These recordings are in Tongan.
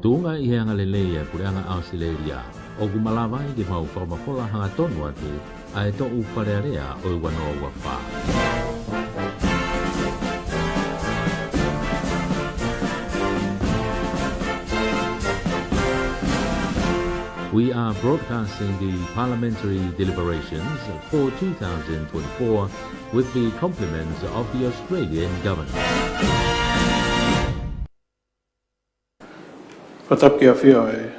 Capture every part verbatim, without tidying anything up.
Tuʻunga ʻi he angalelei ʻa e Puleʻanga ʻAositelēlia, ʻoku malava ai ke mau fakamafola hangatonu atu ʻa e toʻu Fale Alea ʻo e ua noa ua fā. We are broadcasting the parliamentary deliberations for two thousand twenty-four with the compliments of the Australian government. Fakatapu ki he ʻAfio ʻa e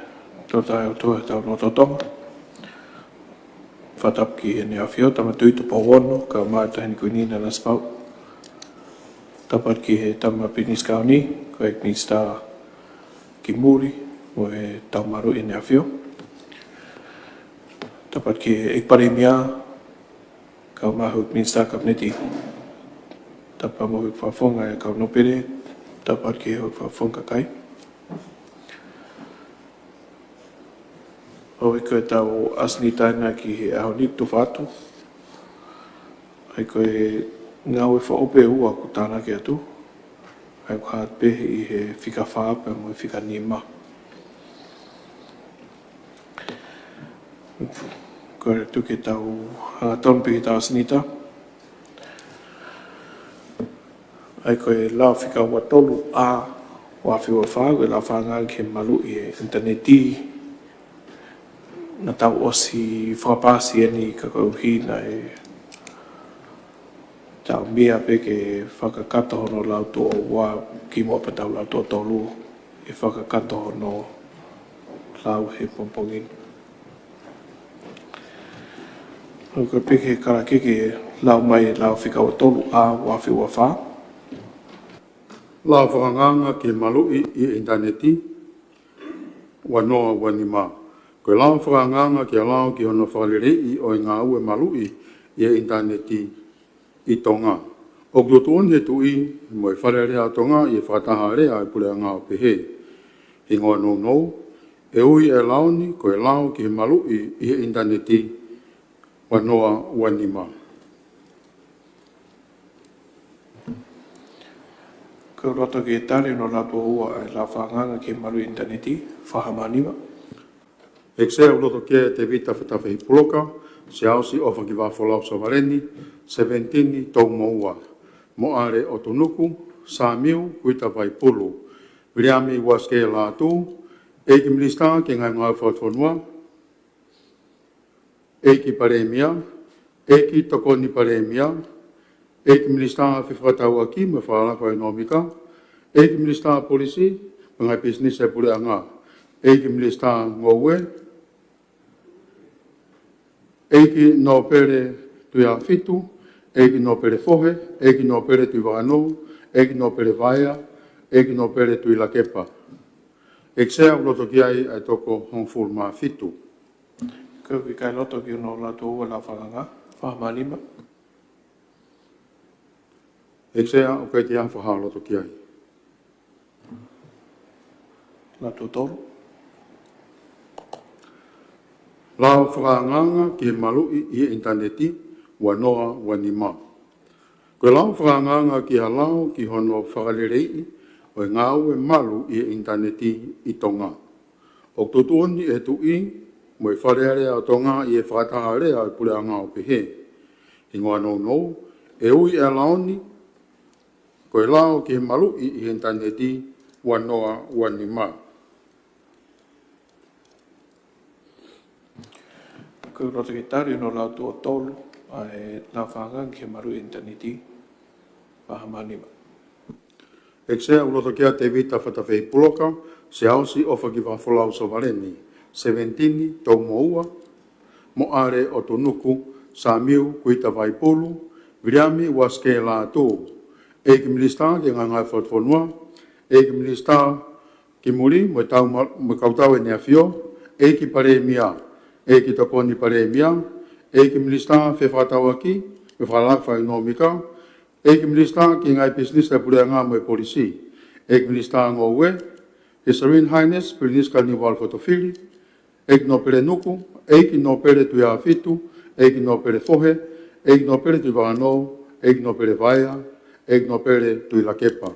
Toketā ʻOtua ʻi hotau lotolotonga. Fakatapu ki Heʻene ʻAfio Tama Tuʻi Tupou Ono, kae ʻumaʻā ʻa e Taʻahine Kuini Nanasipauʻu. Tapu atu ki he Tama Pilinisi Kauni, ko e ʻEiki Minisitā ki Muli, mo e Taumalu ʻEne ʻAfio. Tapu atu ki he ʻEiki Palēmia, kae ʻumaʻā e Minisitā Kapineti. Tapu mo e Fakafofonga ʻo e Kau Nōpele, tapu atu ki he Fakafofonga Kakai. ʻOku ʻi ai ko ʻetau ʻasenita ʻena ki he ʻaho ni ʻoku tufa atu. ʻA ia ko e ngāue fakaʻope ʻe ua ʻoku tānaki atu. ʻA ia ʻoku hā pē ʻi he fika fā pea mo e fika nima. Ko e tuku ke tau hangatonu pē ki heʻetau ʻasenita. ʻA ia ko e lao fika ua tolu ʻa ua afe ua fā, ko e lao fakaangaanga ki he maluʻi ʻi he ʻinitaneti. Naʻa tau ʻosi fakapaasi ʻeni ka koeʻuhi naʻe tau meʻa pē ke fakakakato hono lau tuʻo ua kimuʻa pea tau lau tuʻo tolu, ʻe fakakakato hono lau he pongipongi ni. ʻOku piki he kalake ke lau mai e lao fika ua tolu ʻa ua afe ua fā. Lao fakaangaanga ki he maluʻi ʻi he ʻinitaneti, ua noa ua nima. Ko e lao fakaangaanga ki he lao ki hono fakaleleiʻi ʻo e ngāue maluʻi ʻi he ʻinitaneti ʻi Tonga. ʻOku tuʻutuʻuni ʻe he Tuʻi mo e Fale Alea ʻo Tonga ʻi he fakataha alea ʻa e Puleʻanga ʻo pehē: Hingoa nounou, ʻe ui ʻa e lao ni ko e lao ki he maluʻi ʻi he ʻinitaneti, ua noa ua nima. Ko e loto ke tali hono lau tuʻo ua ʻa e lao fakaangaanga ki he maluʻi ʻinitaneti, fā hama nima. ʻEiki Sea, ʻoku loto ki ai ʻa Tēvita Fatafehi Puloka, Siaosi ʻOfaki Vafolau Sovaleni, Seventini Toumoua, Moʻale ʻOtunuku, Samiu Kuita Vaipulu, Viliami Uasikē Lātū, ʻEiki Minisitā ki he Ngaahi Ngāue Fakafonua, ʻEiki Palēmia, ʻEiki Tokoni Palēmia, ʻEiki Minisitā Fefakatauʻaki mo e Fakalakalaka ʻEkonōmika, ʻEiki Minisitā Polisi mo e Ngaahi Pisinisi ʻa e Puleʻanga, ʻEiki Minisitā Ngoue, ʻEiki Nōpele Tuʻiʻāfitu, ʻEiki Nōpele Fohe, ʻEiki Nōpele Tuʻivakanō, ʻEiki Nōpele Vaea, ʻEiki Nōpele Tuʻilakepa. ʻEiki Sea, ʻoku loto ki ai ʻa e toko hongofulu mā fitu. Ko e ʻikai loto ki hono lau tuʻo ua lao fakaangaanga, fā hama nima. ʻEiki Sea, ʻoku ʻikai ke ʻi ai ha fakahā loto ki ai. Lau tuʻo tolu. Lao fakaangaanga ki he maluʻi ʻi he ʻinitaneti, ua noa ua nima. Ko e lao fakaangaanga ki ha lao ki hono fakaleleiʻi ʻo e ngāue malu ʻi he ʻinitaneti ʻi Tonga. ʻOku tuʻutuʻuni ʻe he Tuʻi mo e Fale Alea ʻo Tonga ʻi he fakataha alea ʻa e Puleʻanga ʻo pehē: Hingoa nounou, ʻe ui ʻa e lao ni ko e lao ki he maluʻi ʻi he ʻinitaneti, ua noa ua nima. Ko e loto ke tali hono lau tuʻo tolu ʻa e lao fakaangaanga ki he maluʻi ʻi he ʻinitaneti, fā hama nima. ʻEiki Sea, ʻoku loto ki ai ʻa Tēvita Fatafehi Puloka, Siaosi ʻOfaki Vafolau Sovaleni, Seventini Toumoua, Moʻale ʻOtunuku, Samiu Kuita Vaipulu, Viliami Uasikē Lātū, ʻEiki Minisitā ki he Ngaahi Ngāue Fakafonua, ʻEiki Minisitā ki Muli mo e Tau-, mo e Kautau ʻEne ʻAfio, ʻEiki Palēmia, ʻEiki Tokoni Palēmia, ʻEiki Minisitā Fefakatauʻaki mo e Fakalakalaka ʻEkonōmika, ʻEiki Minisitā ki he Ngaahi Pisinisi ʻa e Puleʻanga mo e Polisi, ʻEiki Minisitā Ngoue, His Serene Highness Pilinisi Kananivalu Fotofili, ʻEiki Nōpele Nuku, ʻEiki Nōpele Tuʻiʻāfitu, ʻEiki Nōpele Fohe, ʻEiki Nōpele Tuʻivakanō, ʻEiki Nōpele Vaea, ʻEiki Nōpele Tuʻilakepa.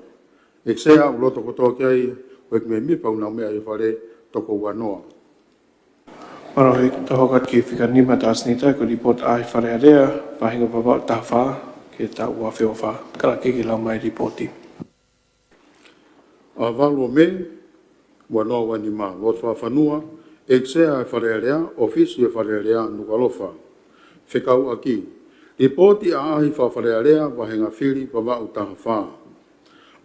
ʻEiki Sea, ʻoku loto kotoa ki ai Houʻeiki mēmipa ʻoku nau meʻa ʻi he Fale Toko Uanoa. Mālō. Tau hoko atu ki he fika nima, Tangata Seneta, ko e lipooti ʻaʻahi Fale Alea, vahenga Vavaʻu taha fā, ki he taʻu ua afe ua fā. Kalake ke lau mai e lipooti. ʻAho valu ʻo Mē, ua noa ua nima, Lotu Fakafanua, ʻEiki Sea ʻo e Fale Alea, ʻŌfisi ʻo e Fale Alea, Nukuʻalofa. Fekauʻaki: Lipooti ʻaʻahi Fale Alea, vahenga fili Vavaʻu taha fā.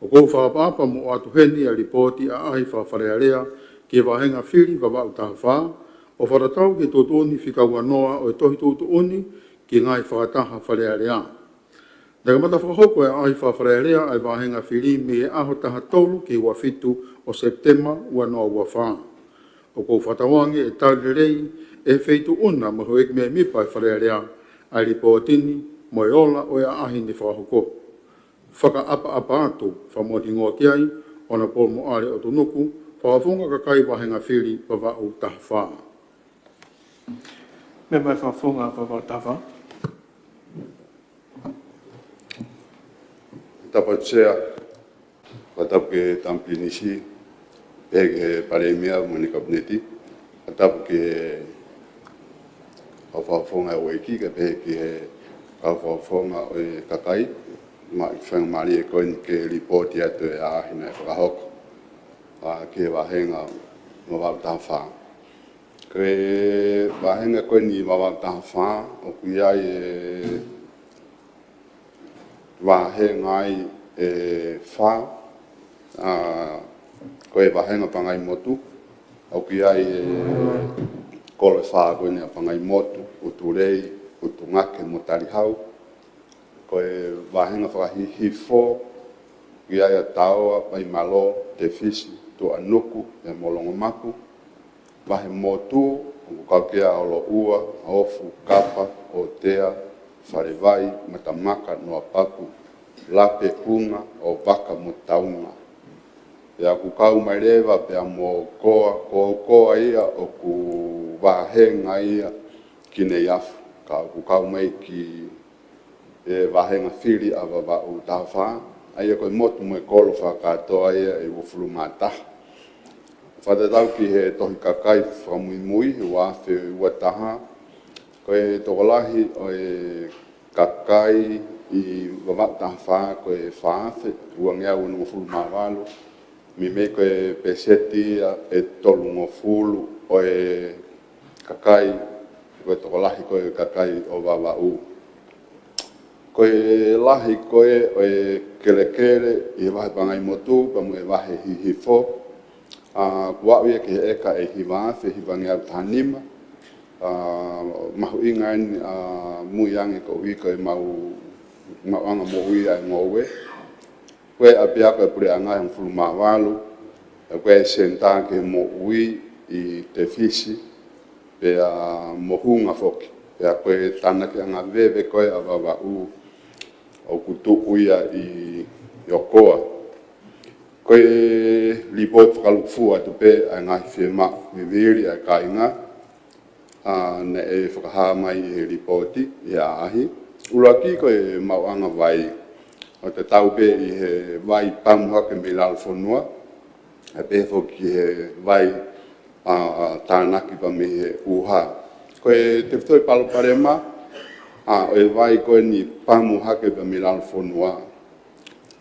ʻOku ou fakaʻapaʻapa mo ʻoatu heni ʻa e lipooti ʻaʻahi Fale Alea ki he vahenga fili Vavaʻu taha fā, ʻo fakatatau ki he tuʻutuʻuni fika uanoa ʻo e Tohi Tuʻutuʻuni ki he Ngaahi Fakataha Fale Alea. Naʻe kamata fakahoko ʻe he ʻaʻahi Fale Alea ʻa e vahenga fili mei he ʻaho taha tolu ki he ua fitu ʻo Sepitema ua noa ua fā. ʻOku ou fakatauange ʻe tali lelei ʻe he Feituʻu na mo e houʻeiki mēmipa ʻo e Fale Alea ʻa e lipooti ni mo e ola ʻo e ʻaʻahi ne fakahoko. Fakaʻapaʻapa atu, fakamoʻoni hingoa ki ai, ʻOnapolo Moale ʻOtunuku, Fakafofonga Kakai Vahenga Fili Vavaʻu taha fā. Mēmipa Fakafofonga Vavaʻu taha fā. Tapu Sea, fakatapu ki he Tama Pilinisi, pehē ki he Palēmia mo ʻene Kapineti, fakatapu ki he kau Fakafofonga ʻo e ʻEiki, kae pehē ki he kau Fakafofonga ʻo e kakai, mo e faingamālie ko eni ke lipooti atu e ʻaʻahi naʻe fakahoko, ʻa, ki he vahenga Vavaʻu taha fā. Ko e vahenga ko eni Vavaʻu taha fā, ʻoku ʻi ai e vahenga ai ʻe fā, ʻa, ko e vahenga Pangaimotu, ʻoku ʻi ai e kolo ʻe fā ko eni ʻa Pangaimotu, ʻUtulei, ʻUtungake mo Talihau. Ko e vahenga fakahihifo, ʻoku ʻi ai ʻa Taoa, Vaimalō, Tefisi, Tuʻanuku, pea mo Longomapu. Vahe motu, ʻoku kau ki ai ʻa Oloʻua, Ofu, Kapa, ʻOtea, Falevai, Matamaka, Noapaku, Lape, Kunga, ʻOvaka mo Taunga. Pea ʻoku kau mai leva pea mo Koa, ko Koa ia ʻoku vahenga ia ki Neiafu, ka ʻoku kau mai ki he vahenga fili ʻa Vavaʻu taha fā, ʻa ia ko e motu mo e kolo fakakātoa ia ʻe uofulu mā taha. Fakatatau ki he Tohi Kakai fakamuimui, ua afe ua taha, ko e tokolahi ʻo e kakai ʻi Vavaʻu taha fā ko e fā afe uangeau uangofulu mā valu, meimei ko e peseti ia ʻe tolungofulu ʻo e kakai, ko e tokolahi ko e kakai ʻo Vavaʻu. Ko e lahi ko ē ʻo e kelekele ʻi he vahe Pangaimotu pea mo e vahe hihifo, ʻa, kuo aʻu ia ki he ʻeka ʻe hiva afe hivangeau taha nima, ʻa, mahuʻinga eni, ʻa, mui ange koeʻuhi ko e maʻu, maʻuʻanga moʻui ʻa e ngoue. Ko e ʻapiako ʻa e Puleʻanga ʻe hongofulu mā valu, ʻa, ko e senitā ki he moʻui ʻi Tefisi, pea mo Hunga foki. Pea ko e tānakiʻanga veve ko ē ʻa Vavaʻu ʻoku tuʻu ia ʻi, ʻi ʻOkoa. Ko e lipooti fakalūkufua atu pē ʻa e ngaahi fiemaʻu vivili ʻa e kāinga, ʻa, naʻe fakahā mai ʻi he lipooti ʻi he ʻaʻahi. ʻUluaki ko e maʻuʻanga vai. ʻOku tatau pē ʻi he vai pamu hake mei lalo fonua, ʻa, pehē foki ki he vai, ʻa, ʻa, tānaki pē mei he ʻuha. Ko e tefitoʻi palopalema, ʻa, ʻo e vai ko eni pamu hake pē mei lalo fonua,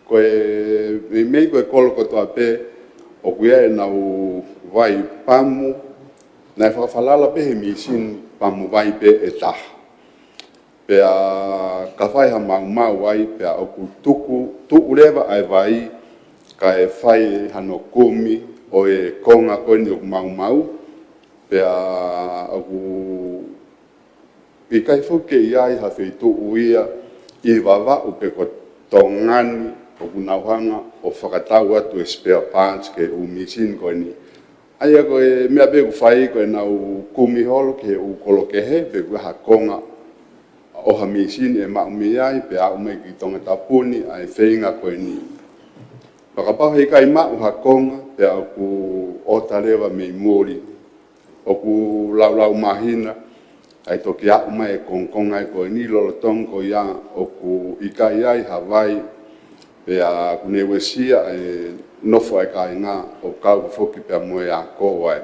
ko e meimei ko e kolo kotoa pē ʻoku ʻi ai ʻenau vai pamu, naʻe fakafalala pē he mīsini pamu vai pē ʻe taha. Pea ka fai ha maumau ai, pea ʻoku tuku, tuʻu leva ʻa e vai, kae fai hano kumi ʻo e konga ko eni ʻoku maumau, pea ʻoku ʻikai foki ke ʻi ai ha feituʻu ia ʻi Vavaʻu pe ko Tonga ni ʻoku nau hanga ʻo fakatau atu e spare parts ki he ʻū mīsini ko eni. ʻA ia ko e meʻa pē ʻoku fai ko ʻenau kumi holo ki he ʻū kolo kehe pe ko ha konga ʻo ha mīsini ʻe maʻu mei ai pea aʻu mai ki Tongatapu ni ʻa e feinga ko eni. Pea kapau heʻikai maʻu ha konga pea ʻoku ʻota leva mei muli, ʻoku laulau māhina ʻa e toki aʻu mai e kongokonga ko eni lolotonga ko ia ʻoku ʻikai ai ha vai Pea ʻoku ne uesia e nofo ʻa e kāinga ʻo kau foki pea mo e ako ai.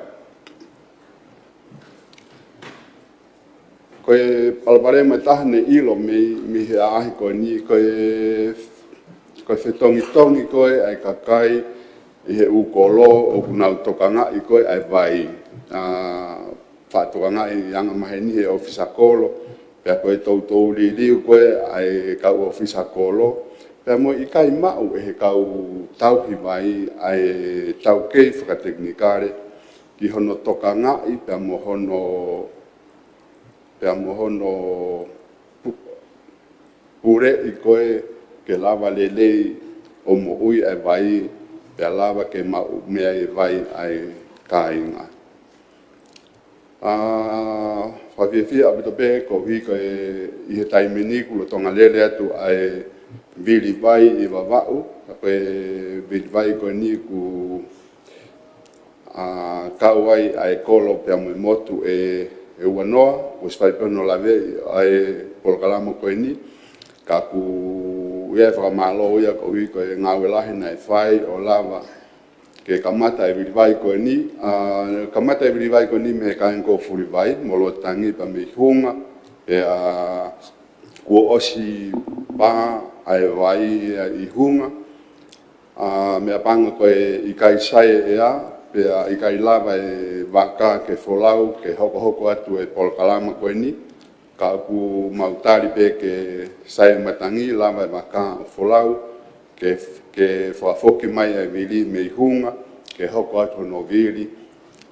Ko e palopalema ʻe taha ne ʻilo mei, mei he ʻaʻahi ko eni, ko e, ko e fetongitongi ko ē ʻa e kakai ʻi he ʻū kolo ʻoku nau tokangaʻi ko ē ʻa e vai. ʻA, faʻa tokangaʻi angamaheni he ʻōfisa kolo, pea ko e toutou liliu ko ē ʻa e kau ʻōfisa kolo, pea mo e ʻikai maʻu ʻe he kau tauhi vai ʻa e taukei fakatekinikale ki hono tokangaʻi pea mo hono, pea mo hono pu-, puleʻi ko ē ke lava lelei ʻo moʻui ʻa e vai, pea lava ke maʻu meʻa ʻi he vai ʻa e kāinga. ʻA, fakafiefia ʻaupito pē koeʻuhi ko e ʻi he taimi ni kuo lolotonga lele atu ʻa e vili vai ʻi Vavaʻu, ka ko e vili vai ko eni kuo, ʻa, kau ai ʻa e kolo pea mo e motu ʻe, ʻe ua noa, ʻosi fai pē hono laveʻi ʻa e polokalama ko eni, ka ʻoku ʻi ai e fakamālō ia koeʻuhi ko e ngāue lahi naʻe fai ʻo lava ke kamata e vili vai ko eni, ʻa, kamata e vili vai ko eni mei he kāinga ko Fulivai, Molotangi pea mei Hunga, pea kuo ʻosi pā ʻa e vai ia ʻi Hunga, ʻa, meʻapango ko e ʻikai sai e ʻea, pea ʻikai lava e vaka ke folau, ke hokohoko atu e polokalama ko eni, ka ʻoku mau tali pē ke sai e matangi, lava e vaka ʻo folau, ke, ke fakafoki mai e vili mei Hunga, ke hoko atu hono vili,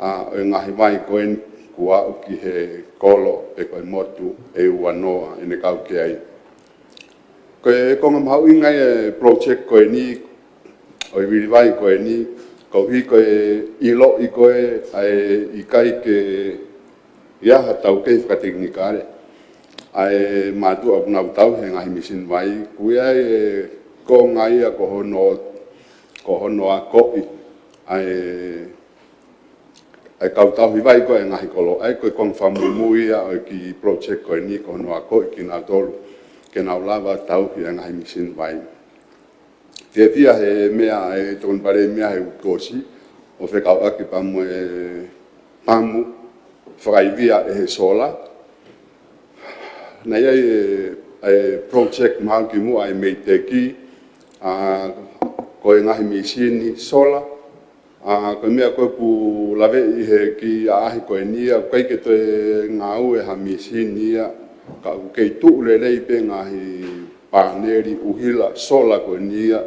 ʻa, ʻo e ngaahi vai ko eni kuo aʻu ki he kolo pe ko e motu ʻe ua noa ʻene kau ki ai. Ko e konga mahuʻinga ia e project ko eni, ʻo e vili vai ko eni, koeʻuhi ko e ʻiloʻi ko ē ʻa e ʻikai ke ʻi ai ha taukei fakatekinikale ʻa e mātuʻa ʻoku nau tauhi e ngaahi mīsini vai, ʻoku ʻi ai e konga ia ko hono, ko hono akoʻi ʻa e, ʻa e kau tauhi vai ko ē ʻa e ngaahi kolo, ʻa ia ko e konga fakamuimui ia ʻo e kiʻi project ko eni, ko hono akoʻi kinautolu ke nau lava tauhi e ngaahi mīsini vai. Fiefia he meʻa ʻa e Tokoni Palēmia he uike kuo ʻosi, ʻo fekauʻaki pea mo e pamu fakaivia ʻe he sola. Naʻe ʻi ai e, e project mahalo kimuʻa ʻa e MEIDECC, ʻa, ko e ngaahi mīsini sola, ʻa, ko e meʻa ko ē ʻoku laveʻi he kiʻi ʻaʻahi ko eni ia, ʻoku ʻikai ke toe ngāue ha mīsini ia, ka ʻoku kei tuʻu lelei pē ngaahi pāneli ʻuhila sola ko eni ia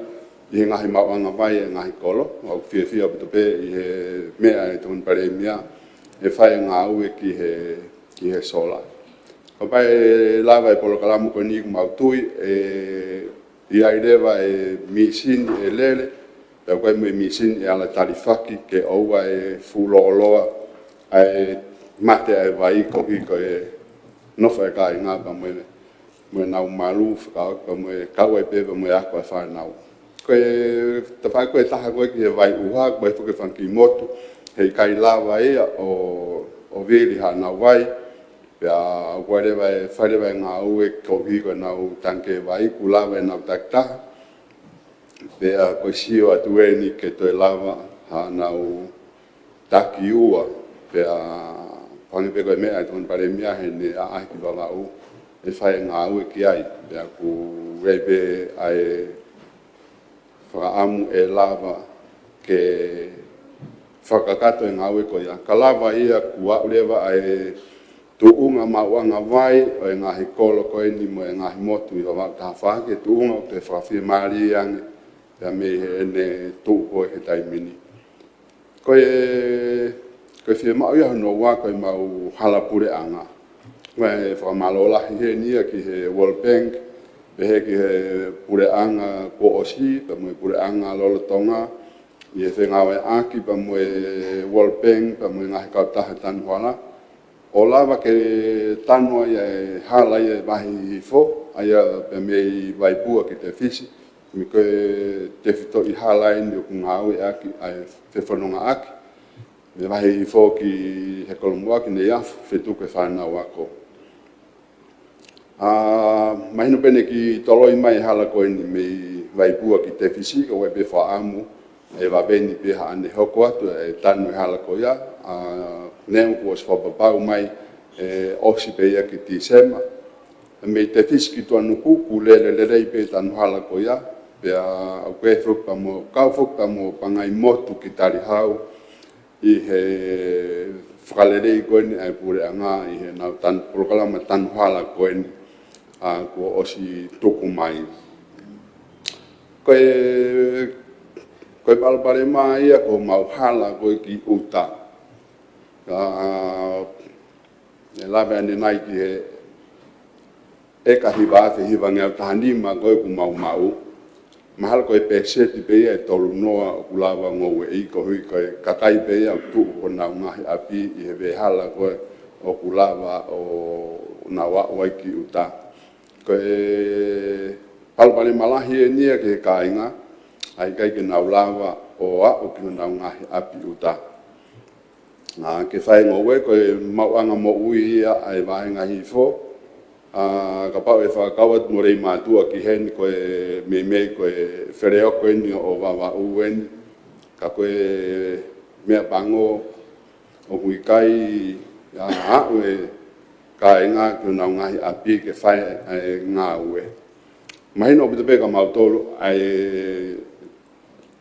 ʻi he ngaahi maʻuʻanga vai e ngaahi kolo. ʻOku fiefia ʻaupito pē ʻi he meʻa ʻa e Tokoni Palēmia ʻe fai e ngāue ki he, ki he sola. Kapau ʻe lava e polokalama ko eni ʻoku mau tui ʻe ʻi ai leva e mīsini ʻe lele, pea ʻoku ʻi ai mo e mīsini ʻe ala talifaki ke ʻoua ʻe fuʻu lōloa ʻa e mate ʻa e vai koeʻuhi ko e nofo ʻa e kāinga pea mo e, mo ʻenau malu fakaʻosi pea mo e kau ai pē pea mo e ako ʻa e fānau. Ko e tafaʻaki ko ē ʻe taha ko ē ki he vai ʻuha, ko e foki e fanga kiʻi motu he ʻikai lava ia ʻo, ʻo vili haʻanau vai. Pea ʻoku ʻi ai leva e, fai leva e ngāue koeʻuhi ko ʻenau tangikē vai, kuo lava ʻenau takitaha. Pea ko e sio atu eni ke toe lava haʻanau taki ua. Pea hangē pē ko e meʻa ʻa e Tokoni Palēmia heʻene ʻaʻahi ki Vavaʻu ʻe fai e ngāue ki ai. Pea ʻoku ʻi ai pē ʻa e fakaʻamu ʻe lava ke fakakakato e ngāue ko ia. Ka lava ia kuo aʻu leva ʻa e tuʻunga maʻuʻanga vai ʻo e ngaahi kolo ko eni mo e ngaahi motu ʻi Vavaʻu taha fā ki he tuʻunga ʻoku toe fakafiemālie ange pea mei heʻene tuʻu ko ē he taimi ni. Ko e, ko e fiemaʻu ia hono ua ko e maʻu hala puleʻanga. Ko e fakamālō lahi heni ia ki he World Bank, pehē ki he puleʻanga kuo ʻosi, pea mo e puleʻanga lolotonga, ʻi he fengāueʻaki pea mo e World Bank, pea mo e ngaahi kautaha tanu hala. ʻO lava ke tanu ai e hala ia ʻe Vahe Hihifo, ʻa ia pea mei Vaipua ki Tefisi, mei he ko e tefitoʻi hala eni ʻoku ngāueʻaki ʻa e fefonongaʻaki mei Vahe Hihifo ki he Kolomuʻa ki Neiafu, fetuku e fānau ako. ʻA, mahino pē ʻene kiʻi toloi mai e hala ko eni mei, Vaipua ki Tefisi, ko e pē fakaʻamu ʻe vave ni pē haʻane hoko atu e tanu e hala ko ia, ʻa, neongo kuo ʻosi fakapapau mai ʻe ʻosi pē ia ki Tīsema. Mei Tefisi ki Tuʻanuku, kuo lele lelei pē tanu hala ko ia, pea ʻoku kei foki pea mo, kau foki pea mo Pangaimotu ki Talihau, ʻi he fakalelei ko eni ʻa e puleʻanga ʻi heʻenau tanu, polokalama tanu hala ko eni, ʻa, kuo ʻosi tuku mai. Ko e, ko e palopalema ia ko homau hala ko ē ki ʻuta. ʻA, ʻe lave ʻanenai ki he ʻeka hiva afe hivangeau taha nima ko ē ʻoku mau maʻu. Mahalo ko e pēseti pē ia ʻe tolu noa ʻoku lava ngoueʻi, koeʻuhi ko e kakai pē ia ʻoku tuʻu honau ngaahi ʻapi ʻi he veʻehala ko ē ʻoku lava ʻo nau aʻu ai ki ʻuta. Ko e palopalema lahi eni ia ki he kāinga, ʻa e ʻikai ke nau lava ʻo aʻu ki honau ngaahi ʻapi ʻuta. ʻA, ke fai ngoue ko e maʻuʻanga moʻui ia ʻa e vāhenga hifo, ʻa, kapau ʻe fakakau atu mo Leimātuʻa ki heni ko e meimei ko e feleoko eni ʻo Vavaʻu eni, ka ko e meʻapango ʻoku ʻikai, ʻa, aʻu e kāinga ki honau ngaahi ʻapi ke fai ʻa e ngāue. Mahino ʻaupito pē kia mautolu ʻa e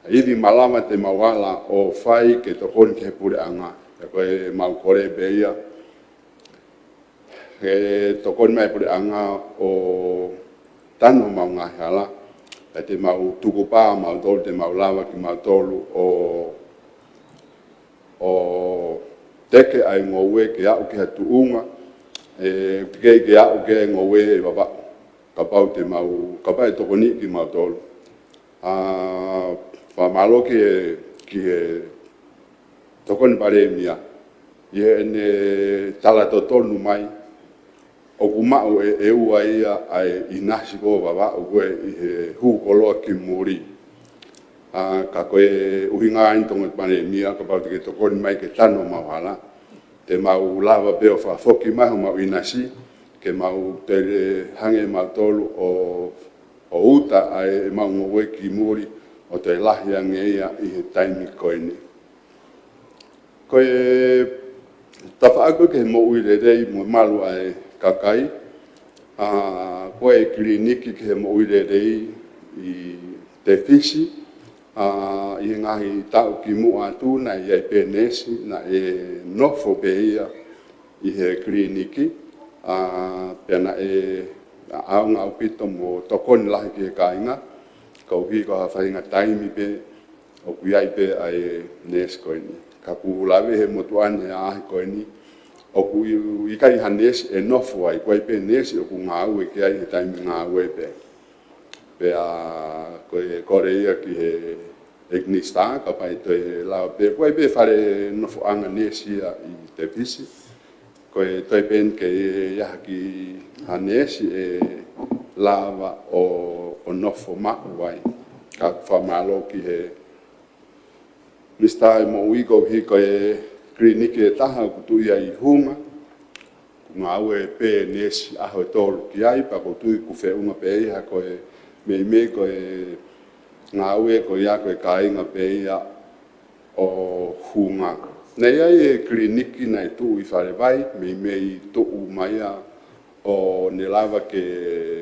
ivi malava te mau ala ʻo fai ke tokoni ki he puleʻanga. Pea ko e mau kole pē ia ke tokoni mai puleʻanga ʻo tanu homau ngaahi hala. Pea te mau tukupā mautolu, te mau lava kimautolu ʻo, ʻo teke ʻa e ngoue ke aʻu ki ha tuʻunga, ʻe, ke, ke aʻu ki he ngoue ʻe Vavaʻu. Kapau te mau, kapau ʻe tokoniʻi kimautolu. ʻA, fakamālō ki he, ki he Tokoni Palēmia, ʻi heʻene tala totonu mai, ʻoku maʻu ʻe, ʻe ua ia ʻa e ʻinasi ko Vavaʻu ko ē ʻi he hū koloa ki muli. ʻA, ka ko e ʻuhinga eni Tokoni Palēmia, kapau te ke tokoni mai ke tanu homau hala, te mau lava pē ʻo fakafoki mai homau ʻinasi, ke mau toe hanga ʻe mautolu ʻo, ʻo uta ʻa e mau ngoue ki muli ʻo toe lahi ange ia ʻi he taimi ko eni. Ko e tafaʻaki ki he moʻui lelei mo malu ʻa e kakai, ʻa, ko e kiliniki ki he moʻui lelei ʻi Tefisi, ʻa, ʻi he ngaahi taʻu kimuʻa atu naʻe ʻi ai pē neesi naʻe nofo pē ia ʻi he kiliniki, ʻa, pea naʻe ʻaonga ʻaupito mo tokoni lahi ki he kāinga, koeʻuhi ko ha faʻahinga taimi pē ʻoku ʻi ai pē ʻa e neesi ko eni. Ka ʻoku lave he motuʻa ni he ʻaho ko eni, ʻoku ʻi-, ʻikai ha neesi ʻe nofo ai, ʻoku ʻi ai pē neesi ʻoku ngāue ki ai he taimi ngāue pē. Pea ko e kole ia ki he ʻEiki Minisitā, kapau ʻe toe lava pē, ʻoku ʻi ai pē fale nofoʻanga neesi ia ʻi Tefisi. Ko e toe pē eni ke ʻi ai ha kiʻi ha neesi ʻe lava ʻo, ʻo nofo maʻu ai. Ka ʻoku fakamālō ki he Minisitā ʻo e Moʻui koeʻuhi ko e kiliniki ʻe taha ʻoku tuʻu ia ʻi Hunga. ʻOku ngāue pē neesi ʻaho ʻe tolu ki ai, pea ʻoku ou tui ʻoku feʻunga pē ia ko e meimei ko e ngāue ko ia ko e kāinga pē ia ʻo Hunga. Naʻe ʻi ai e kiliniki naʻe tuʻu ʻi Falevai, meimei tuʻu mai ia ʻo ne lava ke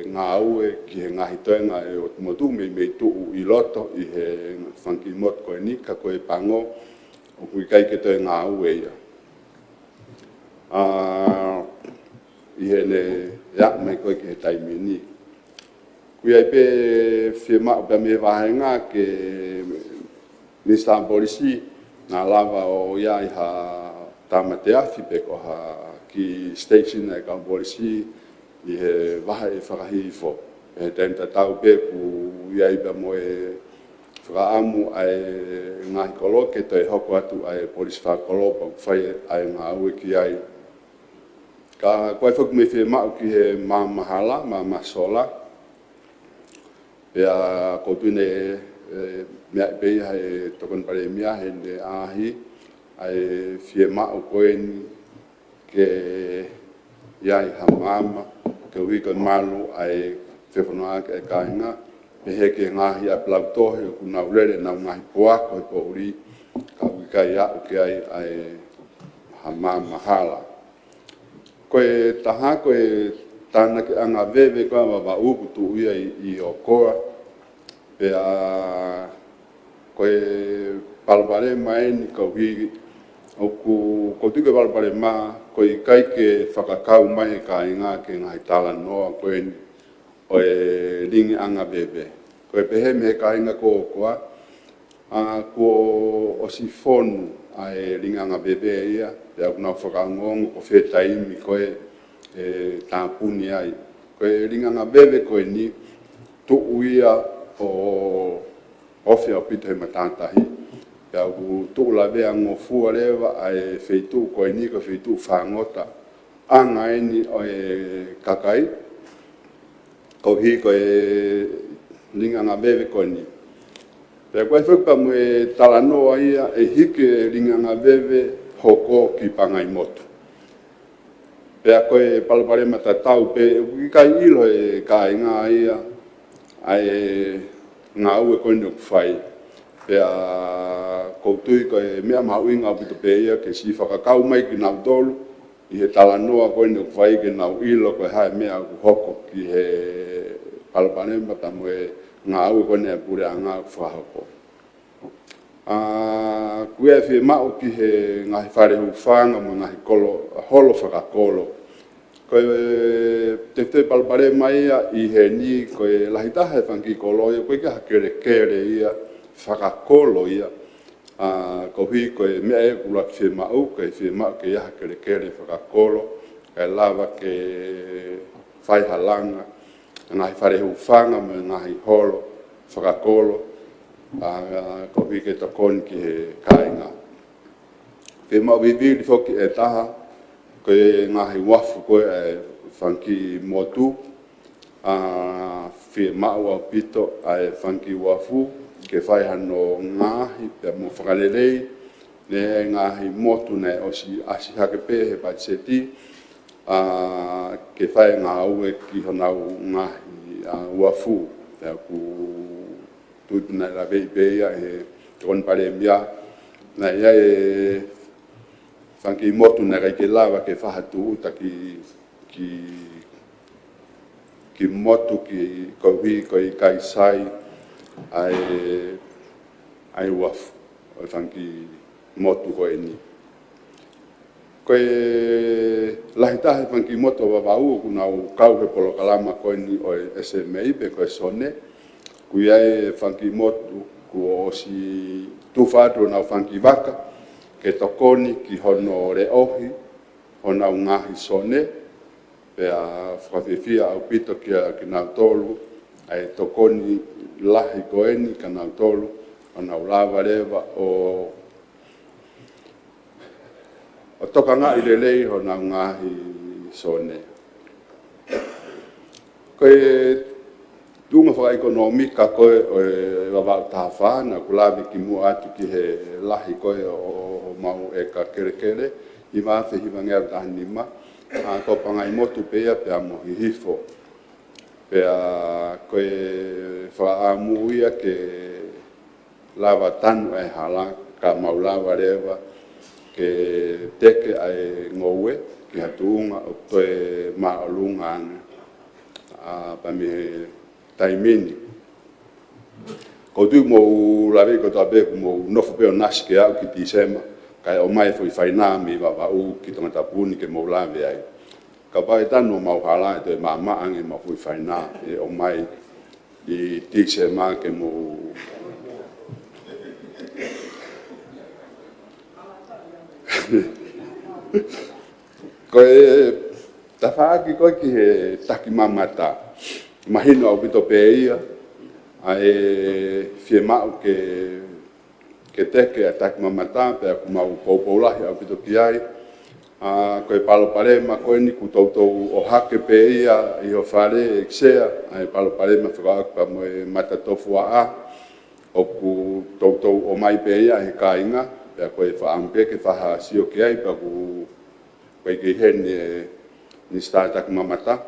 ngāue ki he ngaahi toenga ʻo e ʻotu motu, meimei tuʻu ʻi loto ʻi he fanga kiʻi motu ko eni, ka ko e pango ʻoku ʻikai ke toe ngāue ia. ʻA, ʻi heʻene aʻu mai ko ē ki he taimi ni. ʻOku ʻi ai pē fiemaʻu pē mei he vāhenga ki he Minisitā Polisi, naʻa lava ʻo ʻi ai ha tāmate afi pe ko ha kiʻi station ʻa e kau polisi ʻi he vahe fakahihifo. He taimi tatau pē ʻoku ʻi ai pē mo e fakaʻamu ʻa e ngaahi kolo ke toe hoko atu ʻa e polisi fakakolo pea ʻoku fai ʻa e ngāue ki ai. Ka ʻoku ʻi ai foki mo e fiemaʻu ki he maama hala, maama sola. Pea ʻoku ou tui naʻe, ʻe, meaʻi pē ia ʻe he Tokoni Palēmia heʻene ʻaʻahi ʻa e fiemaʻu ko eni ke ʻi ai ha maama, koeʻuhi ko e malu ʻa e fefonua ki he kāinga, pehē ki he ngaahi ʻapilautohi ʻoku nau lele ʻenau ngaahi poako he poʻuli, ka ʻoku ʻikai aʻu ki ai ʻa e ha maama hala. Ko e taha, ko e tānakiʻanga veve ko ē ʻa Vavaʻu ʻoku tuʻu ia ʻi, ʻi ʻOkoa. Pea ko e palopalema eni koeʻuhi ʻoku, ʻoku ou tui ko e palopalema ko e ʻikai ke fakakau mai e kāinga ki he ngaahi talanoa ko eni ʻo e lingiʻanga veve. Ko e pehē mei he kāinga ko ē ʻo ʻOkoa, ʻa, kuo ʻosi fonu ʻa e lingiʻanga veve ia, pea ʻoku nau fakaongoongo ko fē taimi ko ē ʻe tāpuni ai. Ko e lingiʻanga veve ko eni, tuʻu ia ʻo ofi ʻaupito he matātahi. Pea ʻoku tuʻu lavea ngofua leva ʻa e feituʻu ko eni ko e feituʻu fāngota ʻanga eni ʻo e kakai, koeʻuhi ko e lingiʻanga veve ko eni. Pea ko e foki pea mo e talanoa ia ʻe hiki e lingiʻanga veve hoko ki Pangaimotu. Pea ko e palopalema tatau pē, ʻoku ʻikai ʻilo ʻe he kāinga ia ʻa e ngāue ko eni ʻoku fai. Pea ʻoku ou tui ko e meʻa mahuʻinga ʻaupito pē ia ke siʻi fakakau mai kinautolu ʻi he talanoa ko eni ʻoku fai ke nau ʻilo ko e hā e meʻa ʻoku hoko ki he palopalema pea mo e ngāue ko eni ʻa e puleʻanga ʻoku fakahoko. ʻA, ʻoku ʻi ai e fiemaʻu ki he ngaahi fale hūfanga mo e ngaahi kolo, holo fakakolo. Ko e tefitoʻi palopalema ia ʻi heni, ko e lahi taha e fanga kiʻi kolo ia, ʻoku ʻikai ha kelekele ia fakakolo ia. ʻA, koeʻuhi ko e meʻa ia ʻoku ʻuluaki fiemaʻu, ko e fiemaʻu ke ʻi ai ha kelekele fakakolo, kae lava ke fai ha langa, ngaahi fale hūfanga mo e ngaahi holo fakakolo, ʻa, koeʻuhi ke tokoni ki he kāinga. Fiemaʻu vivili foki ʻe taha, ko e ngaahi uafu ko ē ʻa e fanga kiʻi motu, ʻa, fiemaʻu ʻaupito ʻa e fanga kiʻi uafu ke fai hano ngaohi pea mo fakalelei, ne ngaahi motu naʻe ʻosi ʻasi hake pē he patiseti, ʻa, ke fai ngāue ki honau ngaahi, ʻa, uafu. Pea ʻoku tuʻutuʻuni naʻe laveʻi pē ia ʻe he Tokoni Palēmia, naʻe ʻi ai e fanga kiʻi motu naʻe ʻikai ke lava ke fai ha tūʻuta ki, ki, ki motu ki koeʻuhi ko e ʻikai sai ʻa e, ʻa e uafu ʻo e fanga kiʻi motu ko eni. Ko e lahi taha e fanga kiʻi motu ʻo Vavaʻu ʻoku nau kau he polokalama ko eni ʻo e S M A pe ko e SONE. ʻOku ʻi ai e fanga kiʻi motu kuo ʻosi tufa atu honau fanga kiʻi vaka ke tokoni ki hono leʻohi honau ngaahi SONE. Pea fakafiefia ʻaupito kia kinautolu ʻa e tokoni lahi ko eni kia nautolu, ʻo nau lava leva ʻo, ʻo tokangaʻi lelei honau ngaahi SONE. Ko e tuʻunga fakaʻekonōmika ko ē ʻo e Vavaʻu taha fā, naʻa ku lave kimuʻa atu ki he lahi ko ē ʻo, ʻo, ʻo homau ʻeka kelekele, hiva afe hivangeau taha nima, ʻa, ko Pangaimotu pē ia pea mo Hihifo. Pea ko e fakaʻamu ia ke lava tanu e hala ka mau lava leva ke teke ʻa e ngoue ki ha tuʻunga ʻoku toe māʻolunga ange, ʻa, pea mei he taimi ni. ʻOku ou tui mou lave kotoa pē, ʻoku mou nofo pē ʻo nasi ke aʻu ki Tīsema, kae ʻomai e foʻi fainā mei Vavaʻu ki Tongatapu ni ke mou lave ai. Kapau ʻe tanu homau hala ʻe toe maʻamaʻa ange homau foʻi fainā ʻe ʻomai ʻi Tīsema ke mou. Ko e tafaʻaki ko ē ki he takimamata. Mahino ʻaupito pē ia ʻa e fiemaʻu ke, ke teke ʻa e takimamata, pea ʻoku mau poupou lahi ʻaupito ki ai. ʻA, ko e palopalema ko eni ʻoku toutou ʻohake pē ia ʻi ho fale ʻEiki Sea, ʻa e palopalema fekauʻaki pea mo e mata tofuaʻa, ʻoku toutou ʻomai pē ia ʻe he kāinga, pea ko e fakaʻamu pē ke fai ha sio ki ai, pea ʻoku ʻikai ke ʻi heni e Minisitā Takimamata,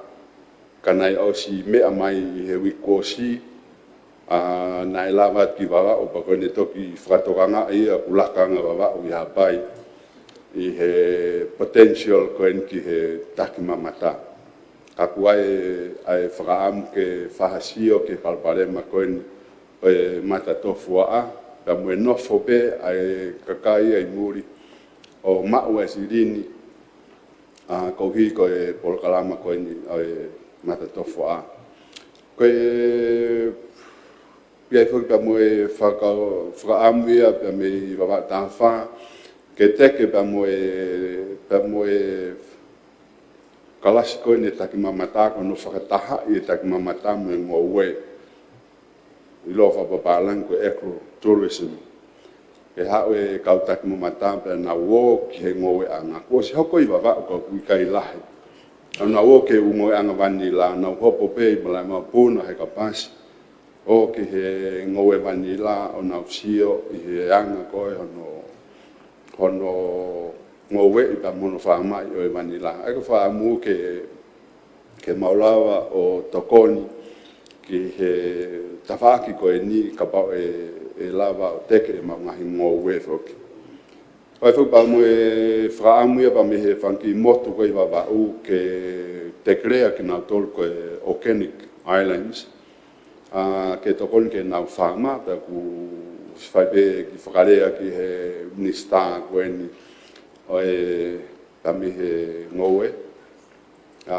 ka naʻe ʻosi meʻa mai ʻi he uike kuo ʻosi, ʻA, naʻe lava atu ki Vavaʻu pea ko ʻene toki fakatokangaʻi ia ʻoku laka ange ʻa Vavaʻu ʻi Haʻapai ʻi he potential ko eni ki he takimamata. Ka ʻoku ʻi ai ʻa e fakaʻamu ke fakasio ki he palopalema ko eni ʻo e matatofuaʻa, pea mo e nofo pē ʻa e kakai ʻi muli ʻo maʻu ʻa e silini, ʻa, koeʻuhi ko e polokalama ko eni ʻo e matatofuaʻa. Ko e pea foki pea mo e faka-, fakaʻamu ia pea mei Vavaʻu Taha Fā ke teke pea mo e, pea mo e kalasi ko eni takimamata, ko hono fakatahaʻi e takimamata mo e ngoue, ʻi loto fakapapālangi ko e ecotourism. Ke haʻu e kau takimamata pea nau ō ki he ngoueʻanga. Kuo ʻosi hoko ʻi Vavaʻu ka ʻoku ʻikai lahi. Nau ō ki he ʻū ngoueʻanga vanila, nau hopo pē ʻi Malaʻe Maʻu, Puna, Heka Pasi, ʻo ki he ngoue vanila ʻo nau sio ʻi he anga ko ē hono, hono ngoueʻi pea mo hono faamaʻi ʻo e vanila. ʻA ia ko e fakaʻamu ke, ke mau lava ʻo tokoni ki he tafaʻaki ko eni kapau ʻe, ʻe lava ʻo teke ʻemau ngaahi ngoue foki. ʻA ia foki pea mo e fakaʻamu ia pea mei he fanga kiʻi motu ko ē ʻi Vavaʻu ke declare kinautolu ko e organic islands, ʻa, ke tokoni ki heʻenau faama, pea ʻoku fai pē kiʻi fakalea ki he minisitā ko eni ʻo e, pea mei he ngoue, ʻa,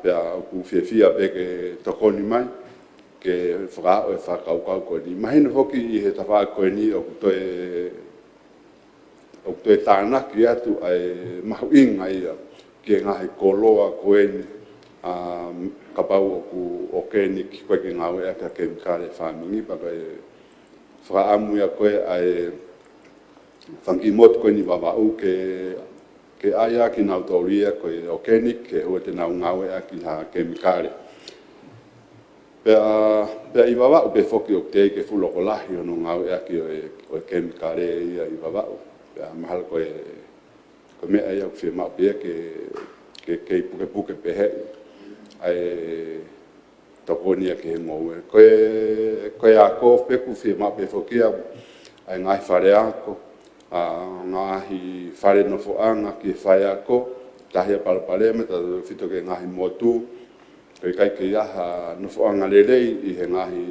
pea ʻoku fiefia pē ke tokoni mai ke fakaaʻu e fakakaukau ko eni. Mahino foki ʻi he tafaʻaki ko eni ʻoku toe ʻoku toe tānaki atu ʻa e mahuʻinga ia ki he ngaahi koloa ko eni, ʻa, kapau ʻoku organic, ʻikai ke ngāueʻaki ha kemikale fāmingi, pea ko e fakaʻamu ia ko ē ʻa e fanga kiʻi motu ko eni ʻi Vavaʻu ke, ke ʻai ʻa kinautolu ia ko e organic, ke ʻoua te nau ngāueʻaki ha kemikale. Pea, pea ʻi Vavaʻu pē foki ʻoku teʻeki ke fuʻu loko lahi hono ngāueʻaki ʻo e, ʻo e kemikale ia ʻi Vavaʻu. Pea mahalo ko e, ko e meʻa ia ʻoku fiemaʻu pē ia ke, ke, ke pukepuke pehē ʻa e tokoni ia ki he ngoue. Ko e, ko e ako pē ʻoku fiemaʻu pē foki ia ʻa e ngaahi fale ako, ʻa, ngaahi fale nofoʻanga ki he faiako, taha ia palopalema, tautefito ki he ngaahi motu, ʻoku ʻikai ke ʻi ai ha nofoʻanga lelei ʻi he ngaahi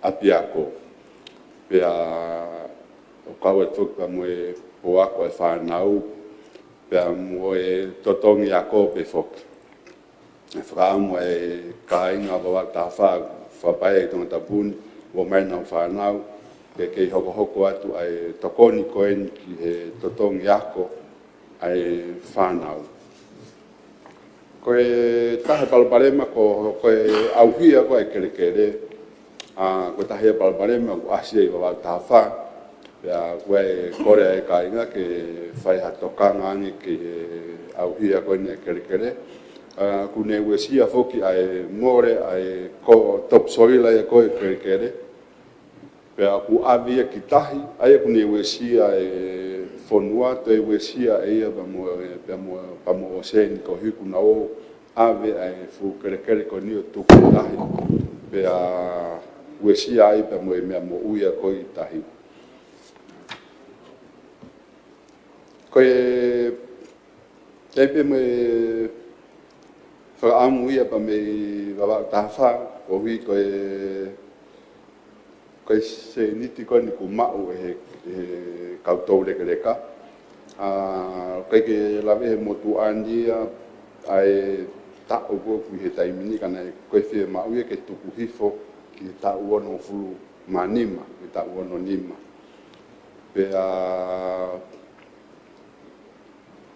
ʻapiako. Pea ʻoku kau atu foki pea mo e pō ako ʻa e fānau, pea mo e totongi ako pē foki. ʻE fakaʻamu ʻa e kāinga Vavaʻu Taha Fā, Fakapaʻē ʻi Tongatapu ni, ʻo ʻomai ʻenau fānau, ke kei hokohoko atu ʻa e tokoni ko eni ki he totongi ako ʻa e fānau. Ko e taha e palopalema ko, ko e ʻauhia ko ē ʻa e kelekele, ʻa, ko e taha ia e palopalema ʻoku ʻasi ai ʻi Vavaʻu Taha Fā, pea ʻoku ʻi ai e kole ʻa e kāinga ke fai ha tokanga ange ki he ʻauhia ko eni ʻa e kelekele. ʻA, ʻoku ne uesia foki ʻa e mole ʻa e ko topsoila ia ko ē ʻo e kelekele. Pea ʻoku ʻave ia ki tahi, ʻa ia ʻoku ne uesia e fonua, toe uesia ʻe ia pea mo, pea mo, pea mo e ʻōseni koeʻuhi ʻoku nau ō ʻo ʻave ʻa e fuʻu kelekele ko eni ʻo tuku ki tahi. Pea uesia ai pea mo e meʻa moʻui ia ko ē ʻi tahi. Ko e, ʻi ai pē mo e fakaʻamu ia pea mei Vavaʻu Taha Fā, koeʻuhi ko e, ko e sēniti ko eni ʻoku maʻu ʻe he, ʻe he kau toulekeleka. ʻA, ʻikai ke lave he motuʻa ni ia ʻa e taʻu ko ē ʻoku ʻi he taimi ni, ka naʻe ko e fiemaʻu ia ke tuku hifo ki he taʻu onongofulu mā nima, ki he taʻu ono nima. Pea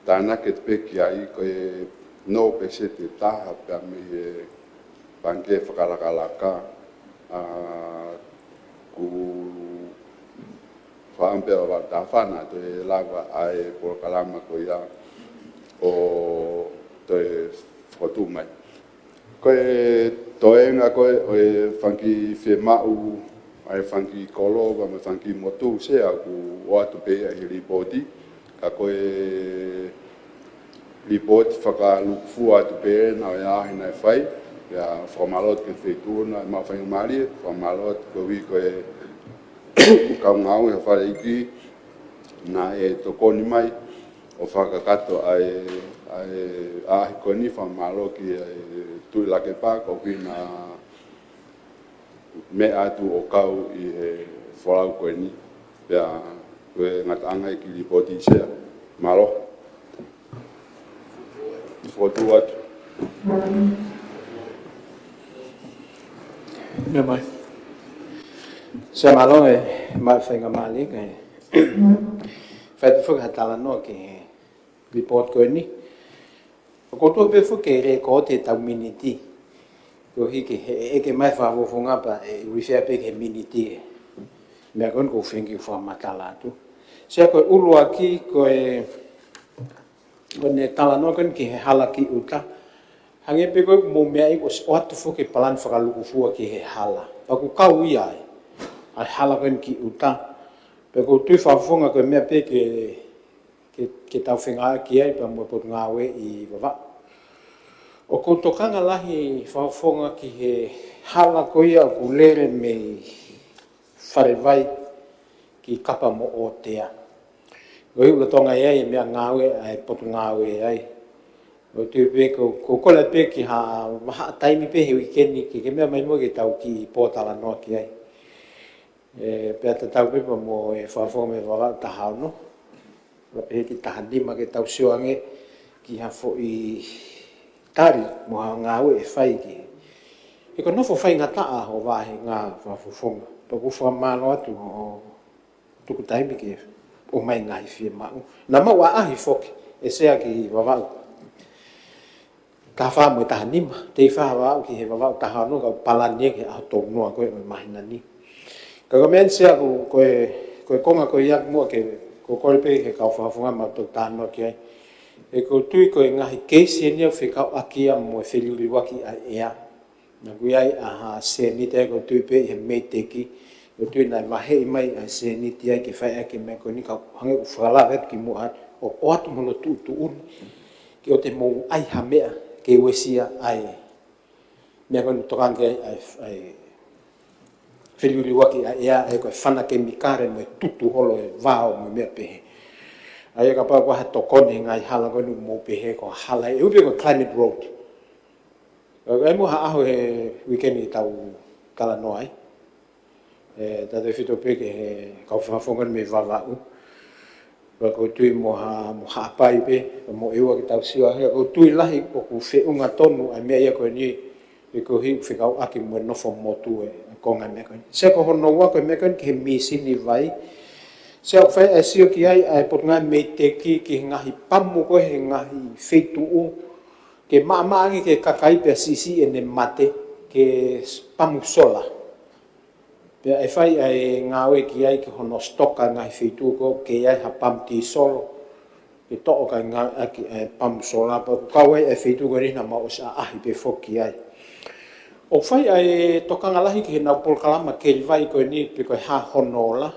tānaki atu pē ki ai ko e nō pēseti ʻe taha pea mei he Pangikē Fakalakalaka, ʻa, ʻoku fakaʻamu pē ʻa Vavaʻu Taha Fā naʻa toe lava ʻa e polokalama ko ia ʻo toe fokotuʻu mai. Ko e toenga ko ē ʻo e fanga kiʻi fiemaʻu ʻa e fanga kiʻi kolo pea mo e fanga kiʻi motu, Sea, ʻoku ʻoatu pē ia ʻi he lipooti, ka ko e lipooti fakalūkufua atu pē ena ʻo e ʻaʻahi naʻe fai, Pea fakamālō atu ki he feituʻu na, ʻemau faingamālie, fakamālō atu koeʻuhi ko e kau ngāue ʻa e Fale ʻEiki naʻe tokoni mai ʻo fakakakato ʻa e, ʻa e ʻaʻahi ko eni. Fakamālō ki he Tuʻi Lakepa koeʻuhi naʻa meʻa atu ʻo kau ʻi he folau ko eni. Pea ko e ngataʻanga ʻeku kiʻi līpooti, Sea. Mālō. Fokotuʻu atu. Meʻa mai. Sea, mālō e maʻu faingamālie ke fai atu foki ha talanoa ki he līpooti ko eni. ʻOku ou tui pē foki ke lēkooti ʻetau miniti, koeʻuhi ke ʻeke mai fakafofonga pea ʻe refer pē ki he miniti ē. Meʻa ko eni ʻoku ou feinga ke fakamatala atu. Sea, ko e ʻuluaki, ko e, ko ʻene talanoa ko eni ki he hala ki ʻuta. Hangē pē ko ē ʻoku mou meaʻi, ʻosi ʻoatu foki e palani fakalūkufua ki he hala. Pea ʻoku kau ia ai ʻa e hala ko eni ki ʻuta. Pea ʻoku ou tui fakafofonga ko e meʻa pē ke ke, ke tau fengāueʻaki ai pea mo e Potungāue ʻi Vavaʻu. ʻOku ou tokanga lahi fakafofonga ki he hala ko ia ʻoku lele mei Falevai ki Kapa mo ʻOtea. ʻOku ʻi lolotonga ia ʻa e meʻangāue ʻa e Potungāue ai. ʻOku ou tui pē ʻoku, ʻoku ou kole pē ki ha vahaʻa taimi pē he uike ni ke, ke meʻa mai muʻa ke tau kiʻi pōtalanoa ki ai. ʻE, pea tatau pē pea mo e fakafofonga mei Vavaʻu taha ono. Pea pehē ki he taha nima ke tau sio ange ki ha foʻi tali mo ha ngāue ʻe fai ki he, he ko e nofo faingataʻa hoʻo vāhenga fakafofonga. Pea ʻoku ou fakamālō atu hoʻo tuku taimi ke ʻomai ngaahi fiemaʻu. Naʻa mau ʻaʻahi foki ʻe Sea ki Vavaʻu taha fā mo e taha nima, tei fā Vavaʻu ki he Vavaʻu taha ono, ka ʻoku palani ia ki he ʻaho tolu noa ko ē ʻo e māhina ni. Ka ko e meʻa eni, Sea, ko, ko e, ko e konga ko ia muʻa ke, ʻoku ou kole pē ki he kau fakafofonga maʻu toki talanoa ki ai. ʻOku ou tui ko e ngaahi keisi eni ʻoku fekauʻaki ia mo e feliliuaki ʻa e ʻea. Naʻa ku ʻi ai ʻa ha sēniti ʻoku ou tui pē ʻi he MEIDECC, ʻoku ou tui naʻe vaheʻi mai ʻa e sēniti ai ke fai ʻaki e meʻa ko eni, ka hangē ʻoku fakalave atu kimuʻa atu, ʻo, ʻoatu mo hono tuʻutuʻuni ke ʻoua te mou ʻai ha meʻa ke uesia ʻa e meʻa ko eni ʻoku tokanga ki ai ʻa e, ʻa e feliliuaki ʻa e ʻea, ʻa e ko e fana kemikale mo e tutu holo e vao mo e meʻa pehē. ʻA ia kapau ʻoku ʻi ai ha tokoni he ngaahi hala ko eni ʻoku mou pehē ko e hala ē, ʻoku pehē ko e climate road. ʻOku ʻi ai muʻa ha ʻaho he uike ni ke tau talanoa ai. ʻE, tautautefito pē ki he kau fakafofonga mei Vavaʻu. Pea ʻoku ou tui mo ha, mo Haʻapai pē, mo ʻEua ke tau sio ange. ʻOku ou tui lahi ʻoku feʻunga tonu ʻa e meʻa ia ko eni, ʻe koeʻuhi ʻoku fekauʻaki mo e nofo motu e, e konga meʻa ko eni. Sea, ko hono ua ko e meʻa ko eni ki he mīsini vai. Sea, ʻoku fai ʻa e sio ki ai ʻa e Potungāue MEIDECC ki he ngaahi pamu ko ē he ngaahi feituʻu ke maʻamaʻa ange ki he kakai pea siʻisiʻi ʻene mate, ke pamu sola. Pea ʻe fai ʻa e ngāue ki ai ki hono stock ʻa e ngaahi feituʻu ko ē ʻoku ʻi ai ha pamu tīsolo, ke toʻo kae ngāueʻaki ʻa e pamu sola, pea ʻoku kau ai ʻa e feituʻu ko eni naʻa mau ʻosi ʻaʻahi pē foki ai. ʻOku fai ʻa e tokanga lahi ki heʻenau polokalama keli vai ko eni pe ko e hā hono ola.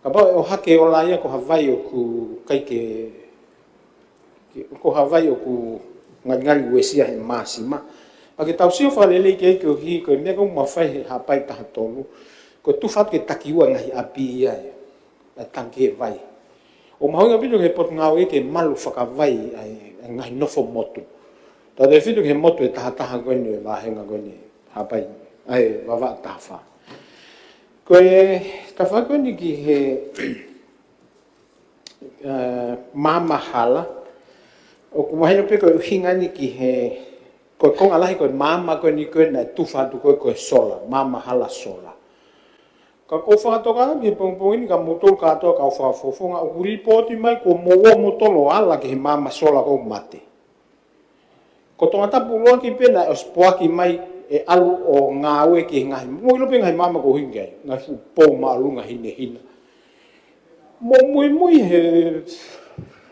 Kapau ʻe ʻohake ola ia ko ha vai ʻoku ʻikai ke, ke, ko ha vai ʻoku ngalingali uesia he māsima. Pea ke tau sio fakalelei ki ai koeʻuhi ko e meʻa ko ē ʻoku mafai he Haʻapai taha tolu, ko e tufa atu ke takiua e ngaahi ʻapi ia ʻe, ʻa e tangikē vai. ʻOku mahuʻinga ʻaupito ki he Potungāue ke malu fakavai ʻa e, ʻa e ngaahi nofo motu. Tautautefito ki he motu ʻe taha taha ko eni ʻo e vāhenga ko eni Haʻapai, ʻa e Vavaʻu taha fā. Ko e tafa ko eni ki he, ʻe, maama hala. ʻOku mahino pē ko e ʻuhinga eni ki he, ko e konga lahi ko e maama ko eni ko ē naʻe tufa atu ko ē ko e sola, maama hala sola. Ka ʻoku ou fakatokangaʻi he pongipongi ni kia moutolu kātoa kau fakafofonga ʻoku lipooti mai kuo mou ō moutolu ʻo ala ki he maama sola ko ē ʻoku mate. Ko Tongatapu ʻuluaki pē naʻe ʻosi poaki mai ʻe ʻalu ʻo ngāue ki he ngaahi, mou ʻilo pē ngaahi maama ʻoku ʻuhinga ki ai, ngaahi fuʻu pou māʻolunga hinehina. Mou muimui he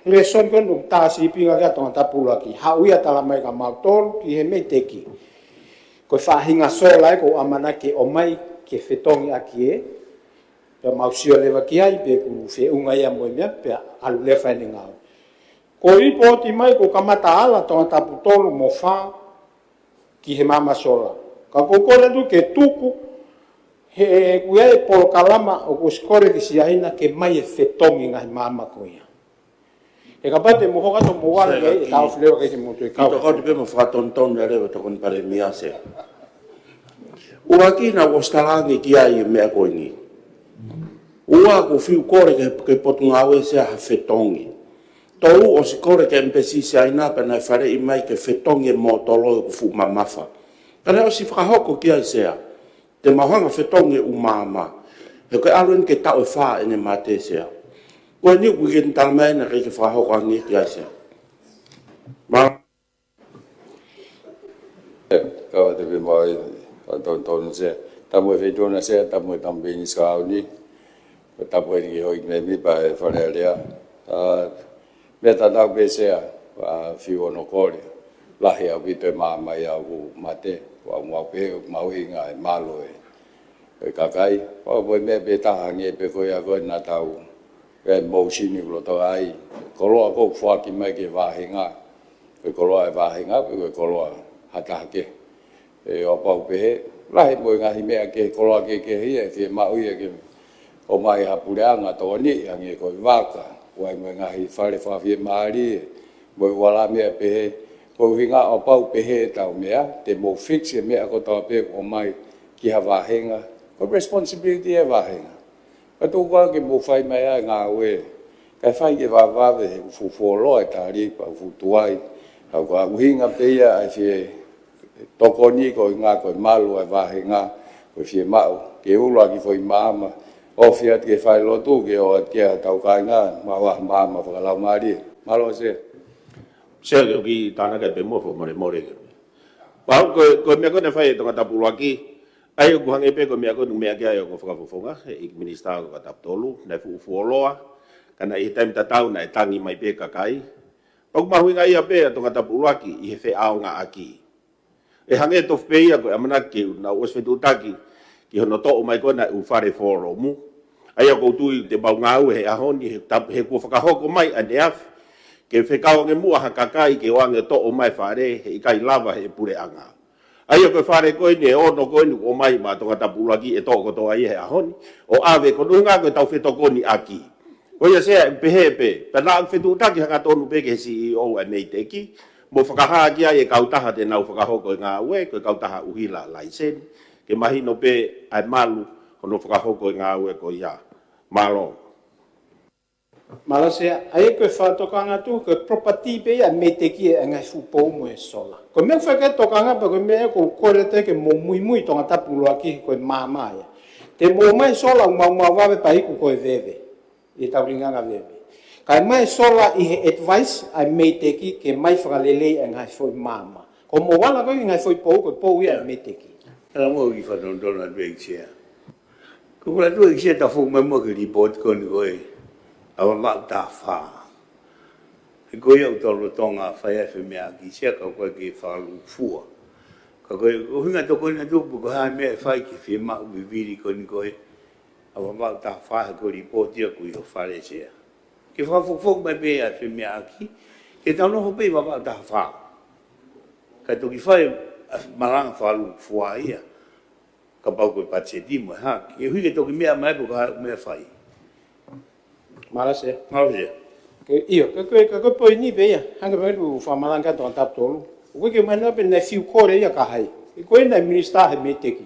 lēsoni ko eni ʻoku tā sīpinga ki ai Tongatapu ʻuluaki, haʻu ia ʻo tala mai kia mautolu ki he MEIDECC. Ko e faʻahinga sola ē ʻoku ʻamanaki ke ʻomai ke fetongi ʻaki ē, pea mau sio leva ki ai pe ʻoku feʻunga ia mo e meʻa, pea ʻalu leva ʻene ngāue. Ko e lipooti mai kuo kamata ala Tongatapu tolu mo fā ki he maama sola. Ka ʻoku ou kole atu ke tuku he ʻoku ʻi ai e polokalama ʻoku ʻosi kole ki Siaina ke ʻomai e fetongi ngaahi maama ko ia. He kapau te mou hoko atu mo ala Sea, ke ʻi he kau flewa ke ke motu e kau. Tokoni pē mo fakatonutonu e leva tokoni Palēmia Sea. ʻUluaki naʻa ku ʻosi talaange ki ai e meʻa ko eni. Ua, ʻoku ou fiu kole ke, ke Potungāue Sea ha fetongi. Tolu, ʻosi kole ki he Embassy Siaina pea naʻe faleʻi mai ke fetongi e mōtolo ʻoku fuʻu mamafa. Ka naʻe ʻosi fakahoko ki ai Sea. Te mau hanga fetongi e ʻū maama. He ko e ʻalu eni ke taʻu ʻe fā ʻene mate Sea. Ko eni ʻoku ke tala mai naʻe ʻikai ke fakahoko ange ki ai Sea. Ma- Kau atu pē mo e fakatonutonu Sea. Tapu e Feituʻuna Sea, tapu e tamu pē ni Sikauni. Tapu eni ki he Houʻeiki Mēmipa e Fale Alea. ʻA, meʻa tatau pē Sea, ʻa, fiu hono kole. Lahi ʻaupito e maama ia ʻoku mate. ʻOku mau pehē ʻoku mahuʻinga e malu e, e kakai. ʻO, ko e meʻa pē taha ange pē ko ia ko ē naʻa tau, e motion ʻoku lolotonga ʻi ai. Koloa ʻoku foaki mai ki he vāhenga. Ko e koloa e vāhenga, pe ko e koloa ha taha kehe. ʻE, ʻo pau pehē, lahi mo e ngaahi meʻa kehe, koloa kehekehe ia, ke maʻu ia ke ʻomai ha puleʻanga tokoni, hangē ko e vaka, ʻoku ʻi ai mo e ngaahi fale fakafiemālie, mo e ʻū ala meʻa pehē, ko e ʻuhinga ʻo pau pehē ʻetau meʻa, te mou fix e meʻa kotoa pē ʻoku ʻomai ki ha vāhenga, ko e responsibility e vāhenga. Ka tuku ā ke mou fai mai ʻa e ngāue, kae fai ke vavevave he ʻoku fuʻu fuoloa e talipa, ʻoku fuʻu tuai, ka ʻoku ʻuhinga pē ia ʻa e fie tokoni ko e ʻuhinga ko e malu ʻa e vāhenga, ko e fiemaʻu ke ʻuluaki foʻi maama, ofi atu ki he falelotu ke ʻoatu ki heʻetau kāinga, maʻu ha maama fakalaumālie. Mālō Sea. Sea, ke u kiʻi tānaki pē muʻa fakamolemole. Pau ko, ko e meʻa ko ē naʻe fai ʻe Tongatapu ʻUluaki, ʻa ia ʻoku hangē pē ko e meʻa ko ē naʻe meʻa ki ai ʻa e ongo fakafofonga, ʻEiki Minisitā ʻo Tongatapu Tolu, naʻe fuʻu fuoloa, ka naʻe ʻi he taimi tatau naʻe tangi mai pē kakai. Pau ʻoku mahuʻinga ia pē ʻa Tongatapu ʻUluaki ʻi he feʻaongaʻaki. ʻE hangē tofu pē ia ko e ʻamanaki ke u, naʻa ku ʻosi fetuʻutaki ki hono toʻo mai ko ē ʻa e ʻū fale fōlomu. ʻA ia ʻoku ou tui te mau ngāue he ʻaho ni, he tap-, he kuo fakahoko mai ʻaneafi, ke fekau ange muʻa ha kakai ke ō ange toʻo mai fale, he ʻikai lava he puleʻanga. ʻA ia ko e fale ko eni ʻe ono ko eni ʻoku ʻomai maʻa Tongatapu ʻUluaki ʻe toʻo kotoa ia he ʻaho ni, ʻo ʻave ko e ʻuhinga ko ʻetau fetokoniʻaki. Ko ia Sea ʻoku pehē pē, pea naʻa ku fetuʻutaki hangatonu pē ki he C E O ʻa e MEIDECC, mo fakahā ki ai e kautaha te nau fakahoko e ngāue, ko e kautaha ʻuhila laiseni, ke mahino pē ʻa e malu hono fakahoko e ngāue ko ia. Mālō. Mālō Sea, ʻa ia ko e fakatokanga atu, ko e property pē ia ʻa e MEIDECC ʻa e ngaahi fuʻu pou mo e sola. Ko e meʻa ʻoku fai ki ai e tokanga pea ko e meʻa ʻoku ou kole atu ke mou muimui Tongatapu ʻUluaki ko e maama ia. Te mou ʻomai sola ʻoku maumau vave pea iku ko e veve. ʻI heʻetau linganga veve. Kae ʻomai sola ʻi he advice ʻa e MEIDECC ke ʻomai fakalelei ʻa e ngaahi foʻi maama. Ko hoʻomou ala ko ē ki he ngaahi foʻi pou, ko e pou ia ʻa e MEIDECC. Tala mo ki fakatonutonu atu ʻEiki Sea. Ko kula atu ʻEiki Sea, tafoki mai muʻa ki he lipooti ko eni ko ē ʻa Vavaʻu taha fā. He ko ia ʻoku tau lolotonga fai ai e femeʻaʻaki Sea, ka ʻoku ʻikai ke fakalūkufua. Ka ko e ʻuhinga tokoni atu pe ko e hā e meʻa ʻe fai ki he fiemaʻu vivili ko eni ko ē ʻa Vavaʻu taha fā, he ko e lipooti ia ʻoku ʻi ho fale Sea. Ke fakafokifoki mai pē ʻa e femeʻaʻaki, ke tau nofo pē ʻi Vavaʻu taha fā. Kae toki fai ʻa e malanga fakalūkufua ia. Kapau ko e patiseti mo e hā. Ke ʻuhi ke toki meʻa mai pe ko e hā e meʻa ʻe fai. Mālō Sea. Mālō Sea. Ke, ʻio, ke, ke, ke, ke poini pē ia. Hangē pē ko e fakamalanga ʻa Tongatapu Tolu. ʻOku ʻikai ke mahino pe naʻe fiu kole ia ki hai. He ko ē naʻe minisitā he MEIDECC.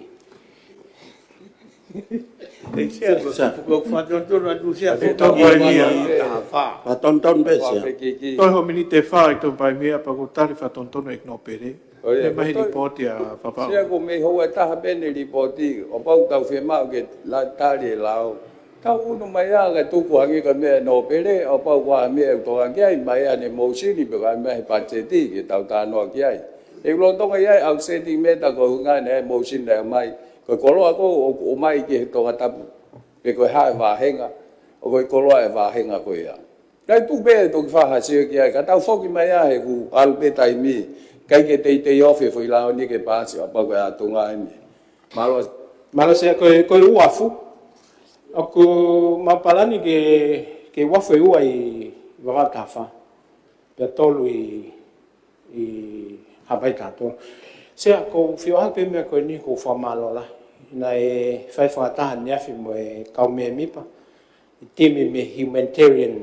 ʻEiki Sea, Sea. Ko e fakatonutonu atu Sea, ʻe, fakatonutonu ia. Taha fā. Fakatonutonu pē Sea. Toe ho miniti ʻe fā ʻEiki Palēmia, pea ʻoku ou tali fakatonutonu ʻEiki Nōpele. ʻO ia, ʻomai he ko e lipooti ʻa Vavaʻu. Sea, ko e meʻa houa ʻe taha pē ʻene lipooti, ʻo pau ʻoku tau fiemaʻu ke la-, tali e lao. Tau ʻunu mai ā kae tuku hangē ko e meʻa ʻa Nōpele, ʻo pau ko e meʻa ʻoku tokanga ki ai, ʻomai ʻene motion pe ko e meʻa he patiseti ke tau talanoa ki ai. ʻOku lolotonga ʻi ai e outstanding matter ko e ʻuhinga ʻene motion naʻe ʻomai. Ko e koloa ko ē ʻoku ʻomai ki he Tongatapu, pe ko e hā e vāhenga, ʻoku ko e koloa e vāhenga ko ia. Kae tuku pē toki fakaʻasi ki ai, ka tau foki mai ā he ʻoku ʻalu pē taimi, ʻikai ke teitei ofi e foʻi lao ni ke paasi, ʻo pau ko e ʻatunga eni. Mālō. Mālō Sea, ko e, ko e uafu. ʻOku mau palani ke, ke uafu ʻe ua ʻi Vavaʻu taha fā. Pea tolu ʻi ʻi Havaiʻi taha tolu. Sea, ʻoku ou fie ʻoatu pē meʻa ko eni, ʻoku ou fakamālō lahi. Naʻe fai fakataha ʻaneafi mo e kau mēmipa ʻi he timi mei he Humanitarian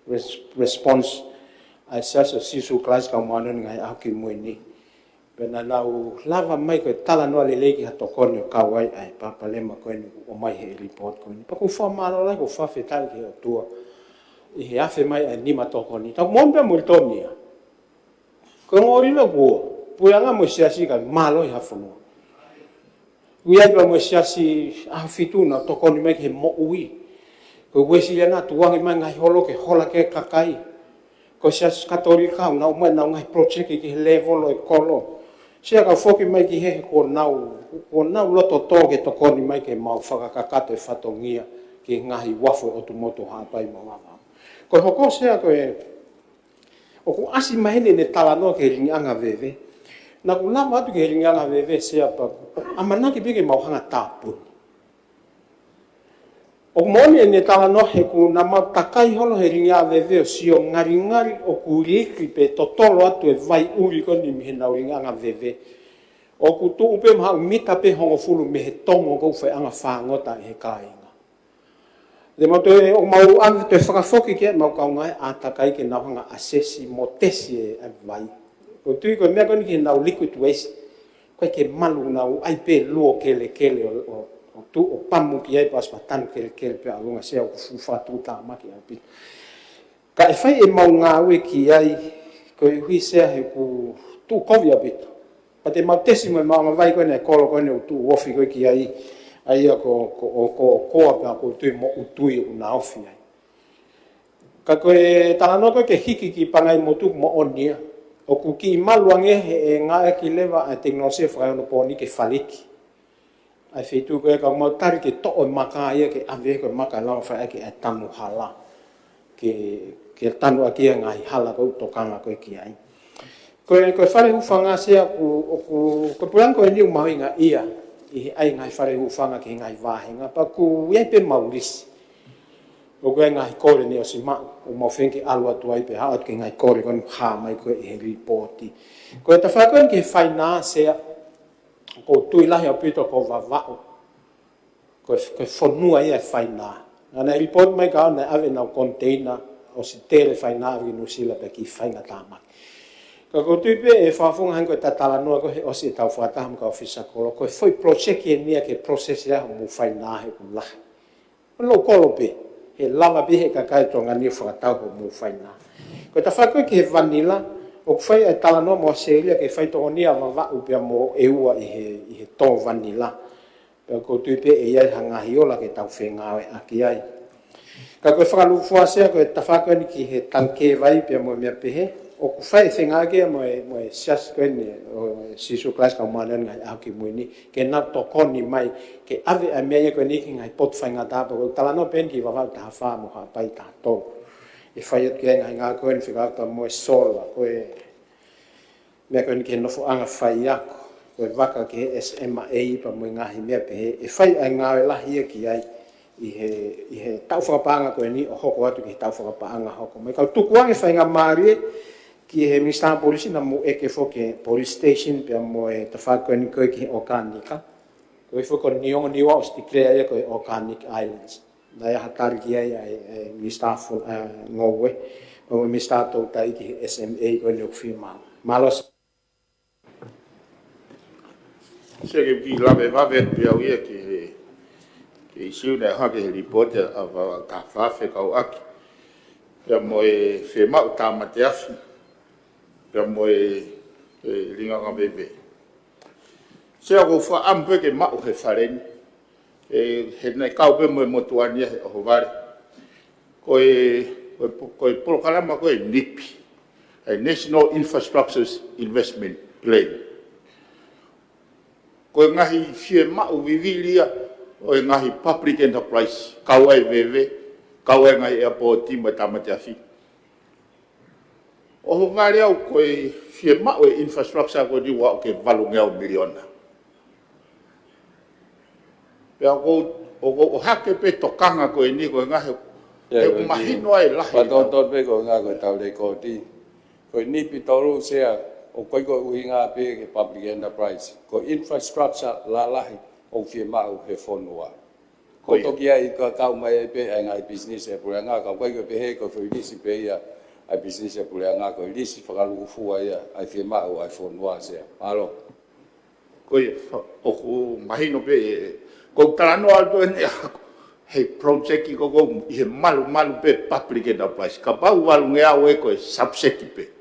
Res-, Response ʻa e Siasi ʻo Sīsū Kalaisi ʻo e Kau Māʻoniʻoni ʻi he Ngaahi ʻAho Kimui Ni. Pea naʻa nau lava mai ko e talanoa lelei ki ha tokoni ʻo kau ai ʻa e palopalema ko eni ʻoku ʻomai ʻe he lipooti ko eni. Pea ʻoku ou fakamālō lahi, ʻoku ou fakafetaʻi ki he ʻOtua ʻi he afe mai ʻa e nima tokoni. Tau moʻoni pē mo Litonia. Ko e ongo ʻōlilo kuo, puleʻanga mo e siasi kae mālohi ha fonua. ʻOku ʻi ai pē mo e siasi ʻAhofitu naʻa nau tokoni mai ki he moʻui. Ko e Uēsiliana tuku ange mai ngaahi holo ke hola ki ai e kakai. Ko e siasi Katolika naʻa nau ʻomai ʻenau ngaahi project ki he lēvolo ʻo e kolo. Sea, ka foki mai ki he, he kuo nau, kuo nau loto tō ke tokoni mai ke mau fakakakato e fatongia ki he ngaahi uafu ʻo e ʻotu motu ʻo Haʻapai mo Vavaʻu. Ko e hoko, Sea, ko e ʻoku ʻasi mai heni ʻene talanoa ki he lilingiʻanga veve. Naʻa ku lava atu ki he lilingiʻanga veve, Sea, pea ʻoku ʻamanaki pē ke mau hanga ʻo tāpuni. ʻOku moʻoni ʻene talanoa he ʻoku na mau takai holo he lilingiʻanga veve ʻo sio ngalingali ʻoku liʻaki pē totolo atu e vai ʻuli ko eni mei heʻenau lilingiʻanga veve. ʻOku tuʻu pē mahaʻu mita pē hongofulu mei he tongo ʻoku faiʻanga fāngota ʻe he kāinga. Te mau toe, ʻoku mau ʻave toe fakafoki ki heʻemau kaungā ʻātakai ke nau hanga ʻo assess mo tesi e vai. ʻOku ou tui ko e meʻa ko eni ki heʻenau liquid waste, ko e ke malu nau ʻai pē luo kelekele ʻo, ʻo, ʻo tuʻu ʻo pamu ki ai pea ʻosi pea tanu kelekele pē ʻi ʻolunga, Sea, ʻoku fuʻu fakatuʻutāmaki ʻaupito. Ka ʻe fai ʻemau ngāue ki ai, koeʻuhi, Sea, he ʻoku tuʻu kovi ʻaupito. Pea te mau tesi mo ʻemau anga vai ko eni e kolo ko eni ʻoku tuʻu ofi ko ē ki ai, ʻa ia ko, ko, ko, ko, ko, pea ʻoku ou tui moʻui ʻoku na ofi ai. Ka ko e talanoa ko ē ke hiki ki Pangaimotu, moʻoni ia. ʻOku kiʻi malu ange he ʻe ngāueʻaki leva ʻa e tekinolosia fakaeonopōniki ke faliki ʻa e feituʻu ko ē, ka mau tali ke toʻo e maka ia ke ʻave, ko e maka lava fai ʻaki ʻa e tanu hala. Ke, ke tanu ʻaki ʻa e ngaahi hala ko ē ʻoku tokanga ko ē ki ai. Ko e, ko e fale hūfanga, Sea, ʻoku, ʻoku, ko e puleʻanga ko eni ʻoku mahuʻinga ia ʻi he ʻai e ngaahi fale hūfanga ki he ngaahi vāhenga. Pea ʻoku ʻi ai pē ʻemau lisi. ʻOku ʻi ai e ngaahi kole naʻe ʻosi maʻu, ʻoku mau feinga ke ʻalu atu ai pea haʻu atu ki he ngaahi kole ko eni ʻoku hā mai ko ē ʻi he lipooti. Ko e tafaʻaki ko eni ki he fainā, Sea, ʻoku ou tui lahi ʻaupito ko Vavaʻu ko e, ko e fonua ia ʻo e fainā. Naʻa nau lipooti mai ka ʻoku nau ʻave ʻenau koniteina ʻosi tele fainā ʻave ki Nuʻusila pea kiʻi faingatāmaki. Ka ʻoku ou tui pē ʻe fakafofonga hangē ko e talanoa ko ē he ʻosi ʻetau fakataha mo e kau ʻōfisa kolo, ko e foʻi project eni ia ke process ai hoʻomou fainā he ʻoku lahi. Ko e low cost pē, he lava pē ʻe he kakai ʻo Tonga ni ʻo fakatau hoʻomou fainā. Ko e tafaʻaki ko ē ki he vanila, ʻoku fai ʻa e talanoa mo ʻAositelēlia ke fai tokoni ʻa Vavaʻu pea mo ʻEua ʻi he, ʻi he tō vanila. Pea ʻoku ou tui pē ʻe ʻi ai ha ngaahi ola ke tau fengāueʻaki ai. Ka ko e fakalūkufua, Sea, ko e tafaʻaki ko eni ki he tangikē vai pea mo e meʻa pehē, ʻoku fai e fengāueʻaki ia mo e, mo e siasi ko eni ʻo Sīsū Kalaisi ʻo e Kau Māʻoniʻoni ʻi he Ngaahi ʻAho Kimui Ni, ke nau tokoni mai ke ʻave ʻa e meʻa ia ko eni ki he ngaahi potu faingataʻa, pea ʻoku ou talanoa pē eni ki Vavaʻu taha fā mo Haʻapai taha tolu. ʻE fai atu ki ai e ngaahi ngāue ko eni fekauʻaki mo e sola, ko e meʻa ko eni ki he nofoʻanga faiako, ko e vaka ki he S M A pea mo e ngaahi meʻa pehē, ʻe fai ʻa e ngāue lahi ia ki ai ʻi he, ʻi he taʻu fakapaʻanga ko eni ʻo hoko atu ki he taʻu fakapaʻanga hoko mai. Kau tukuange faingamālie ki he Minisitā Polisi naʻa mou ʻeke foki ki he police station pea mo e tafaʻaki ko eni ko ē ki he ʻōkanika. Ko e foʻi ko Niuaʻi ʻosi declare ia ko e organic islands. Naʻe ʻi ai ha tali ki ai ʻa e, ʻa e Minisitā Fo-, ʻa, Ngoue, ʻo e Minisitā Toutai ki he S M A ko eni ʻoku fiemaʻu. Mālō. Sea, ke u kiʻi lave vave pē au ia ki he, ki he ʻīsiu naʻe hā ki he lipooti ʻa Vavaʻu taha fā fekauʻaki pea mo e fiemaʻu tāmate afi pea mo e, e lilingiʻanga veve. Sea, ʻoku ou fakaʻamu pē ke maʻu he fale ni, ʻe, he naʻe kau pē mo e motuʻa ni ia he ʻohovale. Ko e, ko e, ko e polokalama ko e NIP, e National Infrastructures Investment Plan. Ko e ngaahi fiemaʻu vivili ia ʻo e ngaahi public enterprise, kau ai e veve, kau ai e ngaahi airport mo e tāmate afi. ʻOhovale au ko e fiemaʻu e infrastructure ko eni ʻoku aʻu ki he valungeau miliona. Pea ʻoku, ʻoku, ʻohake pē tokanga ko eni ko e ngaahi, ʻoku mahino ai e lahi. Pea tōtō pē ko e ngaahi ko e tau lekooti. Ko e NIP tolu, Sea, ʻOku ʻikai ko e ʻuhinga pē ki he public enterprise, ko e infrastructure lalahi ʻoku fiemaʻu he fonua. Ko ia. Ko e toki ʻai ka kau mai ai pē ʻa e ngaahi business ʻa e puleʻanga, ka ʻoku ʻikai ko e pehē ko e foʻi lisi pē ia ʻa e business ʻa e puleʻanga, ko e lisi fakalūkufua ia ʻa e fiemaʻu ʻa e fonua, Sea. Mālō. Ko ia, fa-, ʻoku mahino pē, ʻe, ko e talanoa atu eni ʻaku, he project ko ē ʻi he malumalu pē public enterprise. Kapau valungeau ē ko e subject pē.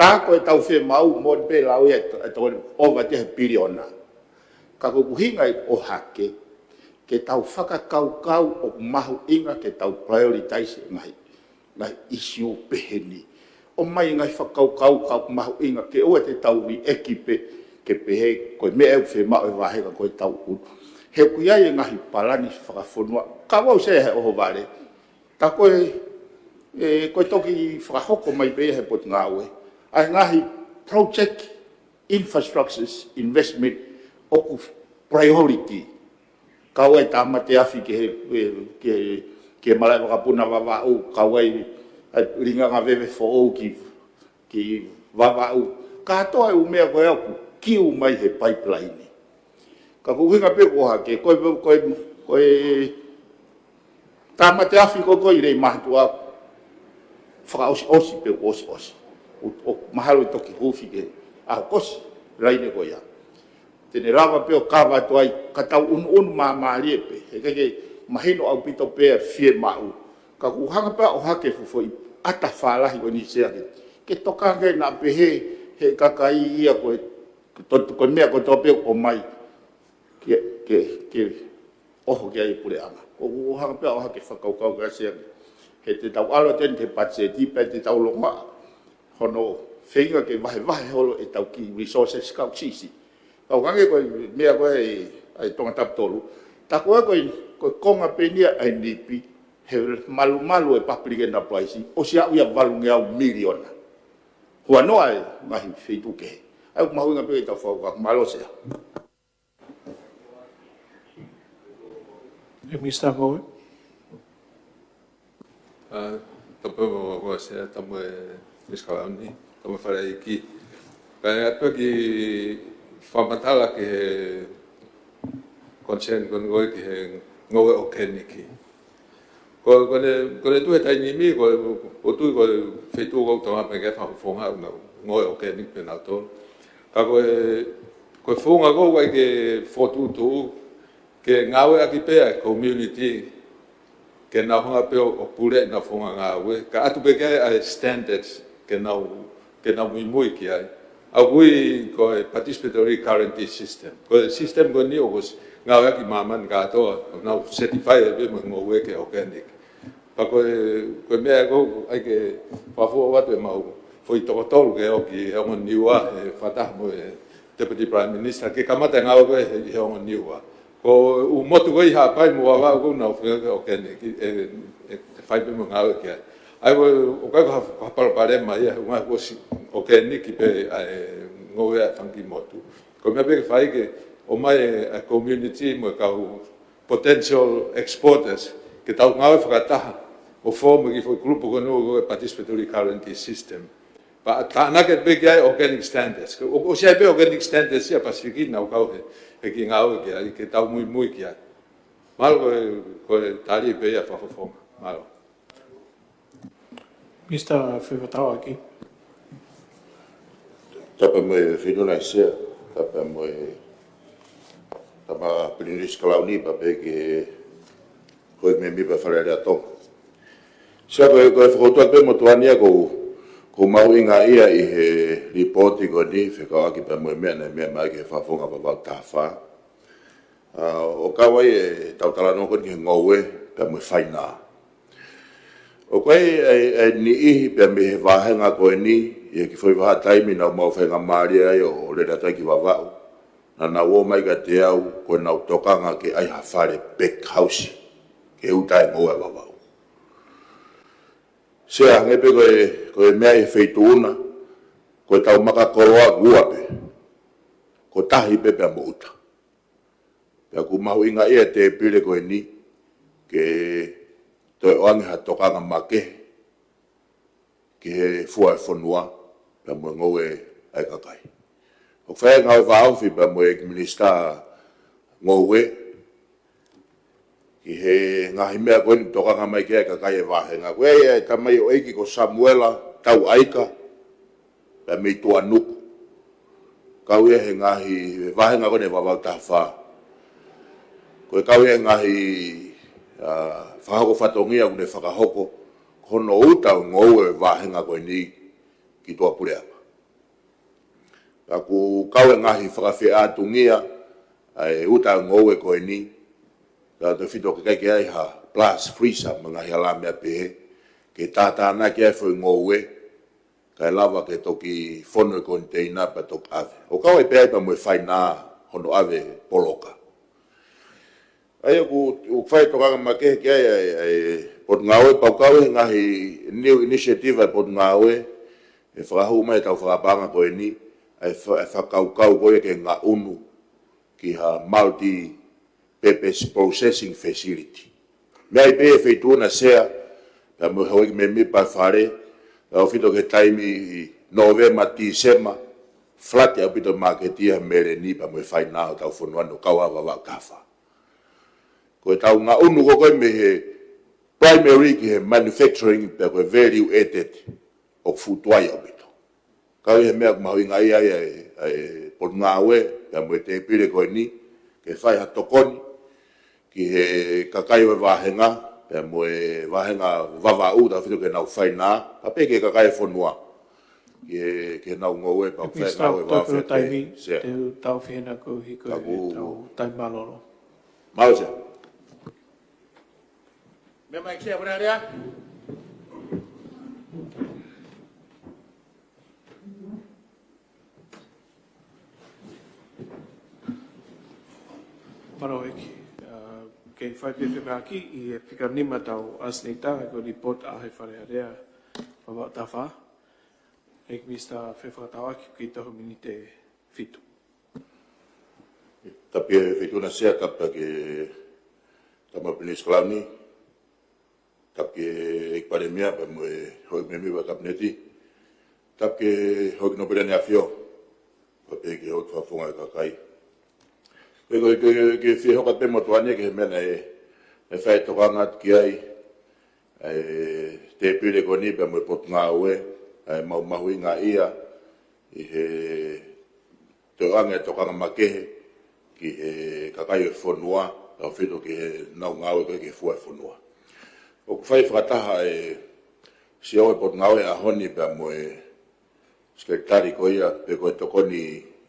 Tā ko e tau fiemaʻu mo pē lau ia e to-, e tokoni ʻova ʻe he piliona. Ka ko e ʻuhinga ʻi ʻohake, ke tau fakakaukau ʻoku mahuʻinga ke tau prioritize e ngaahi, ngaahi issue pehē ni. ʻOmai ngaahi fakakaukau ka ʻoku mahuʻinga ke ʻoua te tau liʻeki pē, ke pehē ko e meʻa ʻoku fiemaʻu ʻe he vahenga ko e tau ʻutu. He ʻoku ʻi ai e ngaahi palani fakafonua, ka vau se he ʻohovale. Tā ko e, ʻe, ko e toki fakahoko mai pē ia he Potungāue ʻa e ngaahi project infrastructures investment ʻoku priority. Kau ai e tāmate afi ki he, ki he, ki he Malaʻe Vakapuna Vavaʻu, kau ai e linganga veve foʻou ki ki Vavaʻu. Kātoa e ʻū meʻa ko ē ʻoku kiu mai he pipeline. Ka ko e ʻuhinga pē ko ʻohake, ko e, ko e, ko e tāmate afi ko ē ʻi Leimahatuʻa fakaʻosiʻosi pē kuo ʻosiʻosi. ʻO, ʻo mahalo ʻe toki huufi ke ʻaho kuo ʻosi laine ko ia. Te ne lava pē ʻo kava atu ai, ka tau ʻunuʻunu māmālie pē. He ʻikai ke mahino ʻaupito pē ʻa e fiemaʻu. Ka ʻoku hanga pē ʻohake e foʻi ʻata fālahi ko eni Sea ke, ke tokanga ke na pehē he kakai ia ko e, to-, ko e meʻa kotoa pē ʻoku ʻomai ke, ke, ke ʻoho ki ai e puleʻanga. ʻOku hanga pē ʻohake e fakakaukau kia Sea ke, he te tau ʻalu atu eni ki he patiseti pea te tau longoaʻa hono feinga ke vahevahe holo ʻetau kiʻi resources ka ʻoku siʻisiʻi. Ka ʻoku hangē ko e meʻa ko ē ʻa e Tongatapu tolu. Tā ko ē ko e, ko e konga pē eni ia ʻa e nipi, he malumalu e public enterprise, ʻosi aʻu ia valungeau miliona. Huanoa e ngaahi feituʻu kehe. ʻA ia ʻoku mahuʻinga pē ke tau fakakaukau. Mālō Sea. ʻE Minisitā Ngoue. ʻA, tapu mo, mo Sea, tapu mo e Minisitā Kalauni, tapu mo e Faleʻeiki. Kae ʻatu ki he fakamatala ki he concern ko eni ki he ngoue ʻokeniki. Ko, ko ʻene, ko ʻene tuʻu he taimi ni, ko, ko tui ko e feituʻu ko ē ʻoku tau maʻu pē ke fakafofonga ʻa e ngoue ʻokeniki pē nautolu. Ka ko e, ko e founga ko ē ʻoku ʻai ke fokotuʻutuʻu, ke ngāueʻaki pē ʻa e community, ke nau hanga pē ʻo, ʻo puleʻi ʻenau founga ngāue, kae ʻatu pē ki ai ʻa e standards, ke nau, ke nau muimui ki ai. ʻA ia ʻoku ui ko e participatory guarantee system. Ko e system ko eni ʻoku ʻosi ngāueʻaki ʻi māmani kātoa, ʻo nau certify ai pē mo e ngoue ke organic. Pea ko e, ko e meʻa ko ē ʻoku ʻai ke fakafoʻou atu ʻemau foʻi toko tolu ke ō ki he ongo Niua, he fakataha mo e Deputy Prime Minister, ke kamata e ngāue ko ē he, he ongo Niua. Ko e ʻū motu ko ē ʻi Haʻapai mo Vavaʻu ʻoku nau fie ke organic, ʻe, ʻe, ʻe fai pē mo e ngāue ki ai. ʻA ia ko e, ʻoku ʻikai ko ha, ha palopalema ia, he ʻuhinga kuo ʻosi organic pē ʻa e ngoue ʻa e fanga kiʻi motu. Ko e meʻa pē ke fai ke ʻomai e, e community mo e kau potential exporters, ke tau ngāue fakataha ʻo form e kiʻi foʻi kulupu ko eni ko e participatory guarantee system. Pea tānaki pē ki ai organic standards. Ko, ʻo, ʻosi ʻi ai pē organic standards ia Pasifiki naʻa nau kau he, he kiʻi ngāue ki ai, ke tau muimui ki ai. Mālō ko e, ko e tali pē ia fakafofonga. Mālō. Minisitā Fefatauʻaki. Tapu mo e Fineʻeiki Sea, tapu mo e Tama Pilinisi Kalauni, pea pehē ki he houʻeiki mēmipa Fale Alea Tonga. Sea, ko e, ko e fakautua pē mo tuʻa ni ia ʻoku, ʻoku mahuʻinga ia ʻi he lipooti ko eni, fekauʻaki pea mo e meʻa naʻe meʻa mai ki he fakafofonga Vavaʻu taha fā. ʻA, ʻo kau ai ʻetau talanoa ko eni ki he ngoue, pea mo e faina. ʻOku ʻi ai e, e niʻihi pea mei he vāhenga ko eni, ʻi he kiʻi foʻi vahaʻa taimi naʻa mau faingamālie ai ʻo, ʻo lele atu ai ki Vavaʻu. Naʻa nau ō mai kiate au, ko ʻenau tokanga ke ʻai ha fale pack house, ke uta e ngoue ʻa Vavaʻu. Sea, hangē pē ko e, ko e meʻa ʻi he feituʻu na, ko ʻetau maka koloa ʻoku ua pē. Ko e tahi pē pea mo ʻuta. Pea ʻoku mahuʻinga ia e tēpile ko eni, ke toe ʻoange ha tokanga makehe ki he fua e fonua, pea mo e ngoue ʻa e kakai. ʻOku fai e ngāue vāofi pea mo e ʻEiki Minisitā Ngoue ki he ngaahi meʻa ko eni ʻoku tokanga mai ki ai e kakai e vāhenga. Ko ia e tamaioʻeiki ko Samuela Tauʻaika, pea mei Tuʻanuku. Kau ia he ngaahi vāhenga ko eni ʻa e Vavaʻu Taha Fā. Ko e kau ia he ngaahi, ā, fakahoko fatongia ʻoku ne fakahoko, ko hono uta ʻo e ngoue e vāhenga ko eni ki tuʻapuleʻanga. Ka ʻoku kau e ngaahi fakafeʻātungia ʻa e uta ʻo e ngoue ko eni, tautefito ke ʻikai ke ʻi ai ha blast freezer mo e ngaahi hala meʻa pehē, ke tātānaki ai e foʻi ngoue, kae lava ke toki fonu e koniteina pea toki ʻave. ʻOku kau ai pē ai pea mo e fainā hono ʻave poloka. ʻA ia ʻoku, ʻoku fai e tokanga makehe ki ai ʻa e, ʻa e Potungāue, pea ʻoku kau he ngaahi new initiative ʻa e Potungāue, ʻe fakahū mai ʻetau fakapaʻanga ko eni, ʻa e fa-, ʻa e fakakaukau ko ia ke ngaʻunu ki ha multi-purpose processing facility. Meʻa ai pē ʻe Feituʻuna Sea, pea mo e houʻeiki mēmipa e Fale, tautefito ki he taimi ʻi Nōvema, Tīsema, flat ʻaupito māketi ʻa e meleni pea mo e fainā ʻo hotau fonua ni ʻoku kau ai e Vavaʻu Taha Fā. Ko ʻetau ngaʻunu ko ē mei he primary ki he manufacturing pea ko e value added ʻoku fuʻu tuai ʻaupito. Kau ia he meʻa ʻoku mahuʻingaʻia ai ʻa e, ʻa e Potungāue pea mo e tēpile ko eni ke fai ha tokoni ki he kakai ʻo e vāhenga, pea mo e vāhenga Vavaʻu, tautefito ki heʻenau fainā, pea pehē ki he kakai e fonua, ki he, ki heʻenau ngoue, pea ʻoku fai e ngāue vāofi ʻa e taimi, Sea. Te u taʻofi hena koeʻuhi ko e, ka ʻoku, tau taimi mālōlō. Mālō Sea. Meʻa mai Sea, puna lea. Mālō ʻEiki, ā, kei fai pē femeʻaʻaki ʻi he fika nima ʻetau ʻasenita, ko e lipooti ʻa e Fale Alea, Vavaʻu Taha Fā. ʻEiki Minisitā Fefakatauʻaki, ke tohi miniti ʻe fitu. Tapu ki he Feituʻuna Sea, tapu ki he Tama Pilinisi Kalauni, tapu ki he ʻEiki Palēmia pea mo e houʻeiki mēmipa Kapineti, tapu ki he Houʻeiki Nōpele ʻAneafió, pea pehē ki he houʻeiki fakafofonga ʻo e kakai. Ko e, ko e, ko e, ko e fie hoko atu pē motuʻa ni ki he meʻa naʻe, naʻe fai e tokanga atu ki ai ʻa e tēpile ko eni pea mo e Potungāue, ʻa e mahuʻingaʻia ʻi he toʻo ange e tokanga makehe ki he kakai ʻo e fonua, tautefito ki heʻenau ngāue ko ē ki he fua e fonua. ʻOku fai fakataha e C E O e Potungāue he ʻaho ni pea mo e Sekelitali ko ia, pe ko e Tokoni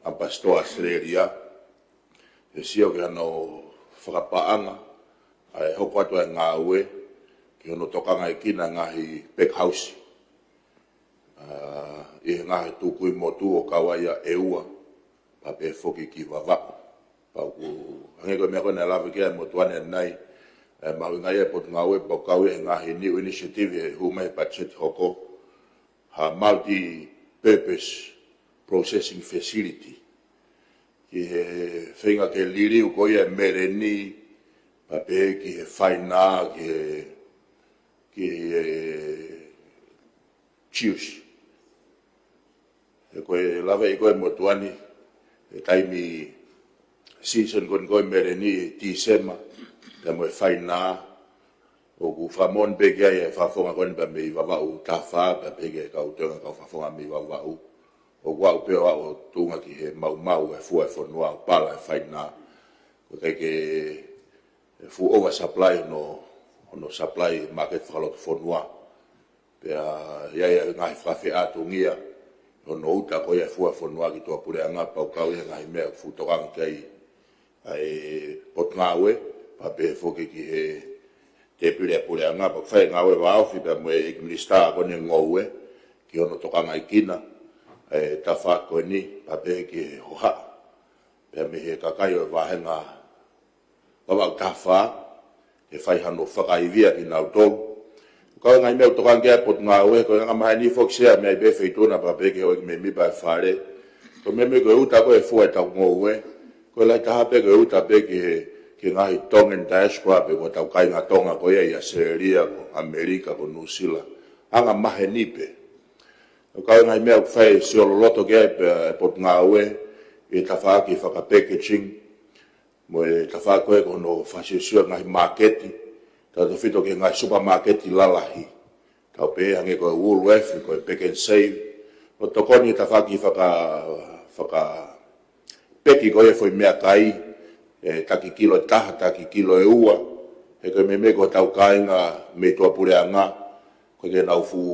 ʻAmipasitoa ʻAositelēlia, he sio ki hano fakapaʻanga ʻa e hoko atu ʻa e ngāue ki hono tokangaʻekina e ngaahi pack house, ā, ʻi he ngaahi tukui motu ʻo kau ai ʻa ʻEua, pea pehē foki ki Vavaʻu. Pea ʻoku hangē ko e meʻa ko ē naʻe lave ki ai e motuʻa ni ʻanenai, ē, mahuʻingaʻia e Potungāue, pea ʻoku kau ia he ngaahi new initiative ʻe hū mai he patiseti hoko, ha multi-purpose processing facility ki he feinga ke liliu ko ia e meleni, pea pehē ki he fainā, ki he, ki he juice. He ko e lave ʻi he ko ē motuʻa ni, he taimi season ko eni ko e meleni, Tīsema, pea mo e fainā, ʻoku fakamoʻoni pē ki ai e fakafofonga ko eni pea mei Vavaʻu Taha Fā, pea pehē ki he kau toenga kau fakafofonga mei Vavaʻu. ʻOku aʻu pē ʻo aʻu ʻo tuʻunga ki he maumau e fua e fonua ʻo pala e fainā. Ko e ʻikai ke, e fuʻu oversupply hono, hono supply māketi fakalotofonua. Pea ʻi ai e ngaahi fakafeʻātungia hono uta ko ia e fua e fonua ki tuʻapuleʻanga, pea ʻoku kau ia he ngaahi meʻa ʻoku fuʻu tokanga ki ai ʻa e Potungāue, pea pehē foki ki he tēpile ʻa e puleʻanga, pea ʻoku fai e ngāue vāofi pea mo e ʻEiki Minisitā ko eni ʻo e Ngoue ki hono tokangaʻekina e tafaʻaki ko eni, pea pehē ki he hohaʻa pea mei he kakai ʻo e vāhenga Vavaʻu Taha Fā, ke fai hano fakaivia kinautolu. Ko e ngaahi meʻa ʻoku tokanga ki ai e Potungāue, ko e anga maheni foki Sea, meʻa ai pē Feituʻuna pea pehē ki he houʻeiki mēmipa e Fale. Ko e meʻa mai ko e uta ko ē e fua ʻetau ngoue, ko e lahi taha pē ko e uta pē ki he, ki he ngaahi Tongan diaspora pe ko hotau kāinga Tonga ko ia ʻi ʻAositelēlia, ko ʻAmelika, ko Nuʻusila. Anga maheni pē. ʻOku kau e ngaahi meʻa ʻoku fai e sio loloto ki ai pē ʻa e Potungāue, ʻi he tafaʻaki faka-packaging, mo e tafaʻaki ko ē ko hono fakasiosio e ngaahi māketi, tautefito ki he ngaahi supamāketi lalahi. Tau pehē hangē ko e Woolworth, ko e Pack n Save, ʻo tokoni he tafaʻaki faka, faka peki ko ē foʻi meʻakai, ʻe taki kilo ʻe taha, taki kilo ʻe ua, he ko e meimei ko hotau kāinga mei tuʻapuleʻanga, ʻoku ʻikai ke nau fuʻu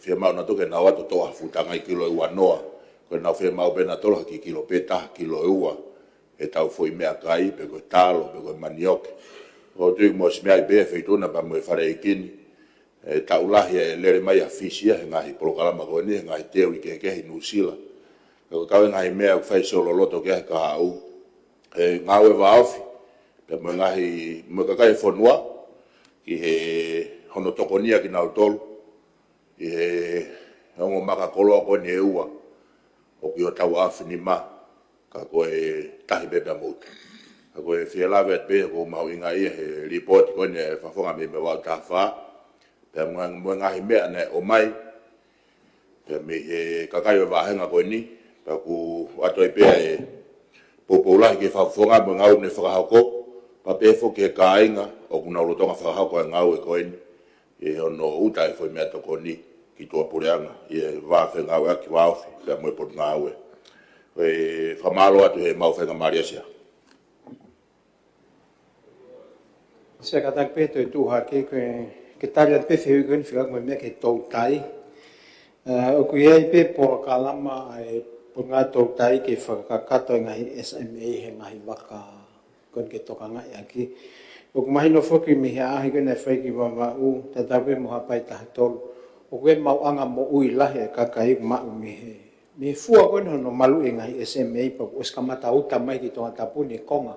fiemaʻu nautolu ke nau ʻalu ʻo toʻo ha fuʻu tangai kilo ʻe ua noa, ko ʻenau fiemaʻu pē nautolu ha kiʻi kilo pē taha, kilo ʻe ua, ʻetau foʻi meʻakai, pe ko e talo, pe ko e manioke. ʻOku ou tui mo si meʻa ʻi pē feituʻu na pea mo e fale ʻeiki ni, ʻe taʻu lahi ʻe lele mai ʻa Fisi ia he ngaahi polokalama ko eni, he ngaahi teu ʻi kehekehe ʻi Nuʻusila. Ka ʻoku kau e ngaahi meʻa ʻoku fai e sio loloto ki ai he kahaʻu, ʻe ngāue vāofi pea mo e ngaahi, mo e kakai e fonua, ʻi he hono tokonia kinautolu ʻi he ongo maka koloa ko eni ʻe ua, ʻoku ʻi hotau ʻaofinima, ka ko e tahi pē pea mo uta. Ka ko e fie lave atu pē, ʻoku mahuʻinga ia he lipooti ko eni ʻa e Fakafofonga mei, mei he valu taha fā, pea mo e, mo e ngaahi meʻa naʻe ʻomai pea mei he kakai ʻo e vāhenga ko eni, pea ʻoku ʻoatu ai pē ʻa e poupou lahi ki he Fakafofonga mo e ngāue ne fakahoko, pea pehē foki ki he kāinga ʻoku nau lolotonga fakahoko e ngāue ko eni, ʻi hono uta e foʻi meʻatokoni ki tuʻapuleʻanga, ʻi he vā fengāueʻaki vāofi pea mo e Potungāue. ʻOku fakamālō atu he maʻu faingamālie, Sea. Sea, kātaki pē toe tuʻu hake, ko e, ke tali atu pē fehuʻi ko eni fekauʻaki mo e meʻa ki he toutai. ʻA, ʻoku ʻi ai pē polokalama ʻa e Potungāue Toutai ke fakakakato e ngaahi S M E he ngaahi vaka ko eni ke tokangaʻi ʻaki. ʻOku mahino foki mei he ʻaʻahi ko eni naʻe fai ki Vavaʻu, tatau pē mo Haʻapai taha tolu, ʻoku ʻi ai e maʻuʻanga moʻui lahi e kakai ʻoku maʻu mei he, mei he fua ko eni hono maluʻi e ngaahi S M E, pea kuo ʻosi kamata uta mai ki Tongatapu ni e konga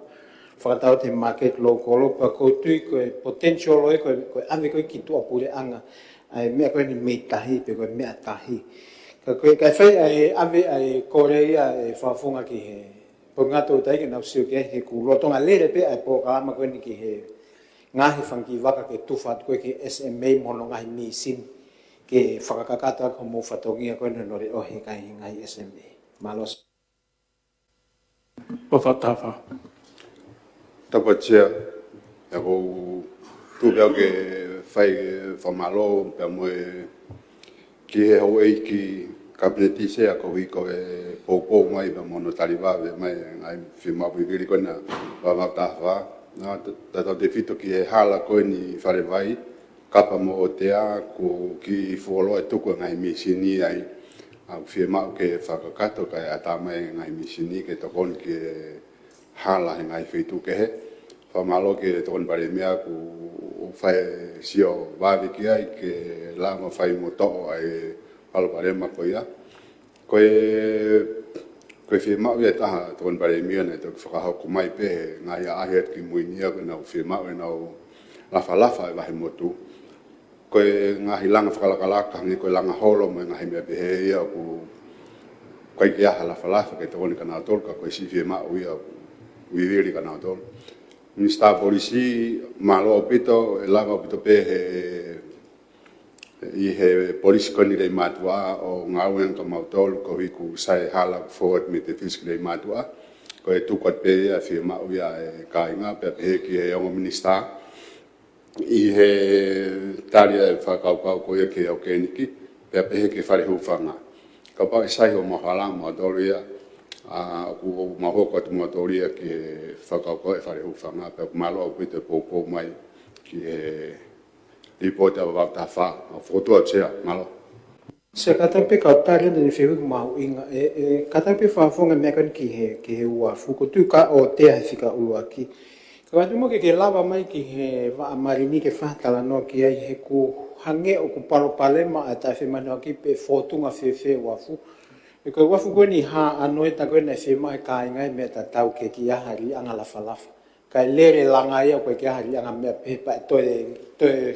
fakatau atu he māketi lōkolo, pea ʻoku ou tui ko e potential ʻo e, ko e, ko e ʻave ko ē ki tuʻapuleʻanga ʻa e meʻa ko eni mei tahi, pe ko e meʻa tahi. Ka ko e, kae fai ʻa e ʻave ʻa e kole ia ʻa e Fakafofonga ki he Potungāue Toutai ke nau sio ki ai, he ʻoku lolotonga lele pē ʻa e polokalama ko eni ki he ngaahi fanga kiʻi vaka ke tufa atu ko ē ki he S M E mo hono ngaahi mīsini ke fakakakato ʻaki hoʻomou fatongia ko eni hono leʻohi e ngaahi, ngaahi S M E. Mālō. Pea fakataha. Tapu atu Sea, ʻoku ou tui pē au ke fai e fakamālō pea mo e ki he houʻeiki Kapineti Sea koeʻuhi ko e poupou mai pea mo hono tali vave mai e ngaahi fiemaʻu vivili ko ena ʻa Vavaʻu taha fā. Naʻa ta-, tautautefito ki he hala ko eni Falevai, Kapa mo ʻOtea, kuo kiʻi fuoloa e tuku e ngaahi mīsini ai. ʻOku fiemaʻu ke fakakakato kae ʻatā mai e ngaahi mīsini ke tokoni ki he hala he ngaahi feituʻu kehe. Fakamālō ki he Tokoni Palēmia kuo fai e sio vave ki ai ke lava fai mo toʻo ʻa e palopalema ko ia. Ko e, ko e fiemaʻu ia ʻe taha Tokoni Palēmia naʻe toki fakahoko mai pē he ngaahi ʻaʻahi atu ki mui ni ia ko ʻenau fiemaʻu ʻenau lafalafa e vahemotu. Ko e ngaahi langa fakalakalaka, hangē ko e langa holo mo e ngaahi meʻa pehē ia ʻoku ʻikai ke ʻi ai ha lafalafa ke tokoni kia nautolu, ka ko e siʻi fiemaʻu ia ʻoku vivili kia nautolu. Minisitā Polisi, mālō ʻaupito, ʻe lava ʻaupito pē he, ʻi he polisi ko eni Leimātuʻa ʻo ngāue ange kia mautolu koeʻuhi kuo sai e hala kuo fou atu mei Tefisi ki Leimātuʻa. Ko e tuku atu pē ia e fiemaʻu ia e kāinga, pea pehē ki he ongo minisitā ʻi he tali ʻa e fakakaukau ko ia ki he ʻōkeniki, pea pehē ki he fale hūfanga. Kapau ʻe sai hoʻomou hala mautolu ia, ʻa, ʻoku mau hoko atu mautolu ia ki he fakakaukau e fale hūfanga, pea ʻoku mālō ʻaupito e poupou mai ki he lipooti ʻa Vavaʻu taha fā. ʻOku ou fokotuʻu atu Sea, mālō. Sea, kātaki pē kau tali ʻeni e fehuʻi mahuʻinga, ʻe, ʻe, kātaki pē Fakafofonga meʻa ko eni ki he, ki he uafu, ʻoku ou tui ka ʻotea he fika ʻuluaki. Ka ʻoku ou tui mo ke, ke lava mai ki he vaʻa malini ke fakatalanoa ki ai he ʻoku hangē ʻoku palopalema ʻa e taʻefemahinoʻaki pe fōtunga fēfē uafu. ʻE ko e uafu ko eni Haʻa ʻAnoeta ko eni naʻe fiemaʻu he kāinga e meʻa tatau ke ʻikai ha liʻanga lafalafa. Kae lele langa ia ʻoku ʻikai ha liʻanga meʻa pehē pea toe, toe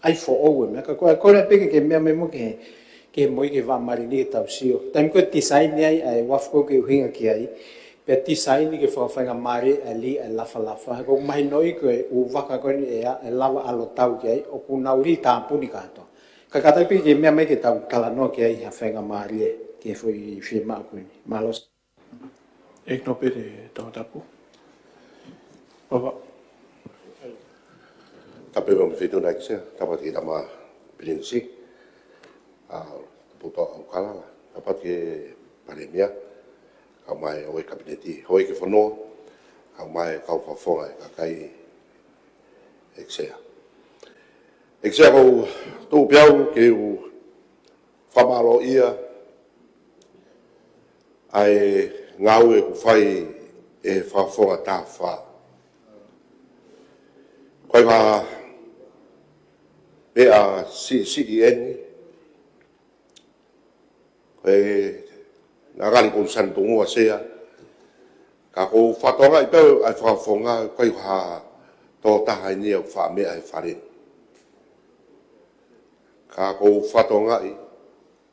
ʻai foʻou e meʻa. Ka ko e, ko e kole pē ke, ke meʻa mai mo ke, ke moʻui ki he vaʻa malini ke tau sio. Taimi ko ē tisaini ai ʻa e uafu ko ē ʻoku ke ʻuhinga ki ai, pea tisaini ke fakafaingamālie ʻa e lī ʻa e lafalafa. He ʻoku mahinoʻi ko e ʻū vaka ko eni ʻe, ʻe lava ʻalu ʻo tau ki ai, ʻoku nau lī tāpuni kātoa. Ka kātaki pē ke meʻa mai ke tau talanoa ki ai ha faingamālie ki he foʻi fiemaʻu ko eni. Mālō. ʻEiki Nōpele Tongatapu. Papa. Tapu mo e Feituʻu na ʻEiki Sea, tapu ki he Tama Pilinisi, ʻa Puto ʻAukalala, tapu ki he Palēmia, kau mai ʻa e Kapineti, houʻeiki ʻo e fonua, kau mai kau fakafofonga ʻa e kakai ʻEiki Sea. ʻEiki Sea, ʻoku ou tuʻu pē au ke u fakamālōʻia ʻa e ngāue ʻoku fai ʻe he Fakafofonga Taha Fā. Ko e ngaahi meʻa siʻisiʻi eni, ko e ngaahi ʻoku ou sani tungua Sea, ka ʻoku ou fakatokangaʻi pē ʻa e Fakafofonga, ʻikai ko ha tokotaha eni ʻoku faʻa meʻa he fale ni. Ka ʻoku ou fakatokangaʻi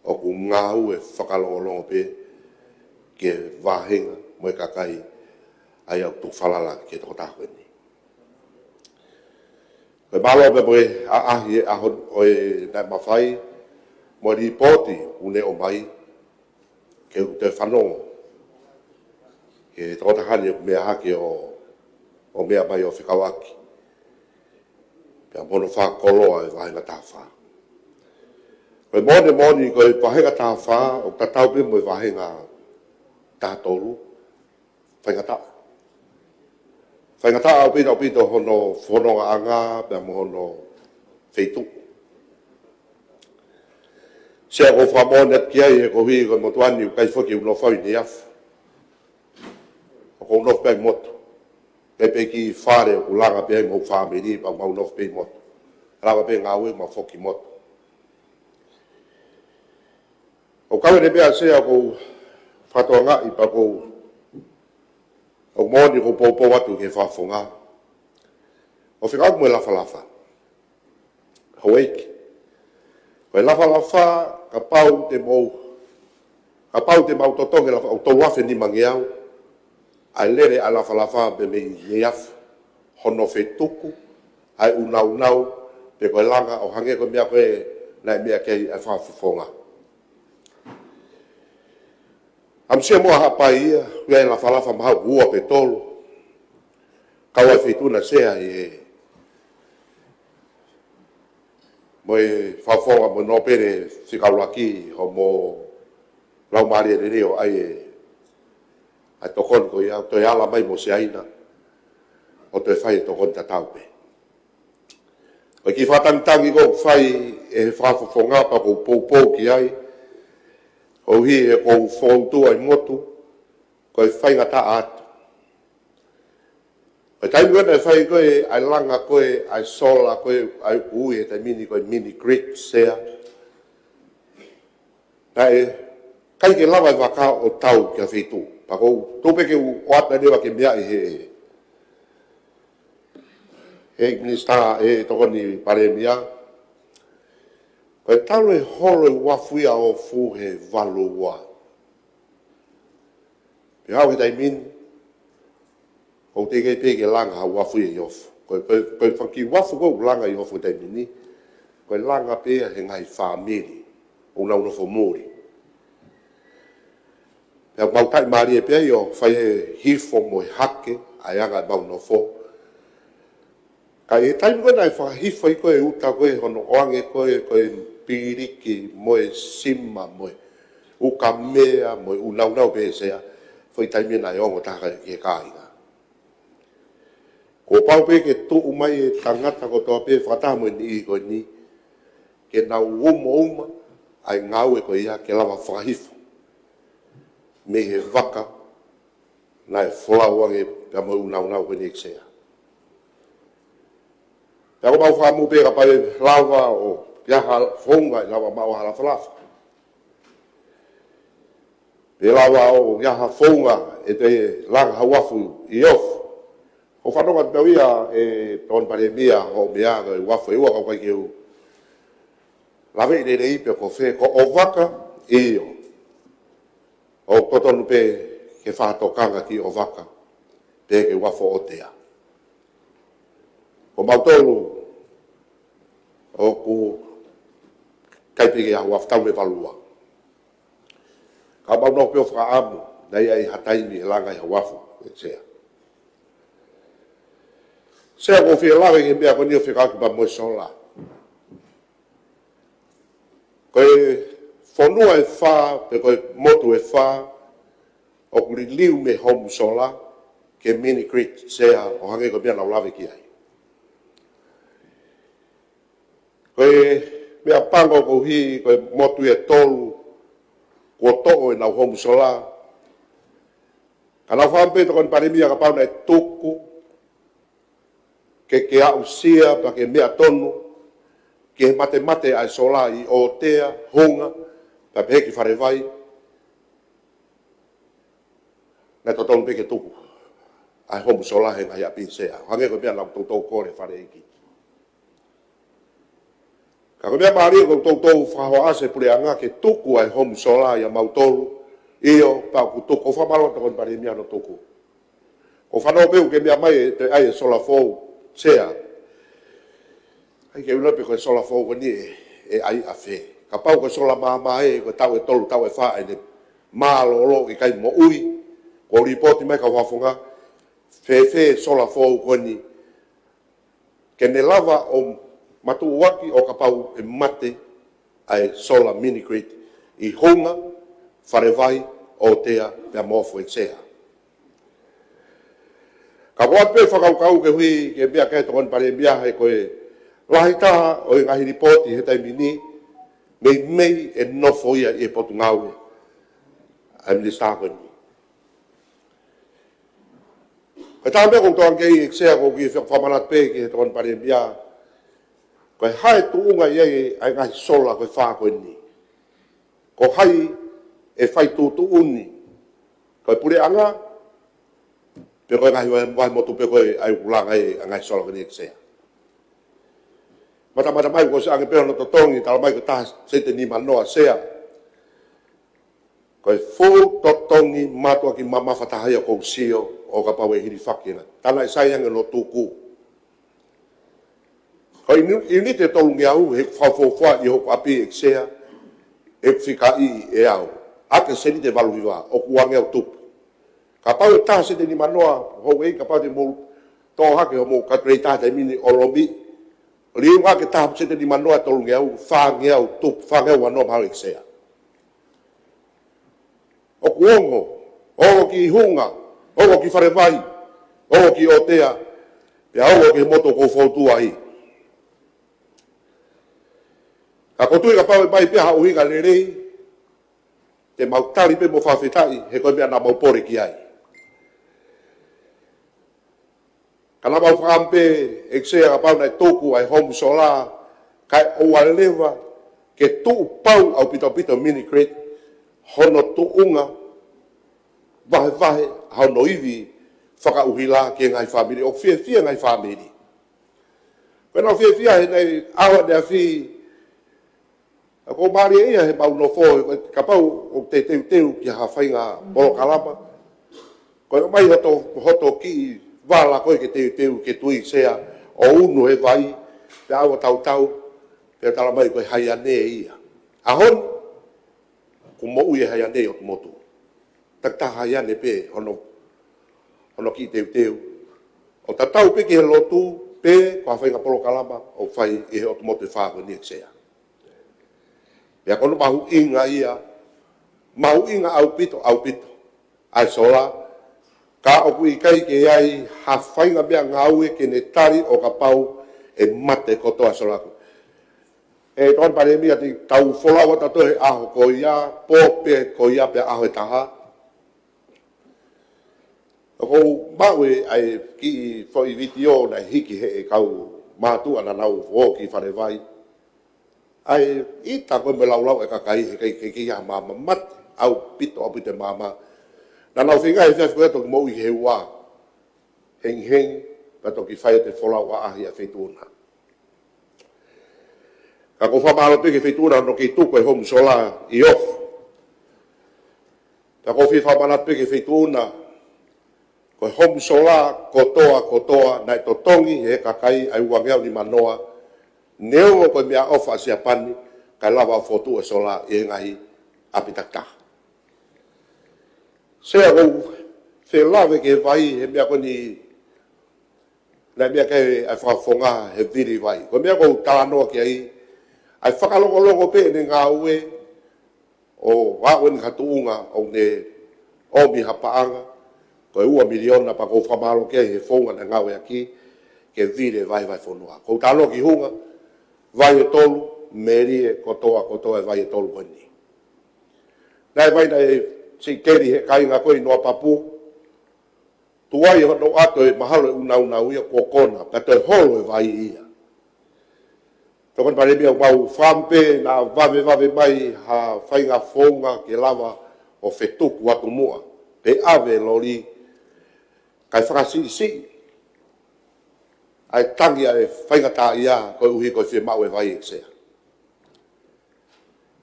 ʻoku ngāue fakalongolongo pē ki he vāhenga mo e kakai ʻa ia ʻoku tuku falala ki he tokotaha ko eni. Ko e mālō pē mo e ʻaʻahi ʻa e ʻaho ʻo e naʻe mafai mo e lipooti ʻoku ne ʻomai ke u toe fanongo ki he tokotaha ni ʻoku meʻa hake ʻo, ʻo meʻa mai ʻo fekauʻaki pea mo hono fakakoloa e Vāhenga Taha Fā. Ko e moʻoni moʻoni ko e Vāhenga Taha Fā ʻoku tatau pē mo e Vāhenga Taha Tolu, faingataʻa. Faingataʻa ʻaupito ʻaupito hono fonongaʻanga pea mo hono feituʻu. Sea, ʻoku ou fakamoʻoni atu ki ai he koeʻuhi ko e motuʻa ni ʻoku ʻikai foki ke u nofo ʻi Neiafu. ʻOku ou nofo pē ʻi motu. Pea pē ki fale ʻoku langa pē ai mo e fāmili pea mau nofo pē ʻi motu. Lava pē ngāue mau foki motu. ʻOku ou kau ʻene pea Sea ʻoku ou fakatokangaʻi pea ʻoku ou, ʻoku moʻoni ʻoku ou poupou atu ki he Fakafofonga ʻo fekauʻaki mo e lafalafa. Houʻeiki. Ko e lafalafa, kapau te mou, kapau te mau totongi lafa ʻoku tolu afe nimangeau, ʻa e lele ʻa e lafalafa pē mei Neiafu, hono fetuku ʻa e ʻunaunau, pe ko e langa ʻo hangē ko e meʻa ko ē naʻe meʻa ki ai ʻa e Fakafofonga. ʻAmusia mo Haʻapai ia, ʻoku ʻi ai e lafalafa mahalo ua pe tolu. Kau ai Feituʻu na Sea ʻi he, mo e Fakafofonga mo Nōpele Fikaulaki hoʻomo laumālie lelei ʻo ʻai e, ʻa e tokoni ko ia, toe ala mai mo Siaina ʻo toe fai e tokoni tatau pē. Ko e kiʻi fakatangitangi ʻoku fai ʻe he Fakafofonga pea ʻoku ou poupou ki ai, koeʻuhi he ʻoku ou foutua ʻi motu, ko e faingataʻa atu. Ko e taimi ko ē naʻe fai ko ē ʻa e langa ko ē ʻa e sola ko ē ʻa e ʻuhi he taimi ni ko e mini grid Sea, naʻe ʻikai ke lava e vaka ʻo tau ki ha feituʻu. Pea ʻoku ou tuʻu pē ke u ʻoatu leva ke meaʻi he, he Minisitā, he Tokoni Palēmia. Ko e talu e holo e uafu ia ʻo Ofu he valu ua. Pea ʻi he taimi ni, ʻoku teʻeki ai pē ke langa ha uafu ia ʻi Ofu. Ko e, ko e, ko e fanga kiʻi uafu ʻoku langa ʻi Ofu he taimi ni, ko e langa pē ia he ngaahi fāmili ʻoku nau nofo muli. Pea mau taʻimālie pē ai ʻo fai e hifo mo e hake ʻa e anga ʻemau nofo. Ka ʻi he taimi ko ē naʻe fakahifo ai ko ē uta ko ē hono ʻoange ko ē ko e piliki mo e sima mo e ukamea mo e ʻunaunau pē Sea, foʻi taimi naʻe ongo taha ki he kāinga. Kuo pau pē ke tuʻu mai e tangata kotoa pē fakataha mo e niʻihi ko eni ke nau umo uma ʻa e ngāue ko ia ke lava fakahifo mei he vaka naʻe folau ange pea mo e ʻunaunau ko eni ʻEiki Sea. Pea ʻoku mau fakamoʻoni pē kapau ʻe lava ʻo ʻi ai ha founga ʻe lava maʻu ha lafalafa. Pe lava ʻo ʻi ai ha founga ʻe toe langa ha uafu ʻi Ofu. ʻOku ou fanongo atu pē au ia ʻe Tokoni Palēmia hoʻo meʻa ko e uafu ʻe ua ka ʻoku ʻikai ke u laveʻi lelei pe ko fē, ko ʻOvaka, ʻio. ʻOku totonu pē ke fakatokanga ki ʻOvaka, pe ki he uafu ʻo ʻOtea. Ko mautolu ʻoku ʻikai pē ke ʻi ai ha uafu, talu mei he valu ua. Ka ʻoku mau nofo pē ʻo fakaʻamu naʻa ʻi ai ha taimi ʻe langa ai ha uafu, ʻEiki Sea. Sea, ʻoku ou fie lave ki he meʻa ko eni ʻo fekauʻaki pea mo e sola. Ko e fonua ʻe fā, pe ko e motu ʻe fā, ʻoku liliu mei he homu sola ki he mini grid, Sea, ʻo hangē ko e meʻa naʻa ku lave ki ai. Ko e meʻa pango koeʻuhi ko e motu ʻe tolu kuo toʻo ʻenau homu sola. Ka naʻa ku fakaʻamu pē, Tokoni Palēmia, kapau naʻe tuku ke ke aʻusia pea ke meʻa tonu ki he matemate ʻa e sola ʻi ʻOtea, Hunga, pea pehē ki Falevai, naʻe totonu pē ke tuku ʻa e homu sola he ngaahi ʻapi, Sea, hangē ko e meʻa naʻa ku toutou kole, Fale ʻEiki. Ka ko e meʻa mālie, ʻoku ou toutou fakahoʻasi e puleʻanga ke tuku ʻa e homu sola ʻia mautolu. ʻIo, pea ʻoku tuku. ʻOku ou fakamālō, Tokoni Palēmia, hono tuku. ʻOku ou fanongo pē ʻoku ke meʻa mai ʻe toe ʻai e sola foʻou, Sea. ʻAi ke u ʻilo pe ko e sola foʻou ko eni ʻe, ʻe ʻai ʻafē. Kapau ko e sola māmā ē, ko e taʻu ʻe tolu, taʻu ʻe fā ʻene mālōlō, ʻikai moʻui, kuo lipooti mai e kau fakafofonga, fēfē e sola foʻou ko eni ke ne lava ʻo matuʻuaki ʻo kapau ʻe mate ʻa e sola mini grid ʻi Hunga, Falevai, ʻOtea, pea mo Ofo, ʻEiki Sea. Ka ʻoku ou ʻoatu pē fakakaukau koeʻuhi ke meʻa ki ai, Tokoni Palēmia, he ko e lahi taha ʻo e ngaahi lipooti he taimi ni, meimei ʻe nofo ia ʻi he Potungāue ʻa e minisitā ko eni. Ko e taha e meʻa ʻoku ou tokanga ki ai, ʻEiki Sea, ʻoku ou kiʻi fakamanatu pē ki he Tokoni Palēmia, ko e hā e tuʻunga ʻi ai ʻa e ngaahi sola ko e fā ko eni. Ko hai ʻe fai tuʻutuʻuni, ko e puleʻanga, pe ko e ngaahi vahe, vahe motu pē ko ē ʻa ia ʻoku langa ai ʻa e ngaahi sola ko eni, ʻEiki Sea. Matamata mai kuo ʻosi ange pē hono totongi, talamai ko e taha sēniti ʻe nima noa, Sea. Ko e fuʻu totongi mātuʻaki mamafa taha ia ʻoku ou sio, ʻo kapau ʻe hilifaki ena. Tā naʻe sai ange hono tuku. Ko e inu-, ʻiuniti ʻe tolungeau, he ʻoku fakafuofua ʻi hoku ʻapi, ʻEiki Sea, ʻoku fika ʻe au. ʻAki e sēniti ʻe valu hiva, ʻoku uangeau tupu. Kapau ʻe taha sēniti ʻe nima noa, houʻeiki, kapau te mou toʻo hake hoʻomou calculator he taimi ni ʻo lomiʻi, liunga ke taha sēniti ʻe nima noa ʻe tolungeau, fāngeau tupu, fāngeau ua noa mahalo, ʻEiki Sea. ʻOku ongo, ongo ki Hunga, ongo ki Falevai, ongo ki ʻOtea, pea ongo ki he motu ʻoku ou fou atu ai. Ka ʻoku ou tui kapau ʻe ʻomai pē ha ʻuhinga lelei, te mau tali pē mo fakafetaʻi, he ko e meʻa naʻa mau pole ki ai. Ka naʻa mau fakaʻamu pē, ʻEiki Sea, kapau naʻe tuku ʻa e homu sola, kae ʻoua leva ke tuʻu pau ʻaupito ʻaupito mini grid, hono tuʻunga vahevahe hono ivi fakaʻuhila ki he ngaahi fāmili. ʻOku fiefia e ngaahi fāmili. Ko ʻenau fiefia he naʻe ʻaho ʻaneafi, ʻoku mālie ia he mau nofo, he ko e kapau ʻoku te teuteu ki ha faʻahinga polokalama, ko e ʻomai hoto, hoto kiʻi vala ko ē ke teuteu ke tui, Sea, ʻo unu he vai, pea ʻave ʻo tautau, pea talamai ko e haiane ia. ʻAho ni, kuo moʻui e haiane ʻi ʻOtu Motu. Takitaha haiane pē hono, hono kiʻi teuteu. ʻO tatau pē ki he lotu, pe ko ha faʻahinga polokalama ʻoku fai ʻi he ʻOtu Motu ʻe fā ko eni, ʻEiki Sea. Pea ko hono mahuʻinga ia, mahuʻinga ʻaupito, ʻaupito ʻa e sola, ka ʻoku ʻikai ke ʻi ai ha faʻahinga meʻangāue ke ne tali ʻo kapau ʻe mate kotoa e sola ko ē. Tokoni Palēmia, te tau folau atu he ʻaho ko ia, pō pē ko ia pea ʻaho ʻe taha. ʻOku ou maʻu ʻa e kiʻi foʻi vitiō naʻe hiki ʻe he kau mātuʻa naʻa nau ō ki Falevai. ʻA e ʻita ko ē mo e laulau ʻa e kakai, he ʻikai ke, ke ʻi ai ha maama, mate ʻaupito, ʻaupito e maama. Naʻa nau feinga he efiafi ko ia toki moʻui he ua hengihengi, pea toki fai atu e folau ʻaʻahi ʻa e Feituʻuna. Ka ʻoku ou fakamālō pē ki he Feituʻuna hono kei tuku e homu sola ʻi Ofo. Pea ʻoku ou fie fakamanatu pē ki he Feituʻuna, ko e homu sola kotoa, kotoa, naʻe totongi ʻe he kakai ʻa e uangeau nima noa, neongo ko e meʻaʻofa ʻa Siapani, kae lava ʻo fokotuʻu e sola ʻi he ngaahi ʻapi takitaha. Sea, ʻoku ou fie lave ki he vai he meʻa ko eni, naʻe meʻa ki ai ʻa e fakafofonga he vili vai. Ko e meʻa ʻoku ou talanoa ki ai, ʻa e fakalongolongo pē ʻene ngāue ʻo aʻu eni ki ha tuʻunga ʻoku ne ʻomi ha paʻanga ko e ua miliona, pea ʻoku ou fakamālō ki ai he founga naʻe ngāueʻaki ke vili e vai vahefonua. ʻOku ou talanoa ki Hunga, Vaihetolu, Melie, kotoa, kotoa e Vaihetolu ko eni. Naʻe vai naʻe siʻi keli he kāinga ko ē ʻi Noapapu, tuai hono ʻoatu e mahalo e ʻunaunau ia kuo kona, pea toe holo e vai ia. Tokoni Palēmia, ʻoku mau fakaʻamu pē naʻa vavevave mai ha faʻahinga founga ke lava ʻo fetuku atu muʻa, pe ʻave e loli, kae fakasiʻisiʻi ʻa e tangi ʻa e faingataʻaʻia koeʻuhi ko e fiemaʻu e vai, ʻEiki Sea.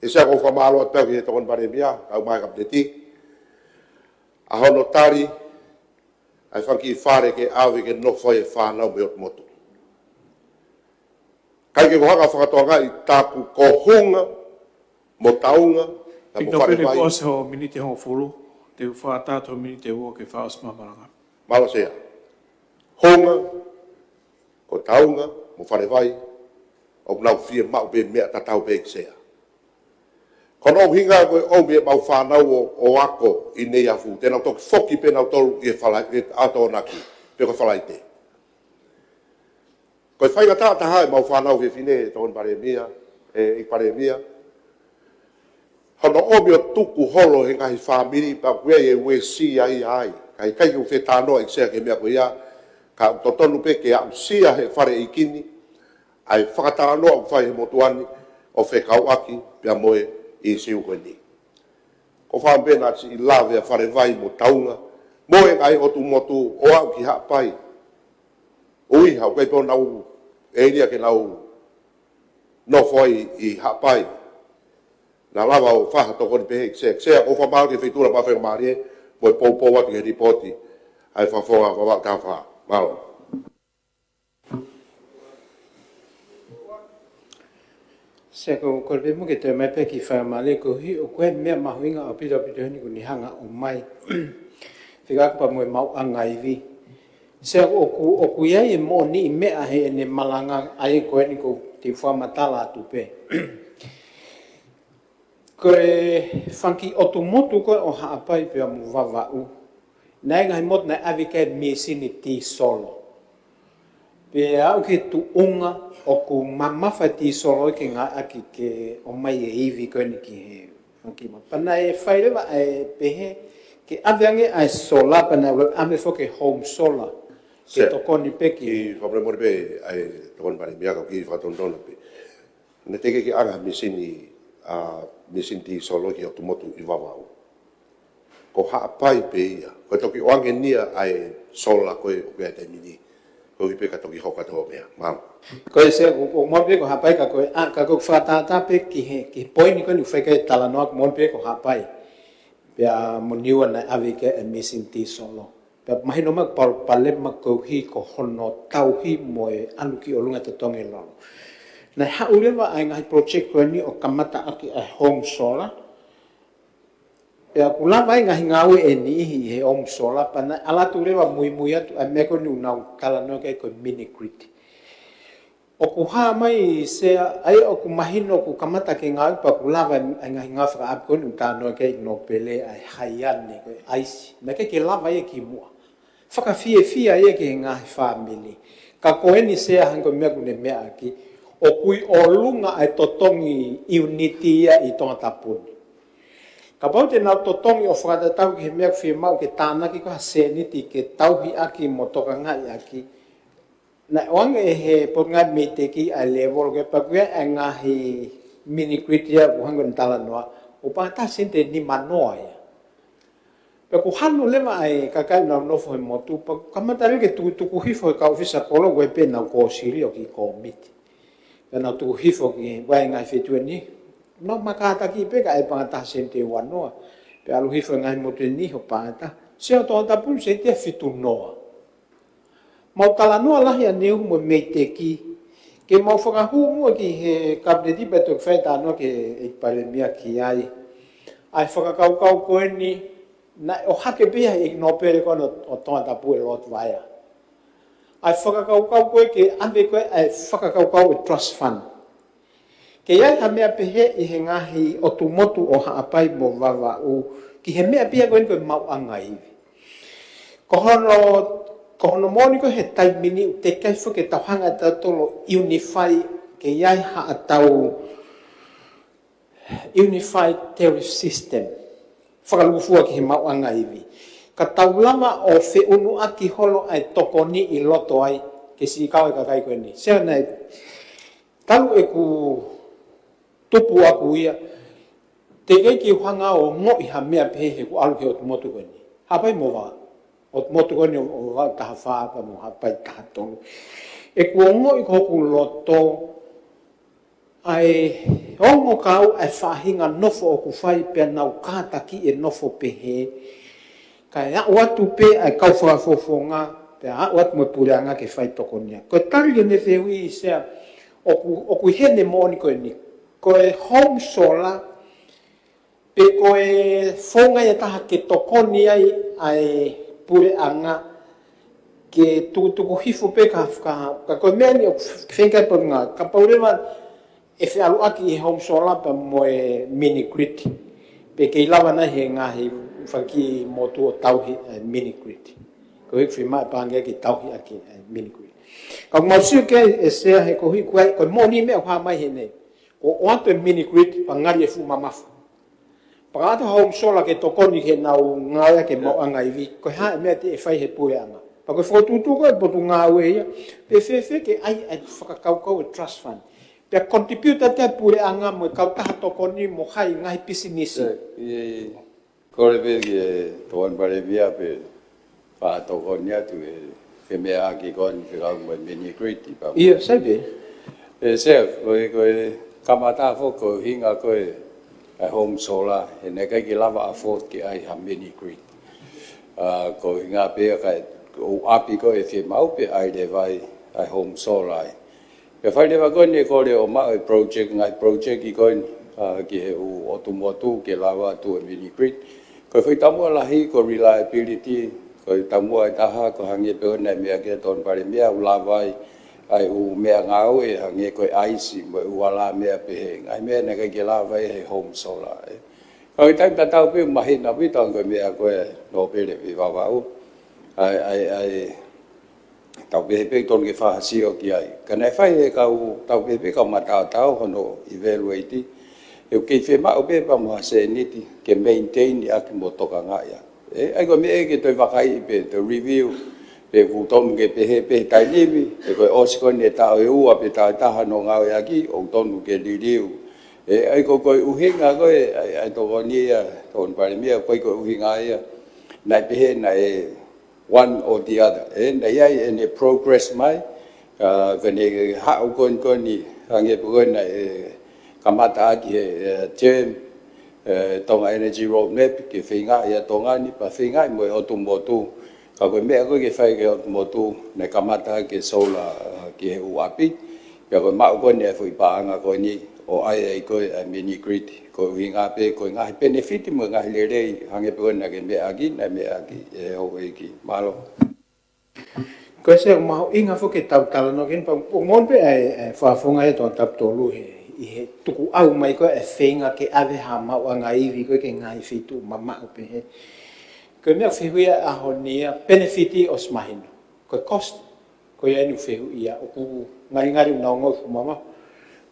ʻEiki Sea, ʻoku ou fakamālō atu pē ki he Tokoni Palēmia, kau mai Kapineti, ʻa hono tali ʻa e fanga kiʻi fale ke ʻave ke nofo ai e fānau mei ʻOtu Motu. Kae ke u hanga ʻo fakatokangaʻi, taku ko Hunga mo Taunga, na mo Fale Vai. Pito pele ko ʻosi ho miniti hongofulu, te u fakaʻatā atu ho miniti ʻe ua ke fakaʻosi mai e malanga. Mālō Sea. Hunga, ko Taunga mo Fale Vai, ʻoku nau fiemaʻu pē meʻa tatau pē, ʻEiki Sea. Ko hono ʻuhinga ko e ʻomi e mau fānau ʻo, ʻo ako ʻi Neiafu, te nau toki foki pē nautolu ʻi he Fala-, ʻi he ʻaho Tokonaki, pe ko e Falaite. Ko e faingataʻa taha e mau fānau fefine, Tokoni Palēmia, ʻEiki Palēmia, hono ʻomi ʻo tuku holo he ngaahi fāmili, pea ʻoku ʻi ai e uesia ia ai. Kae ʻikai ke u fetalanoaʻi, ʻEiki Sea, ki he meʻa ko ia, ka ʻoku totonu pē ke aʻusia he Fale ʻEiki ni ʻa e fakatalanoa ʻoku fai he motuʻa ni ʻo fekauʻaki pea mo e ʻīsiu ko eni. ʻOku ou fakaʻamu pē naʻa siʻi lave ʻa Fale Vai mo Taunga mo e ngaahi ʻOtu Motu ʻo aʻu ki Haʻapai. ʻUhi he ʻoku ʻikai pē ʻenau ʻēlia ke nau nofo ai ʻi Haʻapai. Naʻa lava ʻo fai ha tokoni pehē, ʻEiki Sea. ʻEiki Sea, ʻoku ou fakamālō ki he Feituʻu Laumālie Faingamālie mo e poupou atu ki he lipooti ʻa e Fakafofonga Vavaʻu taha fā. Mālō. Sea, ko, ko e pē mo ke toe mai pē ki he Faingamālie, koeʻuhi ʻoku ʻi ai e meʻa mahuʻinga ʻaupito, ʻaupito heni ʻoku ne hanga ʻo ʻomai. Fekauʻaki pea mo e maʻuʻanga ivi. Sea, ʻoku, ʻoku ʻi ai e moʻoniʻi meʻa heʻene malanga, ʻa ia ko eni ʻoku ou fakamatala atu pē. Ko e fanga kiʻi ʻOtu Motu ko ē ʻo Haʻapai pea mo Vavaʻu, naʻe ʻi ai e ngaahi motu naʻe ʻave ki ai e mīsini tīsolo. Pea aʻu ki he tuʻunga ʻoku mamafa e tīsolo ke ngāueʻaki ke ʻomai e ivi ko eni ki he fanga kiʻi motu. Pea naʻe fai leva ʻa e pehē ke ʻave ange ʻa e sola, pea naʻe ʻave foki e home solar ke Sea, tokoni pē ki he fakamolemole pē, ʻa e Tokoni Palēmia, ka u kiʻi fakatonutonu pē. Naʻe teʻeki ke ʻave ha mīsini, ʻa, mīsini tīsolo ki he ʻOtu Motu ʻi Vavaʻu. Ko Haʻapai pē ia. Ko e toki ʻoange eni ia ʻa e sola ko ē ʻoku ʻi ai he taimi ni. Koeʻuhi pē ka toki hoko atu hoʻo meʻa. Mālō. Ko e Sea, ʻoku, ʻoku mau pē ko Haʻapai ka ko e, ʻa, ka ko e fakatātā pē ki he, ki he poini ko eni ʻoku fai ki ai e talanoa, ʻoku mau pē ko Haʻapai. Pea mo Niua naʻe ʻave ki ai e mīsini tīsolo. Pea mahino mai ko e palopalema koeʻuhi ko hono tauhi mo e ʻalu ki ʻolunga e totongi lolo. Naʻe haʻu leva ʻa e ngaahi project ko eni ʻo kamataʻaki ʻa e home solar. Pea ʻoku lava e ngaahi ngāue ʻe niʻihi ʻi he home solar, pea naʻe ʻalu atu leva muimui atu ʻa e meʻa ko eni ʻoku nau talanoa ki ai ko e mini grid. ʻOku hā mai Sea, ʻa ia ʻoku mahino ʻoku kamata ke ngāue pea ʻoku lava e ngaahi ngāue fakaʻapi ko eni ʻoku talanoa ki ai ʻi Nōpele, ʻa e haiane, ko e ʻaisi. Naʻe ʻikai ke lava ia kimuʻa. Fakafiefia ia ki he ngaahi fāmili. Ka ko eni Sea, hangē ko e meʻa ʻoku ne meʻa ʻaki, ʻoku ʻi ʻolunga ʻa e totongi ʻiuniti ia ʻi Tongatapu ni. Kapau te nau totongi ʻo fakatatau ki he meʻa ʻoku fiemaʻu ke tānaki ko ha sēniti ke tauhi ʻaki mo tokangaʻi ʻaki, naʻe ʻoange ʻe he Potungāue Meiteki ʻa e lēvolo ke pakuia e ngaahi mini grid ia ʻoku hangē ko ʻene talanoa, ʻoku paʻanga taha sēniti ʻe nimanoa ia. Pea ʻoku hanu leva ʻa e kakai ʻoku nau nofo he motu, pea kamata leva ke tukutuku hifo he kau ʻōfisa kolo, ko e pē ʻenau kōsilio ki he kōmiti. Pea nau tuku hifo ki he, ʻa e ngaahi feituʻu ni, nau makātaki pē kae paʻanga taha sēniti ʻe uanoa. Pea ʻalu hifo e ngaahi motu ni ʻo paʻanga taha. Sea, ʻo Tongatapu sēniti ʻe fitunoa. Mau talanoa lahi ʻaneuhu mo Meiteki, Ke mau fakahū muʻa ki he Kapineti pea toki fai e talanoa ki he ʻEiki Palēmia ki ai. ʻA e fakakaukau ko eni, naʻe ʻohake pē ia ʻe he ʻEiki Nōpele ko eni ʻo Tongatapu, ʻa Lord Vaea. ʻA e fakakaukau ko ē ke ʻave ko ē ʻa e fakakaukau ʻo e trust fund. Ke ʻi ai ha meʻa pehē ʻi he ngaahi ʻotu motu ʻo Haʻapai mo Vavaʻu, ki he meʻa pē ia ko eni ko e maʻuʻanga ivi. Ko hono, ko hono moʻoni ko ē he taimi ni ʻoku teʻeki ai foki ke tau hanga ʻe tautolu ʻo unify, ke ʻi ai haʻatau unified tariff system fakalūkufua ki he maʻuʻanga ivi. Ka tau lava ʻo feʻunuʻaki holo ʻa e tokoni ʻi loto ai ke siʻi kau e kakai ko eni. Sea, naʻe talu ʻeku tupu ʻaku ia, teʻeki ai ke u hanga ʻo ongoʻi ha meʻa pehē he ʻoku ʻalu ki he ʻotu motu ko eni. Haʻapai mo Vavaʻu. ʻOtu motu ko eni ʻo, ʻo Vavaʻu taha fā pea mo Haʻapai taha tolu. ʻOku ongoʻi ko hoku loto, ʻa e ongo kau ʻa e faʻahinga nofo ʻoku fai pea nau kātaki e nofo pehē. Kae aʻu atu pē ʻa e kau fakafofonga, pea aʻu atu mo e puleʻanga ke fai tokonia. Ko e tali ki heʻene fehuʻi, Sea, ʻoku, ʻoku ʻi heni e moʻoni ko eni. Ko e home solar, pe ko e founga ia ʻe taha ke tokoni ai ʻa e puleʻanga ke tukutuku hifo pē ka, ka, ka ko e meʻa ni ʻoku feinga e potungāue, kapau leva ʻe feʻaluʻaki ʻi he home solar pea mo e mini grid, pe kei lava nai he ngaahi fanga kiʻi motu ʻo tauhi e mini grid. Ko e hiki fima e pāngia ke tauhi ʻaki e mini grid. Ka ʻoku mau sio ki ai, ʻe Sea, he ko e hiki ai, ko e moʻoni e meʻa ʻoku hā mai heni. ʻO, ʻoatu e mini grid pea ngali e fuʻu mamafa. Pea ka ʻoatu ha home solar ke tokoni ke nau ngāueʻaki e maʻuʻanga ivi, ko e hā e meʻa te ne fai he puleʻanga? Pea ko e fokotuʻutuʻu ko ē ʻa e potungāue ia, pe fēfē ke ʻai ʻa e fakakaukau e trust fund. Pea contribute atu e puleʻanga mo e kautaha tokoni mo hai ngaahi pisinisi. Ē, ʻi, ʻi, kole pē ki he Tokoni Palēmia pe faʻa tokoni atu e femeʻaʻaki ko eni fekauʻaki mo e mini grid ʻi pa. ʻIo, sai pē. Ē, Sea, ko e, ko e kamata foki ko e ʻuhinga ko ē ʻa e home solar, he naʻe ʻikai ke lava afford ke ʻai ha mini grid. ʻA, ko e ʻuhinga pē ia ka ʻoku ʻapi ko ē fiemaʻu pē ʻai leva ai ʻa e home solar ai. Pea fai leva ko eni e kole ʻo maʻu e project, ngaahi project ko eni, ʻa, ki he ʻū ʻotu motu ke lava ʻo tuʻu e mini grid. Ko e foʻi taumuʻa lahi ko e reliability, ko e taumuʻa ʻe taha, ko e hangē pē ko ē naʻe meʻa ki ai e Tokoni Palēmia, ʻoku lava ai ʻa e ʻū meʻangāue, hangē ko e ʻaisi mo e ʻū ala meʻa pehē. Ngaahi meʻa naʻe ʻikai ke lava ai he home solar, ē. Ka ʻi he taimi tatau pē ʻoku mahino pē ʻa e tau ko e meʻa ko ē Nōpele ʻi Vavaʻu. ʻA e, ʻa e, ʻa e, tau pehē pē ʻoku totonu ke fakasio ki ai. Ka naʻe fai ʻe he kau, tau pehē pē kau mataotao hono evaluate, ʻoku kei fiemaʻu pē pea mo ha sēniti ke maintain ʻaki mo tokangaʻi ʻaki. Ē, ʻa ia ko e meʻa ia ke toe vakaiʻi pē, toe review, pe ʻoku totonu ke pehē pē he taimi ni, pe ko e ʻosi ko eni e taʻu ʻe ua pe taʻu ʻe taha hono ngāueʻaki, ʻoku totonu ke liliu. Ē, ʻa ia ko e, ko e ʻuhinga ko ē ʻa e, ʻa e tokoni ia, Tokoni Palēmia, ko e, ko e ʻuhinga ia naʻe pehē naʻe one or the other. Ē, naʻe ʻi ai ʻene progress mai, ʻa, ko ʻene haʻu ko eni, ko eni, hangē pē ko ē naʻe kamata ʻaki he, ē, term, ē, Tonga Energy Roadmap, ke feingaʻi ʻa Tonga ni, pea feingaʻi mo e ʻotu motu. Ka ko e meʻa ko ē ke fai ki he ʻotu motu, naʻe kamata ʻaki e solar, ʻa, ki he ʻū ʻapi, pea ko e maʻu ko eni e foʻi paʻanga ko eni ʻo ʻai ai ko ē ʻa e mini grid, ko e ʻuhinga pē ko e ngaahi penefiti mo e ngaahi lelei, hangē pē ko ē naʻa ke meʻa ʻaki, naʻe meʻa ʻaki ʻe he houʻeiki. Mālō. Ko e Sea, ʻoku mahuʻinga foki ke tau talanoa ki ai, pea ʻoku moʻoni pē ʻa e, ʻa e fakafofonga ʻi Tongatapu tolu he, ʻi he tukuʻau mai ko ē e feinga ke ʻave ha maʻuʻanga ivi ko ē ki he ngaahi feituʻu mamaʻo pehē. Ko e meʻa fehuʻia ʻaho ni ia, penefiti ʻosi mahino. Ko e cost, ko ia eni ʻoku fehuʻia, ʻoku ngalingali ʻoku nau ongoʻi fuʻu mamafa.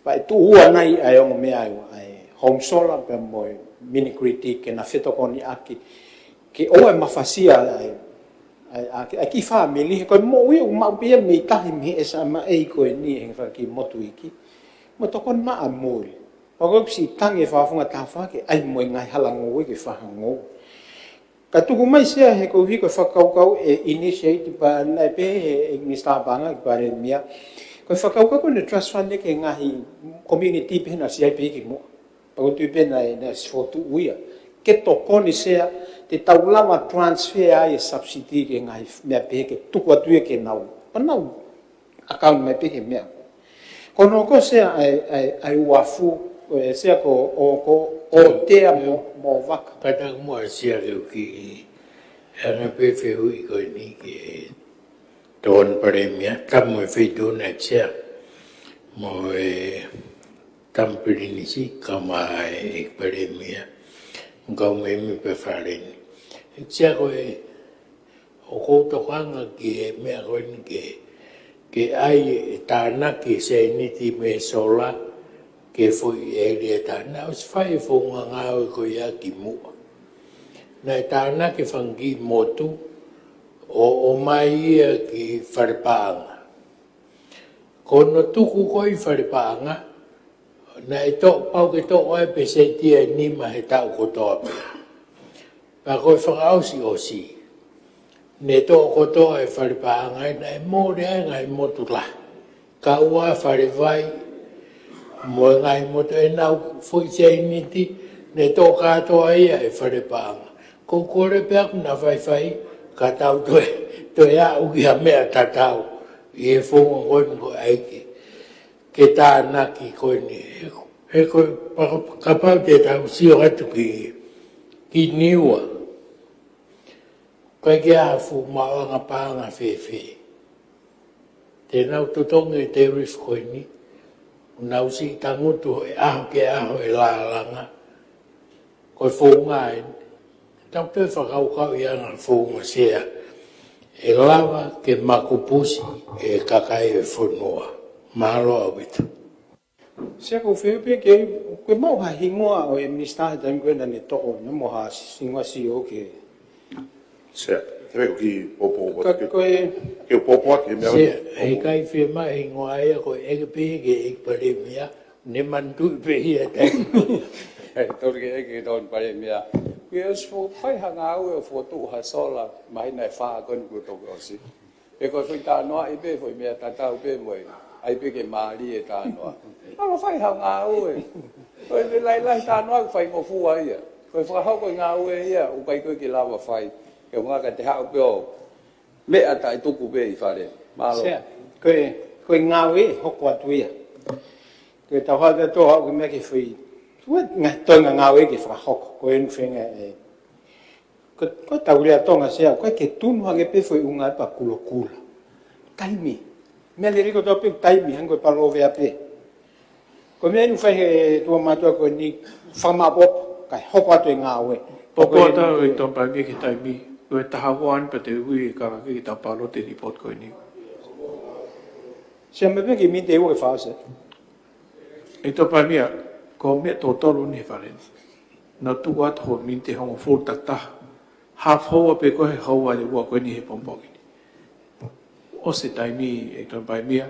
Pea ʻe tuʻu ua nai ʻa e ongo meʻa ʻa e home solar pea mo e mini grid ke na fetokoniʻaki. Ke ʻoua ʻe mafasia ʻa e, ʻa e, ʻa e, ʻa e kiʻi fāmili, he ko e moʻui ʻoku maʻu pē ia mei tahi mei he S M A ko eni he fanga kiʻi motu iiki. Mo tokoni maʻa muli. Pea ko e siʻi tangi e fakafofonga taha fā ke ʻai mo e ngaahi hala ngoue ke fakangou. Ka tuku mai Sea he koeʻuhi ko e fakakaukau e initiate pea naʻe pehē he, he Minisitā Paʻanga ki Palēmia. Ko e fakakaukau ko eni trust fund ē ki he ngaahi community pehē naʻe siʻi ʻai pē ki muʻa. Pea ʻoku ou tui pē naʻe, naʻe siʻi fokotuʻu ia. Ke tokoni Sea, te tau lava transfer ai e subsidy ki he ngaahi meʻa pehē ke tuku atu ia ke nau. Pea nau account mai pē ki he meʻa. Ko hono ʻoku Sea ʻa e, ʻa e, ʻa e uafu, ʻe Sea ko ʻoku ʻotea mo, mo vaka. Pata mo ʻa Sea ke u kiʻi, ʻa e pē fehuʻi ko eni ki he Tokoni Palēmia, tamu e feituʻu na ʻEiki Sea, mo e Tama Pilinisi, kae ʻumaʻā e Palēmia, mo e kau mēmipa Fale ni. ʻEiki Sea ko e ʻoku ou tokanga ki he meʻa ko eni ke, ke ʻai e tānaki sēniti mei he sola ki he foʻi ʻēlia ʻe taha. Naʻe ʻosi fai e founga ngāue ko ia kimuʻa. Naʻe tānaki e fanga kiʻi motu ʻo, ʻomai ia ki Falepaʻanga. Ko hono tuku ko ē ʻi Falepaʻanga, naʻe toʻo, pau ke toʻo ʻa e peseti ʻe nima he taʻu kotoa pē. Pea ko e fakaʻosiʻosi, ne toʻo kotoa ʻe Falepaʻanga ia, naʻe mole ai e ngaahi motu lahi. Kau ai Falevai, mo e ngaahi motu ʻenau foʻi sēniti, ne toʻo kātoa ia ʻe Falepaʻanga. Ko e kole pē ʻaku naʻa faifai, ka tau toe, toe aʻu ki ha meʻa tatau, ʻi he founga ko eni ko e ʻai ke, ke tānaki ko eni. He ko e, pa-, kapau te tau sio atu ki, ki Niua, ʻikai ke ʻi ai ha fuʻu maʻuʻanga paʻanga fēfē. Te nau totongi e tariff ko eni, nau siʻi tangutu he ʻaho ki he ʻaho e lālanga. Ko e founga eni, tau toe fakakaukauʻi ange e founga Sea, ʻe lava ke makupusi e kakai e fonua. Mālō ʻaupito. Sea, ko e fehuʻi pē ke, ko e maʻu ha hingoa ʻo e minisitā he taimi ko ē naʻa ne toko, naʻa mo ha hingoa C E O ke. Sea, te me ko ki popo, ka ke, ko e ke popo ke meʻa. Sea, ʻe ʻikai fiemaʻu e hingoa ia, ko e ʻeke pē ki he ʻEiki Palēmia, ne manatuʻi pē ia taimi. ʻE, tolu ke ʻeke ki he Tokoni Palēmia. Kuo ʻosi fo-, fai ha ngāue ʻo fokotuʻu ha sola, māhina ʻe fā ko eni kuo toki ʻosi. He ko e foʻi talanoaʻi pē, foʻi meʻa tatau pē mo e, ʻai pē ke mālie e talanoa. Mālō fai ha ngāue. Ko e lahilahi talanoa ʻoku faingofua ia. Ko e fakahoko e ngāue ia, ʻoku ʻikai ko ē ke lava fai. He ʻoku ngata ke te haʻu pē ʻo meʻa taʻetuku pē ʻi Fale. Mālō. Sea, ko e, ko e ngāue ʻe hoko atu ia. Ko e tau haʻu atu ʻo haʻu ki he meʻa ke fai. Ko e ngaahi toenga ngāue ke fakahoko. Ko e ʻuhinga ē, ko, ko e tau lea Tonga Sea, ʻoku ʻikai ke tunu hangē pē foʻi ʻunga ʻe pā kulokula. Taimi. Meʻa lelei kotoa pē taimi, hangē ko e palo vea pē. Ko e meʻa eni ʻoku fai he tuʻa mātuʻa ko eni, fakamaʻopoʻopo, kae hoko atu e ngāue. Popo atu e Tokoni Palēmia ki he taimi, ko e taha ua eni pea te u ui e kau kei tau pālote e lipoti ko eni. Sea, meʻa pē ki he miniti ʻe ua ke fakaʻosi. ʻEiki Tokoni Palēmia, ko e meʻa totonu eni he Fale ni. Naʻa tuku atu hoʻo miniti ʻe hongofulu takitaha. Half hour pē ko e houa ʻe ua ko eni he pongipongi ni. ʻOsi e taimi, ʻEiki Tokoni Palēmia,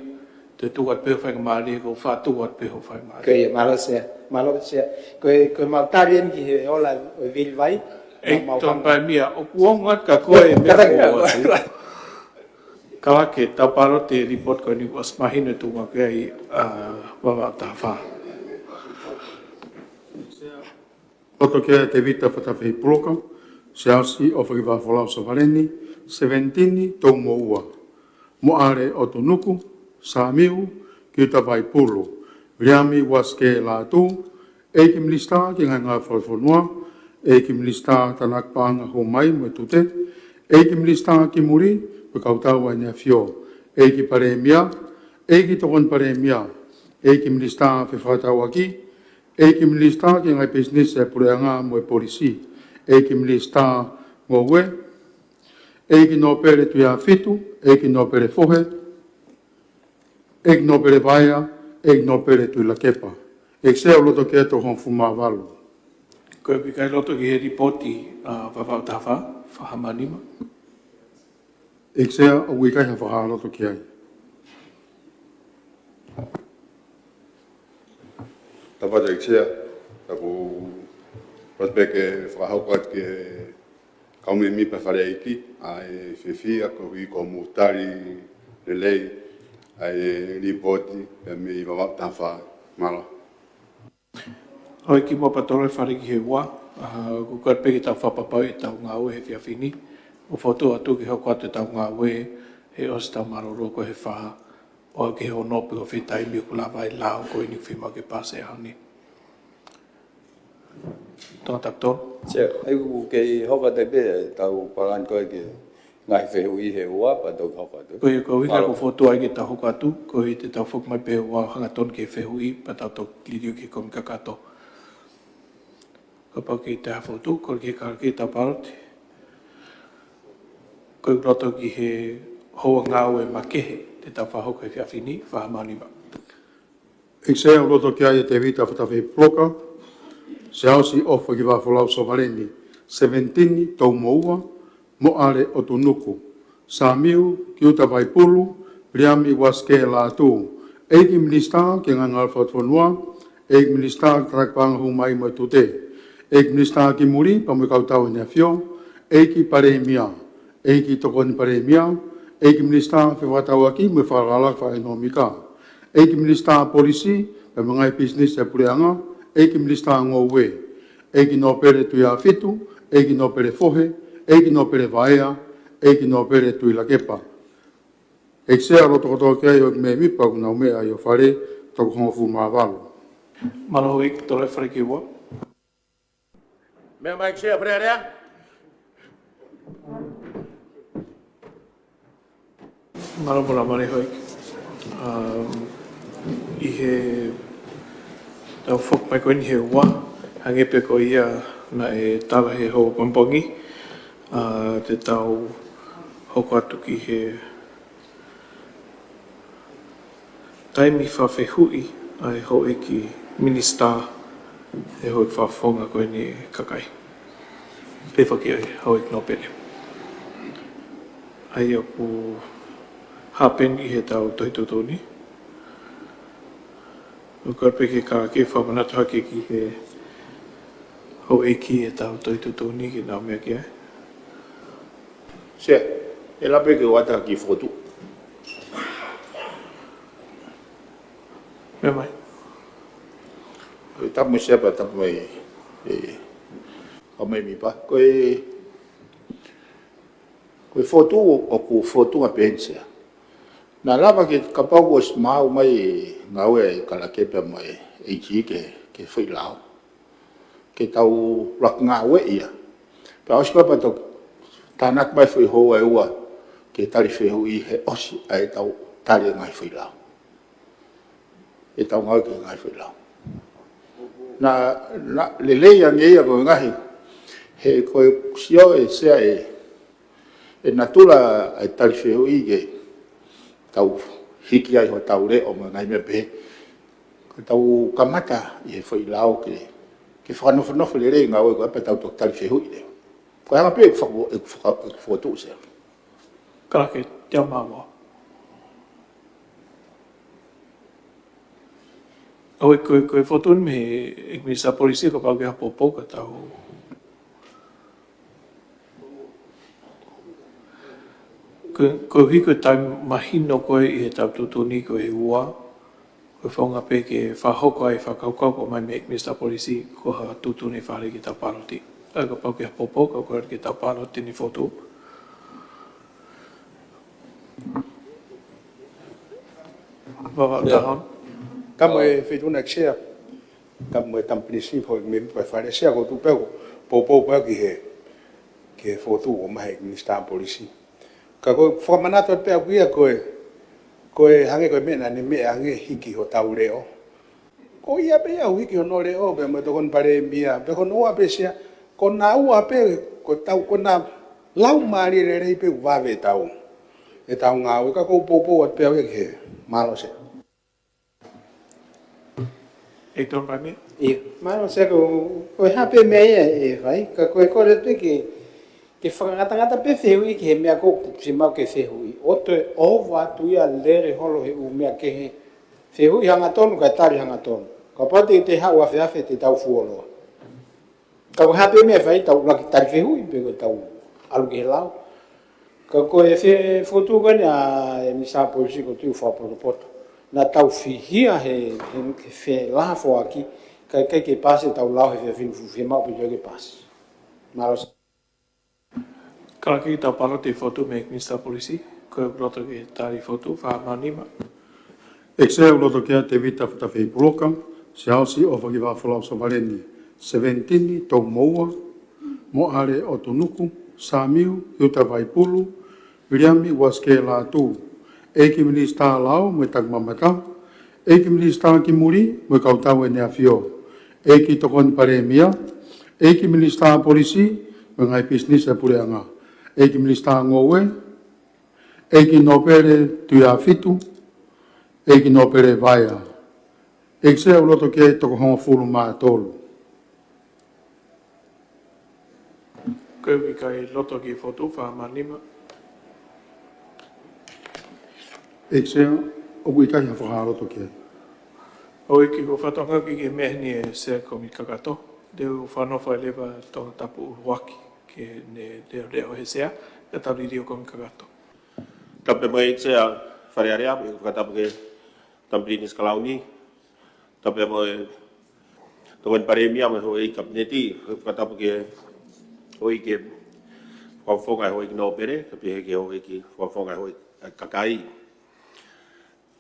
te u tuku atu pē hoʻo faingamālie, ko e faʻa tuku atu pē hoʻo faingamālie. Ko ia, mālō Sea, mālō Sea. Ko e, ko e mau tali eni ki he ola ʻo e vili vai. ʻEiki Tokoni Palēmia, ʻoku ongo atu kia koe e meʻa kātaki, ko ē. Kātaki, tau pālote e lipoti ko eni kuo ʻosi mahino e tuʻunga ko ia, ʻa, Vavaʻu taha fā. Loto ki ai Tēvita Fatafehi Puloka, Siaosi ʻo Fakavaʻa Folau Savaleni, seventeen, Toumoʻua. Moʻale ʻOtunuku, Samiu Kiutavaipulu, Viliami Uasikē Lātū, ʻEiki Minisitā ki he Ngaahi Ngāue Fakafonua, ʻEiki Minisitā Tānaki Paʻanga, Hū Mai mo e Tute, ʻEiki Minisitā ki Muli mo e Kau Tau ʻa ʻEne ʻAfio, ʻEiki Palēmia, ʻEiki Tokoni Palēmia, ʻEiki Minisitā Fefakatauʻaki, ʻEiki Minisitā ki he Ngaahi Pisinisi ʻa e Puleʻanga mo e Polisi, ʻEiki Minisitā Ngoue, ʻEiki Nōpele Tuʻiafitu, ʻEiki Nōpele Fohe, ʻEiki Nōpele Vaea, ʻEiki Nōpele Tuʻilakepa. ʻEiki Sea, ʻoku loto ki ai e toko hongofulu mā valu. Ko e ʻikai loto ki he lipoti, ʻa, Vavaʻu taha fā, fā mā nima. ʻEiki Sea, ʻoku ʻikai ha fakahā loto ki ai. Tapu atu ʻEiki Sea, tapu atu pē ke fakahoko atu ki he kau mēmipa Fale ʻEiki, ʻa e fiefia koeʻuhi ko hoʻomou tali lelei ʻa e lipoti pea mei Vavaʻu taha fā. Mālō. Houʻeiki Mopatolo e Fale ki he ua, ʻa, ʻoku kole pē ke tau fakapapauʻi ʻetau ngāue he efiafi ni, ʻo fokotuʻu atu ke hoko atu ʻetau ngāue he ʻosi ʻetau mālōlō ko ē he fā, ʻo aʻu ki he ono pe ko fē taimi ʻoku lava ai e lao ko eni ʻoku fiemaʻu ke paasi he ʻaho ni. Tō taktol. Sea, ʻai ʻoku kei hoko atu pē ʻetau palani ko ē ki he ngaahi fehuʻi he ua, pea toki hoko atu. Ko ia, ko e ʻuhinga ʻoku ou fokotuʻu ai ke tau hoko atu, koeʻuhi te tau foki mai pē he ua hangatonu ki he fehuʻi, pea tau toki liliu ki he kumi kakato. Kapau ʻoku ʻikai ha fokotuʻu, kole ki he Kalake ke tau paloti. Ko e loto ki he houa ngāue makehe te tau fakahoko he efiafi ni, fā mā nima. ʻEiki Sea, ʻoku loto ki ai ʻa Tevita Fatafehi Puloka, Siaosi ʻOfa ki Vafolau Sovaleni, Seventini Toumoua, Moʻale ʻOtunuku, Samiu Kiuta Vaipulu, Viliami Uasike Lātū, ʻEiki Minisitā ki he Ngaahi Ngāue Fakafonua, ʻEiki Minisitā ki he Taki Paʻanga Hū Mai mo e Tute, ʻEiki Minisitā ki Muli pea mo e Kau Tau ʻEne ʻAfio, ʻEiki Palēmia, ʻEiki Tokoni Palēmia, ʻEiki Minisitā Fefakatauʻaki mo e Fakalakalaka Fakaʻekonōmika, ʻEiki Minisitā Polisi pea mo e Ngaahi Pisinisi ʻa e Puleʻanga, ʻEiki Minisitā Ngoue, ʻEiki Nōpele Tuʻiʻāfitu, ʻEiki Nōpele Fohe, ʻEiki Nōpele Vaea, ʻEiki Nōpele Tuʻilakepa. ʻEiki Sea, ʻoku loto kotoa ki ai ʻa e mēmipa ʻoku nau meʻa ʻi ho fale, toko hongofulu mā valu. Mālō houʻeiki, tō e fale ki ua. Meʻa mai ʻEiki Sea, Fale Alea. Mālō mo e laumālie houʻeiki. Um, ʻi heʻetau foki mai ko eni he ua, hangē pē ko ia naʻe tala he houa pongipongi, uh, te tau hoko atu ki he taimi fakafehuʻi ʻa e houʻeiki minisitā he houʻeiki fakafofonga ko eni ʻa e kakai. Pea foki ʻa e houʻeiki nōpele. ʻA ia ʻoku hapeni ʻi heʻetau tohi tuʻutuʻuni. ʻOku ʻai pē ke ka ke fakamanatu hake ki he houʻeiki ʻetau tohi tuʻutuʻuni ke nau meʻa ki ai. Sea, ʻe lava pē ke u ʻoatu ha kiʻi fokotuʻu. Meʻa mai. Tapu mo e Sea pea tapu mo e, e, kau mēmipa. Ko e, ko e fokotuʻu ʻoku fokotuʻu ʻa Peni Sea. Naʻa lava ke kapau kuo ʻosi maʻu mai e ngāue ʻa e Kalake pea mo e ʻEiki ke, ke foʻi lao. Ke tau laka ngāue ia. Pea ʻosi ko ia pea toki tānaki mai foʻi houa ʻe ua ke tali fehuʻi he ʻosi ʻa ʻetau tali e ngaahi foʻi lao. ʻEtau ngāue ki he ngaahi foʻi lao. Naʻa, naʻa lelei ange ia ko e ngaahi, he ko e sio ʻe Sea e, e natula ʻa e tali fehuʻi ke tau hiki ai hotau leʻo mo e ngaahi meʻa pehē. Ka tau kamata ʻi he foʻi lao ke, ke fakanofonofo lelei e ngāue ko ia pea tau toki tali fehuʻi leva. Ko e anga pē ʻeku faka-, ʻeku faka-, ʻeku fokotuʻu Sea. Kalake, te u maʻu. ʻOku ʻi ai, ko e, ko e fokotuʻu mei he ʻEiki Minisitā Polisi, kapau ʻoku ʻi ai ha poupou ka tau. Ko, koeʻuhi ko e taimi mahino ko ē ʻi heʻetau tuʻutuʻuni ko e ua, ko e founga pē ke fakahoko ai e fakakaukau ko ē mei he ʻEiki Minisitā Polisi ko ha tuʻutuʻuni fale ke tau paloti. ʻA ia kapau ʻoku ʻi ai ha poupou ka ʻoku ʻi ai ke tau paloti ʻeni fokotuʻu. Vava. Tapu mo e Feituʻuna ʻEiki Sea. Tapu mo e Tama Pilinisi, foʻi mēmipa ʻo e Fale Sea, ʻoku ou tuʻu pē ʻoku poupou pē ki he, ki he fokotuʻu ʻoku maʻu ʻe he Minisitā Polisi. Ka ko e fakamanatu atu pē ʻaʻaku ia ko e, ko e hangē ko e meʻa naʻa ne meʻa ange hiki hotau leʻo. Ko ia pē ia ʻoku hiki hono leʻo, pea mo e Tokoni Palēmia, pea ko hono ua pē Sea, ko naua pē, ko ʻetau, ko e laumālie lelei pē ʻoku vave ʻetau, ʻetau ngāue, ka ʻoku ou poupou atu pē au ia ki he, mālō Sea. ʻEiki Tokoni Palēmia. ʻIo, mālō Sea, ko, ko e hā pē meʻa ia ʻe fai, ka ko e kole pē ke, ke fakangatangata pē fehuʻi ki he meʻa ʻoku fiemaʻu ke fehuʻi. ʻOua toe ʻova atu ia lele holo he ʻū meʻa kehe. Fehuʻi hangatonu, kae tali hangatonu. Kapau te, te haʻu afeafe te tau fuoloa. Ka ko e hā pē meʻa ʻe fai, tau ʻuluaki tali fehuʻi, pea ko ʻetau ʻalu ki he lao. Ka ko e fe-, fokotuʻu ko eni ʻa e Minisitā Polisi ʻoku ou tui ʻoku fakapotopoto. Naʻa tau fihia he, he, he felafoaki, kae ʻikai ke paasi ʻetau lao he efiafi ni, fuʻu fiemaʻu pē ke paasi. Mālō Sea. Kalake, tau paloti e fokotuʻu mei he Minisitā Polisi, ko e loto ke tali e fokotuʻu, fā mā nima. ʻEiki Sea, ʻoku loto ki ai Tevita Fatafei Puloka, Siaosi ʻOfaki Vafolau Savaleni, Seventini Toumoua, Moʻale ʻOtunuku, Samiu Hiuta Vaipulu, Viliami Uasike Lātū, ʻEiki Minisitā Lao mo e Takimamata, ʻEiki Minisitā ki Muli mo e Kautau ʻEne ʻAfio, ʻEiki Tokoni Palēmia, ʻEiki Minisitā Polisi mo e Ngaahi Pisinisi ʻa e Puleʻanga, ʻEiki Minisitā Ngoue, ʻEiki Nōpele Tuʻiʻāfitu, ʻEiki Nōpele Vaea. ʻEiki Sea, ʻoku loto ki ai toko hongofulu mā tolu. Ko e ʻikai loto ki he fokotuʻu fā mā nima. ʻEiki Sea, ʻoku ʻikai ha fakaloto ki ai. Houʻeiki, ko e fatongia ki he meʻa ni ʻe Sea Komiti Kakato, te u fanongo leva Tongatapu ʻUluaki ke ne leʻoleʻo he Sea, ka tau liliu Komiti Kakato. Tapu mo e ʻEiki Sea Fale Alea, ʻoku fakatapu ki he Tama Pilinisi Kalauni, tapu mo e Tokoni Palēmia mo e Houʻeiki Kapineti, ʻoku fakatapu ki he Houʻeiki Fakafofonga, Houʻeiki Nōpele, kae pehē ki he Houʻeiki Fakafofonga, Houʻeiki Kakai.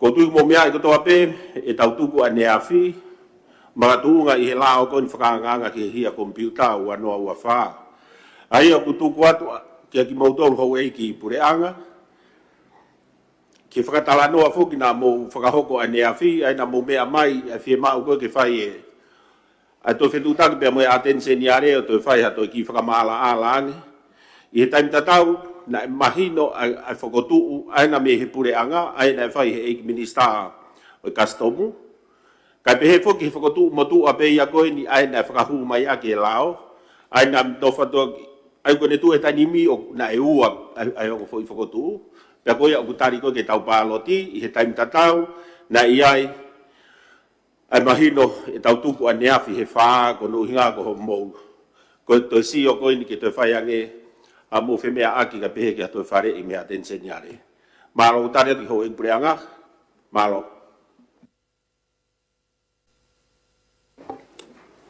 Ko e tuʻu mo e meʻa kotoa pē ʻe tau tuku ʻaneafi, makatuʻunga ʻi he lao ko eni fakaangaanga ki he hia komipiuta ua noa ua fā. ʻA ia ʻoku tuku atu ʻa, kia kimoutolu Houʻeiki Puleʻanga, ke fakatalanoa foki naʻa mou fakahoko ʻaneafi, ʻa ia naʻa mou meʻa mai, ʻa e fiemaʻu ko ē ke fai ʻe ʻa e toe fetuʻutaki pea mo e ʻAteni Seniale ʻo toe fai ha toe kiʻi fakamaʻalaʻala ange. ʻI he taimi tatau, naʻe mahino ʻa e, ʻa e fokotuʻu, ʻa ia naʻe mei he Puleʻanga, ʻa ia naʻe fai he ʻEiki Minisitā ʻo e Kasitomu. Kae pehē foki he fokotuʻu motuʻa pē ia ko eni, ʻa ia naʻe fakahū mai ʻaki e lao, ʻa ia naʻe tofa toki, ʻa ia ko ʻene tuʻu he taimi ni ʻo naʻe ua, ʻa ia, ʻa ia ko e foʻi fokotuʻu. Pea ko ia ʻoku tali ko ē ke tau pāloti, ʻi he taimi tatau, naʻe ʻi ai ʻa e mahino ʻe tau tuku ʻaneafi he fā, ko hono ʻuhinga ko hoʻomou, ko e toe sio ko eni ke toe fai ange haʻamou femeʻaʻaki kae pehē ki ha toe faleʻi mei he ʻAteni Seniale. Mālō, tali atu ki he Houʻeiki Puleʻanga. Mālō.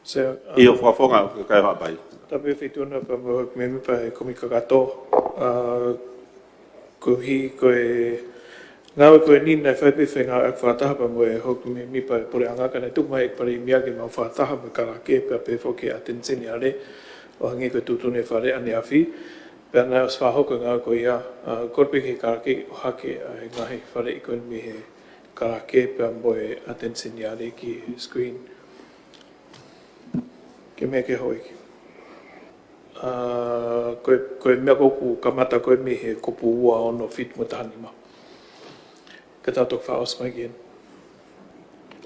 Sea, ʻio, Fakafofonga, ʻoku ke kai hapai. Tapu e Feituʻu na pea mo e Houʻeiki Mēmipa ʻo e Komiti Kakato, ʻa, koeʻuhi ko e ngāue ko eni naʻe fai pē fengāueʻaki fakataha pea mo e Houʻeiki Mēmipa ʻo e Puleʻanga, ka naʻe tuku mai ʻe he ʻEiki Palēmia ke mau fakataha mo e Kalake pea pehē foki ki he ʻAteni Seniale ʻo hangē ko e tuʻutuʻuni ʻa e Fale ʻaneafi. Pea naʻe ʻosi fakahoko e ngāue ko ia, ʻa, kole pē ki he Kalake ʻo ʻohake ʻa e ngaahi faleʻi ko eni mei he Kalake pea mo e ʻAteni Seniale ki he screen. Ke meʻa ki he Houʻeiki. ʻA, ko e, ko e meʻa ko ē ʻoku kamata ko ē mei he kupu ua, ono, fitu mo e taha nima. Ka tau toki fakaʻosi mai ki heni.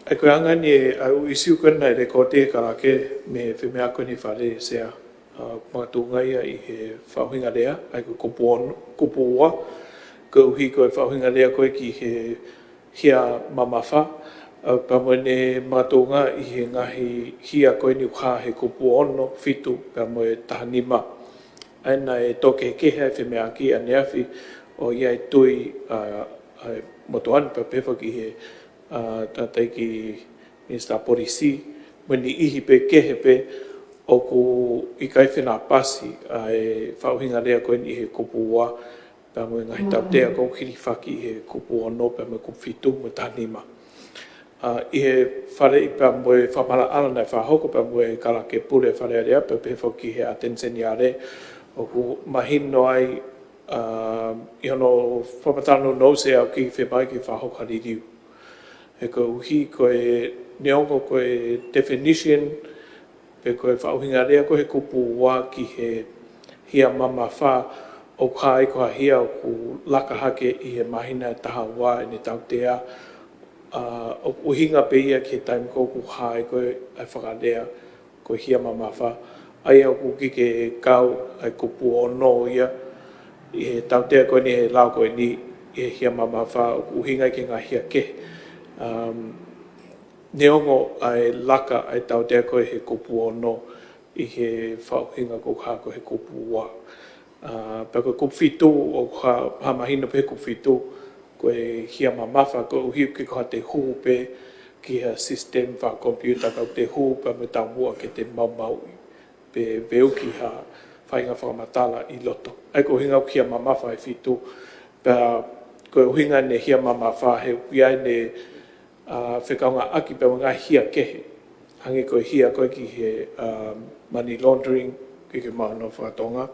ʻA ia ko e anga eni ʻa e ʻū ʻīsiu ko ē naʻe lekooti ʻe he Kalake mei he femeʻa ko eni ʻa e Fale, Sea, ʻa, makatuʻunga ia ʻi he faʻuhinga lea, ʻa ia ko e kupu ono, kupu ua, koeʻuhi ko e faʻuhinga lea ko ē ki he hia mamafa, ʻa, pea mo ʻene makatuʻunga ʻi he ngaahi hia ko eni ʻoku hā he kupu ono, fitu, pea mo e taha nima. ʻA ia naʻe tō kehekehe ʻa e femeʻaʻaki ʻaneafi ʻo ʻi ai e tui, ʻa, ʻa e motuʻa ni pea pehē foki ki he, ʻa, tangataʻeiki Minisitā Polisi, mo e niʻihi pē kehe pē ʻoku ʻikai fenāpasi ʻa e faʻuhinga lea ko eni ʻi he kupu ua, pea mo e ngaahi tautea ko ē ʻoku hilifaki ʻi he kupu ono, pea mo e kupu fitu mo e taha nima. ʻA, ʻi he faleʻi pea mo e fakamaʻalaʻala naʻe fakahoko pea mo e Kalake Pule Fale Alea pea pehē foki ki he ʻAteni Seniale, ʻoku mahino ai, ʻa, ʻi hono fakamatala nounou Sea ʻoku ʻikai fiemaʻu ke fakahoko ha liliu. He koeʻuhi ko e neongo ko e definition, pe ko e faʻuhinga lea ko ē he kupu ua ki he hia mamafa ʻoku hā ai ko ha hia ʻoku laka hake ʻi he māhina ʻe taha ua ʻene tautea, ʻa, ʻoku ʻuhinga pē ia ki he taimi ko ē ʻoku hā ai ko ē ʻa e fakalea ko e hia mamafa. ʻA ia ʻoku ʻikai ke kau ʻa e kupu ono ia ʻi he tautea ko eni he lao ko eni ʻi he hia mamafa, ʻoku ʻuhinga ia ki he ngaahi hia kehe. Um, neongo ʻa e laka ʻa e tautea ko ē he kupu ono ʻi he faʻuhinga ko ē ʻoku hā ko ē he kupu ua. ʻA, pea ko e kupu fitu ʻoku hā, hā mahino pē he kupu fitu, ko e hia mamafa koeʻuhi ʻoku ʻikai ko haʻate hū pē ki ha system fakakomipiuta ka ʻoku te hū pē mo e taumuʻa ke te maumauʻi pe veuki ha faʻahinga fakamatala ʻi loto. ʻA ia ko e ʻuhinga ʻoku hia mamafa e fitu, pea ko e ʻuhinga ʻene hia mamafa he ʻoku ʻi ai ʻene ʻa, fekauʻaki pea mo e ngaahi hia kehe. Hangē ko e hia ko ē ki he, um, money laundering, ki he maʻu honau fakatonga.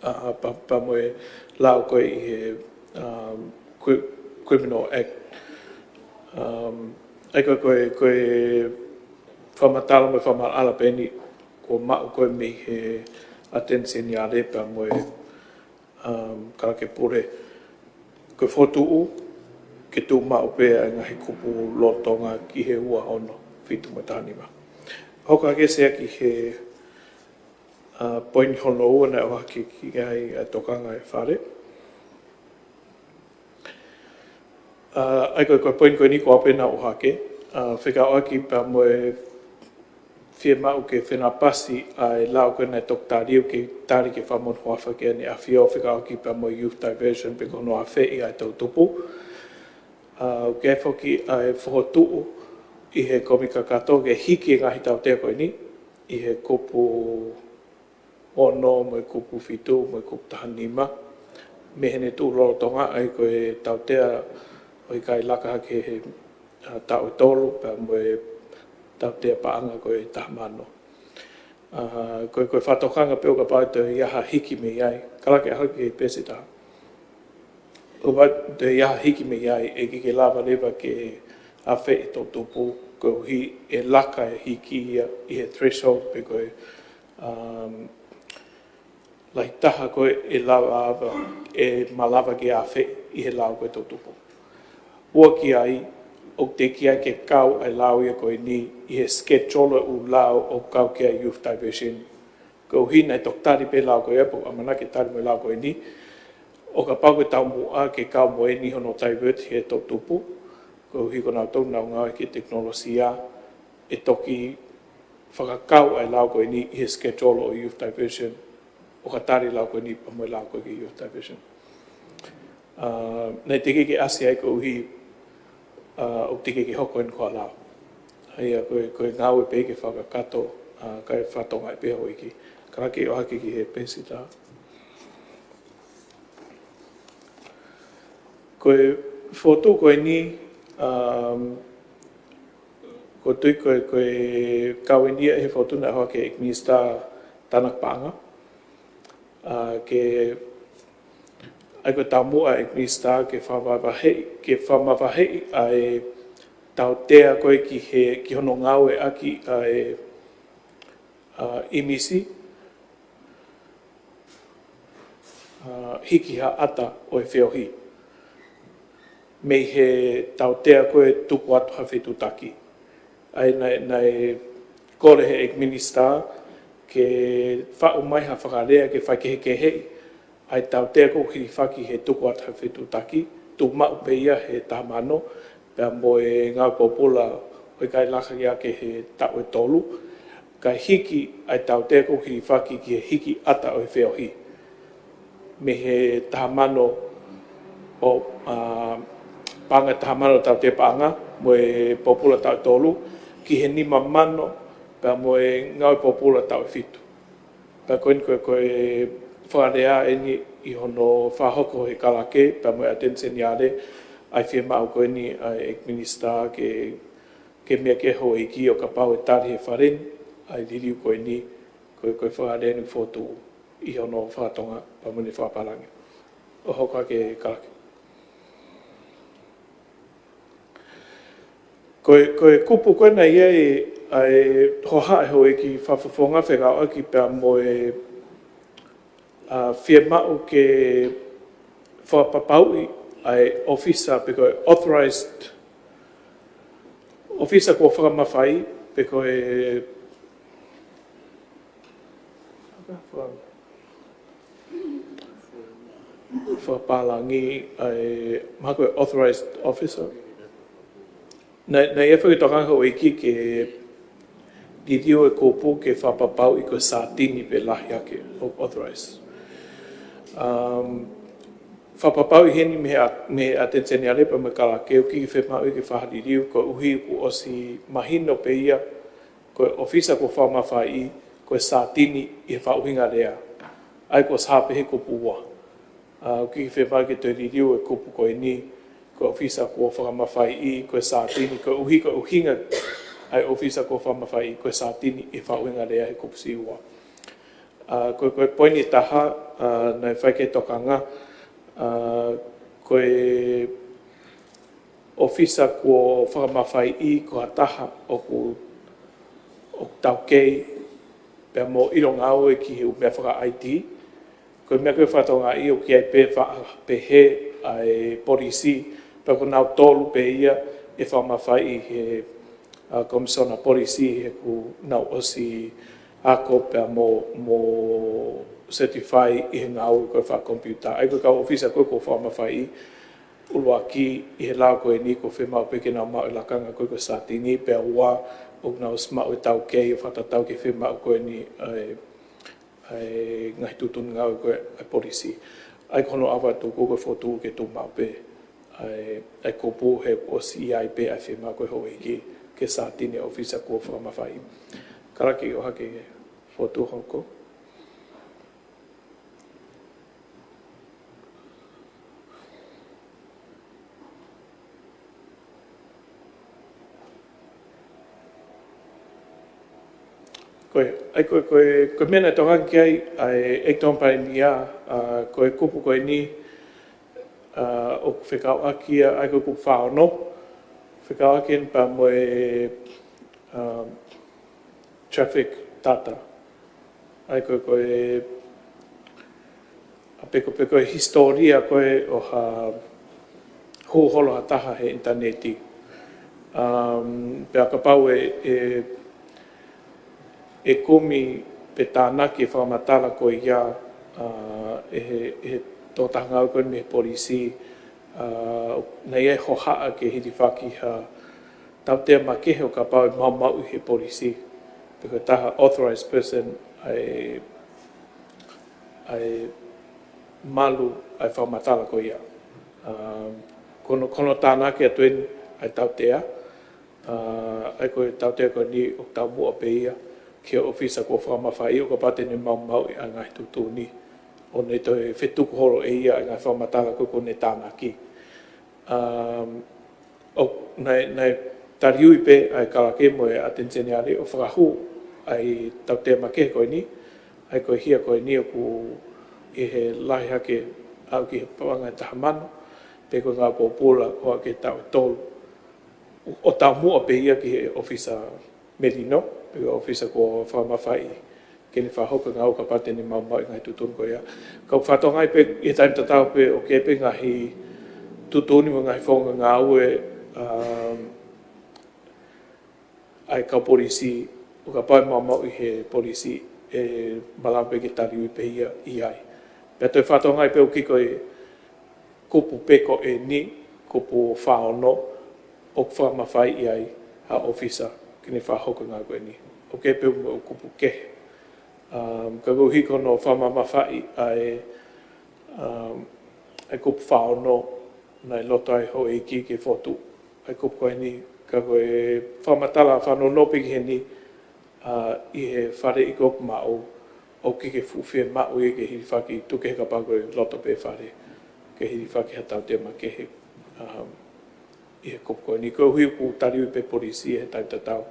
ʻA, pea, pea mo e lao ko ē ʻi he, um, cri-, Criminal Act. Um, ʻa ia ko e, ko e, ko e fakamatala mo e fakamaʻalaʻala pē eni kuo maʻu ko ē mei he ʻAteni Seniale pea mo e um, Kalake Pule, ko e fokotuʻu ke tuʻu maʻu pē ʻa e ngaahi kupu lolotonga ki he ua ono fitu mo e taha nima. Hoko hake Sea ki he, uh, poini hono ua naʻe ʻohake ki ai ʻa e tokanga ʻa e Fale. Uh, ʻa ia ko e, ko e poini ko eni ko ē naʻe ʻohake, uh, fekauʻaki pea mo e fiemaʻu ke fenāpasi ʻa e lao ko ē naʻe toki tali ʻo ke tali ke fakamonū huafa ki he ʻEne ʻAfio fekauʻaki pea mo e youth diversion pe ko hono afeʻi ʻa e toʻutupu. ʻA, ʻoku ʻi ai foki ʻa e fokotuʻu ʻi he kōmiti kakato ke hiki e ngaahi tautea ko eni ʻi he kupu ono mo e kupu fitu mo e kupu taha nima. Mei heʻene tuʻu lolotonga ʻa ia ko e tautea ʻo e ʻikai laka hake he, ʻa, taʻu ʻe tolu pea mo e tautea paʻanga ko e taha mano. ʻA, ko e, ko e fakatokanga pē ʻo kapau ʻe toe ʻi ai ha hiki mei ai. Kalake ʻaho ki he pēsi ʻe taha. ʻO kapau ʻe toe ʻi ai ha hiki mei ai ʻe ʻikai ke lava leva ke afeʻi e toʻutupu koeʻuhi ʻe laka e hiki ia ʻi he threshold pe ko e, um, lahi taha ko ē ʻe lava ava, ʻe malava ke afeʻi ʻi he lao ko e toʻutupu. Ua ki ai, ʻoku teʻeki ai ke kau ʻa e lao ia ko eni ʻi he schedule ʻo e ʻū lao ʻoku kau ki ai e youth diversion. Koeʻuhi naʻe toki tali pē lao ko ia, pea ʻoku ʻamanaki ke tali mo e lao ko eni, ʻo kapau ko e taumuʻa ke kau mo eni hono divert he toʻutupu, koeʻuhi ko nautolu naʻa nau ngāueʻaki e tekinolosia, ʻe toki fakakau ʻa e lao ko eni ʻi he schedule ʻo e youth diversion, ʻo ka tali e lao ko eni pea mo e lao ko ē ki he youth diversion. ʻA, naʻe teʻeki ke ʻasi ai koeʻuhi, ʻa, ʻoku teʻeki ke hoko eni ko ha lao. ʻA ia ko e, ko e ngāue pē ke fakakakato, ʻa, kae fakatokangaʻi pē ʻe he houʻeiki. Kalake ʻohake ki he pēsi ʻe taha. Ko e fokotuʻu ko eni, um, ʻoku ou tui ko e, ko e kau eni ia ʻi he fokotuʻu naʻe ʻohake ʻe he ʻEiki Minisitā Tānaki Paʻanga. ʻA, ke, ʻa ia ko e taumuʻa ʻa e ʻEiki Minisitā ke fakamavaheʻi, ke fakamavaheʻi ʻa e tautea ko ē ki he, ki hono ngāueʻaki ʻa e, ʻa, ʻīmisi, ʻa, hiki ha ʻata ʻo e feohi. Mei he tautea ko ē tuku atu ha fetuʻutaki. ʻA ia naʻe, naʻe kole ʻe he ʻEiki Minisitā ke faʻu mai ha fakalea ke faikehekeheʻi ʻa e tautea ʻoku hilifaki he tuku atu ha fetuʻutaki, tuʻu maʻu pē ia he taha mano, pea mo e ngāue pōpula ʻo e ʻikai laka hake he taʻu ʻe tolu, kae hiki ʻa e tautea ʻoku hilifaki ki he hiki ʻata ʻo e feohi. Mei he taha mano ʻo, ʻa, paʻanga taha mano tautea paʻanga mo e pōpula taʻu ʻe tolu, ki he nima mano pea mo e ngāue pōpula taʻu ʻe fitu. Pea ko eni ko e, ko e fakalea eni ʻi hono fakahoko ʻe he Kalake pea mo e ʻAteni Seniale ʻa e fiemaʻu ko eni ʻa e ʻEiki Minisitā ke, ke meʻa ki ai e houʻeiki ʻo kapau ʻe tali ʻe he Fale ni ʻa e liliu ko eni, ko e, ko e fakalea eni fokotuʻu ʻi hono fakatonga pea mo ʻene fakapālangi. ʻO hoko atu ki he Kalake. Ko e, ko e kupu ko ē naʻe ʻi ai ʻa e hohaʻa ʻa e houʻeiki fakafofonga fekauʻaki pea mo e, ʻa, fiemaʻu ke fakapapauʻi ʻa e ʻōfisa pe ko e authorized ʻōfisa kuo fakamafaiʻi pe ko e fakapālangi ʻa e, mahalo ko e authorized officer. Naʻe, naʻe ʻi ai foki e tokanga ʻa e houʻeiki ke liliu e kupu ke fakapapauʻi ko e sātini pē lahi ake ʻo authorized. Um, fakapapauʻi heni mei he ʻa-, mei he ʻAteni Seniale pea mo e Kalake ʻoku ʻikai fiemaʻu ke fakaliliu koeʻuhi kuo ʻosi mahino pē ia ko e ʻōfisa kuo fakamafaiʻi ko e sātini ʻi he fakaʻuhinga lea. ʻA ia kuo ʻosi hā pē he kupu ua. ʻA, ʻoku ʻikai fiemaʻu ke toe liliu e kupu ko eni, Ko e ʻōfisa kuo fakamafaiʻi ko e sātini, koeʻuhi ko e ʻuhinga ʻa e ʻōfisa kuo fakamafaiʻi ko e sātini ʻi he faʻahinga lea he kupu C ua. ʻA, ko, ko e poini ʻe taha, ʻa, naʻe fai ki ai e tokanga, ʻa, ko e ʻōfisa kuo fakamafaiʻi ko ha taha ʻoku, ʻoku taukei pea mo ʻilo ngāue ki he ʻū meʻa faka-I T. Ko e meʻa ko ē ʻoku fakatokangaʻi ʻoku ʻi ai pē faʻa pehē ʻa e polisī, pea ko nautolu pē ia ʻe fakamafaiʻi he, ʻa, Komisona Polisī he kuo nau ʻosi ako pea mo, mo certify ʻi he ngāue ko ē fakakomipiuta. ʻA ia ko e kau ʻōfisa ko ē kuo fakamafaiʻi, ʻuluaki ʻi he lao ko eni kuo fiemaʻu pē ke nau maʻu e lakanga ko ē ko e sātini, pea ua ʻoku nau ʻosi maʻu e taukei ʻo fakatatau ki he fiemaʻu ko eni ʻa e, ʻa e ngaahi tuʻutuʻuni ngāue ko ē ʻa e polisī. ʻA ia ko hono ʻavatu ko e fotu ke tuʻu maʻu pē ʻa e, ʻa e kupu he kuo ʻosi ʻi ai pē ʻa e fiemaʻu ko ē houʻeiki ke sātini e ʻōfisa kuo fakamafaiʻi. Kalake ʻohake fotu hoko. Ko e, ʻa ia ko e, ko e, ko e meʻa naʻe tokanga ki ai ʻa e Acting Palemia, ʻa, ko e kupu ko eni, ʻa, ʻoku fekauʻaki ia, ʻa ia ko e kupu fā ono, fekauʻaki eni pea mo e, ʻa, traffic data. ʻA ia ko e, ko e, ʻa, pe ko, pe ko e hisitōlia ko ē ʻo ha hū holo ha taha he ʻinitaneti. Um, pea kapau ʻe, ʻe, ʻe kumi pe tānaki e fakamatala ko ia, ʻa, ʻe he, ʻe he tokotaha ngāue ko ē mei he polisī, ʻa, naʻe ʻi ai e hohaʻa ke hilifaki ha tautea makehe ʻo kapau ʻe maumauʻi he polisī. Pe ko e taha authorized person ʻa e, ʻa e malu ʻa e fakamatala ko ia. Um, ko hono, ko hono tānaki atu eni ʻa e tautea, ʻa, ʻa ia ko e tautea ko eni ʻoku taumuʻa pē ia ki he ʻōfisa kuo fakamafaiʻi ʻo kapau te ne maumauʻi ʻa e ngaahi tuʻutuʻuni ʻo ne toe fetuku holo ʻe ia ʻa e ngaahi fakamatala ko ē kuo ne tānaki. Um, ʻo, naʻe, naʻe taliui pē ʻa e kalake mo e ʻAteni Seniale ʻo fakahū ʻa e tautea makehe ko eni, ʻa ia ko e hia ko eni ʻoku ʻi he lahi hake aʻu ki he paʻanga ʻe taha mano, pe ko e ngāue pōpula ʻo aʻu ki he taʻu ʻe tolu. ʻO taumuʻa pē ia ki he ʻōfisa melino, pe ko e ʻōfisa kuo fakamafaiʻi ke ne fakahoko e ngāue ʻo kapau te ne maumauʻi e ngaahi tuʻutuʻuni ko ia. Ka ʻoku fakatokangaʻi pē ʻi he taimi tatau pē ʻoku ʻi ai pē ngaahi tuʻutuʻuni mo e ngaahi founga ngāue, um, ʻa e kau polisī, ʻo kapau ʻe maumauʻi he polisī, ʻe malava pē ke taliui pē ia ʻi ai. Pea toe fakatokangaʻi pē ʻoku ʻikai ko e kupu pē ko eni, kupu fā ono, ʻoku fakamafaiʻi ai ha ʻōfisa ke ne fakahoko e ngāue ko eni. ʻOku ʻi ai pē mo e kupu kehe. Um, ka koeʻuhi ko hono fakamamafaʻi ʻa e, um, ʻa e kupu fā ono, naʻe loto ai houʻeiki ke fotu ʻa e kupu ko eni, ka ko e fakamatala fanongo pē ki heni, ʻa, ʻi he fale ʻi ko ʻoku maʻu, ʻoku ʻikai ke fuʻu fiemaʻu ia ke hilifaki, tuku kehe kapau ko e loto pē fale ke hilifaki ha tautea makehe, um, ʻi he kupu ko eni. Koeʻuhi ʻoku taliui pē polisī he taimi tatau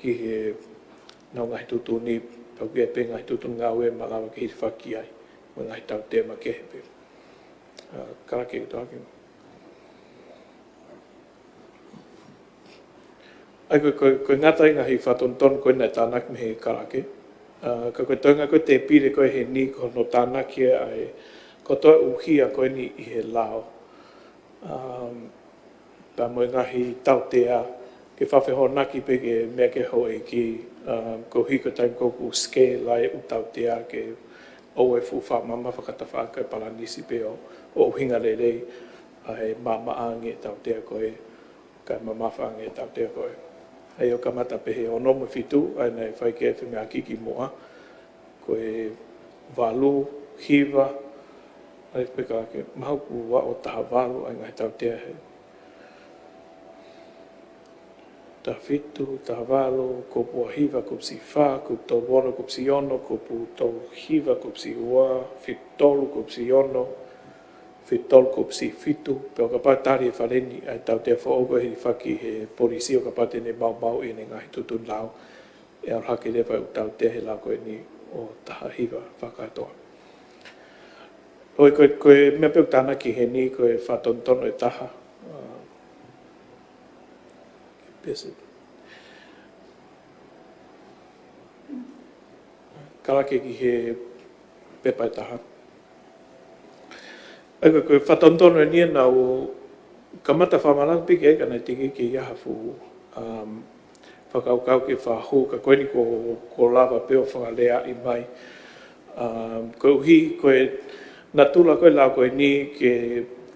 ki heʻenau ngaahi tuʻutuʻuni, pea ʻoku ʻi ai pē ngaahi tuʻutuʻuni ngāue ʻe malava ke hilifaki ai mo e ngaahi tautea makehe pē. ʻA, kalake atu hake. ʻA ia ko e, ko e, ko e ngata ʻi he ngaahi fakatonutonu ko ē naʻe tānaki mei he kalake. ʻA, ka ko e toenga ko ē tēpile ko ē heni ko hono tānaki ʻa e, ko e toe ʻuhia ko eni ʻi he lao. Um, pea mo e ngaahi tautea, ke fakafehoanaki pē ke meʻa ki ai houʻeiki, um, koeʻuhi ko e taimi ko ē ʻoku scale ai e ʻū tautea ke ʻoua ʻe fuʻu fakamamafa ka tafaʻaki e palanisi pē ʻo, ʻo ʻuhinga lelei ʻa e maamaʻa ange e tautea ko ē, kae mamafa ange e tautea ko ē. ʻA ia ʻoku kamata pē he ono mo e fitu, ʻa ia naʻe fai ki ai e femeʻaʻaki kimuʻa, ko e valu, hiva, ʻa ia pē ka ke maʻu kupu ua ʻo taha valu, ʻa e ngaahi tautea he. Taha fitu, taha valu, kupu ua hiva, kupu siʻi fā, kupu tolu ono, kupu siʻi ono, kupu tolu hiva, kupu siʻi ua, fitu tolu, kupu siʻi ono, fitolu kupu siʻi fitu, pea ʻo kapau ʻe tali ʻe Faleni ʻa e tautea foʻou ko ē hilifaki he polisi ʻo kapau te ne maumauʻi ʻene ngaahi tuʻutuʻuni lao, ʻe ʻalu hake leva ʻa e tautea he lao ko eni ʻo taha hiva fakakātoa. ʻOi, ko e, ko e meʻa pē ʻoku tānaki heni, ko e fakatonutonu ʻe taha. ʻĀ, ke pesi. Kalake ki he pepa ʻe taha. ʻA ia ko e fakatonutonu eni naʻa ku kamata fakamalanga pē ki ai ka naʻe teʻeki ke ʻi ai ha fuʻu, um, fakakaukau ke fakahū, ka ko eni kuo, kuo lava pē ʻo fakaleaʻi mai. Um, koeʻuhi ko e natula ko ē lao ko eni ke,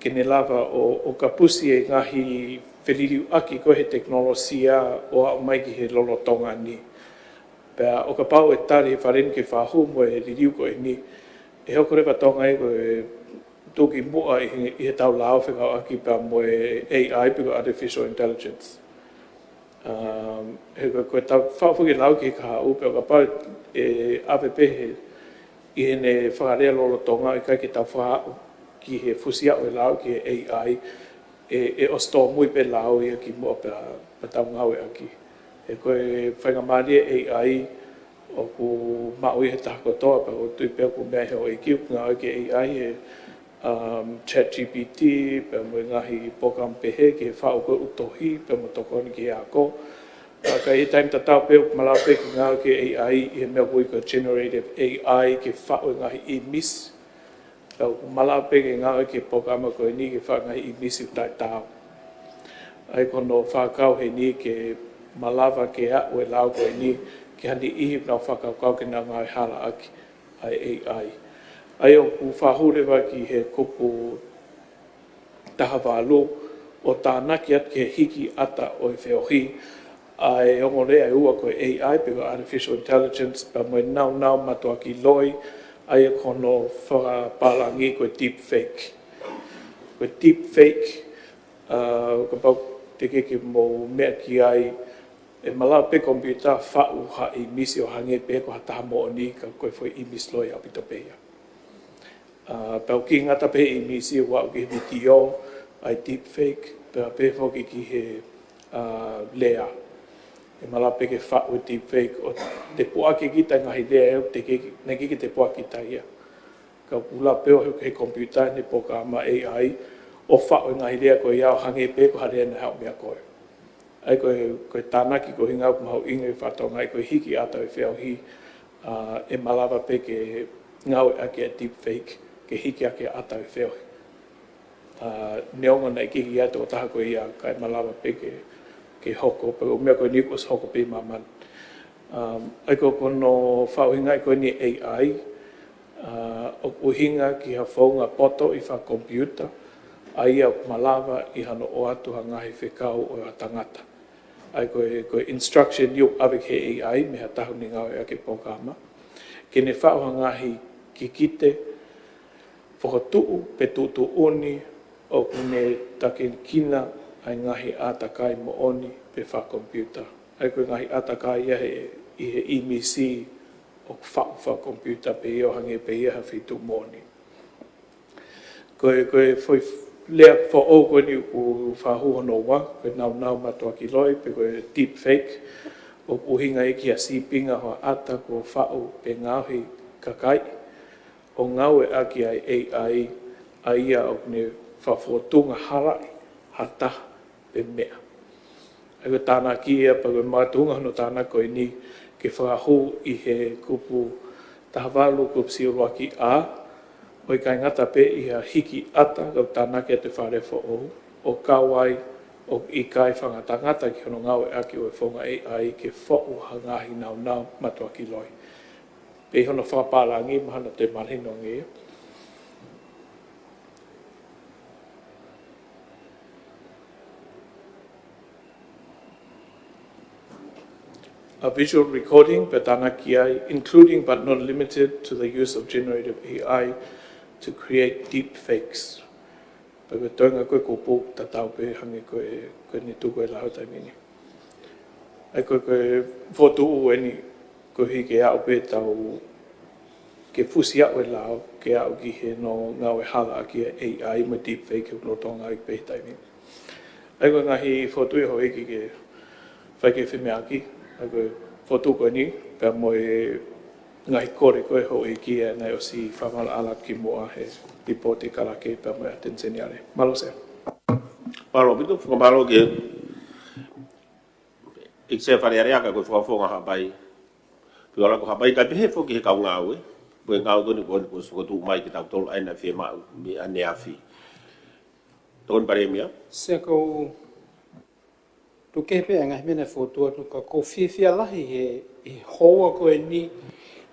ke ne lava ʻo, ʻo kapusi e ngaahi feliliuaki ko ē he tekinolosia ʻo aʻu mai ki he lolotonga ni. Pea ʻo kapau ʻe tali ʻe Faleni ke fakahū mo e liliu ko eni, ʻe hoko leva Tonga ia ko e tuʻukimuʻa ʻi he, ʻi heʻetau lao fekauʻaki pea mo e A I pe ko e Artificial Intelligence. Um, he ko, ko ʻetau faʻu foki e lao ki he kahaʻu pea ʻo kapau ʻe ʻave pē he, ʻi heʻene fakalea lolotonga ʻikai ke tau fakaaʻu ki he fusi aʻu e lao ki he A I, ʻe, ʻe ʻosi tōmui pē lao ia kimuʻa pea, pea tau ngāueʻaki. He ko e faingamālie ʻa e A I ʻoku maʻu ia he taha kotoa, pea ʻoku ou tui pē ʻoku meʻa he ʻEiki ʻoku ngāueʻaki e A I he, um, ChatGPT, pea mo e ngaahi polokalama pehē ki he faʻu ko ē ʻū tohi, pea mo tokoni ki he ako. Ka ʻi he taimi tatau pē ʻoku malava pē ke ngāueʻaki e A I ʻi he meʻa ʻoku ui ko e generative A I ke faʻu e ngaahi ʻīmisi. Pea ʻoku malava pē ke ngāueʻaki e polokalama ko eni ke faʻu e ngaahi ʻīmisi ʻoku taʻetaau. ʻA ia ko hono fakakau heni ke malava ke aʻu e lao ko eni ki ha niʻihi ʻoku nau fakakaukau ke nau ngāue halaʻaki ʻa e A I. ʻA ia ʻoku fakahū leva ki he kupu taha valu ʻo tānaki atu ki he hiki ʻata ʻo e feohi ʻa e ongo lea ʻe ua ko e A I pe ko e Artificial Intelligence pea mo e naunau matuʻaki loi, ʻa ia ko hono fakapālangi ko e deepfake. Ko e deepfake, ʻa, kapau teʻeki ke mou meʻa ki ai, ʻe malava pē komipiuta faʻu ha ʻīmisi ʻo hangē pē ko ha taha moʻoni ka ko e foʻi ʻīmisi loi ʻaupito pē ia. ʻA, pea ʻoku kiʻi ngata pē ʻīmisi ʻo aʻu ki he vitiō, ʻa e deepfake, pea pehē foki ki he, ʻa, lea. ʻE malava pē ke faʻu e deepfake ʻo tepuʻaki kita e ngaahi lea ʻe teʻeki, naʻe ʻikai ke tepuʻaki kita ia. Ka ʻoku lava pē ʻo he, he komipiuta ʻene polokalama A I ʻo faʻu e ngaahi lea ko ia ʻo hangē pē ko ha lea naʻe haʻu meia koe. ʻA ia ko e, ko e tānaki ko e ʻuhinga ʻoku mahuʻinga e fatongia ko e hiki ʻata e feohi, ʻa, ʻe malava pē ke ngāueʻaki e deepfake ke hiki hake ʻata e feohi. ʻA, neongo naʻe ʻikai ke ʻi ai e tokotaha ko ia kae malava pē ke, ke hoko, pea ko e meʻa ko eni kuo ʻosi hoko pē ʻi māmani. Um, ʻa ia ko, ko hono fakaʻuhingaʻi ko eni e A I, ʻa, ʻoku ʻuhinga ki ha founga poto ʻi fakakomipiuta, ʻa ia ʻoku malava ʻi hano ʻoatu ha ngaahi fekau ʻo ha tangata. ʻA ia ko e, ko e instruction ia ʻoku ʻave ki he A I mei ha taha ʻoku ne ngāueʻaki e polokalama. Ke ne faʻu ha ngaahi kikite, fokotuʻu pe tuʻutuʻuni ʻoku ne takiekina ʻa e ngaahi ʻātakai moʻoni pe fakakomipiuta. ʻA ia ko e ngaahi ʻātakai ia he, ʻi he ʻīmisi ʻoku faʻu fakakomipiuta pē ia ʻo hangē pē ia ha feituʻu moʻoni. Ko e, ko e foʻi lea foʻou ko eni ʻoku fakahū hono ua, ko e naunau matuʻaki loi, pe ko e deepfake, ʻoku ʻuhinga ia ki ha sīpinga hoʻatā kuo faʻu pe ngaohi kakai, ʻo ngāueʻaki ʻa e A I, ʻa ia ʻoku ne fakafotunga halaʻi ha taha pe meʻa. ʻA ia ko e tānaki ia pea ko e makatuʻunga hono tānaki ko eni ke fakahū ʻi he kupu taha valu kupu siʻi ʻuluaki A, ʻo ʻikai ngata pē ʻi ha hiki ʻata ka ʻoku tānaki atu e fakalea foʻou, ʻo kau ai ʻoku ʻikai fakangatangata ki hono ngāueʻaki ʻo e founga A I ke foʻu ha ngaahi naunau matuʻaki loi. Pea ʻi hono fakapālangi, mahalo te mahino ange ia. A visual recording, pea tānaki ai, including but not limited to the use of generative A I to create deep fakes. Pea ko e toenga ko ē kupu tatau pē hangē ko e, ko eni tuku e lau taimi ni. ʻA ia ko e, ko e fokotuʻu eni koeʻuhi ke aʻu pē ʻetau ke fusi aʻu e lao, ke aʻu ki he ngaahi ngāue hala ʻaki e A I mo e deepfake he lolotonga ʻi he pehē taimi. ʻA ia ko e ngaahi fokotuʻu ia houʻeiki ke fai ki he femeʻaʻaki, ʻa ia ko e fokotuʻu ko eni, pea mo e ngaahi kole ko ē houʻeiki ʻa ia naʻe ʻosi fakamaʻalaʻala ki muʻa he lipooti kalake pea mo e Ateni Seniale. Mālō Sea. Mālō ʻaupito, fakamālō ki he ʻEiki Sea Fale Alea ka ko e fakafofonga Haʻapai. Pea ʻoku ou lava ko Haʻapai kae pehē foki he kau ngāue. Ko e ngāue ko eni ko eni kuo ʻosi fokotuʻu mai kiate kitautolu ʻa ia naʻe fiemaʻu mei ʻaneafi. Tokoni Palēmia. Sea, ʻoku ou tuku kehe pē ʻa e ngaahi meʻa naʻe fokotuʻu atu ka ʻoku ou fiefia lahi he, he houa ko eni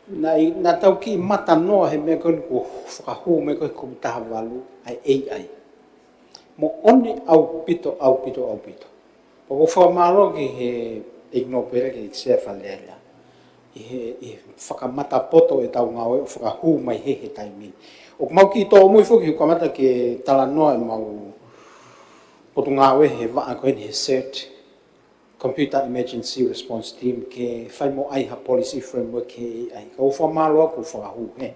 naʻe, naʻa tau kiʻi matanoa he meʻa ko eni kuo fakahū mai ko ē he kupu taha valu ʻa e A I. Moʻoni ʻaupito, ʻaupito, ʻaupito. Pea ʻoku ou fakamālō ki he ʻEiki Nōpele, ki he ʻEiki Sea Fale Alea ʻi he, ʻi he fakamatapoto ʻetau ngāue ʻo fakahū mai he, he taimi ni. ʻOku mau kiʻi tōmui foki he kamata ke talanoa ʻemau potungāue he vaʻa ko eni he CERT, Computer Emergency Response Team, ke fai mo ʻai ha policy framework he A I. Ka ʻoku ou fakamālō ʻoku fakahū he.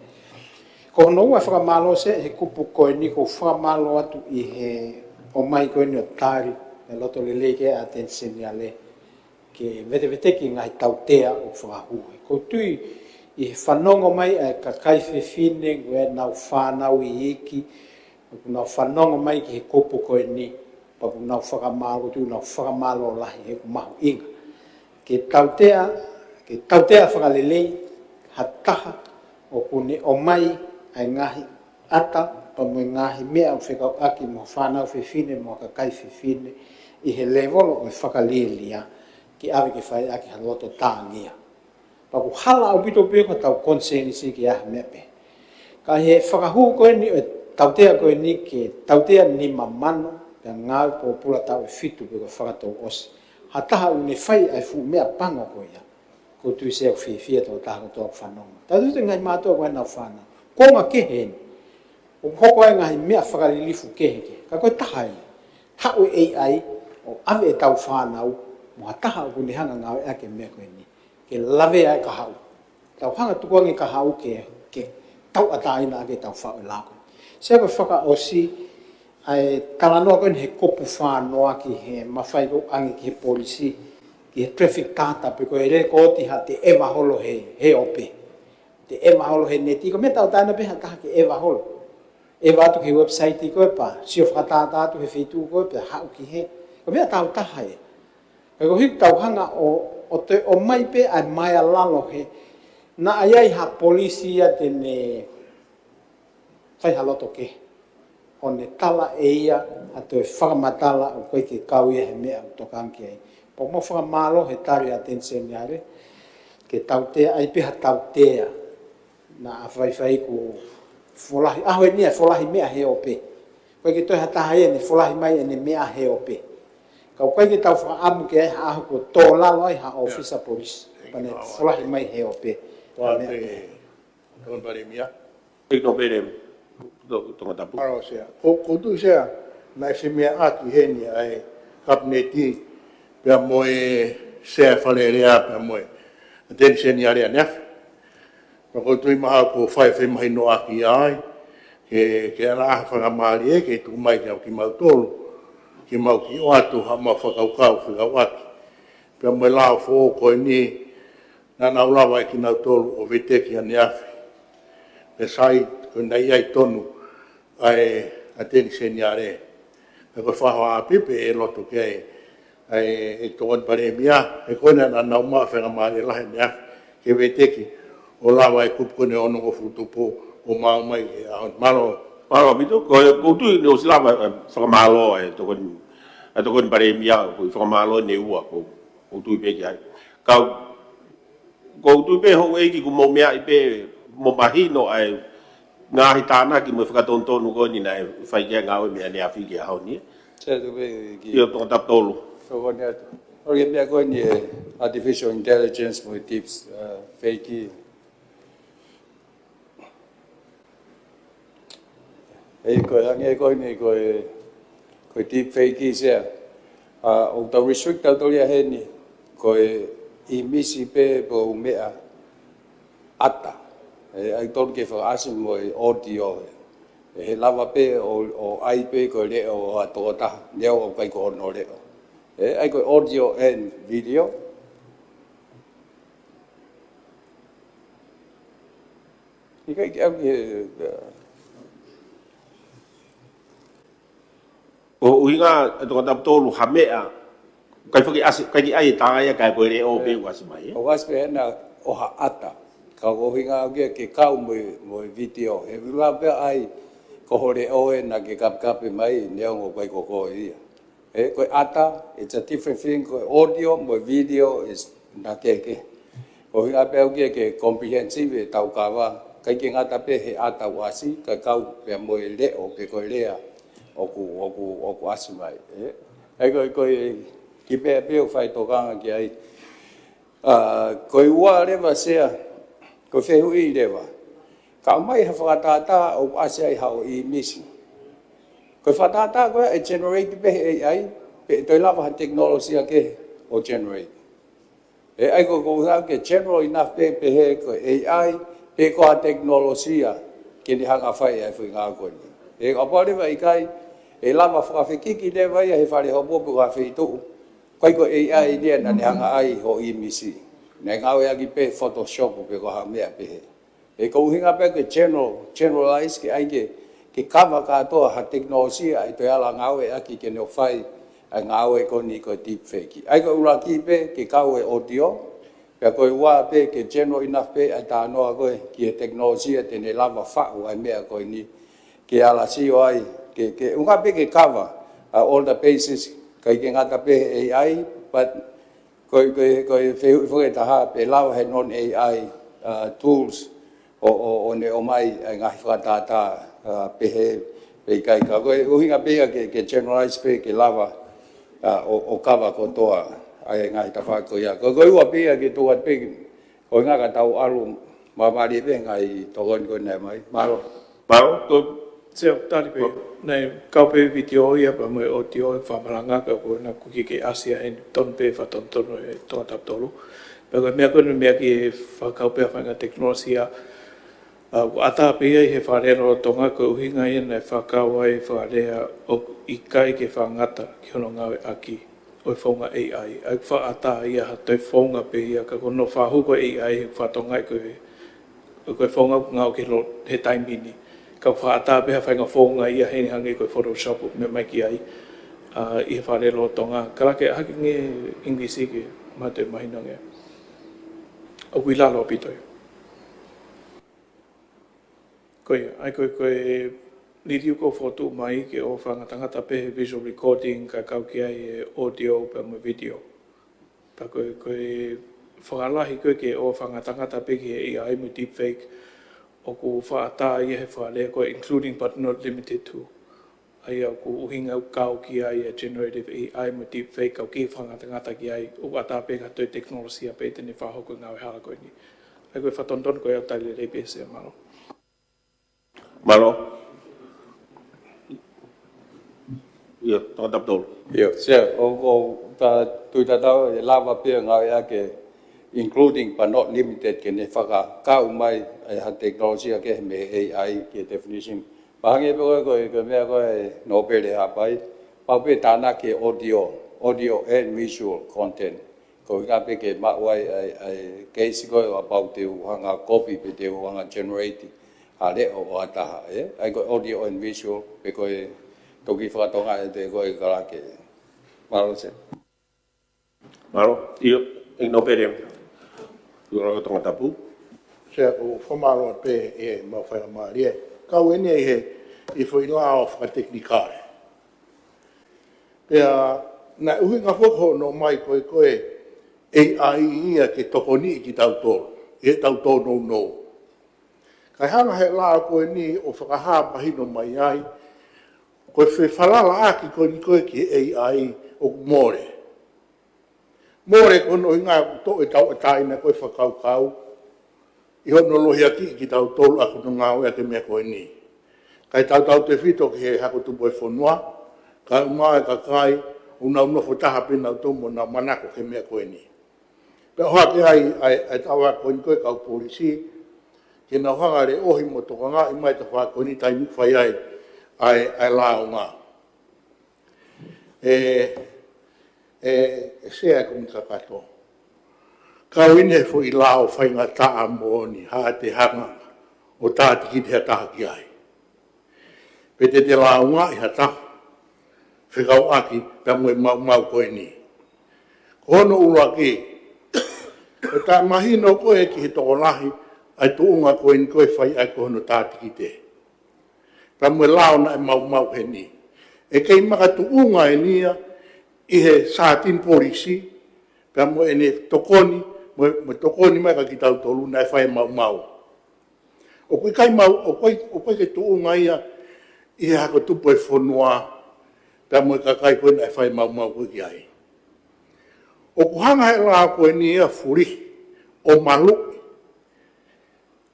Ko hono ua e fakamālō Sea he kupu ko eni ʻoku ou fakamālō atu ʻi he ʻomai ko eni ʻo tali e loto lelei ki he Ateni Seniale ke veteveteki e ngaahi tautea ʻoku fakahū he. ʻOku ou tui ʻi he fanongo mai ʻa e kakai fefine ko ē ʻenau fānau iiki, ʻoku nau fanongo mai ki he kupu ko eni, pea ʻoku nau fakamālō, ʻoku nau fakamālō lahi he ʻoku mahuʻinga ke tautea, ke tautea fakalelei ha taha ʻoku ne ʻomai ʻa e ngaahi ʻata, pea mo e ngaahi meʻa ʻoku fekauʻaki mo e fānau fefine, mo e kakai fefine, ʻi he lēvolo ʻo e fakalielia, ke ʻave ke fai ʻaki ha loto tāngia. Pea ʻoku hala ʻaupito pē ko ʻetau konisēnisi ki ha meʻa pehē. Ka he fakahū ko eni ʻo e tautea ko eni ke tautea nima mano, pea ngāue pōpula taʻu ʻe fitu pe ko e fakatouʻosi. Ha taha ʻoku ne fai ʻa e fuʻu meʻa pango ko ia. ʻOku ou tui Sea ʻoku fiefia e tokotaha kotoa ʻoku fanongo. Tautefito ki he ngaahi mātuʻa ko ē ʻenau fānau. Konga kehe eni. ʻOku hoko ai e ngaahi meʻa fakalilifu kehekehe. Ka ko e taha eni. Haʻu e A I ʻo ʻave ʻetau fānau mo ha taha ʻoku ne hanga ʻo ngāueʻaki e meʻa ko eni ke lavea e kahaʻu. Tau hanga ʻo tukuange e kahaʻu ke, ke tauʻatāina ʻaki ʻetau faʻu e lao ko ē. Sea, ko e fakaʻosi ʻa e talanoa ko eni he kupu fā noa ki he mafai ko ē ʻo ʻange ki he polisi, ki he traffic data pe ko e lēkooti ha taha ʻe ʻeva holo he, he ope. Taha ʻe ʻeva holo he neti, ko e meʻa tauʻatāina pē ha taha ke ʻeva holo. ʻEva atu ki he website ko ē pea sio fakatātā atu he feituʻu ko ē pea haʻu ki hē. Ko e meʻa tauʻatāina ia. Ka ko e ʻuhi ʻoku tau hanga ʻo, ʻo toe ʻomai pē ʻa e maea lalo he naʻa ʻi ai ha polisi ia te ne fai ha loto kehe ʻo ne tala ʻe ia ha toe fakamatala ʻoku ʻikai ke kau ia he meʻa ʻoku tokanga ki ai. Pea ʻoku mau fakamālō he tali ʻa e Ateni Seniale ke tautea ai pē ha tautea. Naʻa faifai kuo folahi, ʻaho eni ʻa e folahi meʻa he ope. ʻOku ʻikai ke toe ha taha ia ne folahi mai ʻene meʻa he ope. Ka ʻoku ʻikai ke tau fakaʻamu ke ʻi ai ha ʻaho kuo tō lalo ai ha ʻōfisa polisi. Pea ne folahi mai he ope. Ua te Tokoni Palēmia. ʻEiki Nōpele, to-, Tongatapu. Mālō Sea. Ko, ʻoku ou tui Sea, naʻe femeʻaʻaki heni ʻa e Kapineti, pea mo e Sea Fale Alea, pea mo e Ateni Seniale ʻaneafi. Pea ʻoku ou tui mahalo kuo fai femahinoʻaki ai, ke, ke ʻi ai ha faingamālie, ke tuku mai kiate kimautolu, ke mau kiʻi ʻoatu haʻamau fakakaukau fekauʻaki. Pea mo e lao foʻou ko eni, naʻa nau lava ʻe kinautolu ʻo veteki ʻaneafi. Pea sai, ko e naʻe ʻi ai tonu ʻa e Ateni Seniale. Pea ko e fakahoa ʻapi pē ʻe loto ki ai ʻa e, ʻe Tokoni Palēmia, he ko ena naʻa nau maʻu faingamālie lahi ʻaneafi ke veteki ʻo lava e kupu ko eni ʻe onongofulu tupu ʻo maʻu mai ki he ʻaho ni. Mālō. Mālō ʻaupito, ko e, ʻoku ou tui naʻe ʻosi lava, ʻe, fakamālō ʻe Tokoni, ʻe Tokoni Palēmia, ko e fakamālō eni ʻe ua, ʻoku ou tui pē ki ai. Ka ʻoku ou tui pē houʻeiki kuo mou meaʻi pē, mou mahino ʻa e ngaahi tānaki mo e fakatonutonu ko eni naʻe fai ki ai e ngāue mei ʻaneafi ki he ʻaho ni. Sea, tuku pē ki ʻIo, Tongatapu tolu. Tokoni atu. ʻOku ʻi ai e meʻa ko eni e artificial intelligence mo e deep, uh, fake. ʻE ko e hangē ko eni ko e, ko e deep fake Sea. ʻA, ʻoku tau restrict tautolu ia heni, ko e ʻīmisi pē pe ko e meʻa ʻata. ʻE ʻai tonu ke fakaʻasi mo e audio. ʻE he lava pē ʻo, ʻo ʻai pē ko e leʻo ʻo ha tokotaha, neongo ʻoku ʻikai ko hono leʻo. ʻE ʻai ko e audio and video. ʻIkai ke ʻalu ki he, ʻo ʻuhinga e Tongatapu tolu ha meʻa, ʻikai fakaʻasi, ʻikai ke ʻai e taha ia kae ko e leʻo pē ʻoku ʻasi mai, ē? ʻOku ʻasi pē hena ʻo ha ʻata. Ka ko e ʻuhinga ʻoku ke, ke kau mo e, mo e video. He ʻoku lava pē ʻai ko ho leʻo ē naʻa ke kapekape mai, neongo ʻoku ʻikai ko koe ia. ʻE, ko e ʻata, it's a different thing, ko e audio mo e video is naʻa ke, ke. Ko e ʻuhinga pē ʻoku ke, ke comprehensive ʻetau kava, ʻikai ke ngata pē he ʻata ʻoku ʻasi, kae kau pea mo e leʻo pe ko e lea ʻoku, ʻoku, ʻoku ʻasi mai, ē? ʻE, ko, ko e kiʻi meʻa pē ʻoku faitokanga ki ai. ʻA, ko e ua leva Sea, ko e fehuʻi leva. Ka ʻomai ha fakatātā ʻoku ʻasi ai haʻo ʻīmisi. Ko e fakatātā ko ē ʻe generate pē he A I, pe ʻe toe lava ha tekinolosia kehe ʻo generate. ʻE ʻai ko, ko e ʻuhinga ke general enough pē, pehē ko e A I, pe ko ha tekinolosia ke ne hanga fai ʻa e foʻi ngāue ko eni. ʻE kapau leva ʻikai, ʻe lava fakafekiki leva ia he fale hopo pe ko ha feituʻu. ʻIkai ko e A I ia naʻa ne hanga ʻai hoʻo ʻīmisi. Naʻe ngāueʻaki pē Photoshop pe ko ha meʻa pehē. ʻE ko e ʻuhinga pē ke general, generalize ke ʻai ke, ke kava kātoa ha tekinolosia ʻe toe ala ngāueʻaki ke ne fai ʻa e ngāue ko eni ko e deepfake. ʻAi ko e ʻuluaki pē ke kau e audio, pea ko e ua pē ke general enough pē ʻa e talanoa ko ē ki he tekinolosia te ne lava faʻu ʻa e meʻa ko eni ke ala sio ai, ke, ke ʻuhinga pē ke kava, uh, all the bases, ʻikai ke ngata pē he A I, but ko e, ko e, ko e fehuʻi foki ʻe taha pe lava he non-A I, uh, tools ʻo, ʻo, ʻo ne ʻomai ʻa e ngaahi fakatātā, uh, pehē pe ʻikai ka. Ko e ʻuhinga pē ia ke, ke generalize pē ke lava, uh, ʻo, ʻo kava kotoa ʻa e ngaahi tafaʻaki ko ia. Ko, ko e ua pē ia ke tuku atu pē, ko e ʻuhinga ka tau ʻalu māmālie pē ngaahi tokoni ko ē naʻe mai. Mālō. Mālō, ko Sea, tali pē. Ko- Naʻe kau pē video ia pea mo e audio ʻe fakamalanga ka ko ena ʻoku ʻikai ke ʻasi ia heni, tonu pē fakatonutonu ʻe Tongatapu tolu. Pea ko e meʻa ko eni meʻa ke fakakau pē ʻa e faʻahinga tekinolosia, ʻa, ʻoku ʻatā pē ia ʻi he fakalea lolotonga ko e ʻuhinga ia naʻe fakakau ai e fakalea ʻoku ʻikai ke fakangata ki hono ngāueʻaki ʻo e founga A I. ʻA ia ʻoku fakaʻatā ia ha toe founga pē ia ka ko hono fakahū ko ē ʻa e A I he fakatokangaʻi ko e, ko e founga ʻoku ngāueʻaki he lo-, he taimi ni. Ka ʻoku fakaʻatā pē ha faʻahinga founga ia heni hangē ko e Photoshop ʻoku meʻa mai ki ai, ʻa, ʻi he fakalea lolotonga. Kalake ʻaki ange English ke ma toe mahino ange. ʻOku ʻi lalo ʻaupito ia. Ko ia, ʻa ia ko e, ko e liliu ʻoku fokotuʻu mai ke ʻoua fakangatangata pē he visual recording kae kau ki ai e audio pea mo e video. Pea ko e, ko e fakalahi ko ē ke ʻoua fakangatangata pē ki he A I mo e deepfake ʻoku fakaʻatā ia he fakalea ko e including but not limited to. ʻA ia ʻoku ʻuhinga ʻoku kau ki ai e generative A I mo e deepfake ka ʻoku ʻikai fakangatangata ki ai, ʻoku ʻatā pē ha toe tekinolosia pē te ne fakahoko e ngāue hala ko eni. ʻA ia ko e fakatonutonu ko ia ʻo tali lelei pē Sea, mālō. Mālō. ʻIo, Tongatapu tolu. ʻIo, Sea, ʻoku, ʻoku ta tui tatau, ʻe lava pē ngāueʻaki e including but not limited ke ne fakakau mai ʻa e ha tekinolosia kehe mei he A I ki he definition. Pea hangē pē ko e, ko e, ko e meʻa ko ē Nōpele Haʻapai, pau pē tānaki e audio, audio and visual content. Ko e ʻuhinga pē ke maʻu ai ʻa e, ʻa e keisi ko ē ʻo kapau te u hanga copy pe te u hanga generate ha leʻo ʻo ha taha, ē? ʻA ia ko e audio and visual, pe ko e toki fakatonga ʻe te ko e kalake. Mālō Sea. Mālō, ʻio, ʻEiki Nōpele. ʻIo, ʻa Tongatapu. Sea, ʻoku fakamālō pē ʻemau faingamālie. Kau eni ʻi he, ʻi he foʻi lao fakatekinikale. Pea, naʻe ʻuhinga foki hono ʻomai ko e, ko e A I ia ke tokoniʻi kitautolu, ʻi heʻetau tōnounou. Kae hanga he lao ko eni ʻo fakahā mahino mai ai, ko e fefalalaʻaki ko eni ko ē ki he A I ʻoku mole. Mole ko hono ʻuhinga ʻoku toʻo e tauʻatāina ko ē fakakaukau, ʻi hono lohiakiʻi kitautolu ʻaki hono ngāueʻaki e meʻa ko eni. Kae tautautefito ki he Hako Tupu ʻo e Fonua, kae ʻumaʻā e kakai ʻoku nau nofo taha pē nautolu mo nau manako ki he meʻa ko eni. Pea ʻohake ai, ʻa e, ʻa e taʻoa ko eni ko e kau polisi, ke nau hanga ʻo leʻohi mo tokangaʻi mai e tafaʻaki ko eni taimi ʻoku fai ai ʻa e, ʻa e lāunga. ʻE, ʻe, ʻe Sea, Kōmiti Kakato. Kau ʻi he foʻi lao faingataʻa moʻoni, haʻate hanga ʻo tātikite ha taha ki ai. Pe te te lāungaʻi ha taha fekauʻaki pea mo e maumau ko eni. Ko hono ʻuluaki, ʻoku taʻemahino ko ē ki he tokolahi ʻa e tuʻunga ko eni ko ē fai ai ko hono tātikite. Pea mo e lao naʻe maumau heni. ʻE kei makatuʻunga eni ia ʻi he sātini polisi, pea mo ʻene tokoni, mo, mo tokoni mai kia kitautolu naʻe fai e maumau. ʻOku ʻikai mau, ʻoku ʻikai, ʻoku ʻikai ke tuʻunga ia ʻi he hako tupu ʻo e fonua, pea mo e kakai ko ē naʻe fai e maumau ko ē ki ai. ʻOku hanga ʻe he lao ko eni ia ʻo fulihi, ʻo maluʻi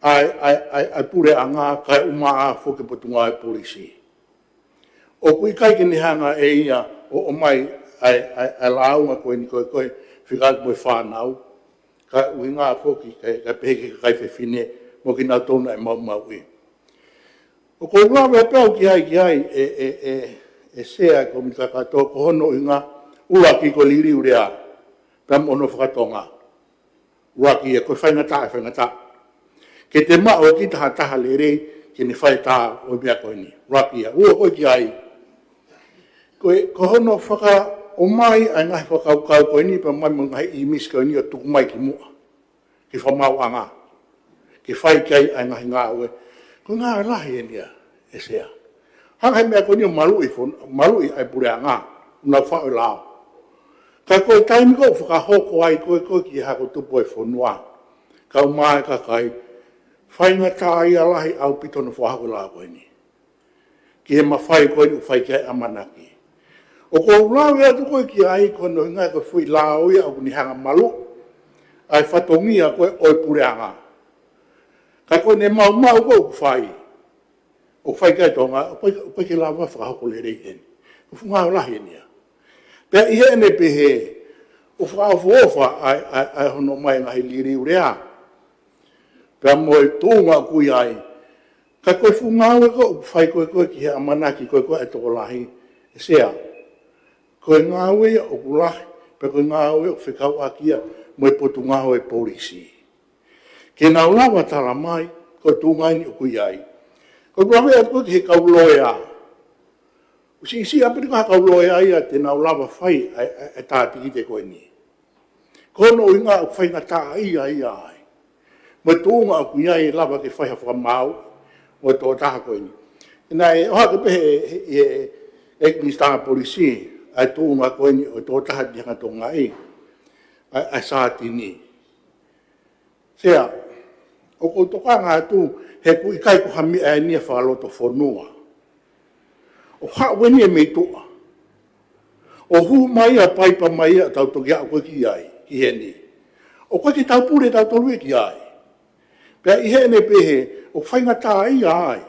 ʻa e, ʻa e, ʻa e, ʻa e puleʻanga kae ʻumaʻā foki e potungāue polisi. ʻOku ʻikai ke ne hanga ʻe ia ʻo, ʻomai ʻa e, ʻa e, ʻa e lāunga ko eni ko ē, ko ē fekauʻaki mo e fānau, kae ʻuhinga foki, kae, kae pehē ki he kakai fefine, mo kinautolu naʻe maumauʻi. ʻOku ou lave pē au ki ai, ki ai, ʻe, ʻe, ʻe, ʻe Sea, Kōmiti Kakato, ko hono ʻuhinga, ʻuluaki ko e liliu lea, pea mo hono fakatonga. ʻUluaki ia ko e faingataʻa, faingataʻa. Ke te maʻu ʻe kita ha taha lelei, ke ne fai e tā ʻo e meʻa ko eni. ʻUluaki ia, ua ko ē ki ai. Ko e, ko hono fakaʻomai ʻa e ngaahi fakakaukau ko eni pea mo e ngaahi ʻīmisi ko eni ʻo tuku mai ki muʻa. Ki he fakamaauʻanga. Ke fai ki ai ʻa e ngaahi ngāue. Ko e ngāue lahi eni ia, ʻe Sea. Hanga ʻe he meʻa ko eni ʻo maluʻi fon-, maluʻi ʻa e puleʻanga, ʻoku nau faʻo e lao. Ka ko e taimi ko ē ʻoku fakahoko ai ko ē, ko ē ki he hako tupu ʻo e fonua, kae ʻumaʻā e kakai, faingataʻaʻia lahi ʻaupito hono fakahoko e lao ko eni. Ki he mafai ko eni ʻoku fai ki ai e ʻamanaki. ʻOku ou lave atu ko ē ki ai ko hono ʻuhinga ko e foʻi lao ia ʻoku ne hanga ʻo maluʻi ʻa e fatongia ko ē ʻo e puleʻanga. Ka ko ʻene maumau ko ē ʻoku fai, ʻoku fai ki ai e Tonga, ʻoku ʻikai, ʻoku ʻikai ke lava fakahoko lelei heni. Ko e fuʻu ngāue lahi eni ia. Pea ʻi heʻene pehē, ʻoku fakaʻofoʻofa ʻa e, ʻa e, ʻa e hono ʻomai e ngaahi liliu lea, pea mo e tuʻunga ʻoku ʻi ai. Ka ko e fuʻu ngāue ko ē ʻoku fai ko ē, ko ē ki he ʻamanaki ko ē, ko ē ʻa e tokolahi, ʻe Sea. Ko e ngāue ia ʻoku lahi, pea ko e ngāue ʻoku fekauʻaki ia mo e potungāue polisi. Ke nau lava ʻo tala mai, ko e tuʻunga eni ʻoku ʻi ai. Ko e lave atu ko ē ki he kau loea. ʻOku siʻisiʻi ʻaupito e kau loea ia te nau lava ʻo fai ʻa e, ʻa e, ʻa e tātikite ko eni. Ko hono ʻuhinga ʻoku faingataʻaʻia ai. Mo e tuʻunga ʻoku ʻi ai e lava ke fai ha fakamaau mo e tokotaha ko eni. Naʻe ʻohake pē ʻe he, he, he, he Minisitā Polisi ʻa e tuʻunga ko eni ʻo e tokotaha naʻe hanga ʻo tokangaʻi ʻa e, ʻa e sātini. Sea, ʻoku ou tokanga atu, he ʻoku ʻikai ko ha meʻa eni ia fakalotofonua. ʻOku haʻu eni ia mei tuʻa. ʻO hū mai ia, paipa mai ia, tau toki aʻu ko ē ki ai, ki heni. ʻOku ʻikai ke tau pule tautolu ia ki ai. Pea ʻi heʻene pehē, ʻoku faingataʻaʻia ai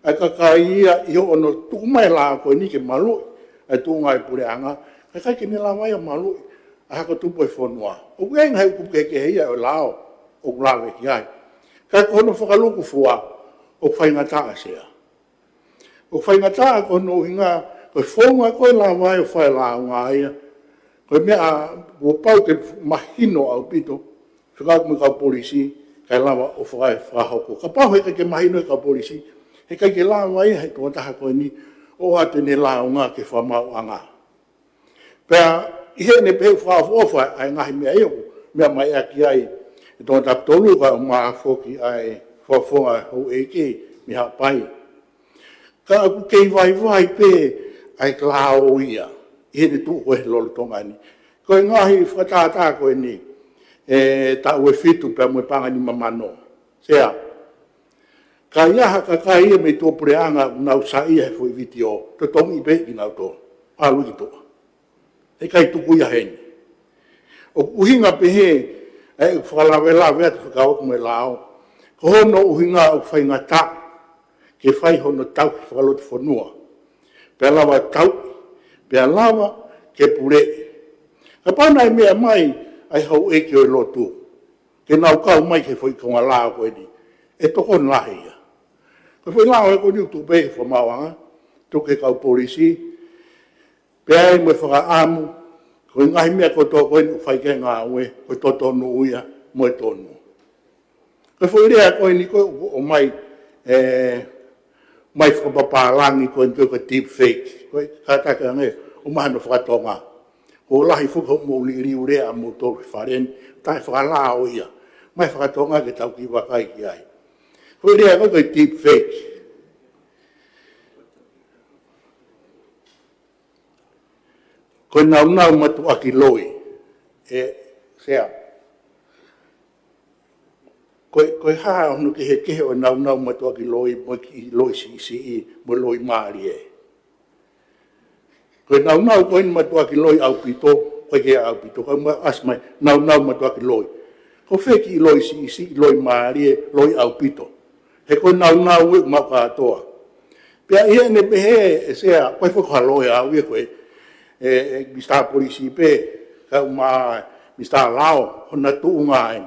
ʻa e kakai ia ʻi hono tuku mai e lao ko eni ke maluʻi ʻa e tuʻunga ʻo e puleʻanga, kae ʻikai ke ne lava ia ʻo maluʻi ʻa e hako tupu ʻo e fonua. ʻOku ʻi ai e ngaahi ʻū kupu kehekehe ia ʻo e lao ʻoku lave ki ai. Ka ko hono fakalūkufua, ʻoku faingataʻa, Sea. ʻOku faingataʻa ko hono ʻuhinga, ko e founga ko ē ʻe lava ai ʻo fai e lāunga ia. Ko e meʻa kuo pau ke mahino ʻaupito, fekauʻaki mo e kau polisi, kae lava ʻo faka-, fakahoko. Kapau he ʻikai ke mahino ʻe he kau polisi, he ʻikai ke lava ia ʻe he tokotaha ko eni ʻo ʻoatu ʻene lāunga ki he fakamaauʻanga. Pea ʻi heʻene pehē ʻoku fakaʻofoʻofa ʻa e ngaahi meʻa ia ʻoku meʻa mai ʻaki ai e Tonga Tapu Tolu kae ʻumaʻā foki ʻa e fakafofonga houʻeiki mei Haʻapai. Ka ʻoku kei vaivai pē ʻa e lao ia ʻi heʻene tuʻu ko ē he lolotonga ni. Ko e ngaahi fakatātā ko eni, ʻe taʻu ʻe fitu pea mo e paʻanga ʻe nima mano. Sea. Ka ʻi ai ha kakai ia mei tuʻapuleʻanga ʻoku nau saiʻia he foʻi vitiō, totongi pē kinautolu. ʻAlu ki tuʻa. He ʻikai tuku ia heni. ʻOku ʻuhinga pehē, ʻa e fakalavelave atu fekauʻaki mo e lao. Ko hono ʻuhinga ʻoku faingataʻa ke fai hono tauhi fakalotofonua. Pea lava tauhi, pea lava ke puleʻi. Kapau naʻe meʻa mai ʻa e houʻeiki ʻo e lotu, ke nau kau mai ki he foʻi konga lao ko eni. ʻe tokoni lahi ia. Ko e foʻi lao ē ko eni ʻoku tuʻu pē he fakamaauʻanga, tuku ki he kau polisi, pea ʻi ai mo e fakaʻamu, ko e ngaahi meʻa kotoa ko eni ʻoku fai ki ai e ngāue, ko e totonu ia, mo e tonu. Ko e foʻi lea ko eni ko ē ʻoku ʻomai, ē, mai fakapapālangi ko eni ko e deep fake. Ko e kātaki ange, ʻomai hano fakatonga. Ko e lahi foki hoʻomou liliu lea ʻamoutolu he fale ni, taʻefakalao ia. Mai fakatonga ke tau kiʻi vakai ki ai. Ko e lea ko e deep fake. Ko e naunau matuʻaki loi. ʻE, Sea. Ko e, ko e hā hono kehekehe ʻo e naunau matuʻaki loi, mo e kiʻi loi siʻisiʻi, mo e loi mālie. Ko e naunau ko eni matuʻaki loi ʻaupito, ko e ke ʻaupito, ka ma as mai, naunau matuʻaki loi. Ko fē kiʻi loi siʻisiʻi, loi mālie, loi ʻaupito. He ko e naunau ē mau kātoa. Pea ʻi heʻene pehē ʻe Sea, ko e foʻi kalo ē au ia ko e, ē, ē, Mr Polisi pē, kau ma Mr Lao, hona tuʻunga ē.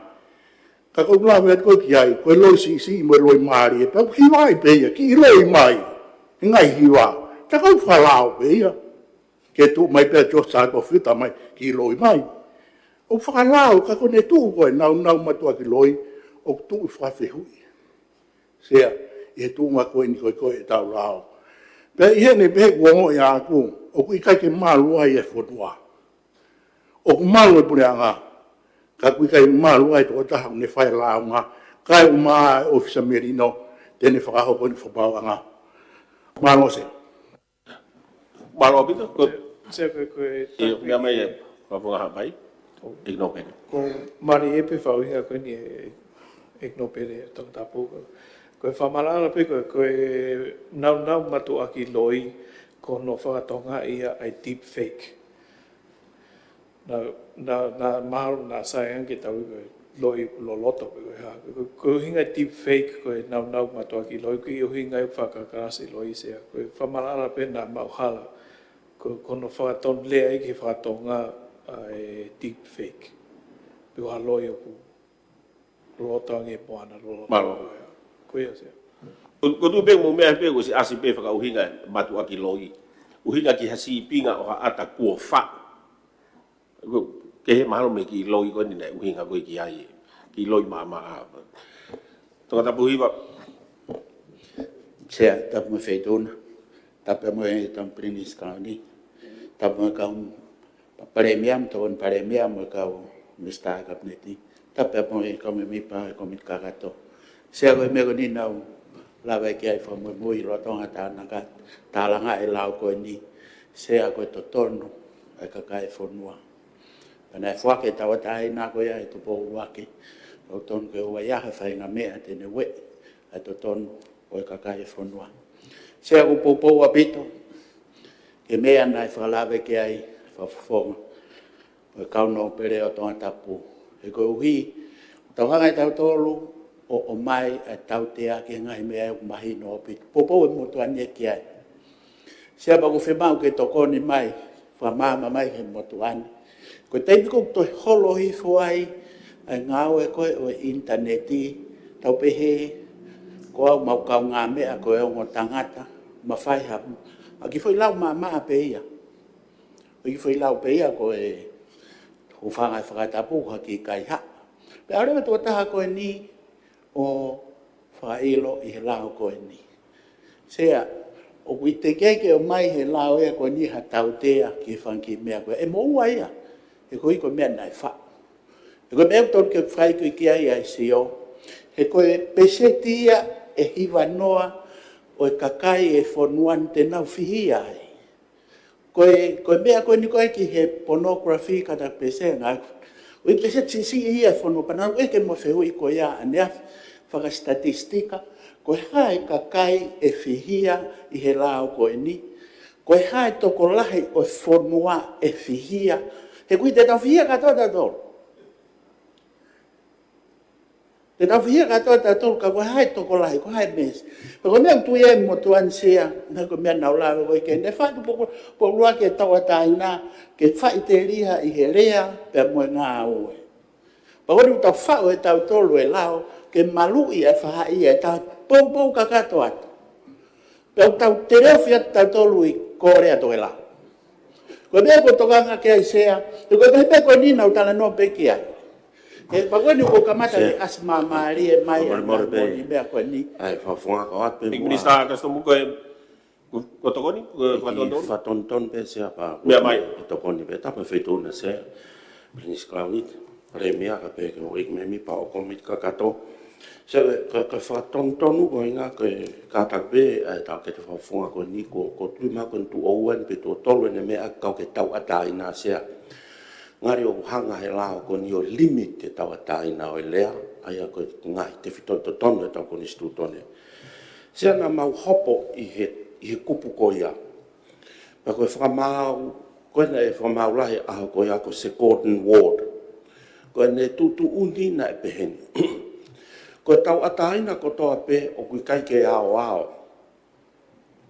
Ka ʻoku ou lave atu ko ē ki ai, ko e loi siʻisiʻi mo e loi mālie, pea ʻoku hiva ai pē ia, kiʻi loi mai, he ngaahi hiva. Ka ʻoku fakalao pē ia, ke tuʻu mai pē ʻa George Sātofi ʻo tā mai, kiʻi loi mai. ʻOku fakalao, ka ko ʻene tuʻu ko e naunau matuʻaki loi, ʻoku tuʻu ʻi fakafehuʻi. Sea, ʻi he tuʻunga ko eni ko ē ko ē ʻetau lao. Pea ʻi heʻene pehē kuo ongoʻi ʻaʻaku, ʻoku ʻikai ke malu ai e fonua. ʻOku malu e puleʻanga, ka ʻoku ʻikai malu ai e tokotaha ʻoku ne fai e lāunga, kae ʻumaʻā e ʻōfisa Melino, te ne fakahoko ʻene fakamaauʻanga. Mālō Sea. Mālō ʻaupito, ko Sea, ko e, ko e ʻio, meʻa mai ē, Fakafofonga Haʻapai, ʻEiki Nōpele. Ko mālie pē fakaʻuhinga ko eni ē, ʻEiki Nōpele Tongatapu. Ko, ko e fakamaʻalaʻala pē ko, ko e naunau matuʻaki loi, ko hono fakatonga ia ʻa e deep fake. Naʻa, naʻa, naʻa mahalo naʻa sai ange ke tau ui ko e loi loloto pe ko e hā. Ko, ko e ʻuhinga deep fake ko e naunau matuʻaki loi, ko e ʻuhinga ia ʻoku fakakalasi loi Sea. Ko e fakamaʻalaʻala pē naʻa mau hala. Ko, ko hono fakatonulea ia ki he fakatonga ʻa e deep fake. Pe ko ha loi ʻoku loloto ange mo ana loloto. Mālō. Ko ia Sea. Ko, ko e tuʻu pē mo e meʻa pē, ko e siʻi ʻasi pē fakaʻuhinga matuʻaki loi. ʻUhinga ki ha sīpinga ʻo ha ʻata kuo faʻu. Ko e kehe mahalo mei he kiʻi loi ko eni naʻe ʻuhinga ko ē ki ai. Kiʻi loi maʻamaʻa. Tongatapu Hiva. Sea, tapu mo e Feituʻuna. Tapu mo e Tama Pilinisi Kalauni. Tapu mo e kau Palēmia, mo e Tokoni Palēmia, mo e kau Minisitā Kapineti. Tapu mo e kau mēmipa ʻo e Kōmiti Kakato. Sea, ko e meʻa ko eni naʻa ku lave ki ai fakamuimui lolotonga tānaki, tālanga e lao ko eni. Sea, ko e totonu ʻa e kakai e fonua. Pea naʻe foaki e tauʻatāina ko ia ʻe Tupou ʻUluaki. ʻOku totonu ke ʻoua ʻe ʻi ai ha faʻahinga meʻa te ne ueʻi ʻa e totonu ʻo e kakai e fonua. Sea, ʻoku ou poupou ʻaupito ki he meʻa naʻe fakalave ki ai Fakafofonga ʻo e Kau Nōpele ʻo Tongatapu. He koeʻuhi, tau hanga ʻe tautolu ʻo, ʻo ʻomai ʻa e tautea ki he ngaahi meʻa ʻoku mahino ʻaupito. Poupou e motuʻa ni ki ai. Sea, pea ʻoku fiemaʻu ke tokoni mai, fakamaama mai ki he motuʻa ni. Ko e taimi ko ē ʻoku toe holo hifo ai ʻa e ngāue ko ē ʻo e ʻinitaneti, tau pehē, ko au mo e kau ngāue meʻa ko e ongo tangata, mafai ha, ha kiʻi foʻi lau maʻamaʻa pē ia. Ko e kiʻi foʻi lau pē ia ko e hūfanga he fakatapu ha kiʻi kaihaʻa. Pea ʻalu e tokotaha ko eni ʻo fakaʻilo ʻi he lao ko eni. Sea, ʻoku ʻikai ke ʻomai he lao ia ko eni ha tautea ki he fanga kiʻi meʻa ko ē. ʻE moʻua ia, he ko e kiʻi meʻa naʻe faʻu. He ko e meʻa ʻoku totonu ke fai ko ē ki ai ʻa e sio. He ko e peseti ia ʻe hivanoa ʻo e kakai e fonua ni te nau fihia ai. Ko e, ko e meʻa ko eni ko ē ki he pornography, kātaki pē Sea, ngaahi ʻū peseti siʻisiʻi ia e fonua, pea naʻa ku ʻeke mo e fehuʻi ko ia ʻaneafi fakasitatisitika, ko e hā e kakai ʻe fihia ʻi he lao ko eni, ko e hā e tokolahi ʻo e fonua ʻe fihia, he ʻoku ʻikai te tau fihia kātoa tautolu. Te tau fihia kātoa tautolu, ka ko e hā e tokolahi, ko e hā e meesi. Pea ko e meʻa ʻoku tui ai e motuʻa ni Sea, naʻe ko e meʻa naʻa ku lave ko ē ki ai, naʻe fai ʻe Tupou ʻUluaki e tauʻatāina ke faʻiteliha ʻi he lea pea mo e ngāue. Pea ʻoku tau faʻo ʻe tautolu e lao ke maluʻi e faʻahi ʻe taha poupou kakato atu. Pea ʻoku tau teleʻi atu tautolu ʻi Kōlea Tokelau. Ko e meʻa ʻoku tokanga ki ai Sea, he ko e meʻa ko eni naʻa ku talanoa pē ki ai. He pea ko eni ʻoku kamata ni ʻasi māmālie mai ʻa e meʻa ko eni. ʻAi, fakafofonga atu pē. Minisitā Kasitomu ko e Ko, ko tokoni, ko, ko tokoni. Fakatonutonu pē Sea pea. Meʻa mai. Ko tokoni pē, tapu mo e Feituʻuna Sea, Pilinisi Kalauni, Palēmia, kae pehē ki he houʻeiki mēmipa ʻo e kōmiti kakato. Sea, ka, ka fakatonutonu ko e ʻuhinga ko e kātaki pē ʻa e tau ke te fakafofonga ko eni ko, ko tui ma ko e tuʻo ua ni pe tuʻo tolu ʻene meʻa kau ke tauʻatāina Sea. Ngali ʻoku hanga he lao ko eni ʻo limit e tauʻatāina ʻo e lea, ʻa ia ko e ngaahi tefitoʻi totonu ʻetau konisitūtone. Sea naʻa mau hopo ʻi he, ʻi he kupu ko ia. Pea ko e fakamaau, ko ena e fakamaau lahi ʻaho ko ia ko Sir Gordon Ward. Ko ʻene tuʻutuʻuni naʻe peheni. Ko e tauʻatāina kotoa pē ʻoku ʻikai ke aoao.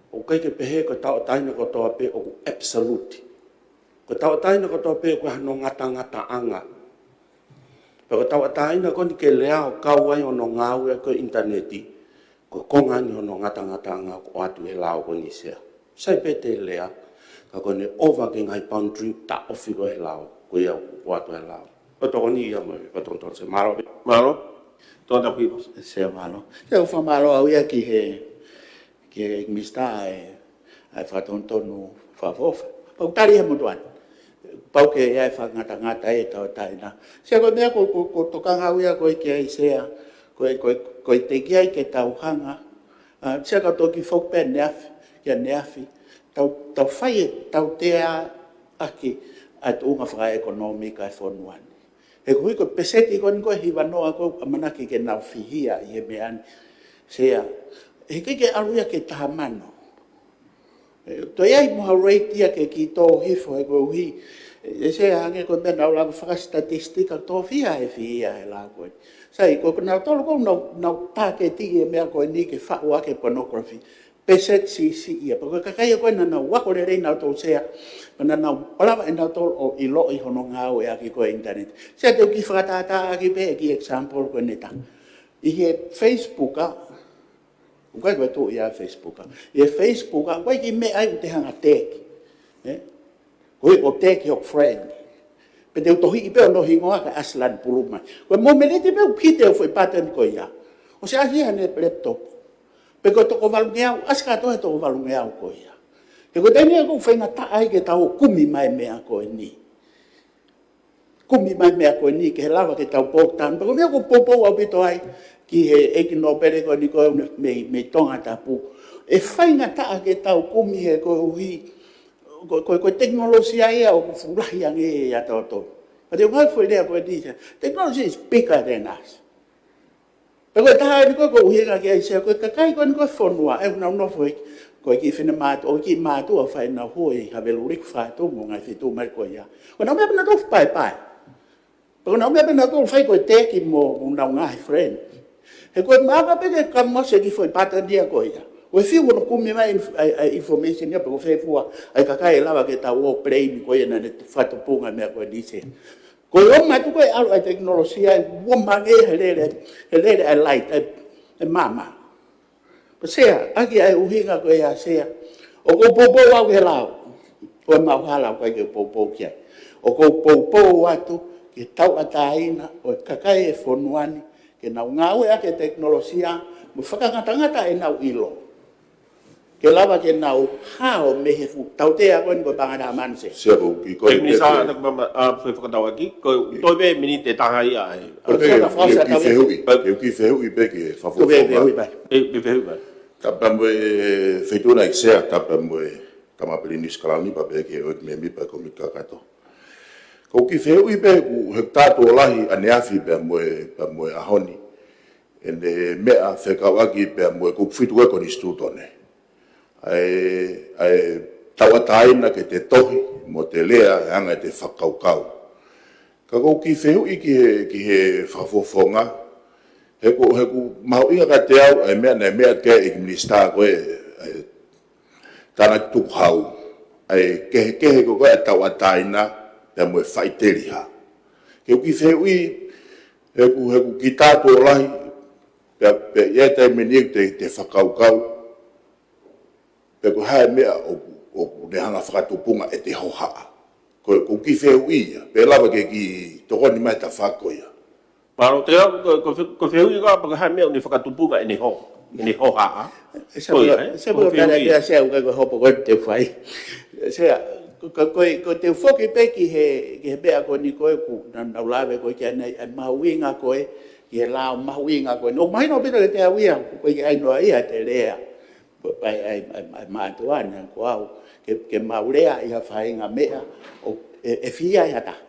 ʻOku ʻikai ke pehē ko e tauʻatāina kotoa pē ʻoku absolute. Ko e tauʻatāina kotoa pē ʻoku ʻi ai hono ngatangataʻanga. Pea ko e tauʻatāina ko eni ke lea ʻo kau ai hono ngāue ko e ʻinitaneti, ko e konga eni hono ngatangataʻanga ʻoku ʻoatu he lao ko eni Sea. Sai pē te lea, ka ko ʻene ʻova ki he ngaahi boundary taʻofi ko ē he lao, ko ia ʻoku ʻoatu he lao. Ko e tokoni ia mo e fakatonutonu Sea, mālō. Mālō. Tō tapu. Sea mālō. Sea ʻoku fakamālō au ia ki he, ki he Minisitā ʻa e, ʻa e fakatonutonu fakaʻofoʻofa. Pau tali he motuʻa ni. Pau ke ʻi ai e fakangatangata e tauʻatāina. Sea ko e meʻa ʻoku, ʻoku, ʻoku tokanga au ia ko ē ki ai Sea. Ko e, ko e, ko e teʻeki ai ke tau hanga ʻa, Sea ka toki foki pē ʻaneafi, ki ʻaneafi, tau, tau fai e, tau teʻaki ʻa e tuʻunga fakaʻekonōmika e fonua ni. He koeʻuhi ko e peseti ko eni ko e hivanoa ko ē ʻamanaki ke nau fihia ʻi he meʻa ni. Sea, he ʻikai ke ʻalu ia ki he taha mano. ʻE, toe ʻi ai mo ha rate ia ke kī tō hifo he koeʻuhi. ʻE, Sea hangē ko e meʻa naʻa ku lave fakasitatistikai tō fihia he fihia he lao ko eni. Sai, ko, ko nautolu ko ē naʻa nau, nau tāketi e meʻa ko eni ke faʻu ʻaki e pornography. Peseti siʻisiʻi ia. Pea ko e kakai ko ē naʻa nau ako lelei nautolu Sea. Pea naʻa nau palava ʻe nautolu ʻo ʻiloʻi hono ngāueʻaki ko ē ʻinitaneti. Sea te u kiʻi fakatātā ʻaki pē e kiʻi example ko eni ʻe taha. ʻI he Facebook ʻa, ʻoku ʻikai ko e tuʻu ia Facebook ʻa. ʻI he Facebook ʻa, ʻoku ʻi ai e kiʻi meʻa ai ʻoku te hanga teki. ʻE? Ko e ʻo teki hoku friend. Pea te u tohiʻi pē hono hingoa kae ʻasi lanu pulu mai. Ko e momeniti pē ʻoku hiki hoku foʻi button ko ia. ʻOsi ʻasi ia he laptop. Pea ko e toko valungeau, ʻasi kātoa he toko valungeau ko ia. He ko e taimi ia ʻoku faingataʻa ai ke tau kumi mai meʻa ko eni. Kumi mai meʻa ko eni ke lava ke tau pō tan. Pea ko e meʻa ʻoku poupou ʻaupito ai ki he ʻeiki nōpele ko eni ko ē mei, mei Tongatapu. ʻE faingataʻa ke tau kumi he koeʻuhi ko, ko, ko e tekinolosia ia ʻoku fuʻu lahi ange ia ʻatautolu. Ka te u ngāueʻaki e foʻi lea ko eni Sea. Technology is bigger than us. Pea ko e taha eni ko ē ʻoku ou ʻuhinga ki ai Sea, ko e kakai ko eni ko e fonua, ʻoku nau nofo ʻi, ko e kiʻi finemātuʻa, ʻo e kiʻi mātuʻa ʻoku fai ʻenau hū ʻi Haveluliku, Fatumu, Ngaahi Fitu, meʻa ko ia. Ko ʻenau meʻa pē nautolu ʻoku paepae. Pea ko ʻenau meʻa pē nautolu ʻoku fai ko e teki mo, mo ʻenau ngaahi friend. He ko e maama pē ke kamo se kiʻi foʻi button ia ko ia. Ko e fiu hono kumi mai inf-, ʻa e, ʻa e information ia pe ko fē fua ʻa e kakai ʻe lava ke tau ō blame ko ia naʻa ne fakatupunga meʻa ko eni Sea. Ko e ʻomai atu ko ē ʻalu ʻa e tekinolosia ʻe ua mange he lele, he lele ʻa e light, ʻa e, ʻa e maama. Pea Sea, ʻaki ʻa e ʻuhinga ko ia Sea. ʻOku ou poupou au ki he lao. Ko e maʻu hala ʻoku ʻikai ke u poupou ki ai. ʻOku ou poupou atu ki he tauʻatāina ʻo e kakai e fonua ni, ke nau ngāueʻaki e tekinolosia, mo fakangatangata ʻenau ʻilo. Ke lava ke nau hao mei he fuʻu tautea ko eni ko e pangata manu Sea. Sea ko ki ko e Minisitā, ʻa, ʻa, ʻa, fakatauʻaki, ko e toe pē miniti ʻe taha ia ai. Ko e Sea, pē, ka fasa ke u kiʻi tau e fehuʻi, ke u kiʻi fehuʻi pē ki he fakafofonga. Ko e fehuʻi pē. ʻE, ʻe fehuʻi pē. Tapu mo e Feituʻuna ʻEiki Sea, tapu mo e Tama Pilinisi Kalauni pea pehē ki he houʻeiki mēmipa e kōmiti kakato. Ko e kiʻi fehuʻi pē ʻoku, he ʻoku tātuʻo lahi ʻaneafi pea mo e, pea mo e ʻaho ni. ʻEne meʻa fekauʻaki pea mo e kupu fitu ko ē konisitūtone. ʻA e, ʻa e tauʻatāina ke te tohi, mo te lea, ʻe hanga ʻe te fakakaukau. Ka ko e kiʻi fehuʻi ki he, ki he fakafofonga, he ʻoku, he ʻoku mahuʻinga kiate au, ʻa e meʻa naʻe meʻa ki ai e minisitā ko ē, ʻa e tānaki tukuhau, ʻa e kehekehe ko ē ʻa e tauʻatāina, pea mo e faʻiteliha. Ke u kiʻi fehuʻi, He ʻoku, he ʻoku kita atu ʻo lahi, pea, pea ʻi he taimi ni te, te fakakaukau, pe ko e hā e meʻa ʻoku, ʻoku ne hanga fakatupunga ʻete hohaʻa. Ko, ko e kiʻi fehuʻi ia, pea lava ke kiʻi tokoni mai e tafaʻaki ko ia. Mālō, te u, ko, ko, ko e fehuʻi ko ā pe ko e hā e meʻa ʻoku ne fakatupunga ʻene ho, ʻene hohaʻa. Sea, ko ia, ē? Sea, ko e fehuʻi ia. Sea, ʻoku ʻikai ko e hopo ko ē te u fai. Sea, ko, ko, ko, ko e te u foki pē ki he, ki he meʻa ko eni ko ē ʻoku nau, nau lave ko ē ki ai, ʻa e mahuʻinga ko ē, ki he lao mahuʻinga ko ē. ʻOku mahino ʻaupito kiate au ia, ko e ʻai noa ia ʻete lea. ʻAi, ʻai, ʻai, ʻai mātuʻa ni ko au, ke, ke mau lea ʻi ha faʻahinga meʻa, ʻo, ʻe, ʻe fie ʻi ai ha taha.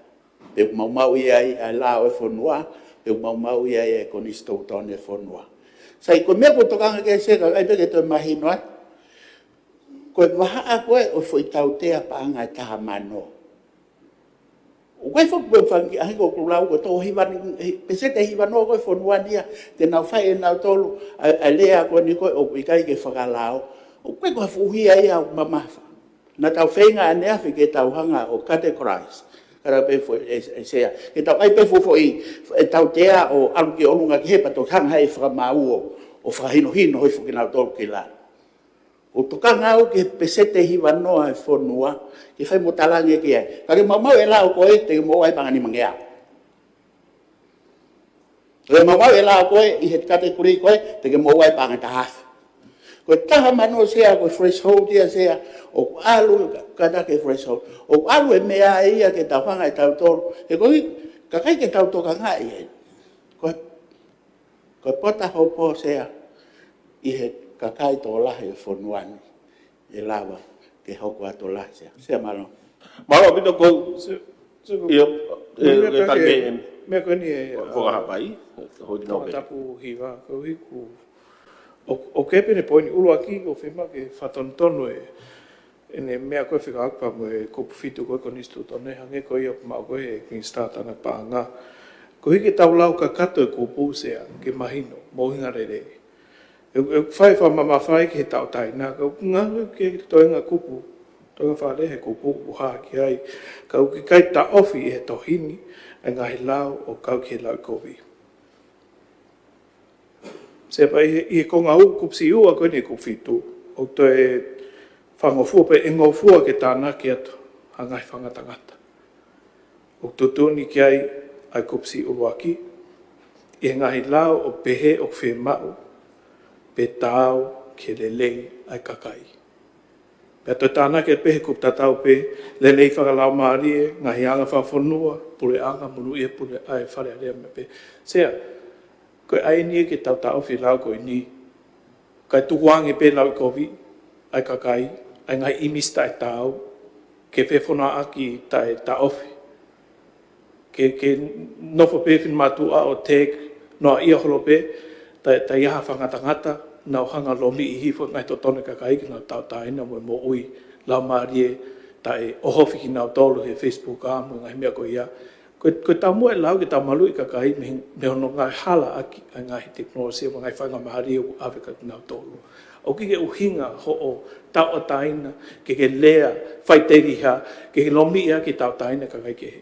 Pe ʻoku maumauʻi ai ʻa e lao ʻo e fonua, pe ʻoku maumauʻi ai e konisitūtone ʻo e fonua. Sai, ko e meʻa ʻoku ou tokanga ki ai, Sea, ka ʻai pē ke toe mahino atu. Ko e vahaʻa ko ē ʻo e foʻi tautea paʻanga ʻe taha mano. ʻOku ʻikai foki pē fanga kiʻi ʻaho ko ē ʻoku lau ko e toko hiva ni, he, peseti ʻe hiva noa ko ē ʻo e fonua ni ia, te nau fai ʻe nautolu ʻa e, ʻa e lea ko eni ko ē ʻoku ʻikai ke fakalao. ʻOku ʻikai ko ha fuʻu hia ia ʻoku mamafa. Naʻa tau feinga ʻaneafi ke tau hanga ʻo categorize. Ka tau pē foʻi, ē, ē, Sea. Ke tau ʻai pē foʻi, foʻi, ʻe tautea ʻo ʻalu ki ʻolunga ki he pa to hanga ʻe he fakamaau ʻo, ʻo fakahinohino hifo kinautolu ki lalo. ʻOku ou tokanga au ki he peseti ʻe hiva noa ʻo e fonua, ke fai mo talaange ki ai. Ka ke maumauʻi e lao ko ē, te ke moʻua ai paʻanga nimangeau. Ke maumauʻi e lao ko ē, ʻi he category ko ē, te ke moʻua ai paʻanga ʻe taha afe. Ko e taha mano, Sea, ko e threshold ia, Sea, ʻoku ʻalu ka, kātaki e threshold. ʻOku ʻalu e meʻa ia ke tau hanga ʻe tautolu. He ko e, kakai ke tau tokangaʻi ai. Ko e Ko e pota hopo, Sea, ʻi he kakai tokolahi ʻo e fonua ni, ʻe lava ke hoko atu lahi, Sea. Sea, mālō. Mālō ʻaupito ʻoku, Sea, Sea, ʻio, ʻe, meʻa ʻe pē tali ke, mei, meʻa ko eni ʻe, ko, ko ʻa, Hapai, hoʻi Tongatapu hiva, ko hiku. ʻO, ʻoku pehē pē ʻene poini ʻuluaki, ʻoku fiemaʻu ke fakatonutonu e, ʻene meʻa ko ē fekauʻaki pea mo e kupu fitu ko ē ʻo e konisitūtone, hangē ko ia ʻoku maʻu ko ē ʻe he Minisitā Tānaki Paʻanga. Koeʻuhi ke tau lau kakato e kupu, Sea, ke mahino, mo e ʻuhinga lelei. ʻE, ʻe fai fakamamafaʻi ki he tauʻatāina, ka ʻoku ngaohi ke toenga kupu, toenga fakalea he kupu ʻoku hā ki ai, ka ʻoku ʻikai taʻofi ʻe he tohi ni ʻa e ngaahi lao ʻoku kau ki he lauʻikovi. Sea, pea ʻi he, ʻi he konga ʻo e kupu siʻi ua ko eni ʻo e kupu fitu, ʻoku toe fakangofua pē ʻe ngofua ke tānaki atu ha ngaahi fakangatangata. ʻOku tuʻutuʻuni ki ai ʻa e kupu siʻi ʻuluaki, ʻi he ngaahi lao ʻoku pehē ʻoku fiemaʻu, pe taau ke lelei ʻa e kakai. Pea toe tānaki pē he kupu tatau pē, lelei fakalaumālie, ngaahi anga fakafonua, puleʻanga, monūʻia e pule, ʻa e Fale Alea mo e pē. Sea, ko e ʻai eni ia ke tau taʻofi e lao ko eni, kae tukuange pē lauʻikovi ʻa e kakai, ʻa e ngaahi ʻīmisi taʻetaau, ke fefonongaʻaki taʻetaʻofi. Ke, ke nofo pē finemātuʻa ʻo tag noaʻia holo pē, taʻe, taʻe ʻi ai ha fakangatangata, nau hanga ʻo lomiʻi hifo e ngaahi totonu ʻa e kakai ke nau tauʻatāina mo e moʻui laumālie, taʻe ʻohofi kinautolu he Facebook ʻa mo e ngaahi meʻa ko ia. Ko e, ko e taumuʻa e lao ke tau maluʻi e kakai mei, mei hono ngaahi halaʻaki ʻa e ngaahi tekinolosia mo e ngaahi faingamālie ʻoku ʻave kia kinautolu. ʻOku ʻikai ke ʻuhinga hoʻo tauʻatāina, ke ke lea, faiteliha, ke ke lomiʻi ʻaki e tauʻatāina ʻa e kakai kehe.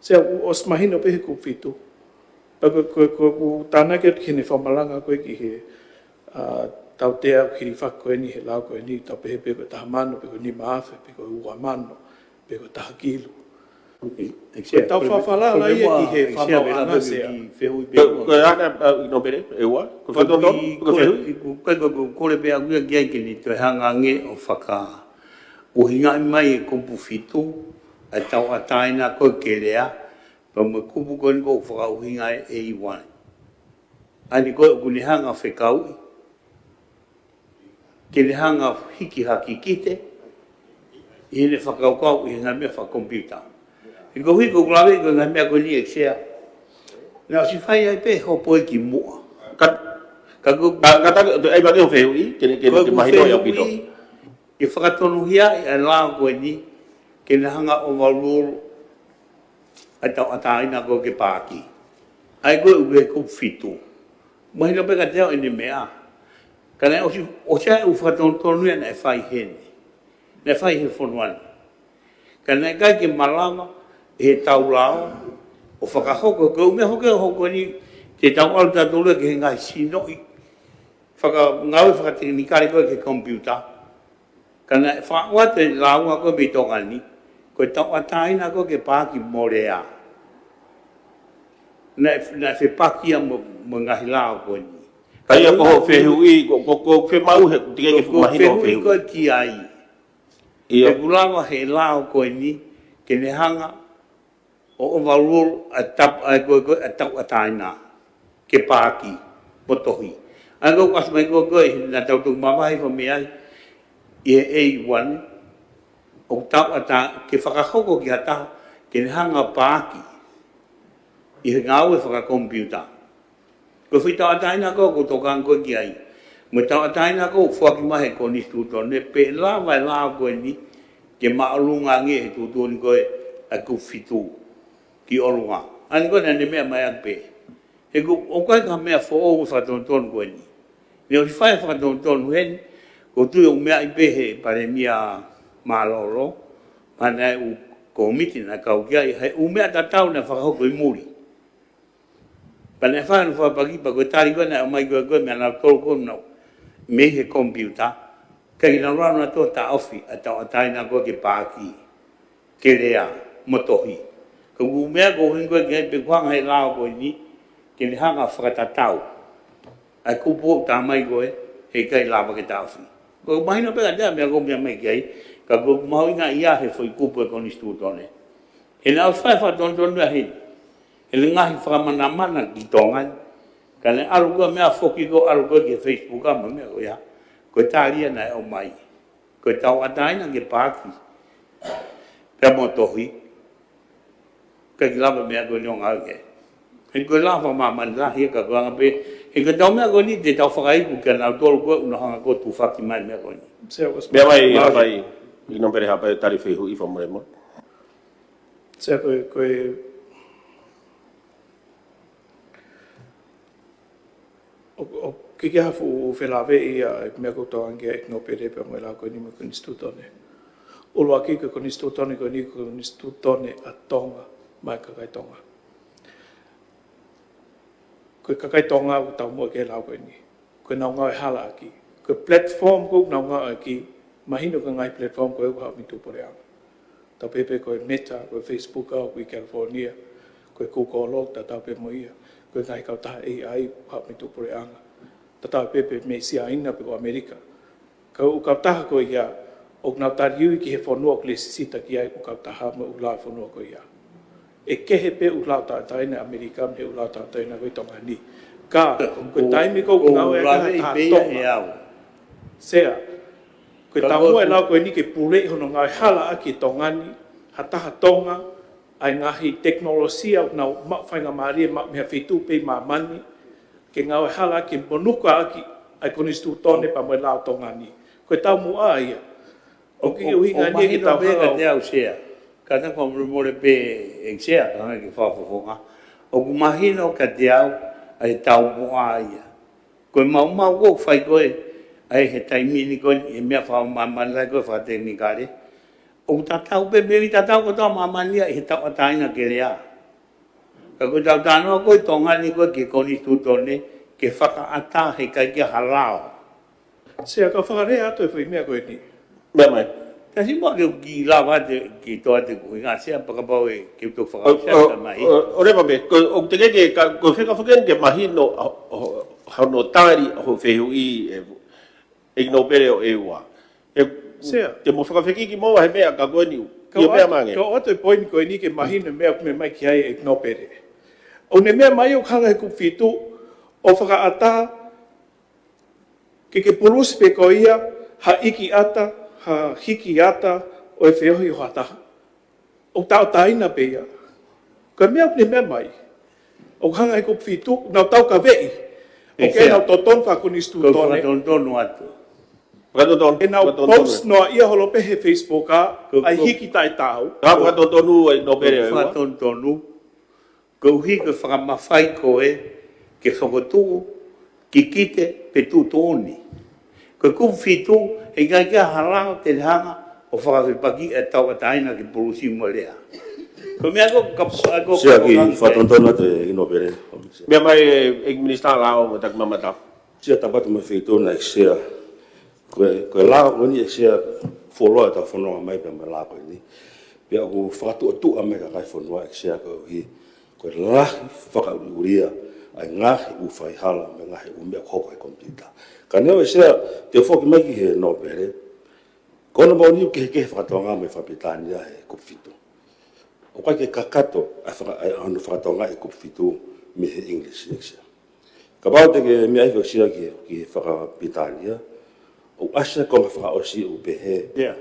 Sea, ʻoku ʻosi mahino pē he kupu fitu. Pea ko, ko, ko, ʻoku tānaki atu ki heʻene fakamalanga ko ē ki he, ʻa, tautea ʻoku hilifaki ko eni he lao ko eni, tau pehē pē ko e taha mano, pe ko e nima afe, pe ko e ua mano, pe ko e taha kilu. ʻOku, ʻEiki Sea, tau ko e, fakafalala ko e ia meʻa, ki he ʻEiki Sea, fakamaauʻanga, meʻa lave Sea. Ki he fehuʻi pē Ko, ua. Ko e ʻana, ʻa, ʻi nōmele, ʻe ua. Ko e Ka fakatonutonu, ko e fehuʻi. Ko e, ko e, ko e, ko e kole pē ʻaʻaku ia ki ai ke ne toe hanga ange ʻo fakaʻuhingaʻi mai e kupu fitu, ʻa e tauʻatāina ko ē ke lea, pea mo e kupu ko eni ʻoku fakaʻuhingaʻi ʻe ʻEiki. ʻA eni ko ē ʻoku ne hanga ʻo fekauʻi, ke ne hanga ʻo hiki ha kikite, ʻi heʻene fakakaukau ʻi he ngaahi meʻa fakakomipiuta. He koeʻuhi ko ʻeku lave ko e ngaahi meʻa ko eni ʻEiki Sea. Naʻe ʻosi fai ai pē hopo ia kimuʻa. Ka, ka ko, ka, ka taki, ʻai mai ke u fehuʻi, ke ne, ke ne, ko ke ʻeku mahino ia ʻaupito. Fehuʻi, ke fakatonuhiaʻi ʻa e lao ko eni, ke ne hanga ʻo overrule ʻa e tauʻatāina ko ē ke paaki. ʻA ia ko ē ʻoku ʻi he kupu fitu. Mahino pē kiate au ʻene meʻa. Ka naʻe ʻosi, ʻosi ʻa e ʻū fakatonutonu ia naʻe fai heni. Naʻe fai he fonua ni. Ka naʻe ʻikai ke malava ʻe he tau lao, ʻo fakahoko, ko e ʻū meʻa foki ʻoku hoko ni, te tau ʻalu tautolu ki he ngaahi sinoʻi fakangāue fakatekinikale ko ē ki he komipiuta. Ka naʻe faʻu atu e lāunga ko ē mei Tonga ni, ko e tauʻatāina ko ē ke paaki mo Lea. Naʻe, naʻe fepaki ia mo, mo e ngaahi lao ko eni. Ka ia ko hoʻo fehuʻi, ko, ko, ko e fiemaʻu he, te ke, ko, ko e mahino fehuʻi fehuʻi ko ē ki ai. ʻIo. He ʻoku lava he lao ko eni, ke ne hanga ʻo overrule ʻa e tap-, ʻa e ko, ko, ʻa e tauʻatāina ke paaki mo tohi. ʻA ia ko e ʻosi mai ko, ko ē, naʻa tau toki mavahe hifo mei ai, ʻi he A one, ʻoku tauʻatāina ke fakahoko ki ha taha, ke ne hanga paaki ʻi he ngāue fakakomipiuta. Ko e foʻi tauʻatāina ko ē ʻoku tokanga ko ē ki ai. Mo e tauʻatāina ko ē ʻoku foaki mai he konisitūtone, pe lava e lao ko eni ke māʻolunga ange he tuʻutuʻuni ko ē ʻa e kupu fitu ki ʻolunga. ʻA eni ko ē naʻa ne meʻa mai ʻaki pē. He ko, ʻoku ʻikai ko ha meʻa foʻou e fakatonutonu ko eni. Ne ʻosi fai e fakatonutonu heni, ʻoku ou tui ʻoku meaʻi pē he Palēmia mālōlō, pea naʻe ʻū kōmiti naʻe kau ki ai, he ʻū meʻa tatau naʻe fakahoko ʻi muli. Pea naʻe fai hono fakapaki pea ko e tali ko ē naʻe ʻomai ko ē ko ē meia nautolu ko ē naʻa nau mei he komipiuta. ʻIkai ke nau lava nautolu ʻo taʻofi ʻa e tauʻatāina ko ē ke paaki, ke Lea mo tohi. Ko e ʻū meʻa ko ē ʻoku hoko ko ē ki ai pea ʻoku hanga he lao ko eni ke ne hanga fakatatau ʻa e kupu ʻoku tā mai ko ē heʻikai lava ke taʻofi. Ko e mahino pē kiate au e meʻa ko ē ʻoku meʻa mai ki ai, ka ʻoku mahuʻinga ia he foʻi kupu e konisitūtone. He naʻe ʻosi fai e fakatonutonu ia heni. He naʻe ngaahi fakamanamana ki Tonga ni. Ka ne ʻalu ko ē meʻa foki ko ē ʻalu ko ē ki he Facebook ʻa mo e meʻa ko ia. Ko e tali ia naʻe ʻomai. Ko e tauʻatāina ke paaki. Pea mo tohi. ʻIkai ke lava meʻa ko eni ʻo ngāue ki ai. He ko e lao fakamāmani lahi ia ka ko e anga pē. He ko e tau meʻa ko eni te tau fakaiku kia nautolu ko ē ʻoku nau hanga ko ē ʻo tufaki mai meʻa ko eni. Sea, ʻosi. Meʻa mai, Mau- meʻa mai, ʻEiki Nōpele Haʻapai, tali fehuʻi fakamolemole. Sea, ko e, ko e, ʻo, ʻoku ʻikai ke ʻi ai ha fuʻu felāveʻi ia e meʻa ʻoku tokanga ki ai ʻEiki Nōpele pea mo e lao ko eni mo e konisitūtone. ʻUluaki ko e konisitūtone ko eni ko e konisitūtone ʻa Tonga, maʻa e kakai Tonga. Ko e kakai Tonga ʻoku taumuʻa ki he lao ko eni. Ko ʻenau ngāue hala ʻaki. Ko e platform ko ē ʻoku nau ngāueʻaki, mahino ko e ngaahi platform ko ē ʻoku haʻu mei tuʻupuleʻanga. Tatau pē pe ko e Meta, ko e Facebook ʻoku ʻi California, ko e Google ʻoku tatau pē mo ia, ko e ngaahi kautaha A I ʻoku haʻu mei tuʻupuleʻanga. Tatau pē pe mei Siaina pe ko ʻAmelika. Ka ko e ʻū kautaha ko ia, ʻoku nau taliui ki he fonua ʻoku lesisita ki ai e ʻū kautaha mo e ʻū lao e fonua ko ia. ʻE kehe pē e ʻū lao tauʻatāina ʻAmelika mei he ʻū lao tauʻatāina ko ē ʻi Tonga ni. Ka, ko e taimi ko ē ʻoku ngāueʻaki ai ha taha Tonga. Sea, ko e taumuʻa e lao ko eni ke puleʻi hono ngāue hala ʻaki e Tonga ni, ha taha Tonga, ʻa e ngaahi tekinolosia ʻoku nau maʻu faingamālie maʻu mei ha feituʻu pē ʻi māmani, ke ngāue hala ʻaki, ke monukaʻaki ʻa e konisitūtone pea mo e lao Tonga ni. Ko e taumuʻa ia. ʻOku ʻikai ke ʻuhinga eni ke tau hanga ʻo. Ka ta fakamolemole pē ʻEiki Sea, ka hanga ke fakafofonga. ʻOku mahino kiate au ʻa e taumuʻa ia. Ko e maumau ʻoku fai ko ē ʻa e he taimi ni ko ē, he meʻa fakamāmani lahi ko ē fakatekinikale. ʻOku tatau pē, meʻa tatau kotoa ʻa māmani ia ʻi he tauʻatāina ke Lea. Ka ko e tau talanoa ko ē ʻi Tonga ni ko ē ki he konisitūtone, ke fakaʻatā heʻikai ke ʻi ai ha lao. Sea, ka u fakalea atu e foʻi meʻa ko eni. Meʻa mai. Tasi mo ke u kiʻi lava atu ke toʻo atu e ʻuhinga Sea pea kapau ʻe ke u toki fakaʻosi atu mai. ʻO, ʻo, ʻo leva me, ko, ʻoku teʻeki ke, ka, ko e fekafekeni ke mahino, ʻa, ʻo, hono tali, ʻo fehuʻi, ʻe, ʻEiki Nōpele ʻo e ua. ʻE, Sea. Te mo fakafekiki mo he meʻa ka ko eni. Ka ʻio, meʻa ʻoatu, mange. Ka ʻoatu e poini ko eni ke mahino e meʻa ʻoku meʻa mai ki ai ʻEiki Nōpele. ʻOku ne meʻa mai ʻoku hanga he kupu fitu ʻo fakaʻatā ke ke pulusi pē ko ia ha hiki ʻata, ha hiki ʻata ʻo e feohi ʻo ha taha. ʻOku tauʻatāina pē ia. Ko e meʻa ʻoku ne meʻa mai. ʻOku hanga he kupu fitu, nau taukaveʻi. ʻOku ʻikai ke nau totonu fakakonisitūtone. Fakatonutonu atu. Fakatonutonu. ʻEnau post noaʻia holo pē he Facebook ʻa e hiki taʻetaau. Ka fakatonutonu ʻEiki Nōpele ʻEua. Fakatonutonu. Koeʻuhi ko e fakamafai ko ē ke fokotuʻu, kikite pe tuʻutuʻuni. Ko e kupu fitu, heʻikai ke ʻi ai ha lao te ne hanga ʻo fakafepakiʻi e tauʻatāina ke pulusi mo Lea. Ko e meʻa ko ka, ko Sea, kiʻi fakatonutonu atu ʻEiki Nōpele. Meʻa mai ʻEiki Minisitā Lao mo e Taki Maʻu Mata. Sea, tāpati mo e feituʻu na ʻEiki Sea. Ko e, ko e lao ko eni ʻEiki Sea, fuoloa ʻetau fononga mai pea mo e lao ko eni. Pea ʻoku fakatuʻotuʻa mai e kakai e fonua ʻEiki Sea koeʻuhi ko e lahi fakaʻuliʻulia ʻa e ngaahi ʻū faihala mo e ngaahi ʻū meʻa ʻoku hoko he komipiuta. Ka neongo ʻEiki Sea, te u foki mai ki he Nōpele. Ko hono moʻoni ʻoku kehekehe e faka-Tonga mo e faka-Pilitānia he kupu fitu. ʻOku ʻikai ke kakato ʻa e faka-, ʻa hono faka-Tonga e kupu fitu mei he English ʻEiki Sea. Kapau te ke meaʻi ʻEiki Sea ki, ki he faka-Pilitānia, ʻoku ʻasi e konga fakaʻosi ʻoku pehē. Ia.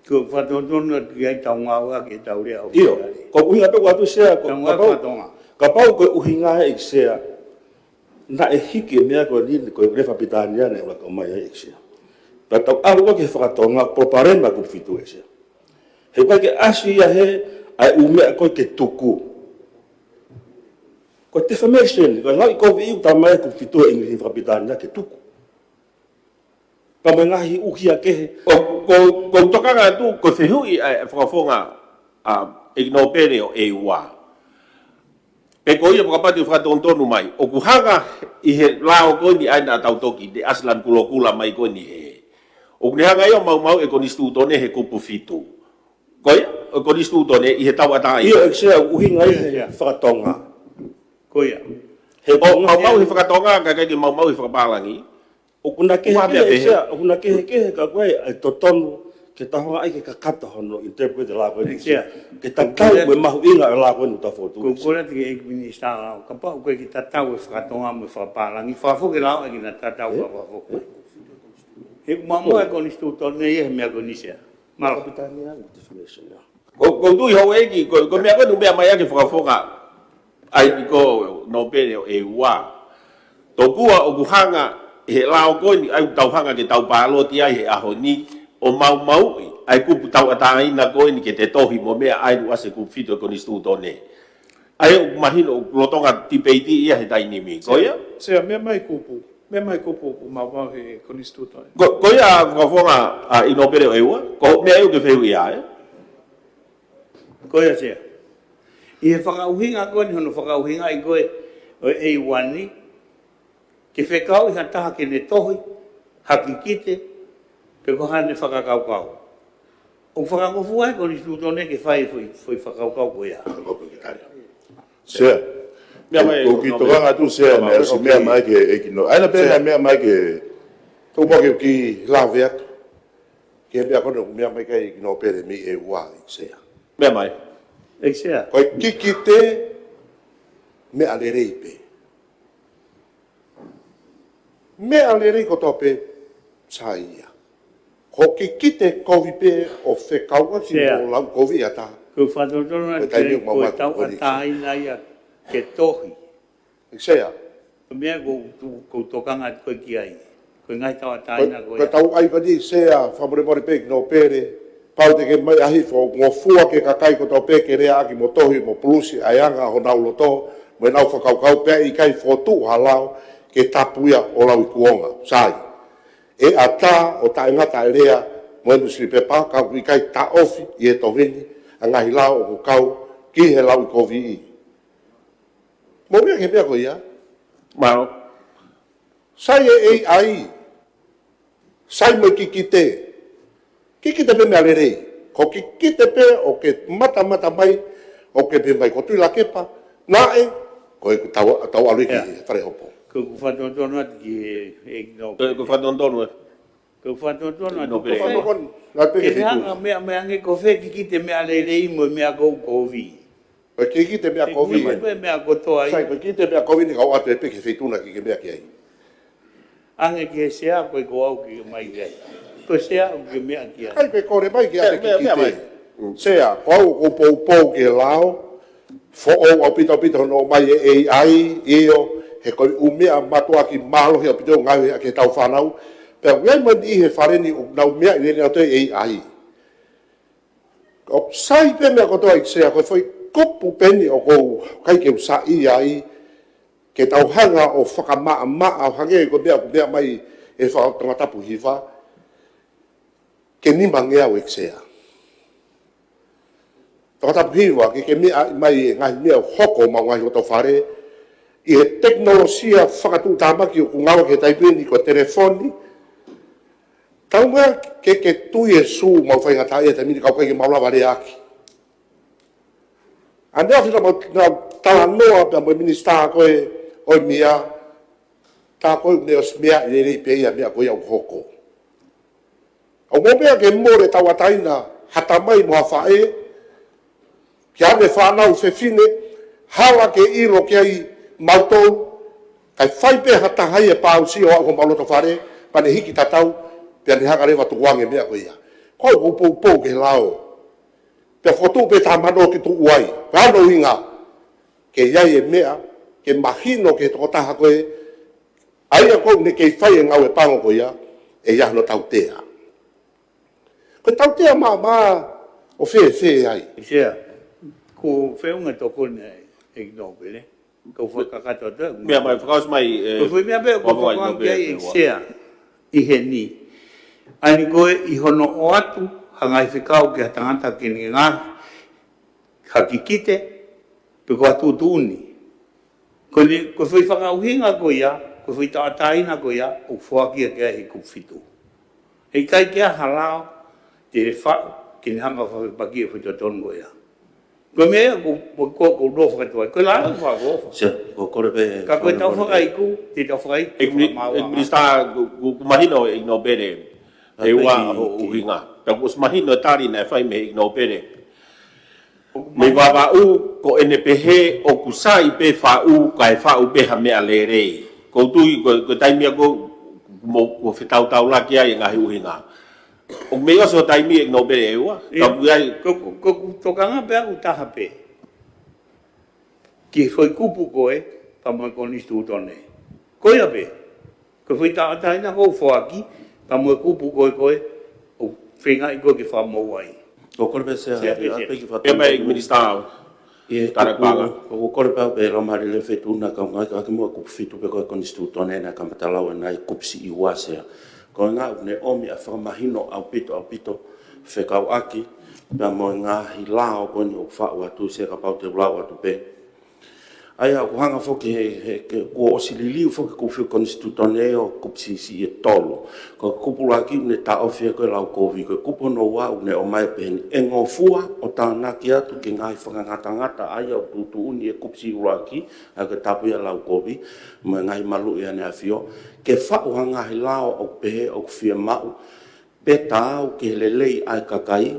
Ko e fakatonutonu atu ki ai, tau ngāueʻaki ʻetau lea ʻo ʻIo, fakaʻosi. Ko e ʻuhinga pē ʻoku atu Sea, ko, Tau ngāue kapau, faka-Tonga. Kapau ko e ʻuhinga ʻEiki Sea, naʻe hiki e meʻa ko eni, ko e lea faka-Pilitānia naʻe ʻuluaki ʻomai ai ʻEiki Sea. Pea tau ʻalu ko ē ki he faka-Tonga, palopalema kupu fitu ʻEiki Sea. He ʻoku ʻikai ke ʻasi ia he, ʻa e ʻū meʻa ko ē ke tuku. Ko e defamation, ko e ngāue kovi ʻoku talamai ʻe he kupu fitu ʻi he English faka-Pilitānia ke tuku. Pea mo e ngaahi ʻuhinga kehe. Ko, ko, ko u tokanga atu, ko e fehuʻi ʻa e fakafofonga, ʻa, ʻEiki Nōpele ʻo e ua. Pe ko ia, fakapati ʻoku fakatonutonu mai. ʻOku hanga ʻi he lao ko eni ʻa ia naʻa tau toki, te ʻasi lanu kulokula mai ko eni he. ʻOku ne hanga ia ʻo maumauʻi e konisitūtone he kupu fitu. Ko ia, ʻo e konisitūtone ʻi he tauʻatāina. ʻIo, ʻEiki Sea, ʻuhinga ia he Ia. faka-Tonga. Ko ia. He ʻoku maumauʻi he faka-Tonga, ka ʻikai ke maumauʻi he fakapālangi. ʻOku na kehekehe, ʻEiki Sea, ʻoku na kehekehe ka ko e, ʻa e totonu, ke tau hanga ai ke kakato hono interpret e lao ko eni. ʻEiki Sea. Ke tatau mo e mahuʻinga e lao ko eni ʻoku tau fokotuʻu. Ko e kole atu ki he ʻEiki Minisitā Lao, kapau ʻoku ʻikai ke tatau e faka-Tonga mo e fakapālangi, fakafoki e lao ʻEiki naʻa tatau fakafoki. He ʻoku maumauʻi e konisitūtone ia he meʻa ko eni Sea. Mālō. Faka-Pilitānia, defamation, ia. Ko, ko u tui Houʻeiki, ko, ko e meʻa ko eni ʻoku meʻa mai ʻaki e fakafofonga ʻa e ʻEiki Nōpele ʻo e ua. Tokua ʻoku hanga he lao ko eni ʻa ia ʻoku tau hanga ke tau pāloti ai he ʻaho ni, ʻo maumauʻi ʻa e kupu tauʻatāina ko eni ke te tohi mo e meʻa ʻa ia ʻoku ʻasi he kupu fitu e konisitūtone. ʻA ia ʻoku mahino ʻoku lolotonga tipeiti ia he taimi ni. Ko ia? Sea, meʻa mai kupu. Meʻa mai kupu ʻoku maumauʻi he konisitūtone. Ko, ko ia fakafofonga ʻa ʻEiki Nōpele ʻo e ua. Ko e meʻa ia ʻoku ke fehuʻi ai, ē? Ko ia Sea. ʻI he fakaʻuhinga ko eni, hono fakaʻuhingaʻi ko ē ʻo e A one ni, ke fekauʻi ha taha ke ne tohi ha kikite, pe ko haʻane fakakaukau. ʻOku fakangofua e konisitūtone ke fai e foʻi, foʻi fakakaukau ko ia. Sea. Meʻa mai, ʻoku ou kiʻi tokanga atu Sea, meʻa ʻosi meʻa mai ki he ʻEiki Nō-, ʻa ia naʻe pehē meʻa mai ki he, tau pau ke kiʻi lave atu ki he meʻa ko eni ʻoku meʻa mai ki ai e ʻEiki Nōpele mei he ua ʻEiki Sea. Meʻa mai. ʻEiki Sea. Ko e kikite meʻa lelei pē. Meʻa lelei kotoa pē sai ia. Ko e kikite kovi pē ʻo fekauʻaki mo e lau kovi ʻa e taha. Ko e fakatonutonu atu ki he taimi ʻoku mau ʻi ai ko e tauʻatāina ia ke tohi. ʻEiki Sea. Ko e meʻa ʻoku ou tu-, ʻoku ou tokanga atu ko ē ki ai. Ko e ngaahi tauʻatāina ko ia. Ko e tau ai ko eni Sea, fakamolemole pē ʻEiki Nōpele, pau te ke mai ʻahi fo ngofua ki he kakai kotoa pē ke leaʻaki mo tohi mo pulusi ʻa e anga honau loto, mo ʻenau fakakaukau pea ʻikai fokotuʻu ha lao ke tapu ia ʻo lau ʻi kuonga. Sai. ʻE ʻatā ʻo taʻengata e lea mo e nusipepa, ka ʻoku ʻikai taʻofi ʻi he tohi ni ʻa e ngaahi lao ʻoku kau ki he lau kovi. Mou meʻa ki he meʻa ko ia. Mālō. Sai e A I. Sai mo e kikite. Kikite pē meʻa lelei. Ko e kikite pē ʻoku ke matamata mai, ʻoku ke pehē mai ko Tuʻi Lakepa, naʻe, ko e tau, tau ʻalu ki he fale hopo. Ko e fakatonutonu atu ki he, he no. Ko e fakatonutonu atu. Ko e fakatonutonu atu. Fakatonutonu. Naʻe pehē ke hanga meʻa mai ange ko fē kikite meʻa lelei mo e meʻa ʻoku kovi. Ko e kikite meʻa kovi. Ko e meʻa kotoa ia. Sai, ko e kikite meʻa kovi ni kau ʻoatu pē ki he feituʻu naʻa ke meʻa ki ai. Ange ki he Sea, ko e ko au ke mai ki ai. Ko e Sea ʻoku ke meʻa ki ai. Kai ko e kole mai ke ʻoatu e kikite. Sea, ko au ʻoku ou poupou ki he lao, foʻou ʻaupito ʻaupito hono ʻomai e A I, ʻio, he ko e ʻū meʻa mātuʻaki mālohi ʻaupito ʻoku ngāueʻaki heʻetau fānau. Pea ʻoku ʻi ai mo e niʻihi he fale ni ʻoku nau meʻa ʻi he ʻenau toe A I. ʻOku sai pē meʻa kotoa ʻEiki Sea, ko e foʻi kupu pē eni ʻoku ou ʻikai ke u saiʻia ai, ke tau hanga ʻo fakamaʻamaʻa ʻo hangē ko e meʻa ʻoku meʻa mai ʻe he faka-Tongatapu hiva, ke nimangeau ʻEiki Sea. Fakatapu hiva ke ke meʻa mai e ngaahi meʻa ʻoku hoko ʻi homau ngaahi lotofale ʻi he tekinolosia fakatuʻutāmaki ʻoku ngāueʻaki he taimi ni ko e telefoni. Tau meʻa ke ke tui e sū mau faingataʻaʻia he taimi ni kae ʻikai ke mau lava leaʻaki. ʻA ʻene ʻosi ʻenau talanoa pea mo e minisitā ko ē ʻo e meʻa, tā ko ē ʻoku ne ʻosi meaʻi lelei pē ia meʻa ko ia ʻoku hoko. ʻOku mou meʻa ke mole tauʻatāina ha tamai mo ha faʻē, ki heʻene fānau fefine, hala ke ʻilo ki ai mautolu, kae fai pē ha taha ia ʻe pāusi ʻo aʻu homau lotofale, pea ne hiki tatau, pea ne hanga leva tukuange meʻa ko ia. Ko au ʻoku ou poupou ki he lao. Pea fokotuʻu pē taha mano ki tuʻu ai. Ko hono ʻuhinga ke ʻi ai e meʻa, ke mahino ki he tokotaha ko ē, ʻa ia ʻoku ne kei fai e ngāue pango ko ia, ʻe ʻi ai hono tautea. Ko e tautea maʻamaʻa ʻoku fēfē ai? Sea, ko e feʻunga tokoni ʻEiki Nōpele, kau fakakakato atu. Meʻa mai, fakaʻosi mai, ē, ko e foʻi meʻa pē ʻoku ou fakaʻamu ki ai, ʻEiki Sea, ʻi heni. ʻA eni ko ē ʻi hono ʻoatu ha ngaahi fekau ki ha tangata ke ne ngaahi ha kikite, pe ko ha tuʻutuʻuni. Ko eni, ko e foʻi fakaʻuhinga ko ia, ko e foʻi tauʻatāina ko ia, ʻoku foaki ia ki ai ʻe he kupu fitu. Heʻikai ke ʻi ai ha lao te ne faʻu ke ne hanga ʻo fakafepaki e foʻi totonu ko ia. Ko e meʻa ia ʻoku, ʻoku, ʻoku, ʻoku ou nofo fakatuai. Ko e lao ʻoku ou fakaʻofa. Sea, ʻoku ou kole pē, ka ko e tau fakaiku, te tau fakaiku, ʻEiki Mini-, fakamaau ʻEiki Minisitā, ʻoku, ʻoku mahino ʻEiki Nōpele ʻe ua hoʻo ʻuhinga. Ka kuo ʻosi mahino e tali naʻe fai mei he ʻEiki Nōpele. Mei Vavaʻu, ko ʻene pehē ʻoku sai pē faʻu, kae faʻu pē ha meʻa lelei. ʻOku ou tui, ko, ko e taimi ia ʻoku mo, mo fetautaulaki ai e ngaahi ʻuhinga. ʻOku mei ʻosi hoʻo taimi ʻEiki Nōpele ʻe ua, ka ʻoku ʻi ai. Ko, ko, ko ʻeku tokanga pē ʻaku taha pē ki he foʻi kupu ko ē, pea mo e konisitūtone. Ko ia pē. Ko e foʻi tauʻatāina ʻoku ou foaki, pea mo e kupu ko ē ko ē, ʻoku feingaʻi koe ke fakamoʻui ai. ʻOku ou kole pē Sea, Sea, pē Sea. Pea mai ʻEiki Minisitā. ʻI he kupu, ʻoku ou kole pē ʻe Laumālie Lefetuʻu na kau ngāue ʻaki mo e kupu fitu pē ko e konisitūtone naʻe kamata lau ʻanenai kupu siʻi ua Sea. Ko e ʻuhinga ʻoku ne ʻomi ʻa e fakamahino ʻaupito, ʻaupito fekauʻaki, pea mo e ngaahi lao ko eni ʻoku faʻu atu Sea kapau te u lau atu pē. ʻA ia ʻoku hanga foki he, he, ke, kuo ʻosi liliu foki kupu fiu konisitūtone ʻo kupu siʻisiʻi ʻe tolu. Ko e kupu ʻuluaki ʻoku ne taʻofi ko e lau kovi, ko e kupu hono ua ʻoku ne ʻomai peheni ʻe ngofua ʻo tānaki atu ki he ngaahi fakangatangata ʻa ia ʻoku tuʻutuʻuni ʻe he kupu siʻi ʻuluaki, ʻa ia ko e tapu ia lau kovi, mo e ngaahi maluʻi ʻa ʻEne ʻAfio, ke faʻu ha ngaahi lao ʻoku pehē ʻoku fiemaʻu, pea taau ki he lelei ʻa e kakai,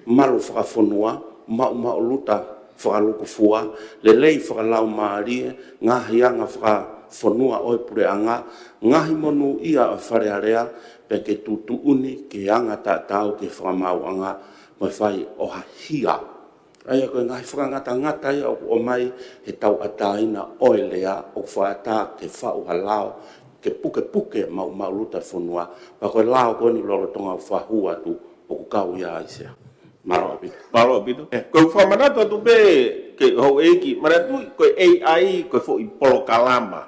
malu fakafonua, maʻumaʻuluta fakalukufua, lelei fakalaumālie, ngaahi anga fakafonua ʻo e puleʻanga, ngaahi monūʻia ʻo e Fale Alea, pea ke tuʻutuʻuni ki he anga taʻetaau ki he fakamaauʻanga, mo e fai ʻo ha hia. ʻA ia ko e ngaahi fakangatangata ia ʻoku ʻomai he tauʻatāina ʻo e lea ʻoku fakaʻatā ke faʻu ha lao ke pukepuke maʻumaʻuluta fonua, pea ko e lao ko eni lolotonga ʻoku fakahū atu ʻoku kau ia ai Sea. Mālō ʻaupito. Mālō ʻaupito. Ko e fakamanatu atu pē ki houʻeiki, manatuʻi ko e A I ko e foʻi polokalama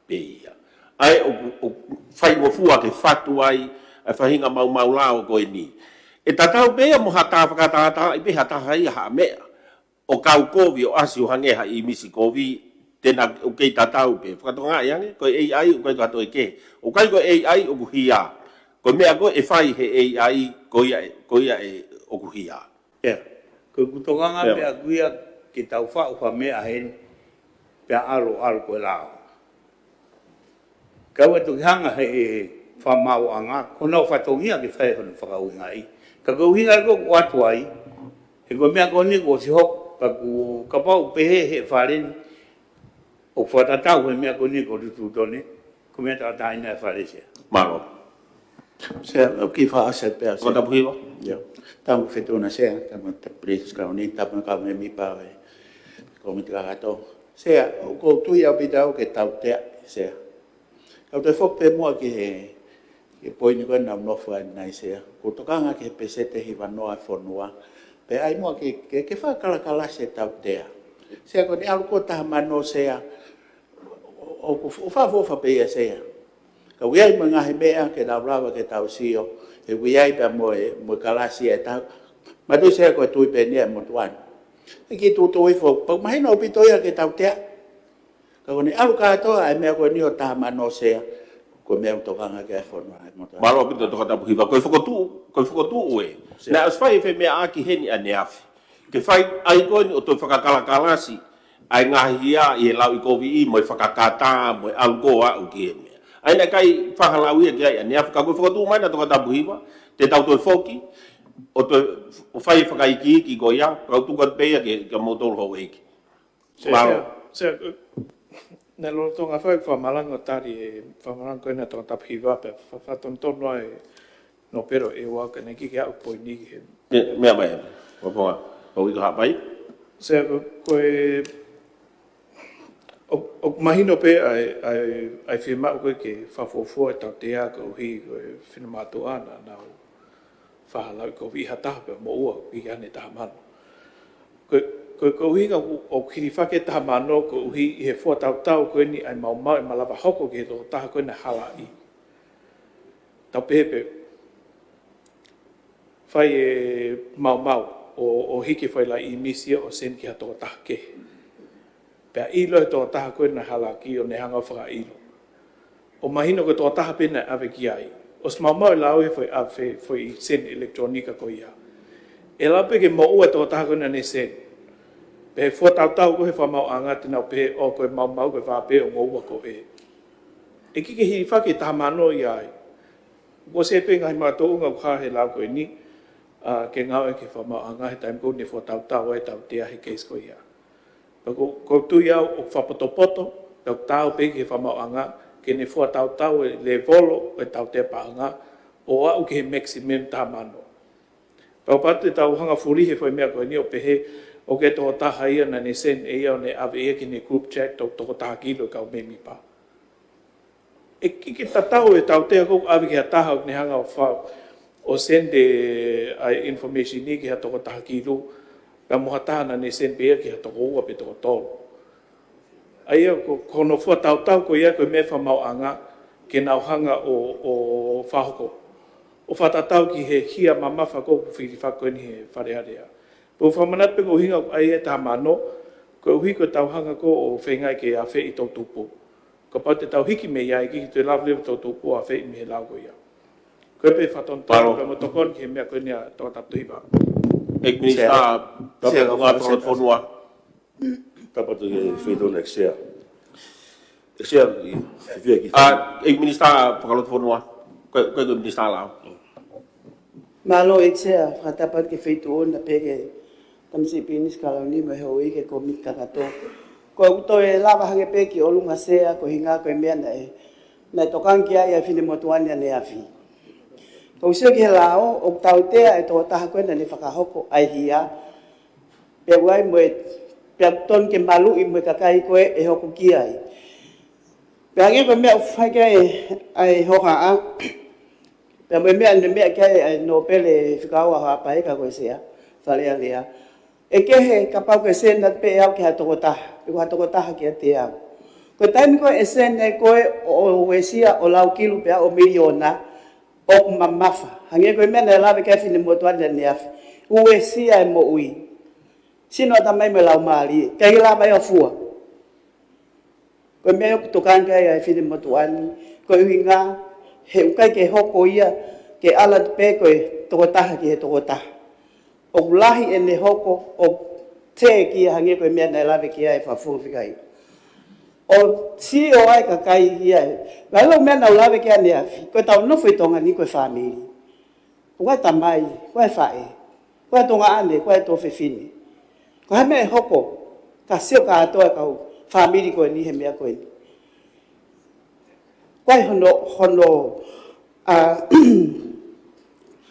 pē ia. ʻA ia ʻoku, ʻoku faingofua ke fatu ai ʻa e faʻahinga maumau lao ko eni. ʻE tatau pē ia mo ha taha fakatātā ʻi pē ha taha ia ha meʻa. ʻO kau kovi, ʻo ʻasi ʻo hangē ha ʻīmisi kovi, te na ʻoku kei tatau pē. Fakatokangaʻi ange, ko e A I ʻoku ʻikai ko ha toe kehe. ʻOku ʻikai ko e A I ʻoku hia. Ko e meʻa ko ē ʻe fai he A I, ko ia ʻe, ko ia ʻe ʻoku hia. ʻIa, ko ʻeku tokanga pē ʻaku ia ke tau faʻu ha meʻa heni, pea ʻalu, ʻalu ko e lao. Ka ʻoua ʻe toki hanga he, he fakamaauʻanga, ko honau fatongia ke fai hono fakaʻuhingaʻi. Ka ko e ʻuhinga ko ē ʻoku ʻoatu ai, he ko e meʻa ko eni kuo ʻosi hoko, ka kuo kapau pehē he Fale ni, ʻoku fakatatau he meʻa ko eni ko e tuʻutuʻuni, ko e meʻa tauʻatāina ʻa e Fale Sea. Mālō. Sea, ʻoku ou kiʻi fakaʻosi pē ʻa Sea. Ko tapu hiva? ʻIa. Tapu Fetuʻu na Sea, tapu Tapu Lisa Kauni, tapu kau mēmipa ʻo e kōmiti kakato. Sea, ʻoku ou tui ʻaupito au ke tautea, Sea. Ka u toe foki pē muʻa ki he, ki he poini ko ē naʻa ku nofo ai ʻanenai Sea. ʻOku ou tokanga ki he peseti ʻe hiva noa ʻa e fonua. Pea ʻai muʻa ke, ke, ke fakakalakalasi e tautea. Sea ko eni ʻalu ko ē taha mano Sea. ʻOku, ʻoku fakaʻofoʻofa pē ia Sea. Ka ʻoku ʻi ai mo e ngaahi meʻa ke tau lava ke tau sio. He ʻoku ʻi ai pē mo e, mo e kalasi ʻe taha. Mātuʻa Sea ko e tui pē eni ʻa e motuʻa ni. ʻIkai ke tuʻu ʻi he foʻi, pea mahino ʻaupito ia ke tautea. Ka ko ʻene ʻalu kātoa ʻa e meʻa ko eni ʻo taha mano Sea, ko e meʻa ʻoku tokanga ki ai e fonua, ʻe motuʻa. Mālō ʻaupito Tokatapulehua. Ko e fokotuʻu, ko e fokotuʻu ē. Sea. Naʻe ʻosi fai e femeʻaʻaki heni ʻaneafi. Ke fai ai ko eni ʻo toe fakakalakalasi ʻa e ngaahi hia ʻi he lauʻikoviʻi mo e fakakātā mo e ʻalu ko ē ʻo aʻu ki he meʻa. ʻA ia naʻe ʻikai fakalau ia ki ai ʻaneafi, ka ko e fokotuʻu mai ʻena Tokatapulehua, te tau toe foki ʻo toe, ʻo fai e fakaikiiki ko ia, ka u tuku atu pē ia kia, kia moutolu houʻeiki. Sea, mālō. Sea, sea, naʻe lolotonga fai e fakamalanga ʻo tali e fakamalanga ko ena ʻa Tokatapulehua pea fa-, fakatonutonu ai Nōpelo ʻEua ka naʻe ʻikai ke aʻu ki he poini ki he. Meʻa, meʻa mai, ua ponga, ua ʻi ka hapai. Sea, ko, ko e, ʻo, ʻoku mahino pē ʻa e, ʻa e, ʻa e fiemaʻu ko ē ke fakafuofua e tautea koeʻuhi ko e finemātuʻa naʻa nau fakalauʻikoviʻi ha taha pea moʻua ʻi he ʻaho ni ʻe taha mano. Ko, ko, ko e ʻuhinga ʻoku, ʻoku hilifaki e taha mano koeʻuhi ʻi he fua tautau ko eni ʻa e maumau ʻe malava hoko ki he tokotaha ko ena halaʻi. Tau pehē pē, fai e maumau ʻo, ʻo hiki e fai laʻi ʻīmisi ʻo send ki ha tokotaha kehe. Pea ʻilo ʻe he tokotaha ko ena halaʻi ʻo ne hanga ʻo fakaʻilo. ʻO mahino ko e tokotaha pē naʻe ʻave ki ai. ʻOsi maumau e lau e foʻi ʻave, foʻi send ʻelekitulōnika ko ia. ʻE lava pē ke moʻua e tokotaha ko ena ne send. Pea ʻi he fua tautau ko ē he fakamaauʻanga te nau pehē ʻo ko e maumau ko e vā pē ʻo ngoua ko ē. ʻE ʻikai ke hilifaki e taha mano ia ai. Kuo ʻosi pē ngaahi makatuʻunga ʻoku hā he lau ko eni, ʻa, ke ngāue ki he fakamaauʻanga he taimi ko ē ne fua tautau ai e tautea he case ko ia. Pea ko, ko e tui au ʻoku fakapotopoto, pea ʻoku taau pē ki he fakamaauʻanga, ke ne fua tautau e lēvolo ʻo e tautea paʻanga, ʻo aʻu ki he maximum taha mano. Pea kapau te tau hanga ʻo fulihi e foʻi meʻa ko eni ʻo pehē, ʻoku ʻi ai e tokotaha ia naʻa ne send ʻe ia ʻo ne ʻave ia ki heʻene group chat ʻo e toko taha kilu e kau mēmipa. ʻE ʻikai ke tatau e tautea ko ē ʻoku ʻave ki ha taha ʻo ne hanga ʻo fa-, ʻo send e, ʻa e information ni ki ha toko taha kilu, pea mo ha taha naʻa ne send pē ia ki ha toko ua pe toko tolu. ʻA ia ko, ko hono fua tautau ko ia ko e meʻa fakamaauʻanga ke nau hanga ʻo, ʻo fakahoko. ʻO fakatatau ki he hia mamafa ko ē ʻoku fili fakahoko eni he Fale Alea. Pea u fakamanatu pē ko e ʻuhinga ʻoku ʻi ai e taha mano, koeʻuhi ko ʻetau hanga ko ē ʻo feinga ke afeʻi e toʻutupu. Kapau te tau hiki mei ai ʻikai ke toe lava leva e toʻutupu ʻo afeʻi mei he lau ko ia. Ko e pē fakatonutonu. Mālō. Pea mo e tokoni ki he meʻa ko eni ʻa Tokatapulehua. ʻEiki Minisitā, Sea. Sea, Tokatapulehua, Sea. Tokatapulehua. Tapu atu ki he feituʻu na ʻEiki Sea. ʻEiki Sea, ʻi, ʻi fia ki ʻA, ʻEiki Minisitā Fakalotofonua. Ko, ko, ko e Minisitā Lao. Mālō ʻEiki Sea, fakatapu atu ki he feituʻu na pea ki he Tamasiʻi Pilinisi Kalauni mo e houʻeiki e kōmiti kakato. Ko ʻeku toe lava hake pē ki ʻolunga Sea, ko e ʻuhinga ko e meʻa naʻe, naʻe tokanga ki ai ʻa e finemotuʻa ni ʻaneafi. Ko u sio ki he lao, ʻoku tautea e tokotaha ko ē naʻa ne fakahoko ʻa e hia. Pea ʻoku ʻi ai mo e, pea tonu ke maluʻi mo e kakai ko ē ʻe hoko ki ai. Pea hangē ko e meʻa ʻoku fai ki ai ʻa e hohaʻa. Pea mo e meʻa naʻe meʻa ki ai ʻa e nōpele fika ua ʻa Haʻapai ka ko e Sea, Fale Alea. ʻE kehe kapau ko e send atu pē ʻe au ki ha tokotaha, pe ko ha tokotaha kiate au. Ko e taimi ko ē ʻe send ai ko ē ʻo, ʻo uesia ʻo lau kilu pea ʻo miliona, ʻoku mamafa. Hangē ko e meʻa naʻe lave ki ai e finemotuʻa ni ʻaneafi. Uesia e moʻui. Sino ʻatamai mo e laumālie. ʻIkai lava ia ʻo fua. Ko e meʻa ʻoku tokanga ki ai ʻa e finemotuʻa ni. Ko e ʻuhinga, he ʻoku ʻikai ke hoko ia, ke ʻalu atu pē ko e tokotaha ki he tokotaha. ʻOku lahi ʻene hoko, ʻoku tēkia hangē ko e meʻa naʻe lave ki ai e fakafofonga fika hiva. ʻO sio ai e kakai ia ē. Lalo meʻa naʻa ku lave ki ai ʻaneafi. Ko ʻetau nofo ʻi Tonga ni ko e fāmili. Ko e tamai, ko e faʻē, ko e tuongaʻane, ko e tuofefine. Ko e hā e meʻa ʻe hoko, ka sio kātoa e kau fāmili ko eni he meʻa ko eni. Ko e hono, hono, ʻa,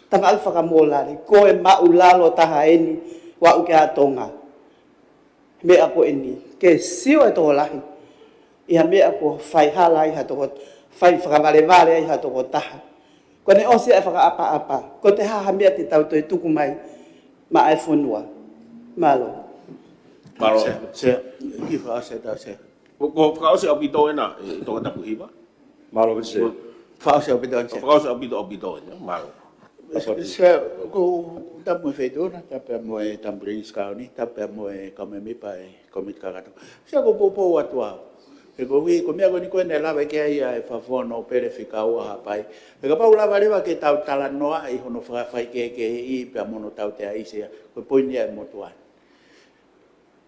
tamaʻi fakamōlale, ko e māʻulalo taha eni, ʻo aʻu ki ai ʻa Tonga. Meʻa ko eni, ke sio e tokolahi. ʻI ha meʻa kuo fai hala ai ha toko, fai fakavalevale ai ha tokotaha. Kuo ne ʻosi ʻa e fakaʻapaʻapa. Ko e hā ha meʻa te tau toe tuku mai maʻa e fonua. Mālō. Mālō. Sea, sea, ki fakaʻosi atu Sea. Ko, ko fakaʻosi ʻaupito ena, ʻe Tokatapulehua. Mālō, Sea. Ko fakaʻosi ʻaupito Sea. Fakaʻosi ʻaupito, ʻaupito ena. Mālō. Sea, ʻoku ou tapu mo e Feituʻuna, tapu pea mo e Tampulingi Sikaoni, tapu pea mo e kau mēmipa ʻo e Kōmiti Kakato. Sea, ʻoku ou poupou atu au. He ko e, ko e meʻa ko eni ko ē naʻe lave ki ai ʻa e Fakafofonga Nōpele Fika Ua Haʻapai. He kapau lava leva ke tau talanoaʻi hono fakafaikehekeheʻi pea mo hono tauteaʻi Sea, ko e poini ia ʻa e motuʻa ni.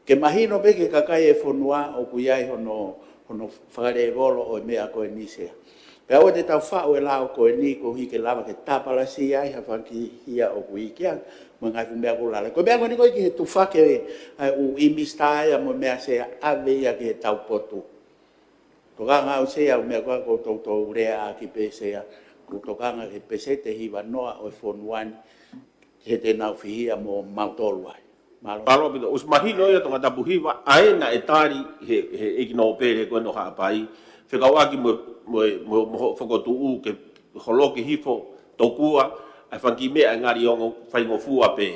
Ke mahino pē ki he kakai ʻo e fonua ʻoku ʻi ai hono, hono fakalēvolo ʻo e meʻa ko eni Sea. Pea ʻoua te tau faʻu e lao ko eni koeʻuhi ke lava ke tāpalasia ai ha fanga kiʻi hia ʻoku iiki ange, mo e ngaahi fuʻu meʻa ʻoku lala. Ko e meʻa ko eni ko ē ki he tufaki ʻa e ʻū ʻinisitā ia mo e meʻa Sea, ʻave ia ki he taupotu. Tokanga au Sea, ʻa e meʻa ko ē ʻoku toutou leaʻaki pē Sea, ʻoku tokanga ki he peseti ʻe hiva noa ʻo e fonua ni, he te nau fihia mo mautolu ai. Mālō. Mālō ʻaupito, ʻosi mahino ia Tongatapu Hiva, ʻa ē naʻe tali he, he ʻEiki Nōpele ko eni ʻo Haʻapai, fekauʻaki mo, mo, mo, mo hoʻo fokotuʻu ke holoki hifo tokua ʻa e fanga kiʻi meʻa ʻe ngali ongo faingofua pē.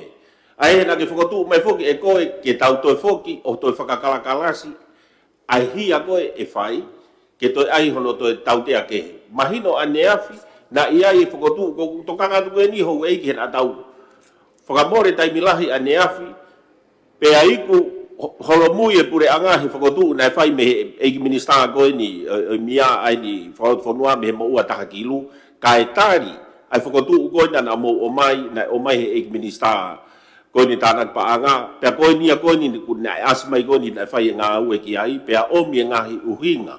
ʻA ē naʻa ke fokotuʻu mai foki ʻe koe ke tau toe foki ʻo toe fakakalakalasi ʻa e hia ko ē ʻe fai, ke toe ʻai hono toe tautea kehe. Mahino ʻaneafi, naʻe ʻi ai e fokotuʻu, ʻoku ou tokanga atu ko eni houʻeiki he naʻa tau fakamole taimi lahi ʻaneafi, pea iku ho-, holomui e puleʻanga he fokotuʻu naʻe fai mei he ʻEiki Minisitā ko eni, ʻo, ʻo e meʻa ʻa eni, Fakalotofonua mei he Moʻua Taha Kilu, kae tali ʻa e fokotuʻu ko ē naʻa mou ʻomai, naʻe ʻomai he ʻEiki Minisitā ko eni Tānaki Paʻanga, pea ko eni ia ko eni naʻe ʻasi mai ko eni naʻe fai e ngāue ki ai, pea ʻomi e ngaahi ʻuhinga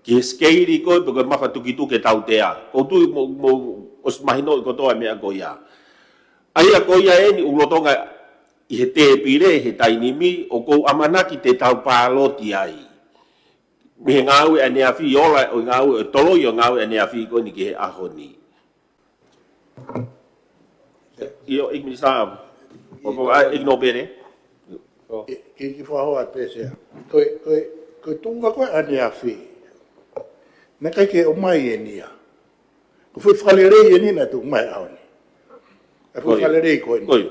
ki he sikeili ko ē pe ko e mafatukituki e tautea. ʻOku ou tui mou, mou ʻosi mahinoʻi kotoa e meʻa ko ia. ʻA ia ko ia eni ʻoku lolotonga ʻi he tēpile he taimi ni, ʻoku ou ʻamanaki te tau pāloti ai mei he ngāue ʻaneafi, ola ʻo e ngāue, ʻo e toloi ʻo e ngāue ʻaneafi ko eni ki he ʻaho ni. ʻIo, ʻEiki Minisitā, ʻo, ʻo, ʻa, ʻEiki Nōpele. ʻIo. Ki, ki, kiʻi fakahoa pē Sea. Ko e, ko e, ko e tuʻunga ko ē ʻaneafi, naʻe ʻikai ke ʻomai eni ia. Ko e foʻi fakalelei eni naʻe tuku mai he ʻaho ni. E foʻi Ko ia. fakalelei ko eni. Ko ia.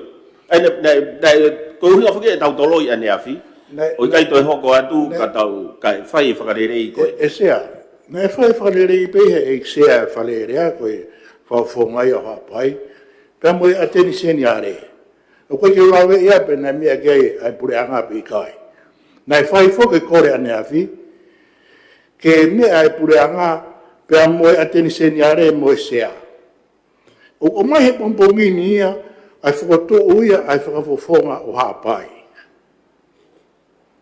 ʻA ia, naʻe, naʻe, naʻe, ko e ʻuhinga foki ʻetau toloi ʻaneafi, Naʻe, ʻo ʻikai naʻe, toe hoko atu naʻe, ka tau, kae fai e fakalelei ko ē. ʻE, ʻe Sea, naʻe fai e fakalelei pē he ʻEiki Sea e Fale Alea ko e Fakafofonga ia ʻo Haʻapai, pea mo e ʻAteni Seniale. ʻOku ʻikai ke u lave ia pe naʻe meʻa ki ai ʻa e puleʻanga pe ʻikai. Naʻe fai foki e kole ʻaneafi, ke meʻa e puleʻanga, pea mo e ʻAteni Seniale mo e Sea. ʻOku ʻomai he pongipongi ni ia, ʻa e fokotuʻu ia, ʻa e Fakafofonga ʻo Haʻapai.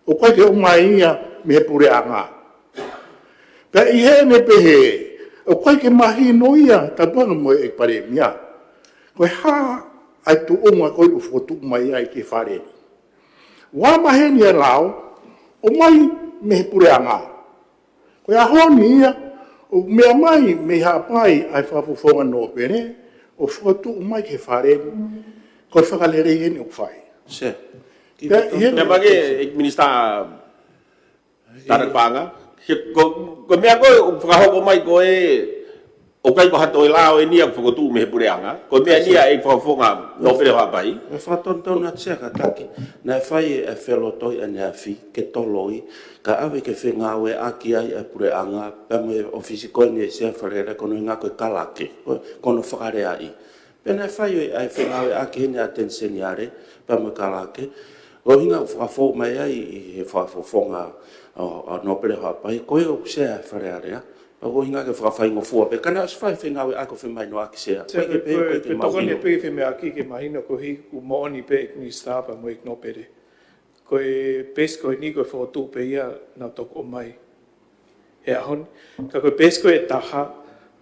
ʻOku ʻikai ke ʻomai ia mei he puleʻanga. Pea ʻi heʻene pehē, ʻoku ʻikai ke mahino ia, tapu ange mo e Palēmia, ko e hā ʻa e tuʻunga ko ē ʻoku fokotuʻu mai ai ki he Fale ni. Ua maheni e lao, ʻomai mei he puleʻanga. Ko e ʻaho ni ia, ʻoku meʻa mai mei Haʻapai ʻa e Fakafofonga Nōpele, ʻo fokotuʻu mai ki he Fale ni, ko e fakalelei eni ʻoku fai. Sea. Pea ʻi he Meʻa mai ki he ʻEiki Minisitā Tānaki Paʻanga. He ko, ko e meʻa ko ē ʻoku fakahoko mai ko ē, ʻoku ʻikai ko ha toe lao eni ia ʻoku fokotuʻu mei he puleʻanga. Ko e meʻa eni ia ʻa e Fakafofonga Nōpele ʻo Haʻapai. Meʻa fakatonutonu atu Sea kātaki, naʻe fai e felotoi ʻaneafi ke toloi, kae ʻave ke fengāueʻaki ai ʻa e puleʻanga, pea mo e ʻōfisi ko eni ʻa e Sea Fale Alea ko hono ʻuhinga ko e kalake, ko, ko hono fakalea ia. Pea naʻe fai ʻa e fengāueʻaki heni ʻa e ʻAteni Seniale, pea mo e kalake, ko e ʻuhinga ʻoku fakafou mai ai ʻi he Fakafofonga ʻo, ʻo Nōpele ʻo Haʻapai, ko e ʻū Sea Fale Alea, pea ko e ʻuhinga ke fakafaingofua pē, ka naʻe ʻosi fai e fengāueʻaki ʻo femahinoʻaki Sea. Sea, ʻikai ke pehē ko e, ko e, ko e tuʻunga ko eni ʻoku pē ke femeʻaʻaki ke mahino koeʻuhi ʻoku moʻoni pē ʻEiki Minisitā pea mo ʻEiki Nōpele. Ko e peesi ko eni ko e fokotuʻu pē ia naʻa tau ʻomai he ʻaho ni. Ka ko e peesi ko ē ʻe taha,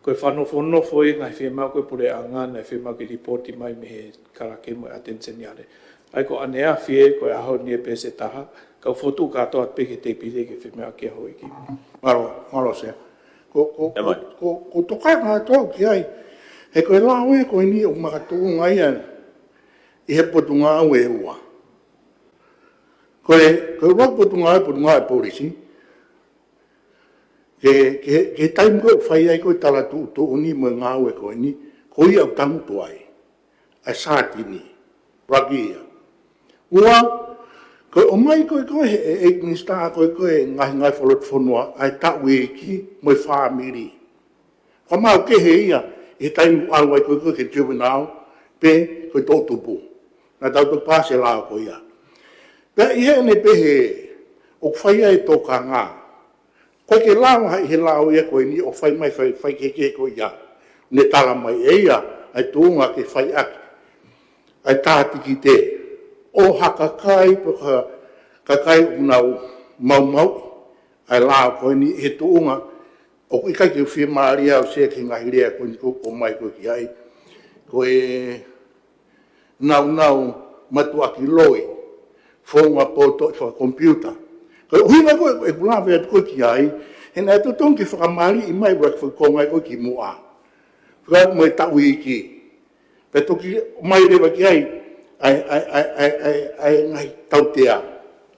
ko e fakanofonofo ia e ngaahi fiemaʻu ko ē ʻa e puleʻanga naʻe fiemaʻu ke lipooti mai mei he kalake mo e ʻAteni Seniale. ʻA ia ko ʻaneafi ē, ko e ʻaho ni e peesi ʻe taha, ka ʻoku fokotuʻu kātoa pē ki he tēpile ke femeʻaʻaki ʻe he houʻeiki. Mālō, mālō Sea. Ko, ko, Meʻa mai. ko, ko, ko e tokanga atu au ki ai. He ko e lao ē ko eni ʻoku makatuʻunga ia ʻi he potungāue ʻe ua. Ko e, ko e ʻuluaki potungāue, potungāue polisi. Ke, ke, ke taimi ko ē ʻoku fai ai ko ē e tala tuʻutuʻuni mo e ngāue ko eni, ko ia ʻoku tangutu ai ʻa e sātini. ʻUluaki ia. Ua, ko e ʻomai ko ē ko ē he, he, he Minisitā ko ē ko ē ngaahi, ngaahi Fakalotofonua, ʻa e taʻu iiki mo e fāmili. Ko e maʻu kehe ia, ʻI he taimi ʻoku ʻalu ai ko ē ko ē ki he juvenile, pe ko e toʻutupu. Naʻa tau toki paasi e lao ko ia. Pea ʻi heʻene pehē, ʻoku fai ai e tokanga. ʻOku ʻikai ke lava ʻi he lao ia ko eni ʻo fai mai fai, faikehekehe ko ia. Ne tala mai ʻe ia, ʻa e tuʻunga ke fai ʻaki ʻa e tā tikite ʻo ha kakai pe ko ha kakai ʻoku nau maumauʻi ʻa e lao ko eni ʻi he tuʻunga ʻoku ʻikai ke u fiemālie au ʻo sio ki he ngaahi lea ko eni ʻoku ʻomai ko ē ki ai. Ko e naunau mātuʻaki loi, founga pōtoʻi fakakomipiuta. Ko e ʻuhinga ko ē ʻeku lave atu ko ē ki ai, he naʻe totonu ke fakamaliʻi mai ʻuluaki fakakonga ko ē kimuʻa. Fekauʻaki mo e taʻu iiki. Pea toki ʻomai leva ki ai ʻa e, ʻa e, ʻa e, ʻa e, ʻa e, ʻa e ngaahi tautea.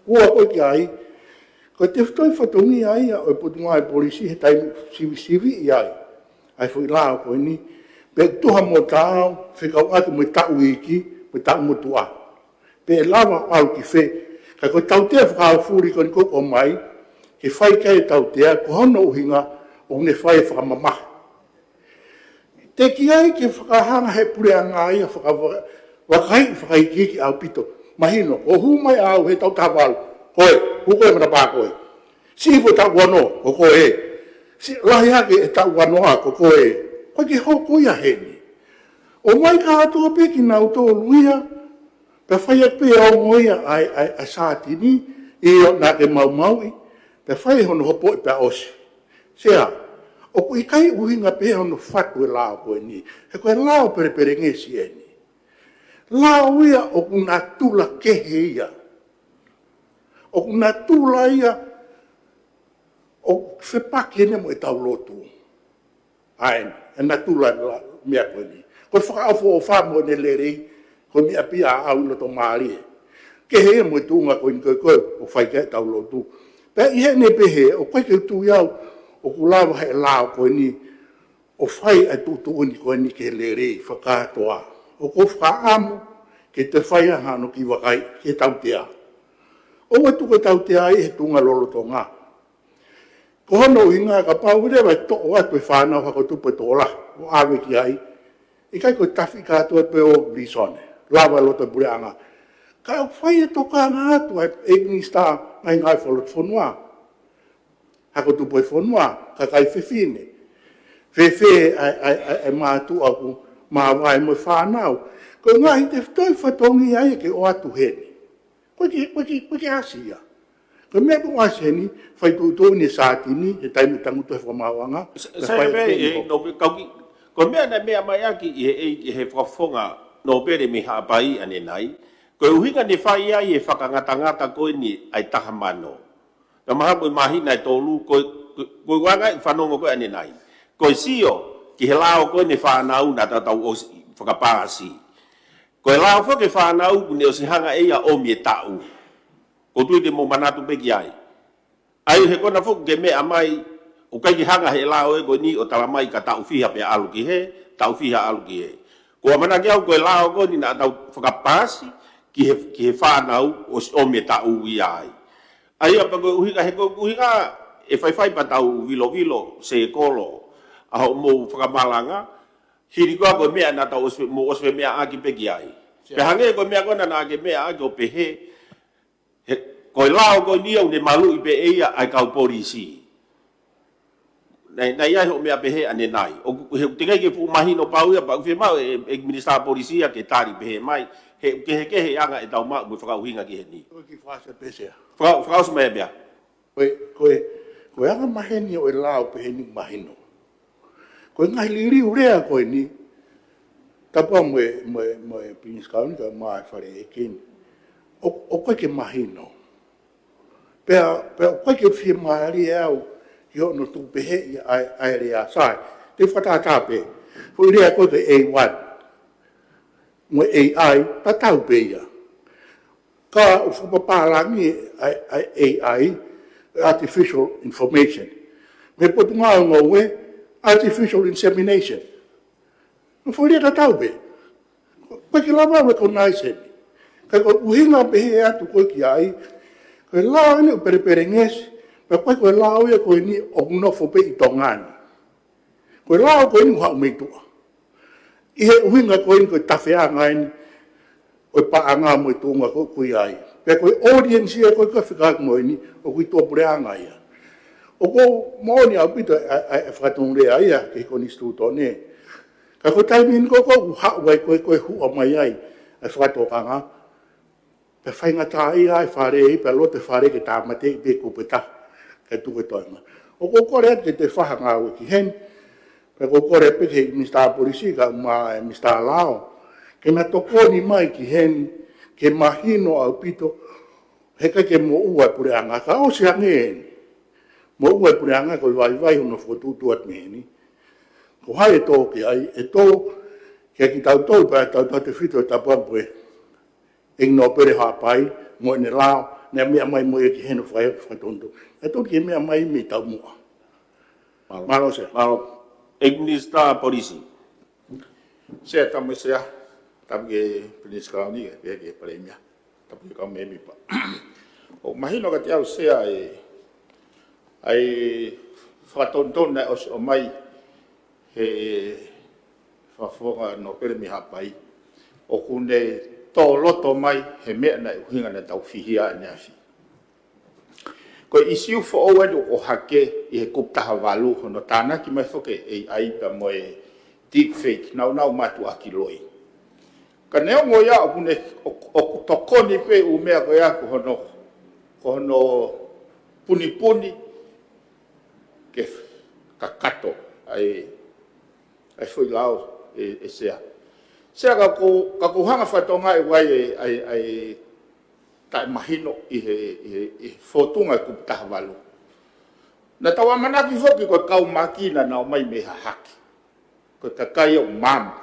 Ua ko ē ki ai, ko e tefitoʻi fatongia ia ʻo e Potungāue Polisi he taimi sivisiviʻi ai ʻa e foʻi lao ko eni, pea tuha mo taau, fekauʻaki mo e taʻu iiki, mo e taʻu motuʻa. Pe ʻe lava ʻo ʻalu ki fē, ka ko e tautea fakaofuli ko eni ʻoku ʻomai, ke fai ki ai e tautea, ko hono ʻuhinga ʻoku ne fai e fakamamahi. Teʻeki ai ke fakahanga he puleʻanga ia fakava-, vakai fakaikiiki ʻaupito. Mahino, ko e hū mai ʻa au he taʻu taha valu, ko koe, hū koe manapā ko ē. Siʻi foʻi taʻu ua noa, ko koe. Siʻi lahi hake he taʻu ua noa, ko koe. ʻOku ʻikai ke hoko ia heni. ʻOmai kātoa pē kinautolu ia, pea fai atu pē ʻa e ongo ia ʻa e, ʻa e, ʻa e sātini, ʻio naʻa ke maumauʻi, pea fai hono hopoʻi pea ʻosi. Sea, ʻoku ʻikai ʻuhinga pē hono fatu e lao ko eni. He ko e lao pelepelengesi eni. Lao ia ʻoku natula kehe ia. ʻOku natula ia ʻoku fepaki eni mo ʻetau lotu. ʻA ē, e natula e la-, meʻa ko eni. Ko e fakaʻofoʻofa mo ʻene lelei, ko e meʻa pē ia ʻoku ʻi loto mālie. Kehe ia mo e tuʻunga ko eni ko ē ʻoku fai ki ai ʻetau lotu. Pea ʻi heʻene pehē, ʻoku ʻikai ke u tui au ʻoku lava he lao ko eni ʻo fai ʻa e tuʻutuʻuni ko eni ke lelei fakakātoa. ʻOku ou fakaʻamu ke toe fai ʻa hano kiʻi vakai ki he tautea. ʻOua ʻe tuku e tautea ia he tuʻunga lolotonga. Ko hono ʻuhinga kapau leva ʻe toʻo atu e fānau Hako Tupu ʻe toko lahi ʻo ʻave ki ai, ʻikai ko e tafi kātoa pē ʻo pilīsone, lava e loto puleʻanga. Ka ʻoku fai e tokanga atu ʻa e ʻEiki Minisitā Ngaahi Ngāue Fakalotofonua, Hako Tupu ʻo e Fonua, kakai fefine. Fēfē ʻa e, ʻa e, ʻa e, ʻa e mātuʻa ʻoku māvae mo e fānau. Ko e ngaahi tefitoʻi fatongia ia ke ʻoatu heni. ʻOku ʻikai ke, ʻoku ʻikai ke, ʻoku ʻikai ke ʻasi ia. Ko e meʻa ʻoku ʻasi heni, fai tuʻutuʻuni e sātini, he taimi tangutu he fakamaauʻanga, Sa-, pea sa-, fai pē, tuʻutuʻuni e, ko. no, kau ki-, ko e meʻa naʻe meʻa mai ʻaki ʻe he, ʻe he fakafofonga nōpele mei Haʻapai ʻanenai, ko e ʻuhinga ne fai ai e fakangatangata ko eni ʻa e taha mano. Ka mahalo ko e māhina ʻe tolu, ko e, ko e, ko e anga e fanongo ko ē ʻanenai. Ko e sio, ki he lao ko eni e fānau naʻa tau ʻosi fakapaasi. Ko e lao foki e fānau, kuo ne ʻosi hanga ʻe ia ʻo ʻomi e taʻu. ʻOku ou tui te mou manatu pē ki ai. ʻA ia he ko ena foki ke meʻa mai, ʻoku ʻikai ke hanga he lao ē ko eni ʻo tala mai ka taʻu fiha pea ʻalu ki hē, taʻu fiha ʻalu ki hē. Ko e ʻamanaki au ko e lao ko eni naʻa tau fakapaasi ki he, ki he fānau ʻosi ʻomi e taʻu ia ai. ʻA ia pea ko e ʻuhinga, he ko e ʻuhinga ʻe faifai pea tau vilovilo, sēkolo, ʻa hoʻomou fakamalanga, hili ko ā ko e meʻa naʻa tau ʻosi, mou ʻosi meʻa ʻaki pē ki ai. Pea hangē ko e meʻa ko ena naʻa ke meʻa ʻaki ʻo pehē, he, ko e lao ko eni ʻoku ne maluʻi pē ʻe ia ʻa e kau polisi. Naʻe, naʻe ʻi ai hoʻo meʻa pehē ʻanenai. ʻOku, he, teʻeki ai ke fuʻu mahino pau ia, pea ʻoku fiemaʻu ʻe, ʻe, ʻe Minisitā Polisi ia ke tali pehē mai. He, kehekehe ʻa e anga ʻetau maʻu mo e fakaʻuhinga ki heni. ʻOku ou kiʻi fakaʻosi pē Sea. Faka-, fakaʻosi mai pea. Ko e, ko e, ko e anga maheni ʻo e lao pehē ni mahino. Ko e ngaahi liliu lea ko eni, tapu mo e, mo e, mo e Pilinisi Kauni kae ʻumaʻā e Fale ʻEiki ni. ʻO, ʻoku ʻikai ke mahino. Pea, pea ʻoku ʻikai ke fiemālie au ki hono tuku pehē ʻa e, ʻa e lea Sea. Te u fakatātā pē. Foʻi lea ko ē ko e A I. Mo e A I, tatau pē ia. Ka ʻoku fakapapālangi ʻa e, ʻa e A I, artificial information. Mei he Potungāue Ngoue, artificial insemination. Naʻe foʻi lea tatau pē. ʻOku ʻikai ke lava ʻo recognize eni. Ka ko e ʻuhinga pehē atu ko ē ki ai, ko e lao eni ʻoku pelepelengesi, pea ʻoku ʻikai ko e lao ia ko eni ʻoku nofo pē ʻi Tonga ni. Ko e lao ko eni ʻoku haʻu mei tuʻa. ʻI he ʻuhinga ko eni ko e tafeʻanga eni ʻo e paʻanga mo e tuʻunga ko ē ʻoku ʻi ai. Pea ko e audience ia ko ē ka fika mo eni ʻoku ʻi tuʻapuleʻanga ia. ʻOku moʻoni ʻaupito ʻa e fakatonulea ia ki he konisitūtone. Ka ko e taimi ni ko ē ʻoku haʻu ai ko ē ko e huʻa mai ai ʻa e fakatokanga. Pea faingataʻaʻia e fale, pea loto e fale ke tāmateʻi pē kupu ʻe taha, ke tuku e toenga. ʻOku ou kole atu ke toe fai ha ngāue ki heni, pea ʻoku ou kole pē ki he Minisitā Polisi kae ʻumaʻā e Minisitā Lao, ke na tokoni mai ki heni, ke mahino ʻaupito, heʻikai ke moʻua e puleʻanga, ka ʻosi ange eni. Moʻua e puleʻanga ko e vaivai hono fokotuʻutuʻu atu mei heni. Ko hai ʻe tō ki ai, ʻe tō kia kitautolu pea tautautefito e tapuakiʻi ʻEiki Nōpele Haʻapai, mo ʻene lao, naʻe meʻa mai mo ia ki heni ʻo fai e fakatonutonu. ʻE tō ki he meʻa mai mei taumuʻa. Mālō. Mālō Sea. Mālō. ʻEiki Minisitā Polisi. Sea, tapu mo e Sea, tapu ki he Pilinisi Kalauni, pea ki he Palēmia, tapu ki he kau mēmipa. ʻOku mahino kiate au Sea ʻa e, ʻa e fakatonutonu naʻe ʻosi ʻomai he Fakafofonga Nōpele mei Haʻapai, ʻoku ne tō loto mai he meʻa naʻe ʻuhinga naʻa tau fihia ʻaneafi. Ko e ʻīsiu foʻou eni ʻoku ʻohake ʻi he kupu taha valu hono tānaki mai foki ʻe he ʻAi pea mo e deepfake, nāunau mātuʻaki loi. Ka neongo ia ʻoku ne, ʻoku, ʻoku tokoni pē ʻū meʻa ko ia ko hono, ko hono punipuni ke kakato ʻa e, ʻa e foʻi lao ʻe, ʻe Sea. Sea ka ʻoku, ka ʻoku hanga fakatokangaʻi ʻe au ʻa e, ʻa e, ʻa e taʻemahino ʻi he, ʻi he, ʻi he fōtunga e kupu taha valu. Naʻa tau ʻamanaki foki ko e kau maki naʻa nau ō mai mei Hahake. Ko e kakai ʻoku maama.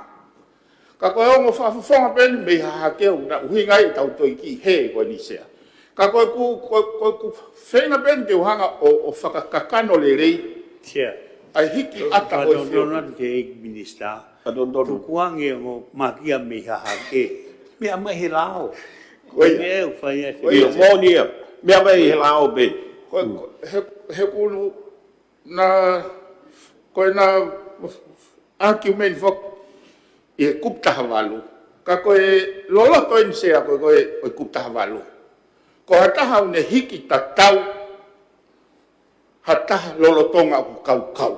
Ka ko e ongo fakafofonga pē eni mei Hahake ʻoku na ʻuhinga ai ʻetau toe kiʻi hē ko eni Sea. Ka ko e ku, ko, ko e ku feinga pē eni ke u hanga ʻo, ʻo fakakakano lelei. Sea. ʻA e hiki ʻata ʻo e fio. Fakatonutonu atu ki he ʻEiki Minisitā. Fakatonutonu. Tukuange mo makia mei Hahake. Meʻa mai he lao. Ko ia. Meʻa ʻoku fai ai. Ko ia. Moʻoni ia. Meʻa mai he lao pē. Ko, ko, he, he kunu na, ko e na argument foki ʻi he kupu taha valu. Ka ko e loloto eni Sea ko e, ko e, ko e kupu taha valu. Ko ha taha ʻoku ne hiki tatau ha taha lolotonga ʻoku kaukau.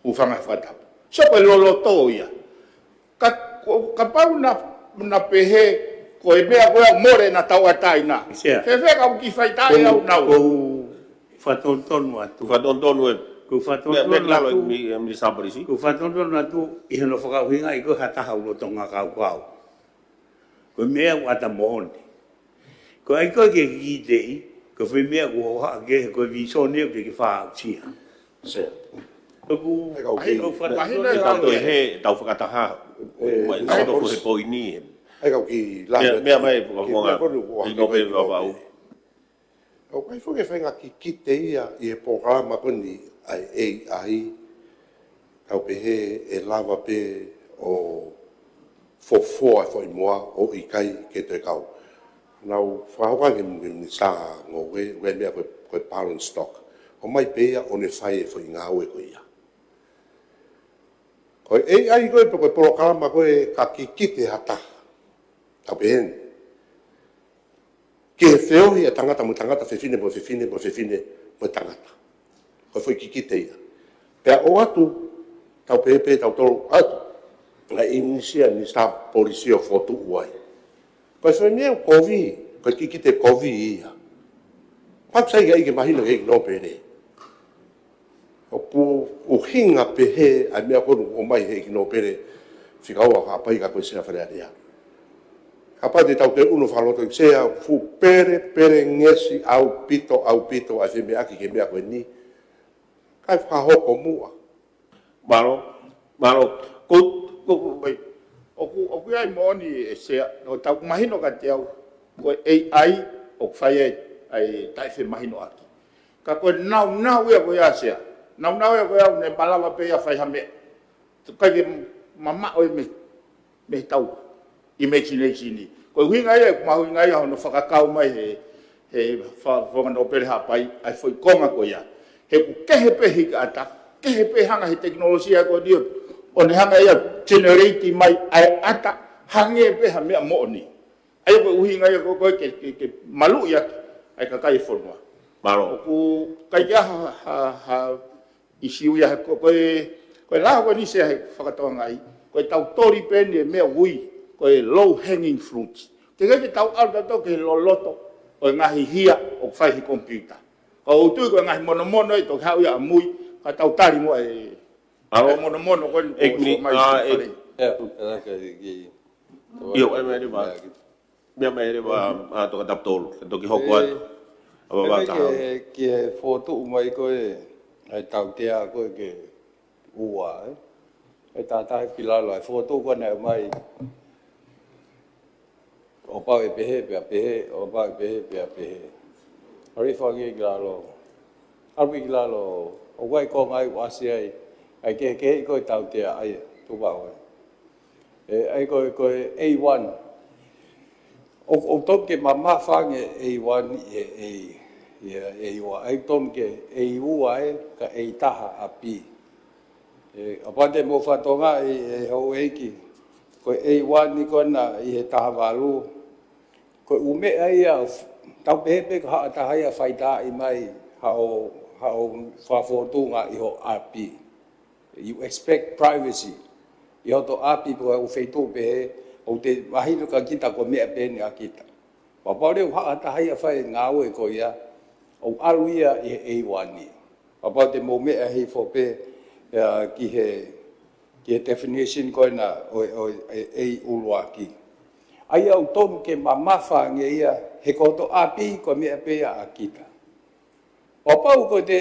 Hūfanga he fakatapu. So ko e loloto ia. Ka, ko, kapau na, na pehē, ko e meʻa ko ia mole na tauʻatāina. Sea. Fēfē ka u kiʻi faitaaʻi au nau. Ko u fakatonutonu atu. Fakatonutonu ē. Ko u fakatonutonu atu. Meʻa, meʻa lalo atu. Mi, mi Saparisi. Ko u fakatonutonu atu, ʻi hono fakaʻuhingaʻi ko e ha taha ʻoku lolotonga kaukau. Ko e meʻa ʻoku ʻata moʻoni. Ko e ʻai ko ē ke kikiteʻi, ko e foʻi meʻa ʻoku hohaʻa ke, ko e vīsone ʻoku ke fakaʻusia. Sea. ʻOku, ʻai kau ʻai ki, kau fakatonutonu ʻe tau atu. Toe hē, tau fakataha. ʻE, ʻai kau ki he poini. ʻAi kau kiʻi lave. Meʻa, meʻa mai, ki, ko e meʻa ko eni ʻoku ʻohake ʻi he ʻOku ʻikai foki ke faʻahinga kikite ia ʻi he polokalama ko eni ʻa e ʻAi. Kau pehē ʻe lava pē ʻo fofoa e foʻi moa ʻo ʻikai ke toe kau. Naʻa ku fakahoko ange ki he Minisitā Ngoue, ʻoku ʻi ai e meʻa ko e, ko e balance stock. ʻOmai pē ia ʻo ne fai e foʻi ngāue ko ia. Ko e ʻAi ko ē pe ko e polokalama ko ē ka kikite ha taha. Tau pehē ni. Ke feohi ʻa e tangata mo e tangata, fefine mo e fefine mo e fefine mo e tangata. Ko e foʻi kikite ia. Pea ʻoatu, tau pehē pē tautolu ʻoatu, ʻa e ʻinisia ni sa polisi ʻo fokotuʻu ai. Ko e foʻi meʻa kovi, ko e kikite kovi ia. Pau sai ʻai ke mahino ki he ʻEiki Nōpele. ʻOku ʻuhinga pehē ʻa e meʻa ko eni ʻoku ʻomai he ʻEiki Nōpele fika ua Haʻapai ka ko e Sea Fale Alea. Kapau te tau toe ʻunu fakaloto ʻEiki Sea, fuʻu pele, pele ngesi ʻaupito, ʻaupito ʻa e femeʻaʻaki ki he meʻa ko eni. Kae fakahoko muʻa. Mālō, mālō. Ko, ko, ko, ʻoku, ʻoku ʻi ai moʻoni ʻe Sea, ʻoku tau mahino kiate au, ko e ʻAi, ʻoku fai ai ʻa e taʻefemahinoʻaki. Ka ko e naunau ia ko ia Sea. Naunau ia ko ia ʻoku ne malava pē ia fai ha meʻa. Tuku ke mamaʻo ia mei, mei he tau imagination ni. Ko e ʻuhinga ia, ʻoku mahuʻinga ia hono fakakau mai he, he Fakafofonga Nōpele Haʻapai, ʻa e foʻi konga ko ia. He ʻoku kehe pē hiki ʻata, kehe pē hanga he tekinolosia ko eni ʻo ʻo ne hanga ia ʻo generate mai ʻa e ʻata hangē pē ha meʻa moʻoni. ʻA ia ko e ʻuhinga ia ko, ko e ke, ke, ke maluʻi atu ʻa e kakai e fonua. Mālō. ʻOku ʻikai ke ʻi ai ha, ha, ha ʻisiū ia he ko, ko e, ko e lao ko eni Sea he fakatokangaʻi, ko e tau toli pē eni e meʻa ʻoku ui ko e low hanging fruits. Teʻeki ke tau ʻalu tautolu ki he loloto ʻo e ngaahi hia ʻoku fai he computer. Ka ʻoku ou tui ko e ngaahi monomono ʻe toki haʻu ia ʻamui, ka tau tali muʻa e, ʻAlo. e monomono ko eni ko Ekni, e mai ʻa, e fale. ʻIa, ʻa, ka ki, ki, ʻIo, ʻe mai leva. ʻIa, ki. Meʻa mai leva, ʻa, Toketā Patolu, ke toki hoko atu. ʻA, ʻe, vavaka. Ke, ke fokotuʻu mai ko e, ʻa e tautea ko e ke ua, ē. ʻE tātā ki lalo, ʻa e fokotuʻu ko ena ʻe mai. ʻO pau ʻe pehē, pea pehē, ʻo pau ʻe pehē, pea pehē. ʻAlu hifo ange ki lalo. ʻAlu ki lalo, ʻoku ʻi ai ko e ngaahi ʻasi ai, ʻa e kehekehe ko e tautea ʻa ia, tuku ā. ʻE, ʻa ia ko e, ko e A one. ʻO, ʻoku tonu ke mamafa ange A one ʻi he A, ʻi he A ua. ʻA ia tonu ke A ua ē, ka A taha ʻapi. ʻE, ʻa pau te mou fakatokangaʻi ʻe houʻeiki, ko e A one ni ko ena ʻi he taha valu. Ko e ʻū meʻa ia, tau pehē pē ko haʻo taha ia faitaaʻi mai, haʻo, haʻo fakafotunga ʻi ho ʻapi. You expect privacy. ʻI hoto ʻapi pe ko e ʻū feituʻu pehē, ʻoku te mahino kia kita ko e meʻa pē eni ʻa kita. Pea pau leva haʻo taha ia fai ngāue ko ia, ʻoku ʻalu ia ʻi he A one ni. Pea pau te mou meʻa hifo pē, ʻa, ki he, ki he definition ko ena ʻo, ʻo, ʻe, A ʻuluaki. ʻA ia ʻoku tonu ke mamafa ange ia, he ko hoto ʻapi ko e meʻa pē ia ʻa kita. ʻO pau ko te,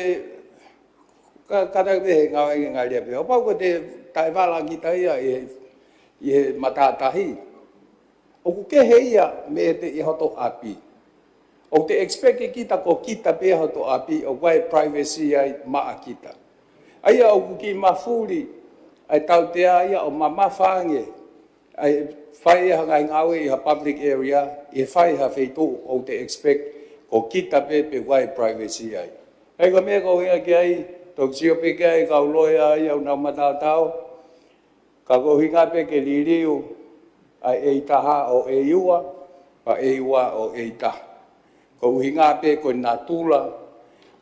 ka, ka tau pehē ngāue ngali pē. ʻO pau ko te taʻevala kita ia ʻi he, ʻi he matātahi. ʻOku kehe ia mei he te ʻi hoto ʻapi. ʻOku te expect ke kita ko kita pē hoto ʻapi, ʻoku ʻi ai e privacy ai maʻa kita. ʻA ia ʻoku kiʻi mafuli, ʻa e tautea ia ʻo mamafa ange, ʻa e fai ha ngaahi ngāue ʻi ha public area, ʻi he fai ha feituʻu ʻoku te expect ko kita pē pe ʻoku ʻi ai e privacy ai. ʻA ia ko e meʻa ko ia ki ai, toki sio pē ki ai kau loea ia ʻoku nau mataotao, ka ko e ʻuhinga pē ke liliu, ʻa e A taha ʻo A ua, ʻa e A ua ʻo A taha. Ko e ʻuhinga pē ko e natula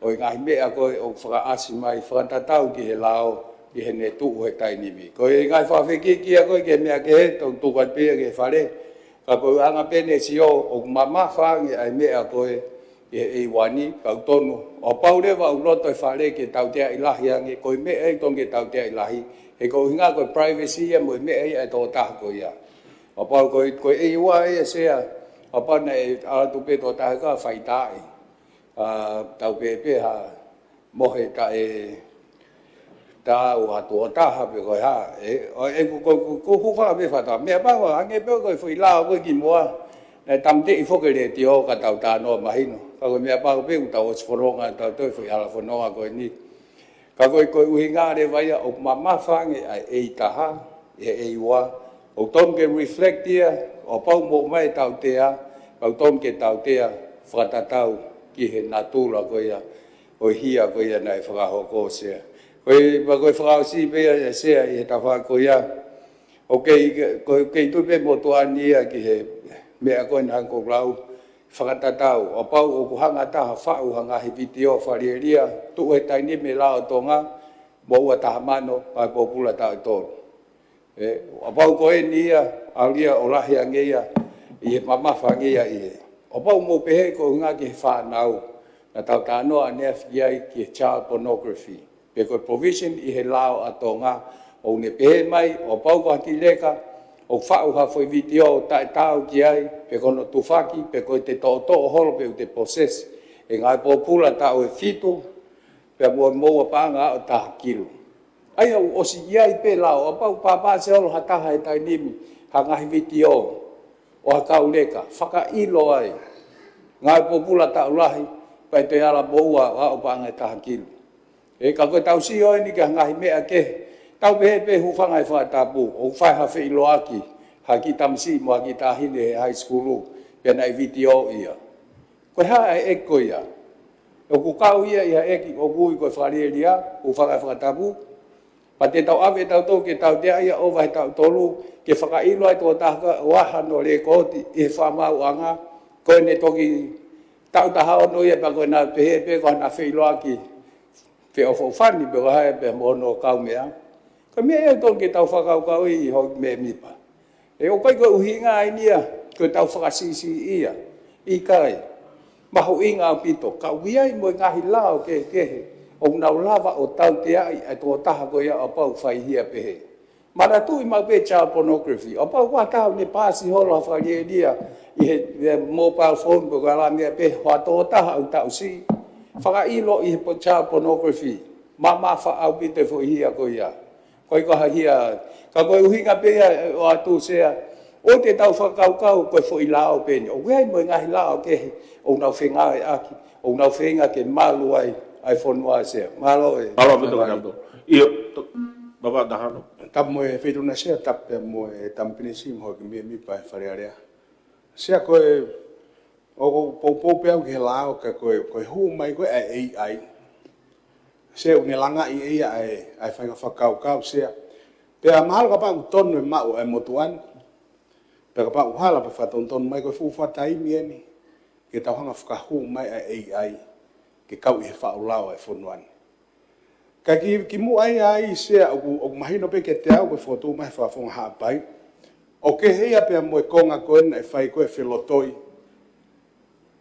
ʻo e ngaahi meʻa ko ē ʻoku fakaʻasi mai fakatatau ki he lao, ki heʻene tuʻu he taimi ni. Ko e ngaahi fakafekiki ia ko ē ki he meʻa kehe, tau tuku atu pē ia ki he fale. Ka ko e anga pē ʻene sio, ʻoku mamafa ange ʻa e meʻa ko ē ʻi he A one ni, ka ʻoku tonu. ʻO pau leva ʻoku loto e fale ke tauteaʻi lahi ange, ko e meʻa ʻoku tonu ke tauteaʻi lahi. He ko e ʻuhinga ko e privacy ia mo e meʻa ia ʻa e tokotaha ko ia. ʻO pau ko e, ko e A one ia Sea, ʻo pau naʻe ʻalu atu pē tokotaha ka faitaaʻi. ʻA, tau pehē ha mohe taʻe, taʻe ʻalu atu ʻo taha pe ko e hā. ʻE, ʻo, ʻe, ko, ko, ko, ko e hūfanga pē fakataha. Meʻapango, hangē pē ko e foʻi lao ko ē kimuʻa. Naʻe tāmateʻi foki e letiō ka tau talanoa mahino. Ka ko e meʻapango pē ʻoku tau ʻosi fononga, tau toe foʻi hala fononga ko eni. Ka ko e, ko e ʻuhinga leva ia ʻoku mamafa ange ʻa e A taha, ʻi he A one, ʻoku tonu ke reflect ia, ʻo pau mo mai tautea, ʻoku tonu ke tautea, fakatatau ki he natula ko ia, ʻo e hia ko ia naʻe fakahoko Sea. Ko e, pea ko e fakaʻosi pē ia ʻe Sea ʻi he tafaʻaki ko ia, ʻoku kei, ʻoku kei tui pē motuʻa ni ia ki he meʻa ko ena hangē ko e lau, fakatatau, ʻo pau ʻoku hanga taha faʻu ha ngaahi vitiō faleʻi ia, tuʻu he taimi ni mei he lao Tonga, mo ua taha mano, ʻa e pōpula taʻu tolu. ʻE, ʻo pau ko eni ia, ʻalu ia ʻo lahi ange ia, ʻi he mamafa ange ia ʻi he. ʻO pau mou pehē ko e ʻuhinga ki he fānau, naʻa tau talanoa ʻaneafi ki ai ki he child pornography. Pe ko e provision ʻi he lao ʻa Tonga, ʻoku ne pehē mai, ʻo pau ko ha kiʻi leka, ʻoku faʻu ha foʻi vitiō taʻetaau ki ai, pe ko hono tufaki, pe ko e te toʻotoʻo holo pe ʻoku te possess, ʻe ngaahi pōpula taʻu ʻe fitu, pea mo, mo ua paʻanga ʻo taha kilu. ʻA ia ʻoku ʻosi ʻi ai pē lao, ʻo pau pāpāse holo ha taha he taimi ni, ha ngaahi vitiō, ʻo ha kau leka, fakaʻilo ai. Ngaahi pōpula taʻu lahi, pea ʻe te ala mo ua ʻo paʻanga ʻe taha kilu. ʻE ka ko e tau sio eni ki he ngaahi meʻa kehe. Tau pehē pē hūfanga he fakatapu, ʻoku fai ha feʻiloaki, ha kiʻi tamasiʻi mo ha kiʻi taʻahine he high school, pea naʻe vitiō ia. Ko e hā e ʻeke ko ia. ʻOku kau ia ʻi ha ʻeke, ʻoku ui ko e faleʻi ia, hūfanga he fakatapu. Pea te tau ʻave ʻe tautolu ke tautea ia ʻo vahe taʻu tolu, ke fakaʻilo ai tokotaha ʻoku ʻi ai hano lēkooti ʻi he fakamaauʻanga, ko ʻene toki taʻu taha ono ia pea ko ʻena pehē pē ko hana feʻiloaki feʻofoʻofani pe ko hai pea mo hono kaumeʻa. Ko e meʻa ia ʻoku totonu ke tau fakakaukauʻi ʻi hoʻo mēmipa. ʻE ʻoku ʻikai ko e ʻuhinga eni ia, ko ʻetau fakasiʻisiʻi ia. ʻIkai. Mahuʻinga ʻaupito. Ka ʻoku ʻi ai mo e ngaahi lao kehekehe ʻoku nau lava ʻo tauteaʻi ʻa e tokotaha ko ia ʻo pau fai hia pehē. Manatuʻi maʻu pē child pornography. ʻO pau kuo tau ne paasi holo ha fakalielia ʻi he, he mobile phone pe ko e hā e meʻa pē, hoa tokotaha ʻoku taʻu siʻi. Fakaʻilo ʻi he po-, child pornography. Mamafa ʻaupito e foʻi hia ko ia. Ko e ko ha hia, ka ko e ʻuhinga pē ia ʻo ʻatu Sea, ʻoua te tau fakakaukau ko e foʻi lao pē eni. ʻOku ʻi ai mo e ngaahi lao kehe, ʻoku nau fengāueʻaki, ʻoku nau feinga ke malu ai, ʻa e fonua Sea. Mālō e. Mālō ʻaupito kātaki. ʻIo, to-, Baaba Tahano. Tapu mo e Feituʻuna Sea, tapu pea mo e Tama Pilinisi mo hoʻo kiʻi mēmipa ʻi he Fale Alea. Sea ko e ʻOku ou poupou pē au ki he lao ka ko e, ko e hū mai ko ē ʻa e A I. Sea ʻoku ne langaʻi ʻe ia ʻa e, ʻa e faʻahinga fakakaukau Sea. Pea mahalo kapau ʻoku tonu e maʻu ʻa e motuʻa ni. Pea kapau ʻoku hala pea fakatonutonu mai ko e fuʻu fakataimi eni. Ke tau hanga fakahū mai ʻa e A I. Ke kau ʻi he faʻu lao ʻa e fonua ni. Ka ki, kimuʻa ia ai Sea ʻoku, ʻoku mahino pē kiate au ko e fokotuʻu mai Fakafofonga Haʻapai. ʻOku kehe ia pea mo e konga ko ē naʻe fai ko ē felotoi.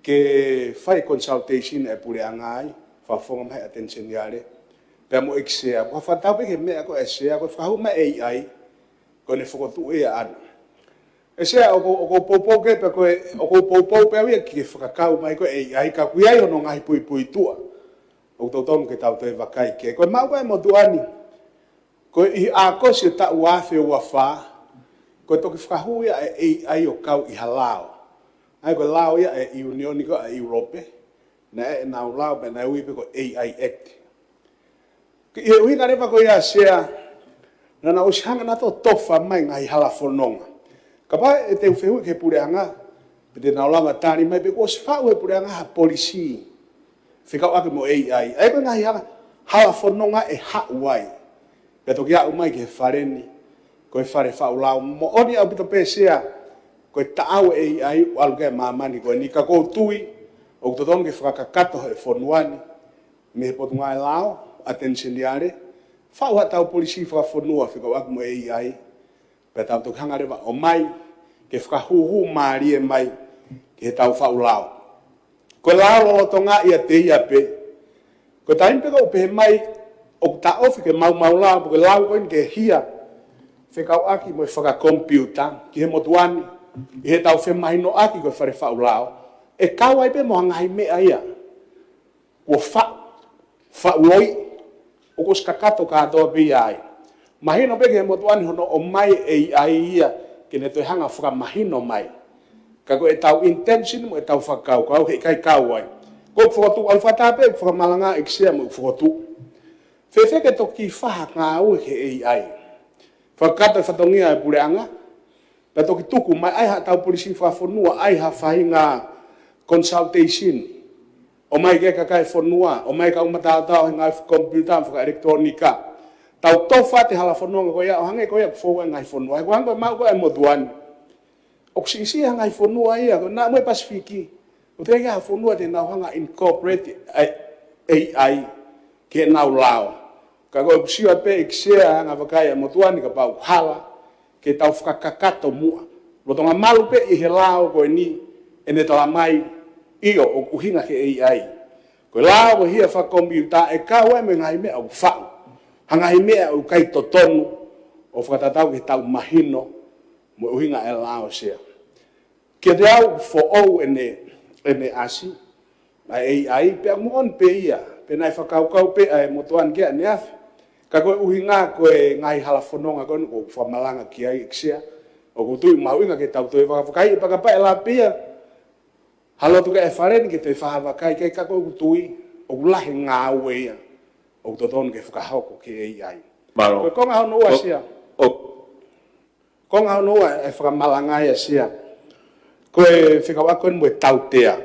Ke fai consultation ʻa e puleʻanga ai, Fakafofonga mai Attorney General. Pea mo e ʻEiki Sea, ʻoku fakatau pē ki he meʻa ko ē Sea, ko e fakahū mai A I, ko ʻene fokotuʻu ia ʻana. ʻE Sea, ʻoku, ʻoku ou poupou ke pea ko e, ʻoku ou poupou pē au ia ki he fakakau mai ko ē A I, ka ʻoku ʻi ai hono ngaahi puipuituʻa. ʻOku totonu ke tau toe vakai ki ai. Ko e maʻu ko ē motuʻa ni. Ko e ʻi ʻAokosi ʻo e taʻu ua afe ua fā. Ko e toki fakahū ia ʻa e A I ʻo kau ʻi ha lao. ʻA ia ko e lao ia ʻa e ʻIunioni ko ē ʻa ʻIulope. Naʻe, ʻenau lao pē naʻe ui pē ko e A I Act. Ki he ʻuhinga leva ko ia Sea. Naʻa nau ʻosi hanga nautolu ʻo tofa mai ngaahi hala fononga. Kapau ʻe te u fehuʻi ki he puleʻanga. Pe te nau lava tali mai pe kuo ʻosi faʻu ʻe he puleʻanga ha polisi. Fekauʻaki mo A I. ʻA ia ko e ngaahi hala, hala fononga ʻe haʻu ai. Pea toki aʻu mai ki he fale ni. Ko e fale faʻu lao moʻoni ʻaupito pē Sea. Ko e taʻau ʻa e A I ʻoku ʻalu ki ai ʻa māmani ko eni ka ʻoku ou tui. ʻOku totonu ke fakakakato he fonua ni. Mei he Potungāue Lao, Attorney General. Faʻu haʻatau polisi fakafonua fekauʻaki mo A I. Pea tau toki hanga leva ʻo ʻomai, ke fakahūhū mālie mai, ki heʻetau faʻu lao. Ko e lao lolotonga ia te ia pē. Ko e taimi pē ʻoku pehē mai, ʻoku taʻofi ke maumau lao, pe ko e lao ko eni ke hia. Fekauʻaki mo e fakakomipiuta, ki he motuʻa ni, ʻi heʻetau femahinoʻaki ko e fale faʻu lao. ʻE kau ai pē mo ha ngaahi meʻa ia. Kuo faʻu, faʻu loi, ʻoku ʻosi kakato kātoa pē ia ai. Mahino pē ki he motuʻa ni hono ʻomai ʻe A I ia, ke ne toe hanga fakamahino mai. Ka ko ʻetau intention mo ʻetau fakakaukau, heʻikai kau ai. Ko e fokotuʻu, ʻalu fakataha pē, fakamalanga ʻEiki Sea mo e fokotuʻu. Fēfē ke toki fai ha ngāue ki he A I. Fakakakato e fatongia ʻa e puleʻanga, pea toki tuku mai ai haʻatau polisi fakafonua ai ha faʻahinga consultation. ʻOmai ki he kakai fonua, ʻomai kau mataotao he ngaahi komipiuta fakaʻelekitulōnika. Tau tofa atu e hala fononga ko ia ʻo hangē ko ia ʻoku fou ai e ngaahi fonua. He ko e hangē ko e maʻu ko ē ʻa e motuʻa ni. ʻOku siʻisiʻi ha ngaahi fonua ia, ko ena mo e Pasifiki. ʻOku teʻeki ai ha fonua te nau hanga incorporate ʻa e A I ki heʻenau lao. Ka ko e ʻoku sio atu pē ʻEiki Sea anga vakai ʻa e motuʻa ni kapau ʻoku hala, ke tau fakakakato muʻa. Lolotonga malu pē ʻi he lao ko eni, ʻene tala mai, ʻio ʻoku ʻuhinga ki he A I. Ko e lao ko e hia fakakomipiuta ʻe kau ai mo e ngaahi meʻa ʻoku faʻu. Ha ngaahi meʻa ʻoku ʻikai totonu, ʻo fakatatau ki heʻetau mahino, mo e ʻuhinga ʻa e lao Sea. Kiate au foʻou ʻene, ʻene ʻasi, ʻa e A I, pea moʻoni pē ia, pea naʻe fakakaukau pē ʻa e motuʻa ni ki ai ʻaneafi. Ka ko e ʻuhinga ko e ngaahi hala fononga ko eni ʻoku fakamalanga ki ai ʻEiki Sea, ʻoku ou tui mahuʻinga ke tau toe vakavakai, ʻe pakapaʻe la pē ia, ha lotu ki he fale ni ke toe fakavakai ki ai ka ko e ʻoku ou tui, ʻoku lahi e ngāue ia, ʻoku totonu ke fakahoko ki he A I. Mālō. Ko e konga hono ua Sea. ʻO, Konga hono ua ʻe fakamalanga ia Sea. Ko e fekauʻaki ko eni mo e tautea.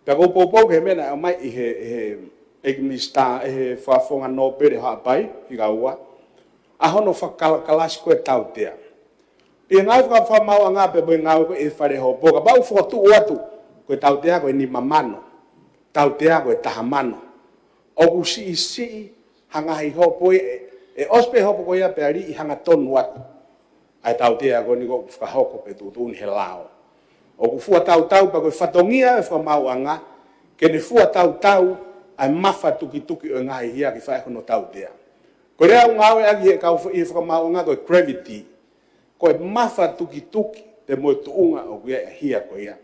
Pea ʻoku ou poupou ki he meʻa naʻe ʻomai ʻe he, ʻe he ʻEiki Minisitā, ʻe he Fakafofonga Nōpele Haʻapai, fika ua. ʻa hono fakakalakalasi ko e tautea. ʻI he ngāue faka-, fakamaauʻanga pea mo e ngāue ko e fale hopo, kapau ʻoku fokotuʻu atu ko e tautea ko e nima mano, tautea ko e taha mano, ʻoku siʻisiʻi ha ngaahi hopo ē, ʻe ʻosi pē hopo ko ia pea liʻi hangatonu atu ʻa e tautea ko eni ʻoku fakahoko pe tuʻutuʻuni he lao. ʻOku fua tautau pea ko e fatongia e fakamaauʻanga ke ne fua tautau ʻa e mafatukituki ʻo e ngaahi hia ke fai hono tautea. Ko e lea ʻoku ngāueʻaki he kau fa-, ʻi he fakamaauʻanga ko e gravity, ko e mafatukituki pea mo e tuʻunga ʻoku ʻi ai ʻa e hia ko ia.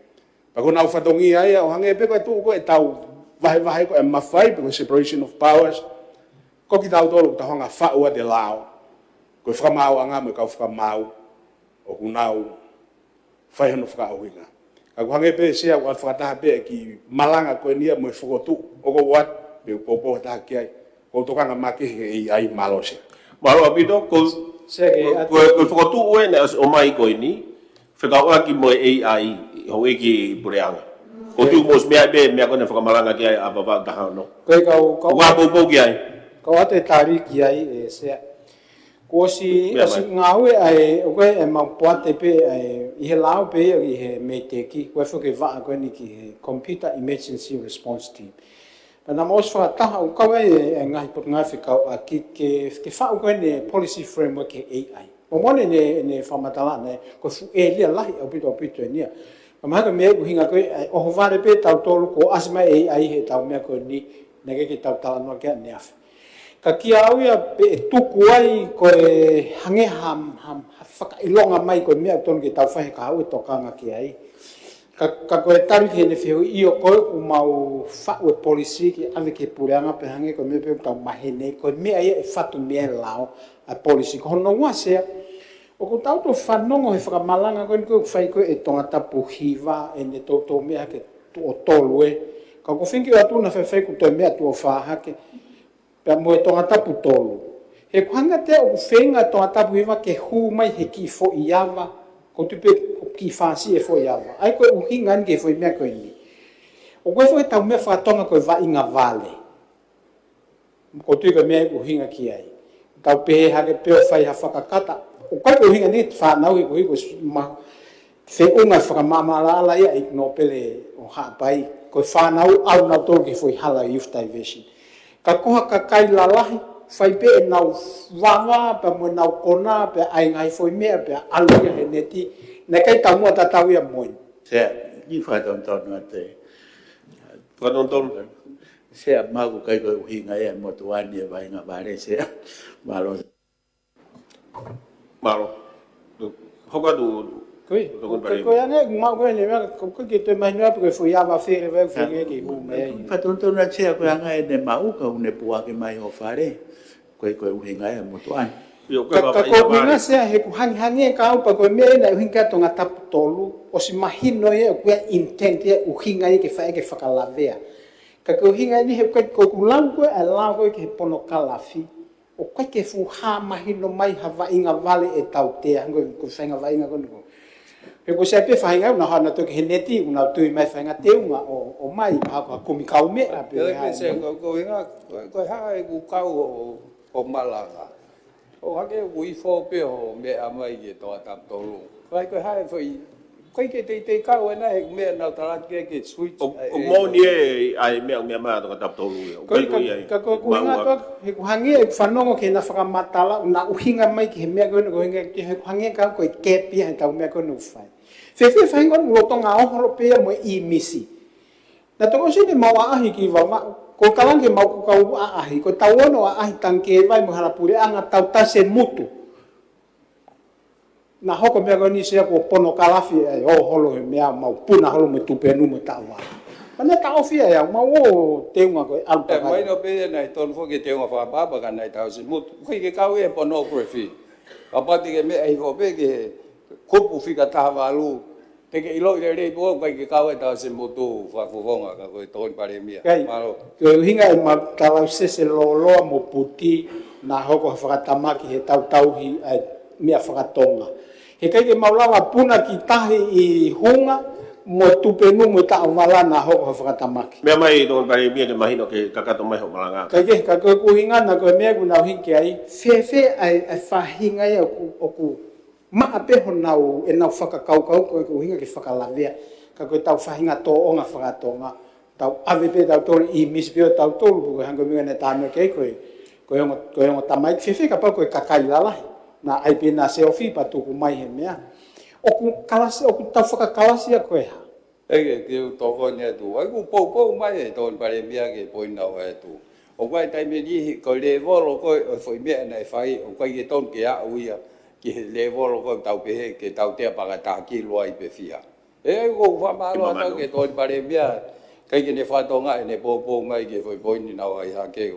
Pea ko honau fatongia ia ʻo hangē pē ko e tuʻu ko ē ʻetau vahevahe ko ē mafai pe ko e separation of powers, ko kitautolu ʻoku tau hanga ʻo faʻu ʻa e lao, ko e fakamaauʻanga mo e kau fakamaau ʻoku nau fai hono fakaʻuhinga. Ka ʻoku hangē pē Sea ʻoku ʻoatu fakataha pē e kiʻi malanga ko eni ia mo e fokotuʻu ʻoku ou ʻoatu, pe ʻoku poupou ha taha ki ai, ʻoku ou tokanga makehe ki he A I. Mālō Sea. Mālō ʻaupito, ko, Sea ke ko, atu. Ko, ko e fokotuʻu ē naʻe ʻosi ʻomai ko eni, fekauʻaki mo e A I, houʻeiki puleʻanga. Ko e tuʻu mo e meʻa pē, meʻa ko ena fakamalanga ki ai ʻa Vavaʻu taha ono. Ko e kau, kau, ʻOku ou poupou ki ai. Kau ʻoatu e tali ki ai, ʻe Sea. Kuo ʻosi, Meʻa ʻosi mai. ngāue ʻa e, ʻoku ʻi ai e mau poate pē ʻa e, ʻi he lao pē ia ʻi he MEIDECC, ko e foki e vaʻa ko eni ki he Computer Emergency Response Team. Pea naʻa mau ʻosi fakataha ʻo kau ai e, e ngaahi potungāue fekauʻaki ke, ke faʻu ko eni e policy framework ki he A I. ʻOku moʻoni ʻene, ʻene fakamatala ʻana, ko e fuʻu ʻēlia lahi ʻaupito ʻaupito eni ia. Ka mahalo ko e meʻa ʻoku ʻuhinga ko ē, ʻa e ʻohovale pē tautolu kuo ʻasi mai e A I heʻetau meʻa ko eni, naʻe ʻikai ke tau talanoa ki ai ʻaneafi. Ka kiate au ia pē ʻe tuku ai ko e hangē ha, ha, ha fakaʻilonga mai ko e meʻa ʻoku totonu ke tau fai he kahaʻu e tokanga ki ai. Ka, ka ko e tali ki heʻene fehuʻi, ʻio, ko ē ʻoku mau faʻu e policy ke ʻave ki he puleʻanga pea hangē ko e meʻa pē ʻoku tau maheni, ko e meʻa ia ʻe fatu mei ai e lao, ʻa e policy. Ko hono ua Sea, ʻoku tau toe fanongo he fakamalanga ko eni ko ē ʻoku fai ko ē ʻe Tongatapu Hiva, ʻene toutou meʻa hake tuʻo tolu ē. Ka ʻoku ou feinga ke ʻoatu na faifai kuo toe meʻa tuʻo fā hake. Pea mo e Tongatapu tolu. He ʻoku hangē ʻoku feinga Tongatapu Hiva ke hū mai he kiʻi foʻi ava, ko e tuʻu pē kiʻi fasi e foʻi ava. ʻA ia ko e ʻuhinga eni ki he foʻi meʻa ko eni. ʻOku ʻi ai foki ʻetau meʻa faka-Tonga ko e vaʻinga vale. Ko e tuʻu ko e meʻa ʻoku ʻuhinga ki ai. Tau pehē hake pē ʻo fai ha fakakata. ʻOku ʻikai ko e ʻuhinga eni ki he fānau he ko e, ko e ma-, feʻunga fakamaʻamaʻalaʻala ia ʻa e nōpele ʻo Haʻapai. Ko e fānau ʻalu nautolu ki he foʻi hala youth diversion. Ka ko ha kakai lalahi, fai pē ʻenau vava, pea mo ʻenau kona, pea ʻai ngaahi foʻi meʻa, pea ʻalu ia he neti. Naʻe ʻikai taumuʻa tatau ia mo eni. Sea, kiʻi fakatonutonu atu ē. Fakatonutonu. Sea, mahalo ʻoku ʻikai ko e ʻuhinga ia ʻa e motuʻa ni e vaʻinga vale, Sea. Mālō. Mālō. Hoko atu. Ko ia, Tokoni ko ia, Palēmia. Ko ia ʻoku ou maʻu ko eni, meʻa, ko, ko e kiʻi toe mahino atu ko e foʻi ava fele vai, fele ke hū mai. Fakatonutonu atu Sea ko e anga ʻene maʻu ka ʻoku ne puake mai ho fale. Ko e, ko e ʻuhinga ia ʻa e motuʻa ni. ʻIo, Ka, ka ko e ʻuhinga Sea he ʻoku hangehangē ka au pea ko e meʻa ena ʻoku ʻuhinga ki ai Tongatapu tolu, ʻosi mahino ia ʻoku ʻi ai e intent ia ʻoku ʻuhinga ia ke fai ke fakalavea. Ka ko e ʻuhinga eni he ʻoku ʻikai ko ʻeku lau ko ē ʻa e lao ko ē ki he ponokalafi. ʻOku ʻikai ke fuʻu hā mahino mai ha vaʻinga vale ʻe tautea, ko e, ko e faʻahinga vaʻinga ko eni ko. He ko e Sea pē faʻahinga ʻoku nau hanga atu ki he neti, ʻoku nau tui mai faʻahinga teunga ʻo, ʻomai, ha, ha kumi kaumeʻa pē, Pele ha pē Sea, ko, ko e ʻuhinga, ko, ko e hā ʻeku kau ʻo, ʻo malanga. ʻO hake ʻoku ifo pē hoʻo meʻa mai ki he Tongatapu tolu. Ko e, ko e hā e foʻi ʻIkai ke teitei kau ena he meʻa naʻa nau talaki ke switch. ʻO, ʻo moʻoni ē, ʻa e meʻa, meʻa mai ʻa Tongatapu tolu ia. ʻOku ʻikai ko ia, ka ko e ʻuhinga ʻoku, he ʻoku hangē ʻeku fanongo ki heʻena fakamatala, ʻoku na ʻuhinga mai ki he meʻa ko ena, ko e ʻuhinga ki he ʻoku hangē ka ko e gap ia heʻetau meʻa ko ena ʻoku fai. Fēfē faʻahinga ʻoku lolotonga ʻoholo pē ia mo e ʻīmisi. Naʻe toki ʻosi eni ʻemau ʻaʻahi ki Vavaʻu. Ko e kalange mau ko kau ʻaʻahi, ko ʻetau ono ʻaʻahi tangikē vai mo e hala puleʻanga tau tasi e mutu. Naʻe hoko e meʻa ko eni Sea ko e ponokalafi ʻa e ʻoholo he meʻa mau puna holo mo e tupenu mo e taʻoa. Mana taʻofi ʻa e au mau ō teunga ko e ʻalu ʻE, takai. Mahino pē naʻe tonu foki e teunga fakaʻapaʻapa ka naʻe tau ʻosi mutu. ʻOku ʻikai ke kau ia he pornography. Kapau te ke meʻa hifo pē ki he kupu fika taha valu. Te ke ʻiloʻi lelei pē ʻoku ʻikai ke kau ʻetau ʻosi mutu fakafofonga ka ko e Tokoni Palēmia. ʻIkai. Mālō. Ko e ʻuhinga ʻemau talausese lōloa mo puti naʻe hoko ha fakatamaki he tau tauhi ʻa e meʻa faka-Tonga. He ʻikai ke mau lava puna ki tahi ʻi hunga, mo e tupenu mo e taʻovala naʻa hoko ha fakatamaki. Meʻa mai Tokoni Palēmia ke mahino ke kakato mai hoʻo malanga. Kae kehe, ka ko e ʻuhinga naʻa ko e meʻa ʻoku nau hiki ai, fēfē ʻa e, ʻa e faʻahinga ia ʻoku, ʻoku maʻa pē honau, ʻenau fakakaukau ko e ʻuhinga ke fakalavea. Ka ko e tau faʻahinga tōʻonga fakatonga. Tau ʻave pē tautolu ʻi misi pē ʻo tautolu, ko e hangē ko e meʻa naʻe tānaki ai ko e, ko e ongo, ko e ongo tamaiki fēfē kapau ko e kakai lalahi. Naʻa ʻai pē ʻena selfie pea tuku mai he meʻa. ʻOku kalasi, ʻoku tau fakakalasi ia ko e hā? ʻEke, te u tokoni atu. ʻA ia ʻoku poupou mai ʻe Tokoni Palēmia ki he poini naʻe ʻoatu. ʻOku ʻi ai e taimi ʻe niʻihi ko e lēvolo ko ē ʻo e foʻi meʻa naʻe fai, ʻoku ʻikai ke tonu ke aʻu ia ki he lēvolo ko ē tau pehē ke tautea paʻanga ʻe taha kilu ai pe fiha. ʻE, ʻoku ou fakamālō atu ki he Tokoni Palēmia, ʻikai ke ne fakatokangaʻi ʻene poupou mai ki he foʻi poini naʻe ʻai hake.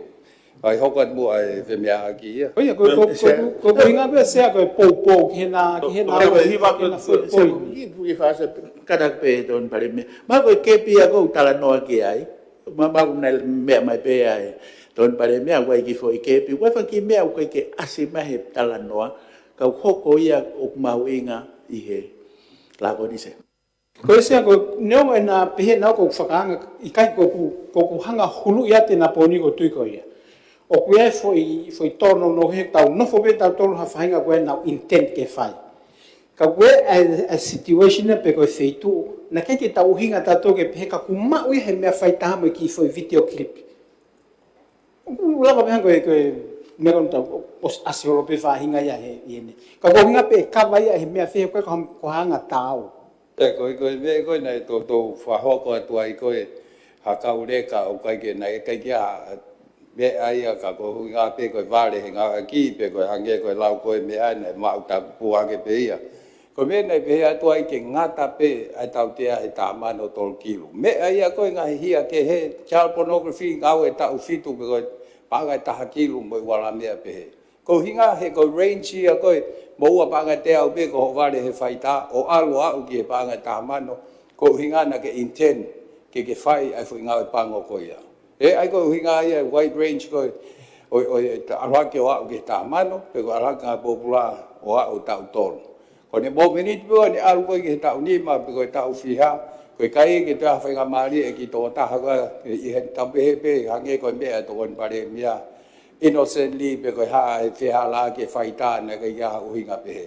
ʻAi hoko atu muʻa e femeaʻaki ia. ʻIo, ko, ko, ko, ko, ko e ʻuhinga pē Sea ko e poupou ki heʻena, ki heʻena, ki heʻena foʻi poini. Ki, ki fasa kata pē Tokoni Palēmia. Ma ko e kepi ia ʻoku ou talanoa ki ai. Ma, ma ʻoku ne meʻa mai pē ai. Tokoni Palēmia, ʻoku ʻi ai e kiʻi foʻi kepi. ʻOku ʻi ai e kiʻi meʻa ʻoku ʻikai ke ʻasi mai he talanoa. Ka ʻoku hoko ia ʻoku mahuʻinga ʻi he Lakonise. Ko e Sea ko e, neongo ʻena pehē naʻa ʻoku fakaanga, ʻikai ko ʻeku, ko ʻeku hanga hulu ia te na poni ko tui ko ia. ʻOku ʻi ai e foʻi, foʻi tōnounou he tau nofo pē tautolu ha faʻahinga ko ē naʻa nau intent ke fai. Ka ko e, ʻa e, ʻa e situation pe ko e feituʻu, naʻe ʻikai ke tau ʻuhinga tautolu ke pehē ka ʻoku maʻu ia he meʻa faitaha mo e kiʻi foʻi video clip. ʻOku lava pē hangē ko e, ko e meʻa ko ē naʻa tau ʻosi ʻasi holo pē faʻahinga ia he, ʻi heni. Ka ko e ʻuhinga pē ʻe kava ia he meʻa fē ko e ko ha, ko ha anga taau. ʻE, ko e, ko e meʻa ko ē naʻe toutou fakahoko atu ai ko e ha kau leka ʻoku ʻikai ke, naʻe ʻikai ke ʻi ai ha meʻa ia ka ko e ʻuhinga pē ko e vale he ngāueʻaki pe ko e hangē ko e lau ko e meʻa naʻe maʻu tapu hake pē ia. Ko e meʻa naʻe pehē atu ai ke ngata pē ʻa e tautea he taha mano tolu kilu. Meʻa ia ko e ngaahi hia kehe, child pornography, ngāue taʻu fitu pe ko e paʻanga ʻe taha kilu mo e ua la meʻa pehē. Ko e ʻuhinga he ko e range ia ko e mo ua paʻanga ʻe teau pē ko hoʻo vale he faitā ʻo ʻalu ʻo aʻu ki he paʻanga ʻe taha mano, ko e ʻuhinga naʻa ke intend ke ke fai ʻa e foʻi ngāue pango ko ia. ʻE, ʻa ia ko e ʻuhinga ia e wide range ko e, ʻo, ʻo, ʻo e ta-, ʻalu hake ʻo aʻu ki he taha mano, pe ko e ʻalu hake ngāue pōpula ʻo aʻu taʻu tolu. Ko ʻene momeniti pē ʻo ʻene ʻalu ko ē ki he taʻu nima, pe ko e taʻu fiha, ko e ʻikai ke toe ʻi ai ha faingamālie ʻe kiʻi tokotaha ko ē, ʻi he tau pehē pē, hangē ko e meʻa ʻa Tokoni Palēmia, innocently, pe ko e hā e fehālaaki e faitā naʻe ʻikai ke ʻi ai ha ʻuhinga pehē.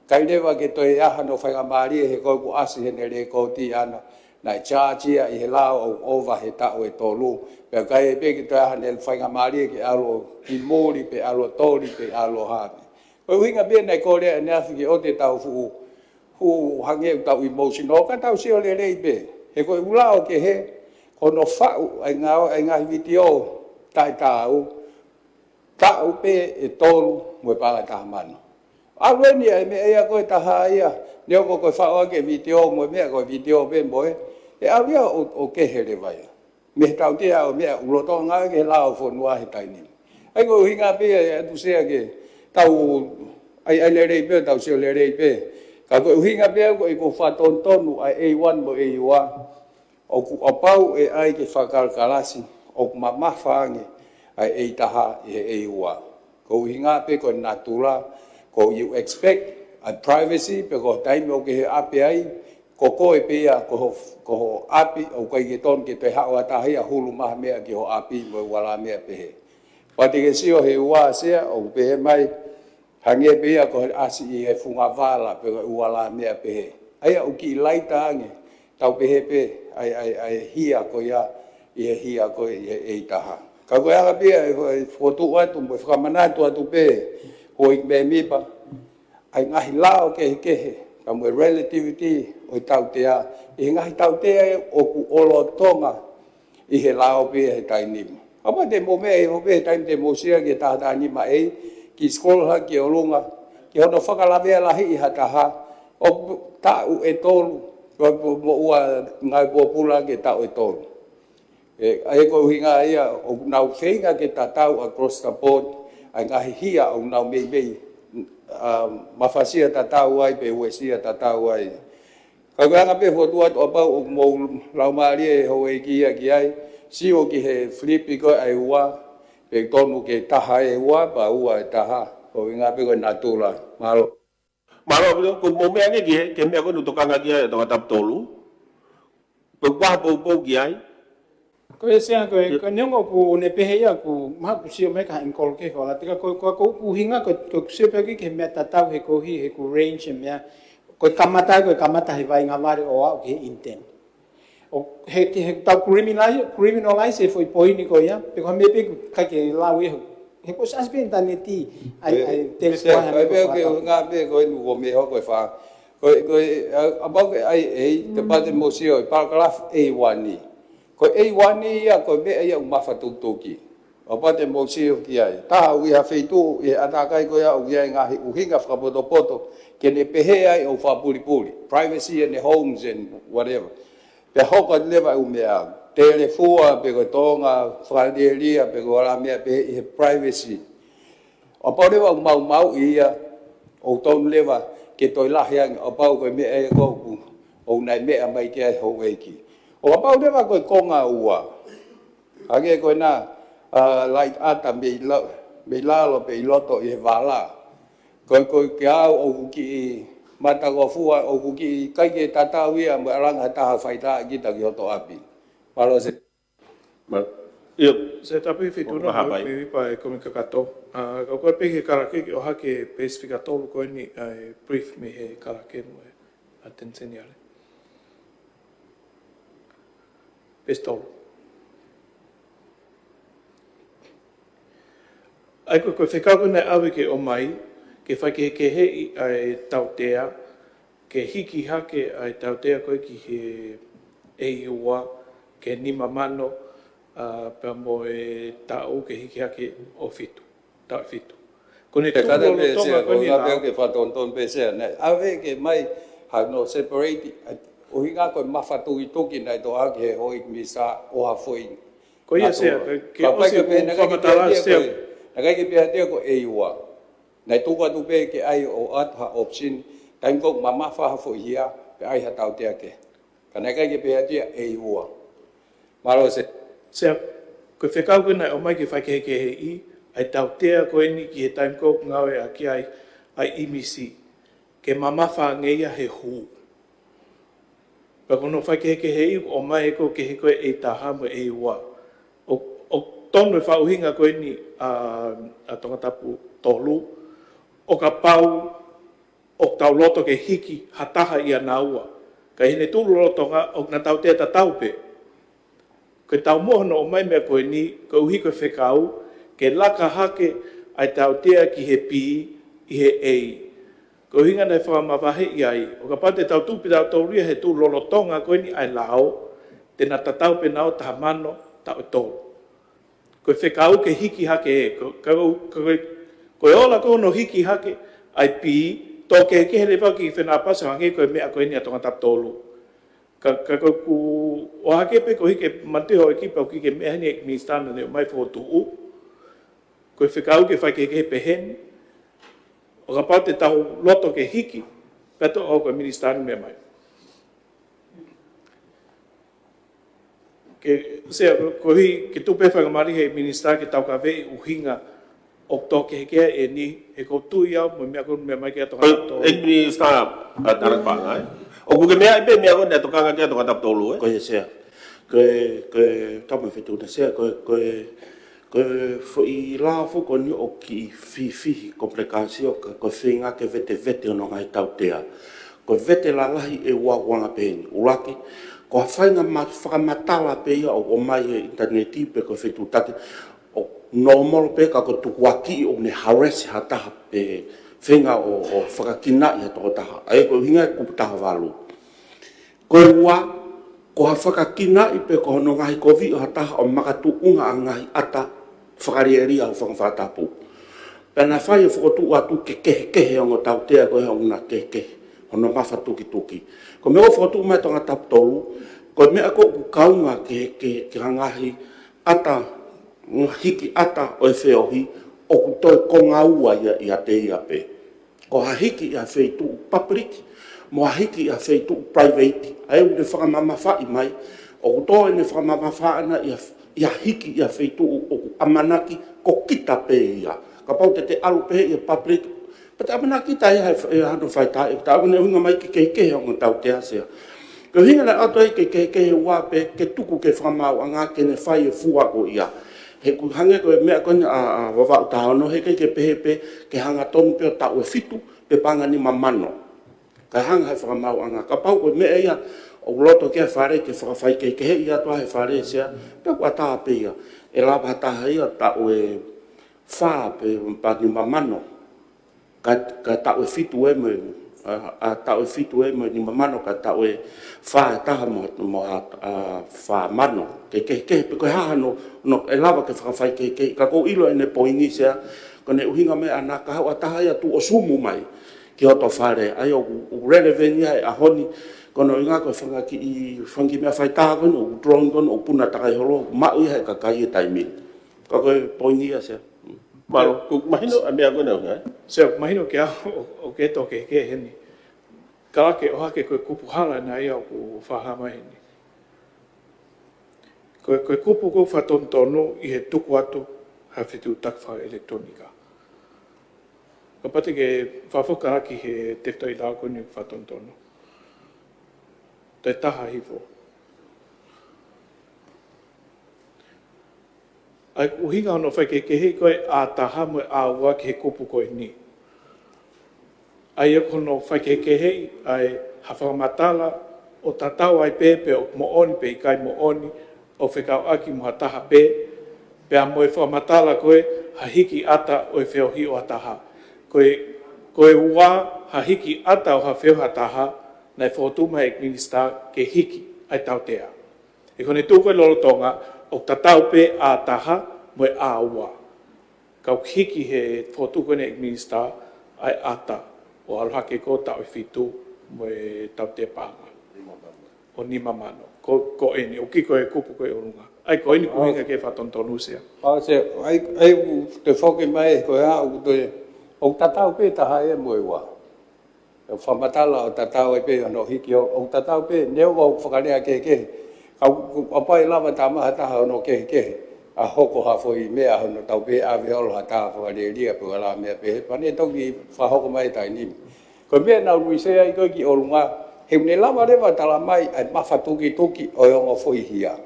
ʻIkai leva ke toe ʻi ai hano faingamālie he ko ē kuo ʻasi heʻene lēkooti ʻana, naʻe charge ia ʻi he lao ʻo ʻova he taʻu ʻe tolu, pea ʻikai pē ke toe ʻi ai hano faingamālie ke ʻalu ʻo ki muli, pe ʻalu ʻo toli, pe ʻalu ʻo hā pē. Ko e ʻuhinga pē naʻe kole ʻaneafi ke ʻoua te tau fuʻu, fuʻu hangē ʻoku tau emotional, ka tau sio lelei pē. He ko e ʻū lao kehe, ko hono faʻu ʻa e ngā-, ʻa e ngaahi vitiō taʻetaau, taʻu pē ʻe tolu mo e paʻanga ʻe taha mano. ʻAlu eni ʻa e meʻa ia ko e taha ia, neongo ko e faʻu ʻaki e vitiō mo e meʻa ko e vitiō pē mo e, ʻe ʻalu ia ʻo, ʻo kehe leva ia. Mei he tautea ʻo e meʻa ʻoku lolotonga ke lao fonua he taimi ni. ʻA ia ko e ʻuhinga pē ia ʻe ʻatu Sea ke tau ʻai, ʻai lelei pē, tau sio lelei pē. Ka ko e ʻuhinga pē ia ko e ʻoku fakatonutonu ʻa e A one mo e A ua. ʻOku ʻapau ʻe ʻai ke fakakalakalasi, ʻoku mamafa ange ʻa e A taha ʻi he A ua. Ko e ʻuhinga pē ko e natula, ko e you expect ʻa e privacy, pe ko e taimi ʻoku ke ʻi he ʻapi ai, ko koe pē ia, ko ho, ko ho ʻapi, ʻoku ʻikai ke tonu ke toe haʻu ha taha ia ʻo hulu mai ha meʻa ki ho ʻapi mo e ua la meʻa pehē. Pea te ke sio he ua Sea, ʻoku pehē mai, hangē pē ia ko e ʻasi ʻi he funga vala pe ko e ua la meʻa pehē. ʻA ia ʻoku kiʻi laita ange, tau pehē pē, ʻa e, ʻa e, ʻa e hia ko ia, ʻi he hia ko ē, ʻi he A taha. Ka ko e anga pē ia ʻe, ʻe fokotuʻu atu, mo e fakamanatu atu pē, houʻeiki mēmipa, ʻa e ngaahi lao kehekehe, ka mo e relativity ʻo e tautea, ʻi he ngaahi tautea ʻoku lolotonga ʻi he lao pē he taimi ni. Kapau te mou meʻa ʻi he pē taimi te mou sio ki he taha taha nima A, kiʻi scroll hake ki ʻolunga, ki hono fakalavea lahi ʻi ha taha, ʻo taʻu ʻe tolu, mo, mo ua ngāue pōpula ki he taʻu ʻe tolu. ʻE, ʻa ia ko e ʻuhinga ia, ʻoku nau feinga ke tatau across the board, ʻa e ngaahi hia ʻoku nau meimei, ʻa, mafasia tatau ai, pe uesia tatau ai. Ka ko e anga pē fokotuʻu atu ʻapau ʻoku mou laumālie houʻeiki ia ki ai, sio ki he flip ko ē ʻa e ua, pe tonu ke taha e ua, pea ua e taha, ko e ʻuhinga pē ko e natula. Mālō. Mālō, ʻaupito, ko e meʻa ange ki he, ki he meʻa ko ē naʻe tokanga ki ai ʻa e tangata tapu tolu. Ko e ʻuha poupou ki ai. Ko e Sea, ko e, ko e neongo ʻoku ne pehē ia ʻoku mahalo ʻoku sio mai ka ʻingikolo ke ko la. Teka ko, ko, ko ʻuhinga ko, ko sio pē ki he meʻa tatau he ko hi, he ko range he meʻa. Ko e kamata, ko e kamata he vainga vale ʻo aʻu ki he intent. ʻO he, he tau criminalize, criminalize e foʻi poini ko ia, pe ko ha meʻa pē ʻoku ʻikai ke lau ia. He ko sas pē ʻinitaneti, ai, ai, tele Sea, ko e pē ke ʻuhinga pē ko e nuku me ho ko e fa. Ko e, ko e, a, about ke ai, e, te pate mo sio, e paragraph A one. Ko e A one ia, ko e meʻa ia ʻoku mafatukituki. ʻO pate mo sio ki ai. Taha ʻoku ʻi ha feituʻu, ʻi he ʻātakai ko ia ʻoku ʻi ai ngaahi ʻuhinga fakapotopoto, ke ne pehē ai ʻo fakapulipuli. Privacy in the homes and whatever. Pea hoko atu leva ʻū meʻa. Telefua, pe ko e tōʻonga fakalielia, pe ko e ala meʻa pē ʻi he privacy. ʻO pau leva ʻoku maumauʻi ia, ʻoku tonu leva ke toe lahi ange, ʻo pau ko e meʻa ia ko ʻoku, ʻoku nai meʻa mai ki ai houʻeiki. ʻO pau leva ko e konga ua. Hangē ko ena, a, laʻi ʻata mei la-, mei lalo pe ʻi loto ʻi he vala. Ko e, ko e ke au ʻoku kiʻi matangofua, ʻoku kiʻi ʻikai ke tatau ia mo e ʻalanga ha taha faitā kita ki hoto ʻapi. Mālō Sea. Ma-, ʻio. Sea, tapu Feituʻu, Maha mai. Mei pa e komi kakato. A, ka ko e pē he kalake ke ʻohake peesi fika tolu ko eni, a, e brief mei he kalake mo e ʻAteni Seniale. Peesi tolu. ʻAi ko, ko e fekau ko ena ʻave ke ʻomai, ke faikehekeheʻi ʻa e tautea, ke hiki hake ʻa e tautea ko ē ki he A one, ke nima mano, a, pea mo e taʻu ke hiki hake ʻo fitu, taʻu fitu. Ko ʻene tuku lolotonga ko eni la. Ke fakatonutonu pē Sea, naʻe ʻave ke mai, ha no separate, a, ʻuhinga ko e mafatukituki naʻe toʻo ki he houʻeiki minisitā ʻo ha foʻi. Ko ia Sea, ke, ke ʻosi pē ʻeku fakamatala Sea. Naʻe ʻikai ke pehē atu ia ko e A one. Naʻe tuku atu pē ke ʻai ʻo ʻatu ha option, taimi ko ē ʻoku mamafa ha foʻi hia, pea ʻai ha tautea kehe. Ka naʻe ʻikai ke pehē atu ia A one. Mālō Sea. Sea, ko e fekau ko ena ʻomai ke faikehekeheʻi ʻa e tautea ko eni ki he taimi ko ē ʻoku ngāueʻaki ai ʻa e ʻimisi. Ke mamafa ange ia he hū. Pea ko hono faikehekeheʻi ʻoku ʻomai ko ē ke he ko e A taha mo e A one. ʻO, ʻoku tonu e fakaʻuhinga ko eni ʻa, ʻa Tongatapu tolu, ʻo kapau ʻoku tau loto ke hiki ha taha ʻia naua. Ka ʻi heʻene tuku lolotonga ʻoku na tautea tatau pē. Ko e taumuʻa hono ʻomai meʻa ko eni, koeʻuhi ko e fekau, ke laka hake ʻa e tautea ki he P ʻi he A. Ko e ʻuhinga naʻe fakamavaheʻi ai, ʻo kapau te tau tuku pē tautolu ia he tuku lolotonga ko eni ʻa e lao, te na tatau pē naua taha mano taʻu ʻe tolu. Ko e fekau ke hiki hake ē, ko, ka, ka, ko e, ko e ola ko hono hiki hake ʻa e P, tō kehekehe leva ki he fenāpasi hangē ko e meʻa ko eni ʻa Tongatapu tolu. Ka, ka, ka ʻoku ʻohake pē koeʻuhi ke mate ho ʻekipa ʻoku ʻikai ke meʻa heni e minisitā naʻa ne ʻomai fokotuʻu. Ko e fekau ke faikehekehe pehē ni. ʻO kapau te tau loto ke hiki, pea toʻo ko e minisitā ni meʻa mai. Ke, Sea, ko, koeʻuhi ke tuku pē faingamālie he minisitā ke taukaveʻi ʻuhinga ʻoku tō kehekehe eni, he ʻoku ou tui au, mo e meʻa ko ē meʻa mai ke ʻa Tongatapu tolu. ʻEiki Minisitā, a, Tānaki Paʻanga, ē? ʻOku ke meaʻi pē meʻa ko ē naʻe tokanga ki ai ʻa Tongatapu tolu, ē? Ko ia Sea. Ko e, ko e, tapu mo e Feituʻu na Sea, ko e, ko e, ko e foʻi lao foki ko eni ʻoku kiʻi fihifihi komplikāsio ka, ko e feinga ke vetevete hono ngaahi tautea. Ko e vete lalahi ʻe ua ʻoku anga pehē ni. ʻUluaki, ko ha fainga ma-, fakamatala pē ia ʻoku ʻomai he ʻinitaneti pe ko e fetuʻutaki, ʻo nōmolo pē ka ko e tukuakiʻi ʻoku ne harass ha taha pe feinga ʻo, ʻo fakakinaʻi ha tokotaha. ʻA ia ko e ʻuhinga e kupu taha valu. Ko e ua, ko ha fakakinaʻi pe ko hono ngaohikoviʻi ʻo ha taha ʻo makatuʻunga ʻa e ngaahi ʻata fakalielia ʻo e fanga fakatapu. Pea naʻe fai e fokotuʻu atu ke kehekehe ongo tautea ko ē ʻoku na kehekehe, hono mafatukituki. Ko e meʻa ʻoku fokotuʻu mai ʻa Tongatapu tolu, ko e meʻa ko ē ʻoku kaunga ke, ke, ke ngaahi ʻata, hiki ʻata ʻo e feohi, ʻoku toe konga ua ia ʻiate ia pē. Ko ha hiki ʻi ha feituʻu public, mo ha hiki ʻi ha feituʻu private, ʻa ia ʻoku ne fakamamafaʻi mai, ʻoku tō ʻene fakamamafa ʻana ʻi ha, ʻi ha hiki ʻi ha feituʻu ʻoku ʻamanaki ko kita pē ia. Kapau te te ʻalu pē ʻi ha public, pea te ʻamanaki kita ia he, he hano faitā, ʻe ta ʻalu ne ʻuhinga mai ke kehekehe ongo tautea Sea. Ko e ʻuhinga naʻe ʻoatu ai ke, ke, ke ua pē, ke tuku ki he fakamaauʻanga ke ne fai e fua ko ia. He ʻoku hangē ko e meʻa ko eni ʻa, ʻa Vavaʻu taha ono, heʻikai ke pehē pē ke hanga tonu pē ʻo taʻu ʻe fitu pe paʻanga nima mano. Kae hanga he fakamaauʻanga. Kapau ko e meʻa ia ʻoku loto ki ai e Fale ke fakafaikehekeheʻi atu ʻa e Fale, Sea, pea ʻoku ʻatā pē ia. ʻE lava ha taha ia taʻu ʻe fā pe paʻanga nima mano. Ka, ka taʻu ʻe fitu ē mo e, ʻa, ʻa taʻu ʻe fitu ē mo e nima mano, ka taʻu ʻe fā ʻe taha mo, mo ha, ʻa, fā mano. Ke, ke, ke, pe ko e hā hano, no, ʻe lava ke fakafaikehekeheʻi. Ka ʻoku ou ʻilo ʻene poini, Sea, ko ʻene ʻuhinga mai ʻana ka haʻu ha taha ia tuʻu ʻo sumu mai ki hoto Fale. ʻA ia ʻoku, ʻoku relevant ia he ʻaho ni, ko hono ʻuhinga ko e fanga kiʻi, fanga kiʻi meʻa faitaha ko eni, ʻoku drone ko eni, ʻoku puna takai holo, maʻu ia he kakai he taimi ni. Ka ko e poini ia, Sea. Mālō, ʻoku mahino ʻa e meʻa ko ena, ē? Sea, ʻoku mahino kia au, ʻo, ʻoku ke toki kehe heni. Ka ke ʻohake ko e kupu hala naʻe ʻi ai ʻoku fakahā mai heni. Ko e, ko e kupu ko e fakatonutonu ʻi he tuku atu ha fetuʻutaki fakaʻelekitulōnika. Kapau te ke fakafoki ʻaki he tefitoʻi lao ko eni fakatonutonu. Toe taha hifo. ʻA e ʻuhinga hono faikehekeheʻi ko e ʻa taha mo e ʻa ua ki he kupu ko eni. ʻA ia ko hono faikehekeheʻi ʻa e ha fakamatala ʻo tatau ai pē pe ʻoku moʻoni pe ʻikai moʻoni ʻo fekauʻaki mo ha taha pē, pea mo e fakamatala ko e ha hiki ʻata ʻo e feohi ʻo ha taha. Ko e, ko e ua ha hiki ʻata ʻo ha feohi ha taha, naʻe fokotuʻu mai ʻe he Minisitā ke hiki ʻa e tautea. ʻI heʻene tuʻu ko ē lolotonga, ʻoku tatau pē ʻa taha mo e ʻa ua. Ka ʻoku hiki he fokotuʻu ko eni ʻe he Minisitā ʻa e ʻata ʻo ʻalu hake ko e taʻu ʻe fitu mo e tautea paʻanga ʻo nima mano. Ko, ko eni, ʻoku ʻi ai ko e kupu ko ē ʻolunga. ʻA ia ko eni ʻoku ʻuhinga ki he fakatonutonu, Sea. ʻA, Sea, ʻa ia, ʻa ia ʻoku toe foki mai ko e hā, ʻoku toe, ʻoku tatau pē taha ē mo e ua. ʻE fakamatala ʻo tatau ai pē hono hiki ʻo, ʻoku tatau pē, neongo ʻoku fakalea kehekehe. Ka ʻoku, ʻoku ʻaupito lava tā maha taha hono kehekehe. ʻA hoko ha foʻi meʻa hono tau pē ʻave holo ha taha fakalielia pe ko e hā meʻa pehē. Pea ne toki fakahoko mai he taimi ni. Ko e meʻa naʻa ku ui, Sea, ai ko e kiʻi ʻolunga. He ʻoku ne lava leva tala mai ʻa e mafatukituki ʻo e ongo foʻi hia.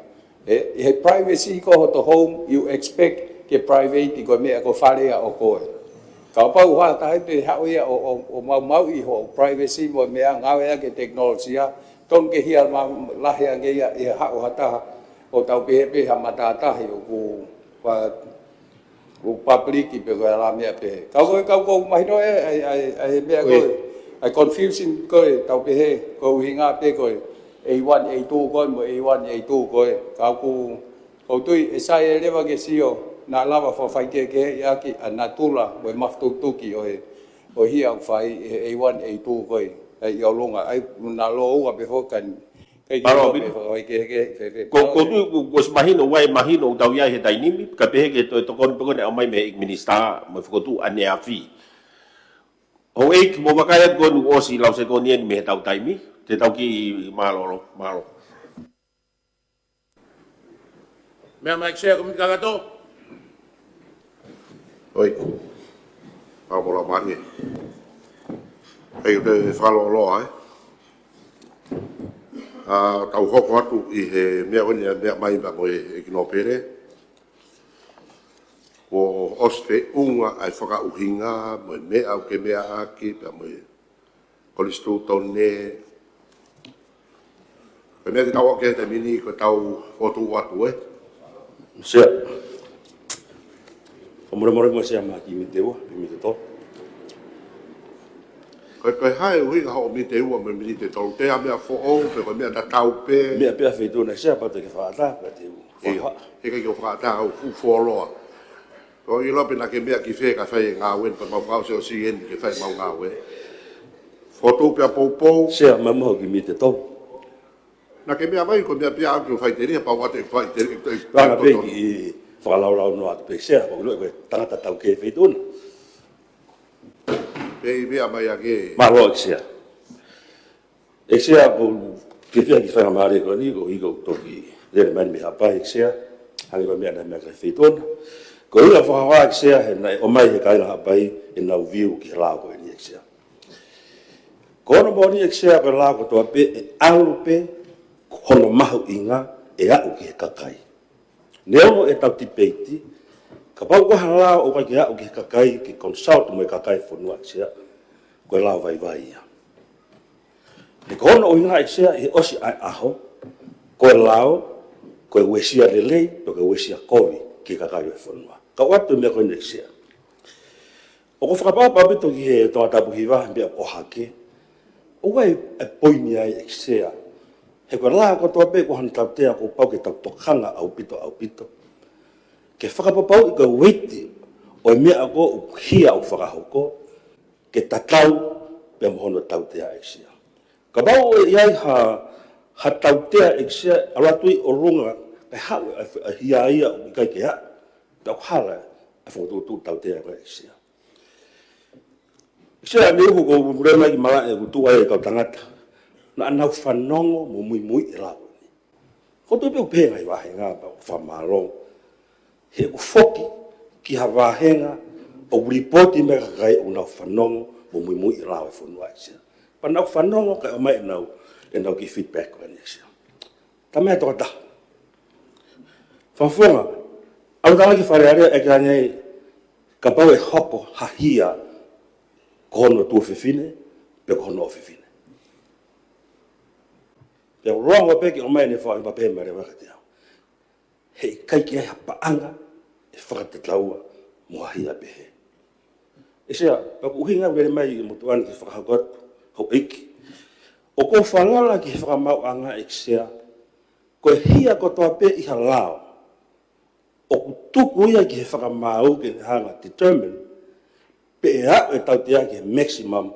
ʻE, ʻi he privacy ko hoto home, you expect ke private ko e meʻa ko e fale ʻa ʻokoe. Kapau ha taha te haʻu ia ʻo, ʻo, ʻo maumauʻi hoʻo privacy mo e meʻa, ngāueʻaki e tekinolosia, tonu ke hia ma-, lahi ange ia ʻi he haʻu ha taha ʻo tau pehē pē ha matātahi ʻoku, ʻoku public pe ko e hā meʻa pehē. Ka ko e, ka ʻoku mahino ē, ʻa e, ʻa e, ʻa e meʻa ko ē, ʻa e confusion ko ē, tau pehē, ko e ʻuhinga pē ko e A one, A two ko ē, mo e A one, A two ko ē. Ka ʻoku, ʻoku ou tui, ʻe sai ʻe leva ke sio, naʻa lava fakafaikehekeheʻi ʻaki ʻa e natula mo e mafatukituki ʻo e, ʻo e hia ʻoku fai ʻi he A one, A two ko ē. ʻA ia ʻi ʻolunga, ʻa ia naʻa lōua pē foki, ka ʻikai ke Mālō, lōua Pili. Pē fakafaikehekeheʻi fēfē. Ko, ko tu, ko, ko e mahino, ʻoku mahino ʻoku tau ʻi ai he taimi ni, ka pehē ke toe tokoni pē ko eni ʻomai mei he Minisitā, mo e fokotuʻu ʻaneafi. Houʻeiki, mou vakai atu ko eni ʻosi lau sekoni eni mei he tau taimi, te tau kiʻi mālōlō, mālō. Meʻa mai ki he Sea, Kōmiti Kakato. ʻOi. Pau mo la mani. ʻAi, ʻoku te fakalōloa, ē. ʻA, tau hoko atu ʻi he meʻa ko eni, meʻa mai ma ko e ʻEiki Nōpele. Kuo ʻosi feʻunga ʻa e fakaʻuhinga, mo e meʻa ʻoku ke meʻa ʻaki, pea mo e konisitūtone. Ko e meʻa te tau ʻoke he taimi ni ko e tau fokotuʻu atu, ē? Sea. Ko e molemole mo e Sea, mei he Kōmiti ua, Kōmiti tolu. Ko e, ko e hā e ʻuhinga hoʻo Kōmiti ua mo e Kōmiti tolu, te ʻa meʻa foʻou, pe ko e meʻa tatau pē? Meʻa pē ʻa e Feituʻu na, Sea, pea te ke fakaʻatā, pea te u. Ē, ha. He ʻikai ke u fakaʻatā, ʻoku fuoloa. Ko e ʻilo pē naʻa ke meʻa ki fē ka fai e ngāue, pea mau fakaʻosiʻosi eni ke fai mau ngāue. Fotu pea poupou. Sea, mei he Kōmiti tolu. Naʻa ke meʻa mai, ko e meʻa pē ʻaʻaku ke u faʻiteliha, pau ʻa e faʻiteliha, ʻe, ʻe, ʻe, Pea ʻe, pē ʻe, ki he fakalaulaunoa atu pē, Sea, ʻoku ʻiloʻi ko e tangata taukei e Feituʻu na. Pea ʻe meʻa mai ʻa ke. Mālō, ʻEiki Sea. ʻEiki Sea, ʻoku ou fiefia ki he faingamālie ko eni, koeʻuhi ko e toki lele mai mei Haʻapai, ʻEiki Sea, hangē ko e meʻa naʻe meʻa ki ai e Feituʻu na. Ko e ʻuhinga fakahā, ʻEiki Sea, he naʻe ʻomai ʻe he kāinga Haʻapai ʻenau view ki he lao ko eni, ʻEiki Sea. Ko hono moʻoni ʻEiki Sea, ko e lao kotoa pē ʻe ʻalu pē hono mahuʻinga ʻe aʻu ki he kakai. Neongo ʻetau tipeiti, kapau ko ha lao ʻoku ʻikai ke aʻu ki he kakai, ke consult mo e kakai e fonua ʻEiki Sea, ko e lao vaivai ia. He ko hono ʻuhinga ʻEiki Sea, ʻi he ʻosi ʻa e ʻaho, ko e lao, ko e uesia lelei, pe ko e uesia kovi ki he kakai ʻo e fonua. Ka ʻoatu e meʻa ko eni ʻEiki Sea. ʻOku ou fakaʻapaʻapa ʻaupito ki he Tongatapu Hiva, meʻa ʻoku ʻohake. ʻOku ʻi ai e poini ai ʻEiki Sea. He ko e lao kotoa pē ko hono tautea kuo pau ke tau tokanga ʻaupito, ʻaupito. Ke fakapapauʻi ko e ueiti ʻo e meʻa ko ē ʻoku hia ʻo fakahoko, ke tatau pea mo hono tautea ʻEiki Sea. Kapau ʻe ʻi ai ha, ha tautea ʻEiki Sea, ʻalu atu ʻi ʻolunga, kae haʻu ʻa e hia ia ʻoku ʻikai ke aʻu. Pea ʻoku hala ʻa e fokotuʻutuʻu tautea ko ē ʻEiki Sea. ʻEiki Sea, ʻaneuhu ko e pule mai ki malaʻe ʻoku tuʻu ai e kau tangata. Naʻa nau fanongo mo muimui e lao. Ko e tuʻu pē ʻoku pehē ngaahi vāhenga pea ʻoku fakamālō. He ʻoku foki ki ha vāhenga ʻoku lipooti mai e kakai ʻoku nau fanongo mo muimui e lao e fonua ʻEiki Sea. Pea nau fanongo kae ʻomai ʻenau, ʻenau kiʻi feedback ko eni ʻEiki Sea. Tamai tokataha. Fakafofonga, ʻalu atu ki Fale Alea ʻeke ange ai kapau ʻe hoko ha hia ko hono tuofefine, pe ko hono ʻofefine. Pea u longo pē ke ʻomai ʻene fakaʻipa pē mai leva kiate au. He ʻikai ke ʻi ai ha paʻanga ʻe fakatataua mo ha hia pehē. ʻEiki Sea, pea ko e ʻuhinga ʻoku ou lele mai ʻi he motuʻa ni ke fakahoko atu, houʻeiki. ʻOku ou falala ki he fakamaauʻanga ʻEiki Sea, ko e hia kotoa pē ʻi ha lao, ʻoku tuku ia ki he fakamaau ke ne hanga ʻo determine pe ʻe aʻu e tautea ki he maximum,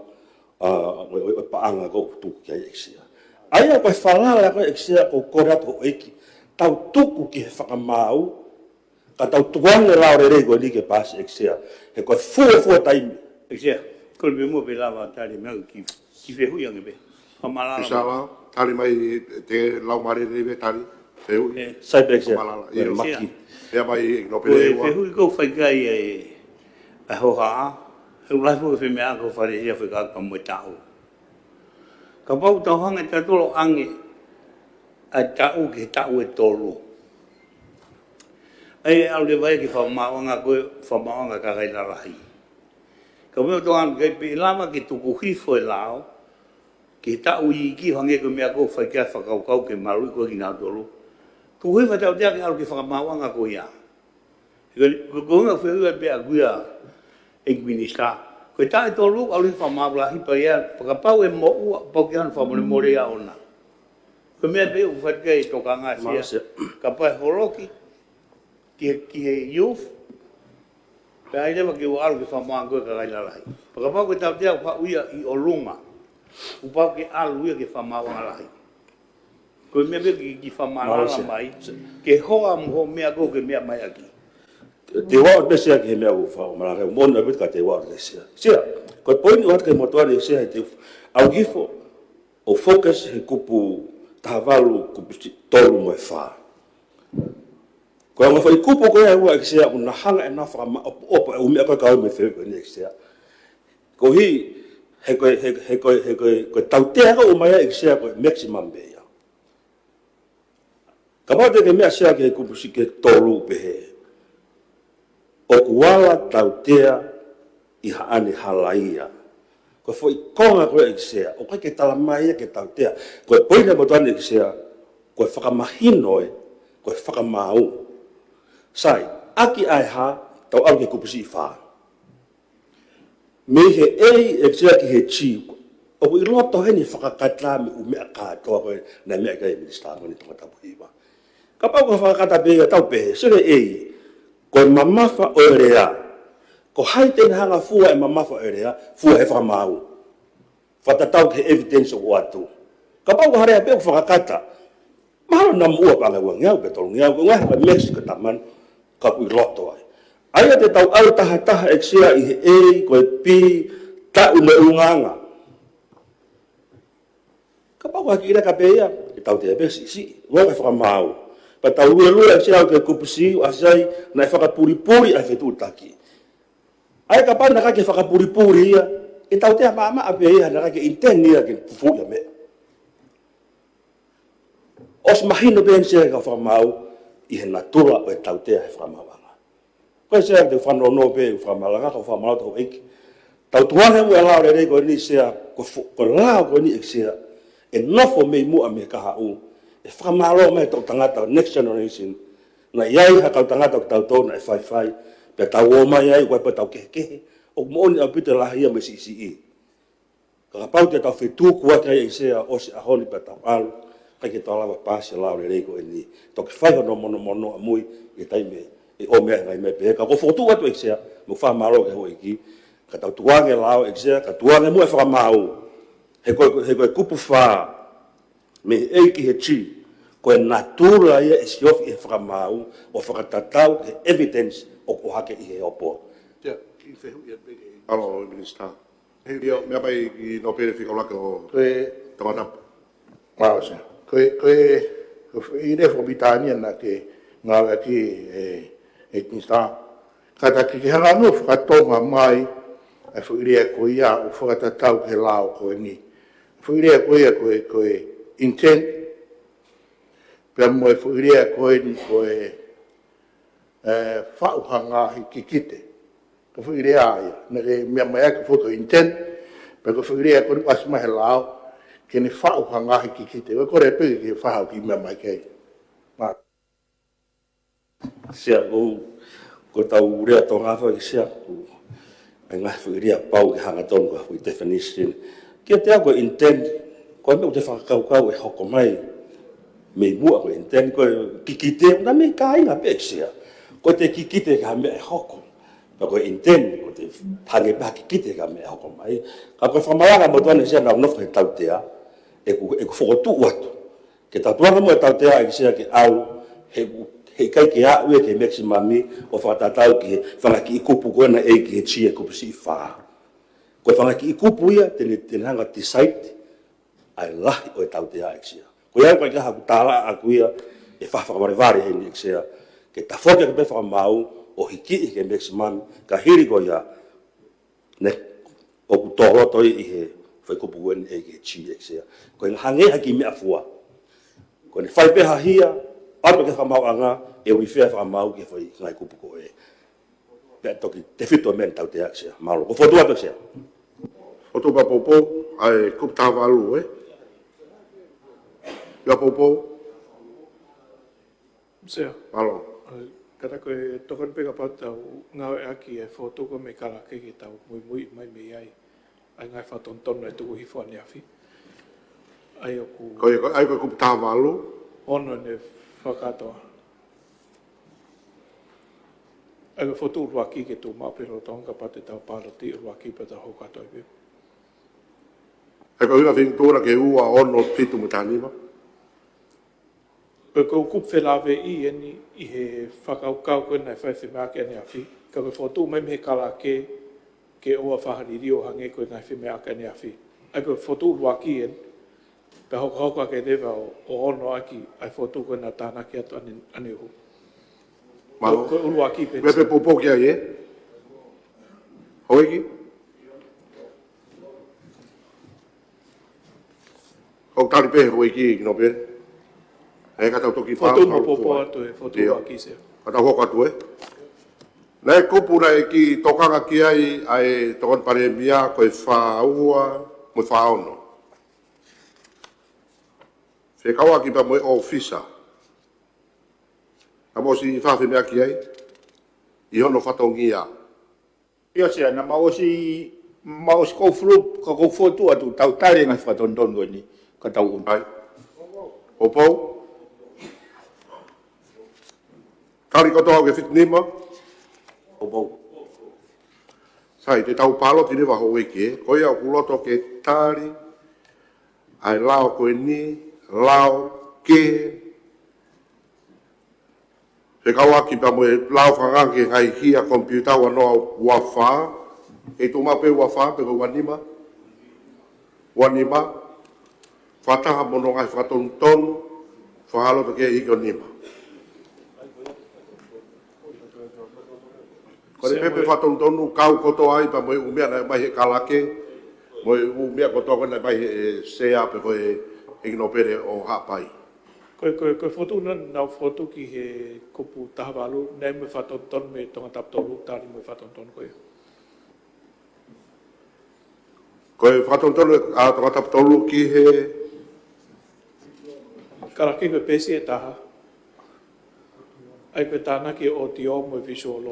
ʻa, ʻo, ʻo, ʻo e paʻanga ko ē ʻoku tuku ki ai ʻEiki Sea. ʻA ia ko e falala ko ē ʻEiki Sea ʻoku ou kole atu houʻeiki, tau tuku ki he fakamaau, ka tau tukuange e lao lelei ko eni ke paasi ʻEiki Sea. He ko e fuofua taimi. ʻEiki Sea, kole pē muʻa pē lava tali mai ki, ki fehuʻi ange pē. Fakamalala. Isala, tali mai te lau mālele pē tali. Fehuʻi. ʻE. Sai pē ʻEiki Sea. Fakamalala. ʻIo. Maki. Pea mai ʻEiki Nōpele ua. Ko e fehuʻi ʻoku ou fai ki ai e, e hohaʻa. He ʻoku lahi foki e femeʻa ʻoku ou faleʻia fekauʻaki mo e taʻu. Kapau tau hanga ʻe tautolu ʻo ʻange ʻa e taʻu ki he taʻu ʻe tolu. ʻA ia ʻe ʻalu leva ia ki he fakamaauʻanga ko ē, fakamaauʻanga kakai lalahi. Ka meʻa ʻoku tau ʻalu ki ai pē ʻe lava ke tuku hifo e lao, ki he taʻu iiki ʻo hangē ko e meʻa ʻoku ou fai ki ai e fakakaukau ke maluʻi ko ē kinautolu. Tuku hifo e tautea ke ʻalu ki he fakamaauʻanga ko ia. Ko, ko, ko e ʻuhinga fehuʻi pē ʻaku ia ʻEiki Minisitā. Ko e taʻu ʻe tolu ʻalu ki he fakamaau lahi pē ia, pea kapau ʻe moʻua, pau ke ʻi ai hano fakamolemole ia ʻoʻona. Ko e meʻa pē ʻoku fai ki ai e tokanga Sea. Kapau ʻe holoki ki he, ki he youth, pea ʻai leva ke ʻalu ki he fakamaauʻanga ko ē kakai lalahi. Pea kapau ko e tautea ʻoku haʻu ia ʻi ʻolunga, kuo pau ke ʻalu ia ki he fakamaauʻanga lahi. Ko e meʻa pē ke, ke fakamalala mai, ke hoa mo hoʻo meʻa ko ē ke meʻa mai ʻaki. Te u ʻoatu pē Sea ki he meʻa ʻoku fakamalala, mo na pē ka te u ʻoatu pē Sea. Sea, ko e poini ʻoku ʻoatu ki he motuʻa ni Sea, he te u ʻalu hifo ʻo focus he kupu taha valu, kupu si-, tolu mo e fā. Ko e ongo foʻi kupu ko ē ʻe ua ʻEiki Sea ʻoku na hanga ʻe na fakamaʻopoʻopo e ʻū meʻa ko ē kau mo e fehuʻi ko eni ʻEiki Sea. Koeʻuhi, he ko e, he, he ko e, he ko e, ko e tautea ko ē ʻoku ʻomai ai ʻEiki Sea ko e maximum pē ia. Kapau te ke meʻa Sea ki he kupu siʻi ke tolu pehē. ʻOku ala tautea ʻi haʻane halaia. Ko e foʻi konga ko ē ʻEiki Sea, ʻoku ʻikai ke tala mai ia ke tautea. Ko e poini ʻa e motuʻa ni ʻEiki Sea, ko e fakamahino ē, ko e fakamaau. Sai, ʻaki ʻa e hā, tau ʻalu ki he kupu siʻi fā. Mei he A ʻEiki Sea ki he G, ʻoku ʻi loto heni e fakakata mei he ʻū meʻa kātoa ko ē naʻe meʻa ki ai e Minisitā ko eni Tongatapu Hiva. Kapau ko e fakakata pē ia tau pehē, sio ki he A, ko e mamafa ʻo e lea. Ko hai te ne hanga ʻo fua e mamafa ʻo e lea, fua he fakamaau. Fakatatau ki he evidence ʻoku ʻoatu. Kapau ko ha lea pē ʻoku fakakata, mahalo naʻa moʻua paʻanga ʻe uangeau pe tolungeau, ko e ngaahi ko e meʻa siʻi ko e tamanu, ka ʻoku ʻi loto ai. ʻA ia te tau ʻalu tahataha ʻEiki Sea ʻi he A, ko e B, taʻu mo e ʻulungaanga. Kapau ko ha kiʻi leka pē ia, ʻe tautea pē siʻisiʻi, ʻoua ʻe fakamaau. Pea tau luelue ʻEiki Sea ki he kupu C, ʻoku ʻasi ai, naʻe fakapulipuli ʻa e fetuʻutaki. ʻA ia kapau naʻe ʻikai ke fakapulipuli ia, ʻE tautea maʻamaʻa pē ia, naʻe ʻikai ke intend ia ke fufuuʻi ʻa meʻa. ʻOsi mahino pē eni Sea ki he kau fakamaau ʻi he natula ʻo e tautea he fakamaauʻanga. Ko e Sea te u fanongo pē, ʻoku fakamalanga, ka ʻoku fakamalanga atu houʻeiki. Tau tukuange muʻa e lao lelei ko eni Sea, ko fo-, ko e lao ko eni ʻEiki Sea, ʻe nofo mei muʻa mei he kahaʻu, ʻe fakamālō mai e toʻu tangata, next generation. Naʻe ʻi ai ha kau tangata ʻo kitautolu naʻe faifai, pea tau ō mai ai, ʻoku ʻi ai pē ʻetau kehekehe, ʻoku moʻoni ʻaupito e lahi ia mo e siʻisiʻi. Ka kapau te tau fetuku atu ai ʻEiki Sea ʻosi ʻaho ni pea tau ʻalu, ʻikai ke tau lava paasi e lao lelei ko eni. Toki fai hono monomono ʻamui ʻi he taimi ʻe ʻomi ai e ngaahi meʻa pehē. Ka ʻoku ou fokotuʻu atu ʻEiki Sea, mo e fakamālō ki he houʻeiki, ka tau tukuange e lao ʻEiki Sea, ka tukuange muʻa e fakamaau. He ko e, he ko e kupu fā, mei he A ki he G, ko e natula ia ʻe siofi ʻe he fakamaau ʻo fakatatau ki he evidence ʻoku ʻohake ʻi he hopo. Ia, kiʻi fehuʻi atu pē ki he ʻEiki. Mālō, Minisitā. ʻIo, meʻa mai ki Nōpele fika ʻuluaki ʻo Ko e, Tongatapu. Mālō Sea. Ko e, ko e, ko e foʻi lea fakapitānia naʻa ke ngāueʻaki ʻe, ʻe Minisitā. Kātaki ke hanga ange ʻo fakatonga mai ʻa e foʻi lea ko ia ʻo fakatatau ki he lao ko eni. Foʻi lea ko ia ko e, ko e intent, pea mo e foʻi lea ko eni ko e, ē, faʻu ha ngaahi kikite. Ko e foʻi lea ia, naʻa ke meʻa mai ʻaki foʻi ko e intent, pea ko e foʻi lea ko eni ʻasi mai he lao, ke ne faʻu ha ngaahi kikite. Ko e kole pē ke fai haʻo kiʻi meʻa mai ki ai. Mā. Sea, ko, ko ʻetau lea Tonga foki Sea, ko e ngaahi foʻi lea pau ke hanga tonu ko e foʻi definition. Kiate au ko e intent, ko e meʻa ʻoku te fakakaukau ʻe hoko mai mei muʻa ko e intent, ko e kikite, naʻe mei kāinga pē Sea. Ko e te kikite ki ha meʻa ʻe hoko. Pea ko e intent, ko e te hangē pē ha kikite ki ha meʻa ʻe hoko mai. Ka ko e fakamalanga mo tuane Sea naʻa nofo he tautea, ʻeku, ʻeku fokotuʻu atu. Ke tau tukuange muʻa e tautea ʻEiki Sea ke ʻalu, he, he ʻikai ke aʻu ia ki he maximum ʻo fakatatau ki he fanga kiʻi kupu ko ena A ki he G he kupu siʻi fā. Ko e fanga kiʻi kupu ia, te ne, te ne hanga decide ʻa e lahi ʻo e tautea ʻEiki Sea. Ko ia ko e ʻikai haku tālaʻa ʻaku ia, ʻe fa-, fakavalevale heni ʻEiki Sea. Ke tafoki atu pē fakamaau, ʻo hikiʻi ki he maximum, ka hili ko ia, ne, ʻoku tō loto ʻi he foʻi kupu ko eni A ki he G ʻEiki Sea. Ko e hangē ha kiʻi meʻafua. Ko ʻene fai pē ha hia, ʻalu ki he fakamaauʻanga, ʻe refer fakamaau ki he foʻi ngaahi kupu ko ē. Pea toki tefito e meʻa ʻe tautea ʻEiki Sea. Mālō, ko e fokotuʻu atu ʻEiki Sea. Fokotuʻu pē Poupou, ʻa e kupu taha valu, ē? Ia Poupou. Sea. Mālō. Ē, kātaki ʻo tokoni pē kapau te tau ngāueʻaki e fokotuʻu ko ē mei Kalake ke tau muimui mai mei ai. ʻA e ngaahi fakatonutonu ʻe tuku hifo ʻaneafi. ʻA ia ʻoku Ko ia, ko, ʻa ia ko e kupu taha valu. Ono ʻene fakakātoa. ʻA ia ko e fokotuʻu ʻuluaki ke tuʻu maʻu pē lolotonga kapau te tau pāloti ʻuluaki pea tau hoko atu ai pē. ʻA ia ko e ʻuhinga feinga tuʻu na ki he ua, ono, fitu mo e taha nima. Ko e, ko e kupu felāveʻi eni ʻi he fakakaukau ko ē naʻe fai fiemaʻu ʻaneafi. Ka ko e fokotuʻu mai mei he Kalake ke ʻoua fai ha liliu ʻo hangē ko e ngaahi fiemaʻu ʻaneafi. ʻA ia ko e fokotuʻu ʻuluaki eni. Pea hokohoko ake leva ʻo, ʻo ono ʻaki ʻa e fokotuʻu ko ē naʻe tānaki atu ʻane, ʻaneuhu. Mālō. Ko, ko e ʻuluaki pē. Meʻa pē Poupou ki ai, ē? Houʻeiki? ʻOku tali pē houʻeiki ki Nōpele. Ē, ka tau toki Fokotuʻu pā, mo pā, Poupou pā. atu e fokotuʻu ʻIo. ʻuluaki Sea. Ka tau hoko atu, ē. Naʻe kupu naʻe kiʻi tokanga ki ai ʻa e Tokoni Palēmia ko e fā ua mo e fā ono. Fekauʻaki pea mo e ʻōfisa. Naʻa mou ʻosi fai ha meʻa ki ai, ʻi hono fatongia. ʻIo Sea, naʻa mau ʻosi, mau ʻosi go through, ka ʻoku ou fokotuʻu atu tau tali e ngaahi fakatonutonu ko eni, ka tau ʻunu. ʻAi. Poupou. Tali kotoa ki he fitu nima. Poupou. Sai, te tau pāloti leva houʻeiki, ē. Ko ia ʻoku loto ke tali ʻa e lao ko eni, lao kehe, fekauʻaki pea mo e lao fakaangaanga ki he ngaahi hia komipiuta ua noa ua fā, ʻe tuʻu maʻu pē ua fā, pe ko e ua nima, ua nima, fakataha mo hono ngaahi fakatonutonu, fakaloto ki he hiki ʻo nima. Ko e pehē pē fakatonutonu, kau kotoa ai pea mo e ʻū meʻa naʻe ʻomai he Kalake, Mo e ʻū meʻa kotoa ko ē naʻe mai he, e, Sea pe ko e, ʻEiki Nōpele ʻo Haʻapai. Ko e, ko e, ko e fokotuʻu naʻa nau fokotuʻu ki he kupu taha valu, naʻe ʻi ai mo e fakatonutonu mei Tongatapu tolu, tali mo e fakatonutonu ko ia. Ko e fakatonutonu ʻa Tongatapu tolu ki he Kalake ko e peesi ʻe taha. ʻA ia ko e tānaki ʻo e ʻōtiō mo e visual.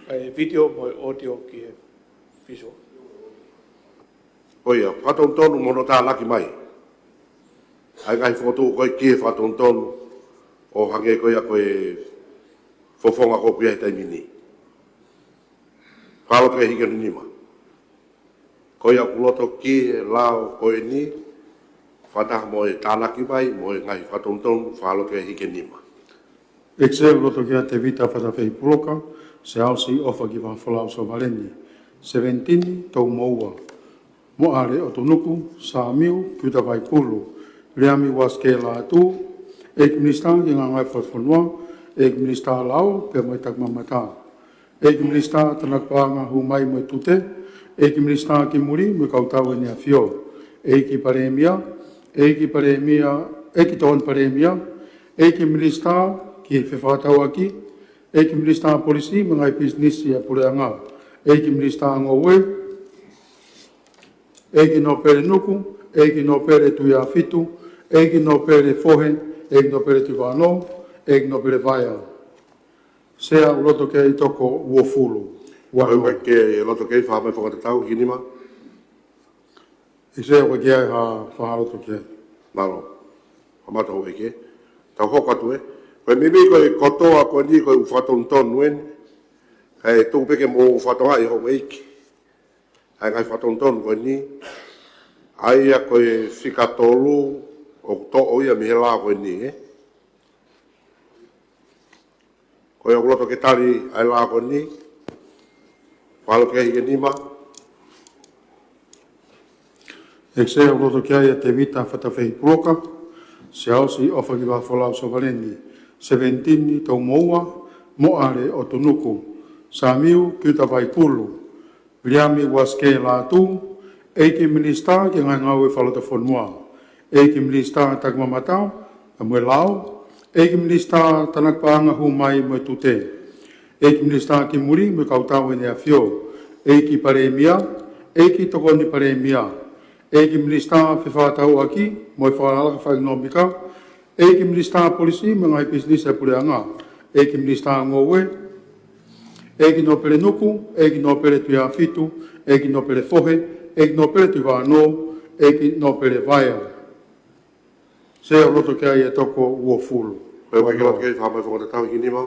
ʻA ia video mo e ʻōtiō ki he visual. Ko ia, fakatonutonu mo hono tānaki mai. ʻA ia ngaahi fokotuʻu ko ē ki he fakatonutonu ʻo hangē ko ia ko e fofonga ko ē ʻoku ʻi ai he taimi ni. Fakaloto ke hiki ʻene nima. Ko ia ʻoku loto ki he lao ko eni, fakataha mo e tānaki mai, mo e ngaahi fakatonutonu, fakaloto ke hiki ʻene nima. ʻEiki Sea, ʻoku loto ki ai ʻa Tēvita Fatafehi Puloka, Sea ʻosi ʻofa ki Vahafolau Sovaleni, Seventini Toumoua, Moʻale ʻOtunuku, Samiu Kuta Vaipulu, Liami Uasikē Lātū, ʻEiki Minisitā ki he Ngāue ʻa e Fakafonua, ʻEiki Minisitā Lao, pea mo e Takimamata. ʻEiki Minisitā Tanaki Paʻanga Hū Mai mo e Tute, ʻEiki Minisitā ki Muli mo e Kautau ʻEne ʻAfio, ʻEiki Palēmia, ʻEiki Palēmia, ʻEiki Tokoni Palēmia, ʻEiki Minisitā ki he Fefakatauʻaki, ʻEiki Minisitā Polisi mo e Ngaahi Pisinisi ʻa e Puleʻanga, ʻEiki Minisitā Ngoue, ʻEiki Nōpele Nuku, ʻEiki Nōpele Tuʻiʻāfitu, ʻEiki Nōpele Fohe, ʻEiki Nōpele Tuʻivānō, ʻEiki Nōpele Vaea. Sea, ʻoku loto ki ai e toko uofulu. Ua Ko e noa. Ke loto ki ai, fai mai e fakatatau, hiki ʻene nima. ʻEiki Sea, ʻoku ʻikai ke ʻi ai ha fakaloto ki ai. Mālō. Kamata Houʻeiki. Tau hoko atu ē. Ko e meimei ko e kotoa ko eni ko e ʻū fakatonutonu eni. Kae tuku pē ke mou fakatokangaʻi Houʻeiki. ʻA e ngaahi fakatonutonu ko eni. ʻA ia ko e fika tolu ʻoku toʻo ia mei he lao ko eni, ē. Ko ia ʻoku loto ke tali ʻa e lao ko eni. Fakaloto ke hiki ʻene nima. ʻEiki Sea, ʻoku loto ki ai ʻa Tēvita Fatafehi Puloka, Sea ʻosi ʻofa ki Vahafolau Sovaleni, Seventini Toumoua, Moʻale ʻOtunuku, Samiu Kuta Vaipulu, Liami Uasikē Lātū, ʻEiki Minisitā ki he Ngaahi Ngāue Fakalotofonua, ʻEiki Minisitā Takimamata mo e Lao, ʻEiki Minisitā Tanaki Paʻanga Hū Mai mo e Tute, ʻEiki Minisitā ki Muli mo e Kautau ʻEne ʻAfio, ʻEiki Palēmia, ʻEiki Tokoni Palēmia, ʻEiki Minisitā Fefakatauʻaki mo e Fakalakalaka Fakaʻekonōmika, ʻEiki Minisitā Polisi mo e Ngaahi Pisinisi ʻa e Puleʻanga, ʻEiki Minisitā Ngoue, ʻEiki Nōpele Nuku, ʻEiki Nōpele Tuʻiʻāfitu, ʻEiki Nōpele Fohe, ʻEiki Nōpele Tuʻivānō, ʻEiki Nōpele Vaea. Sea, ʻoku loto ki ai e toko uofulu. Ko e Ua noa. Ke loto ki ai, fai mai e fakatatau, hiki ʻene nima.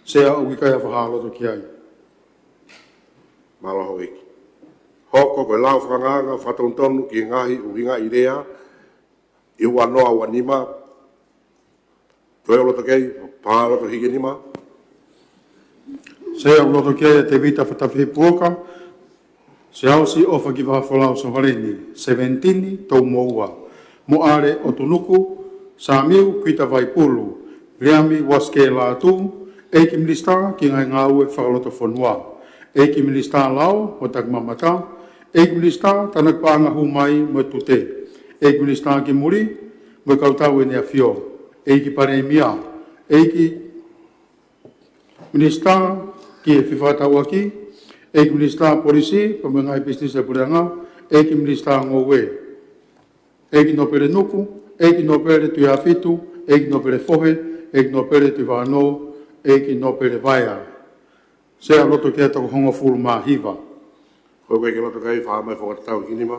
Sea, ʻoku ʻikai ke ʻi ai ha fakaloto ki ai. Mālō Houʻeiki. Hoko ko e lao fakangaanga fakatonutonu ki he ngaahi ʻuhinga ʻi he lea ʻi he ua noa ua nima. Ko ia ʻoku loto ki ai, fakaloto, hiki ʻene nima. Sea, ʻoku loto ki ai ʻa Tēvita Fatafehi Puloka, Sea ʻosi ʻofa ki Vahafolau Sovaleni, Seventini Toumoua, Moʻale ʻOtunuku, Samiu Kuta Vaipulu, Liami Uasikē Lātū, ʻEiki Minisitā ki he Ngaahi Ngāue Fakalotofonua, ʻEiki Minisitā Lao mo e Takimamata, ʻEiki Minisitā Tanaki Paʻanga Hū Mai mo e Tute, ʻEiki Minisitā ki Muli mo e Kautau ʻEne ʻAfio, ʻEiki Palēmia, ʻEiki Minisitā ki he Fefakatauʻaki, ʻEiki Minisitā Polisi pea mo e Ngaahi Pisinisi ʻa e Puleʻanga, ʻEiki Minisitā Ngoue, ʻEiki Nōpele Nuku, ʻEiki Nōpele Tuʻiʻāfitu, ʻEiki Nōpele Fohe, ʻEiki Nōpele Tuʻivānō, ʻEiki Nōpele Vaea. Sea, ʻoku loto ki ai e toko hongofulu mā hiva. Ko ia ʻoku ʻikai ke loto ki ai, fai mai e fakatatau, hiki ʻene nima.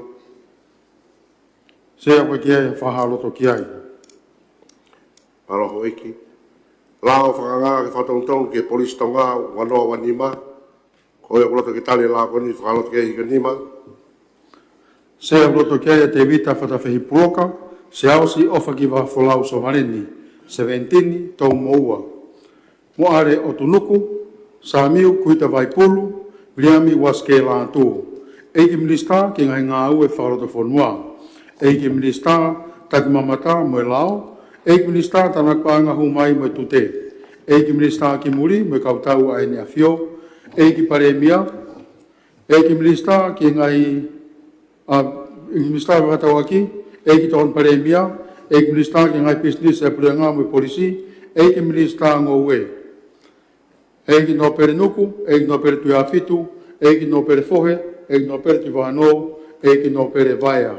Sea, ʻoku ʻikai ke ʻi ai ha fakaloto ki ai. Mālō Houʻeiki. Lao fakangaanga fakatonutonu ki he Polisi Tonga, ua noa ua nima. Ko ia ʻoku loto ke tali e lao ko eni, fakaloto ke hiki ʻene nima. Sea, ʻoku loto ki ai ʻa Tēvita Fatafehi Puloka, Sea ʻosi ʻofa ki Vahafolau Sovaleni, Seventini Toumoua, Moʻale ʻOtunuku, Samiu Kuta Vaipulu, Liami Uasikē Lātū, ʻEiki Minisitā ki he Ngaahi Ngāue Fakalotofonua, ʻEiki Minisitā Takimamata mo e Lao, ʻEiki Minisitā Tanaki Paʻanga Hū Mai mo e Tute, ʻEiki Minisitā ki Muli mo e Kautau ʻa ʻEne ʻAfio, ʻEiki Palēmia, ʻEiki Minisitā ki he ngaahi, ʻa, ʻEiki Minisitā Fakatauʻaki, ʻEiki Tokoni Palēmia, ʻEiki Minisitā ki he ngaahi pisinisi ʻa e Puleʻanga mo e Polisi, ʻEiki Minisitā Ngoue, ʻEiki Nōpele Nuku, ʻEiki Nōpele Tuʻiʻāfitu, ʻEiki Nōpele Fohe, ʻEiki Nōpele Tuʻivānō, ʻEiki Nōpele Vaea.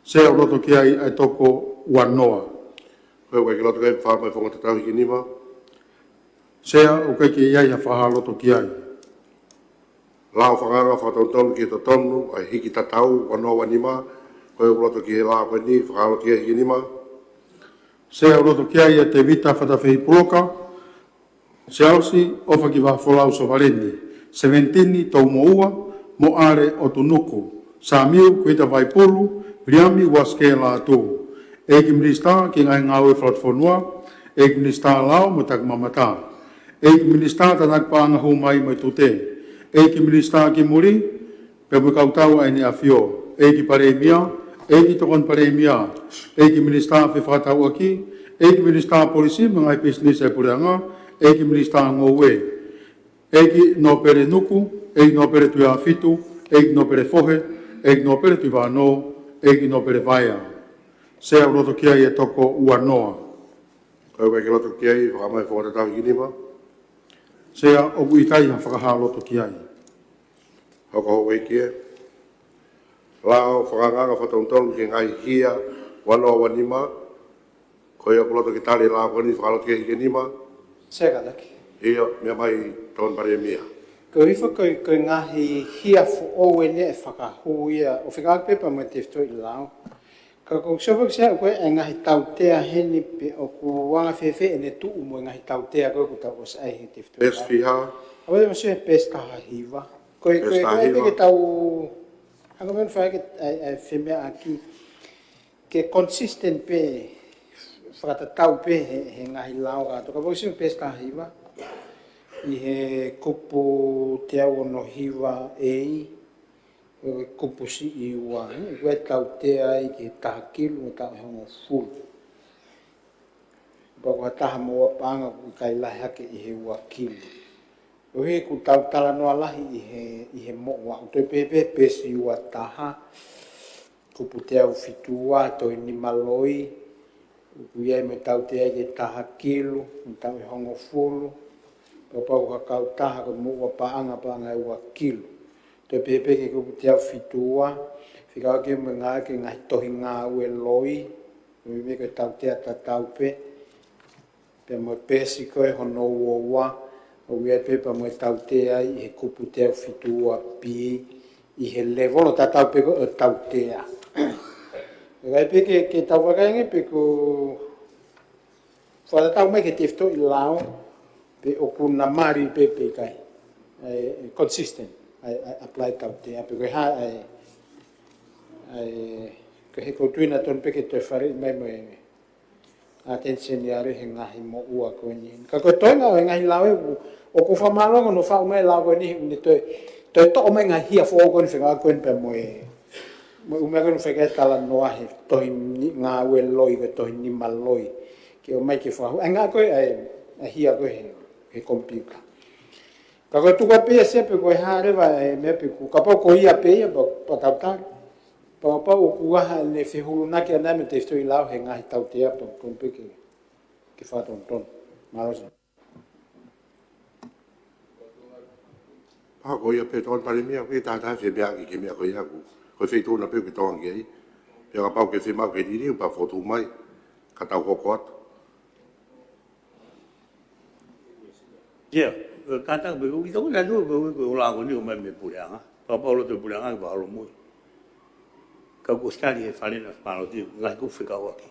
Sea, ʻoku loto ki ai ʻa e toko ua noa. Ko e ʻoku ʻikai ke loto ki ai, fakahā mai e founga tatau hiki nima. Sea, ʻoku ʻikai ke ʻi ai ha fakahā loto ki ai. Lao Fakaanga Fakatonutonu ki he Totonu, ʻa e hiki tatau, ua noa ua nima. Ko e ʻoku loto ki he lao ko eni, fakahā loto ki ai hiki nima. Sea, ʻoku loto ki ai ʻa Tevita Fatafehi Puloka, Siaosi ʻOfakivahafolau Sovaleni, Seventini Toumoua, Moʻale ʻOtunuku, Samiu Kuita Vaipulu, Viliami Uasikē Lātū. ʻEiki Minisitā ki he ngaahi ngāue fakalotofonua, ʻEiki Minisitā Lao mo e Takimamata, ʻEiki Minisitā Tānaki Paʻanga Hū Mai mo e Tute, ʻEiki Minisitā ki Muli, pea mo e kau tau ʻa ʻEne ʻAfio, ʻEiki Palēmia, ʻEiki Tokoni Palēmia, ʻEiki Minisitā Fefakatauʻaki, ʻEiki Minisitā Polisi mo e ngaahi pisinisi ʻa e Puleʻanga, ʻEiki Minisitā Ngoue, ʻEiki Nōpele Nuku, ʻEiki Nōpele Tuʻiʻāfitu, ʻEiki Nōpele Fohe, ʻEiki Nōpele Tuʻivānō, ʻEiki Nōpele Vaea. Sea, ʻoku loto ki ai ʻa e toko ua noa. Ko e ʻoku ʻikai ke loto ki ai, fakahā mai e founga tatau hiki nima. Sea, ʻoku ʻikai ha fakahā loto ki ai. Hoko hoʻo ʻEiki ē. Lao Fakaanga Fakatonutonu ki he ngaahi hia, ua noa ua nima. Ko ia ʻoku loto ke tali e lao ko eni, fakahā loto ki ai hiki nima. Sea, kātaki. ʻIo, meʻa mai Tokoni Palēmia. Ko e hifo ko e, ko e ngaahi hia foʻou eni ʻe fakahū ia, ʻo fekauʻaki pē pea mo e tefitoʻi lao. Ka ko e sio foki, Sea, ko e ngaahi tautea heni pe ʻoku anga fēfē ʻene tuʻu mo e ngaahi tautea ko ē ʻoku tau ʻosi ʻai he tefitoʻi lao. Peesi fiha. ʻA ia mo Sea, peesi taha hiva. Ko e, ko e, Peesi taha hiva. Ko e pē ke tau, hanga menu fai ke, ʻai, ʻai femeaʻaki ke consistent pē, fakatatau pē he, he ngaahi lao kātoa. Ka ko e sio peesi taha hiva, ʻi he kupu teau ono hiva A, ʻo e kupu siʻi ua, ē, ʻoku ʻi ai e tautea ai ki he taha kilu mo e taʻu ʻe hongofulu. Pea ko ha taha moʻua paʻanga ʻoku ʻikai lahi hake ʻi he ua kilu. ʻOku ʻikai ke tau talanoa lahi ʻi he, ʻi he moʻua, ʻoku toe pehē pē peesi ua taha, kupu teau fitu ua, tohi nima loi, ʻoku ʻi ai mo e tautea ai ki he taha kilu, mo e taʻu ʻe hongofulu, pea kapau ko e kautaha ko e moʻua paʻanga, paʻanga ʻe ua kilu. Toe pehē pē ki he kupu teau fitu ua, fekauʻaki mo e ngaahi, ki he ngaahi tohi ngāue loi, mo e meʻa ko e tautea tatau pē, pea mo e peesi ko ē hono ua ua, ʻoku ʻi ai pē pea mo e tautea ai ʻi he kupu teau fitu ua B, ʻi he lēvolo tatau pē ko ē ʻo e tautea. ʻIkai pē ke, ke tau vakai ange pe ʻoku fakatatau mai ki he tefitoʻi lao, pe ʻoku na mali pē pe ʻikai. ʻA e, ʻa e consistent, ʻa e, ʻa e apply tautea, pe ko e hā, ʻa e, ʻa e, ko e he ko e tuʻu ʻena tonu pē ke toe faleʻi mai mo e attention ia ʻa e he ngaahi moʻua ko eni. Ka ko e toenga ʻo e ngaahi lao ē, ʻoku, ʻoku fakamālō hono faʻu mai e lao ko eni, he ʻoku ne toe, toe toʻo mai e ngaahi hia foʻou ko eni fekauʻaki ko eni pea mo e, mo e ʻū meʻa ko eni fekauʻaki talanoa he tohi ni-, ngāue loi, ko e tohi nima loi. Ke ʻomai ke fakahū. ʻA e ngaahi ko ē, ʻa e, ʻa e hia ko ē he, he computer. Ka ko e tuku pē ia Sea pe ko e hā leva e meʻa pe ʻoku, kapau ko ia pē ia, pea, pea tau tali. Pea kapau ʻoku ʻi ai haʻane fehulunaki ʻana mo e tefitoʻi lao he ngaahi tautea pea ko ē pē ke, ke fakatonutonu. Mālō Sea. Pea ko ia pē Tokoni Palēmia, ko e taha taha femeaʻaki ki he meʻa ko ia ʻoku, ko e feituʻu ʻena pē ʻoku ke tokanga ki ai. Pea kapau ʻoku ke fiemaʻu ke liliu pea fotu mai, ka tau hoko atu. Ia, ē, kātaki pē, ʻoku ʻikai ke tau nau, ko e, ko e lao ko eni ʻoku ʻomai mei he Puleʻanga. Kapau ʻoku loto e Puleʻanga ke fakaholomui, ka ʻoku ʻosi tali ʻe he Fale ʻena Fakaloti, ngaahi kupu fekauʻaki.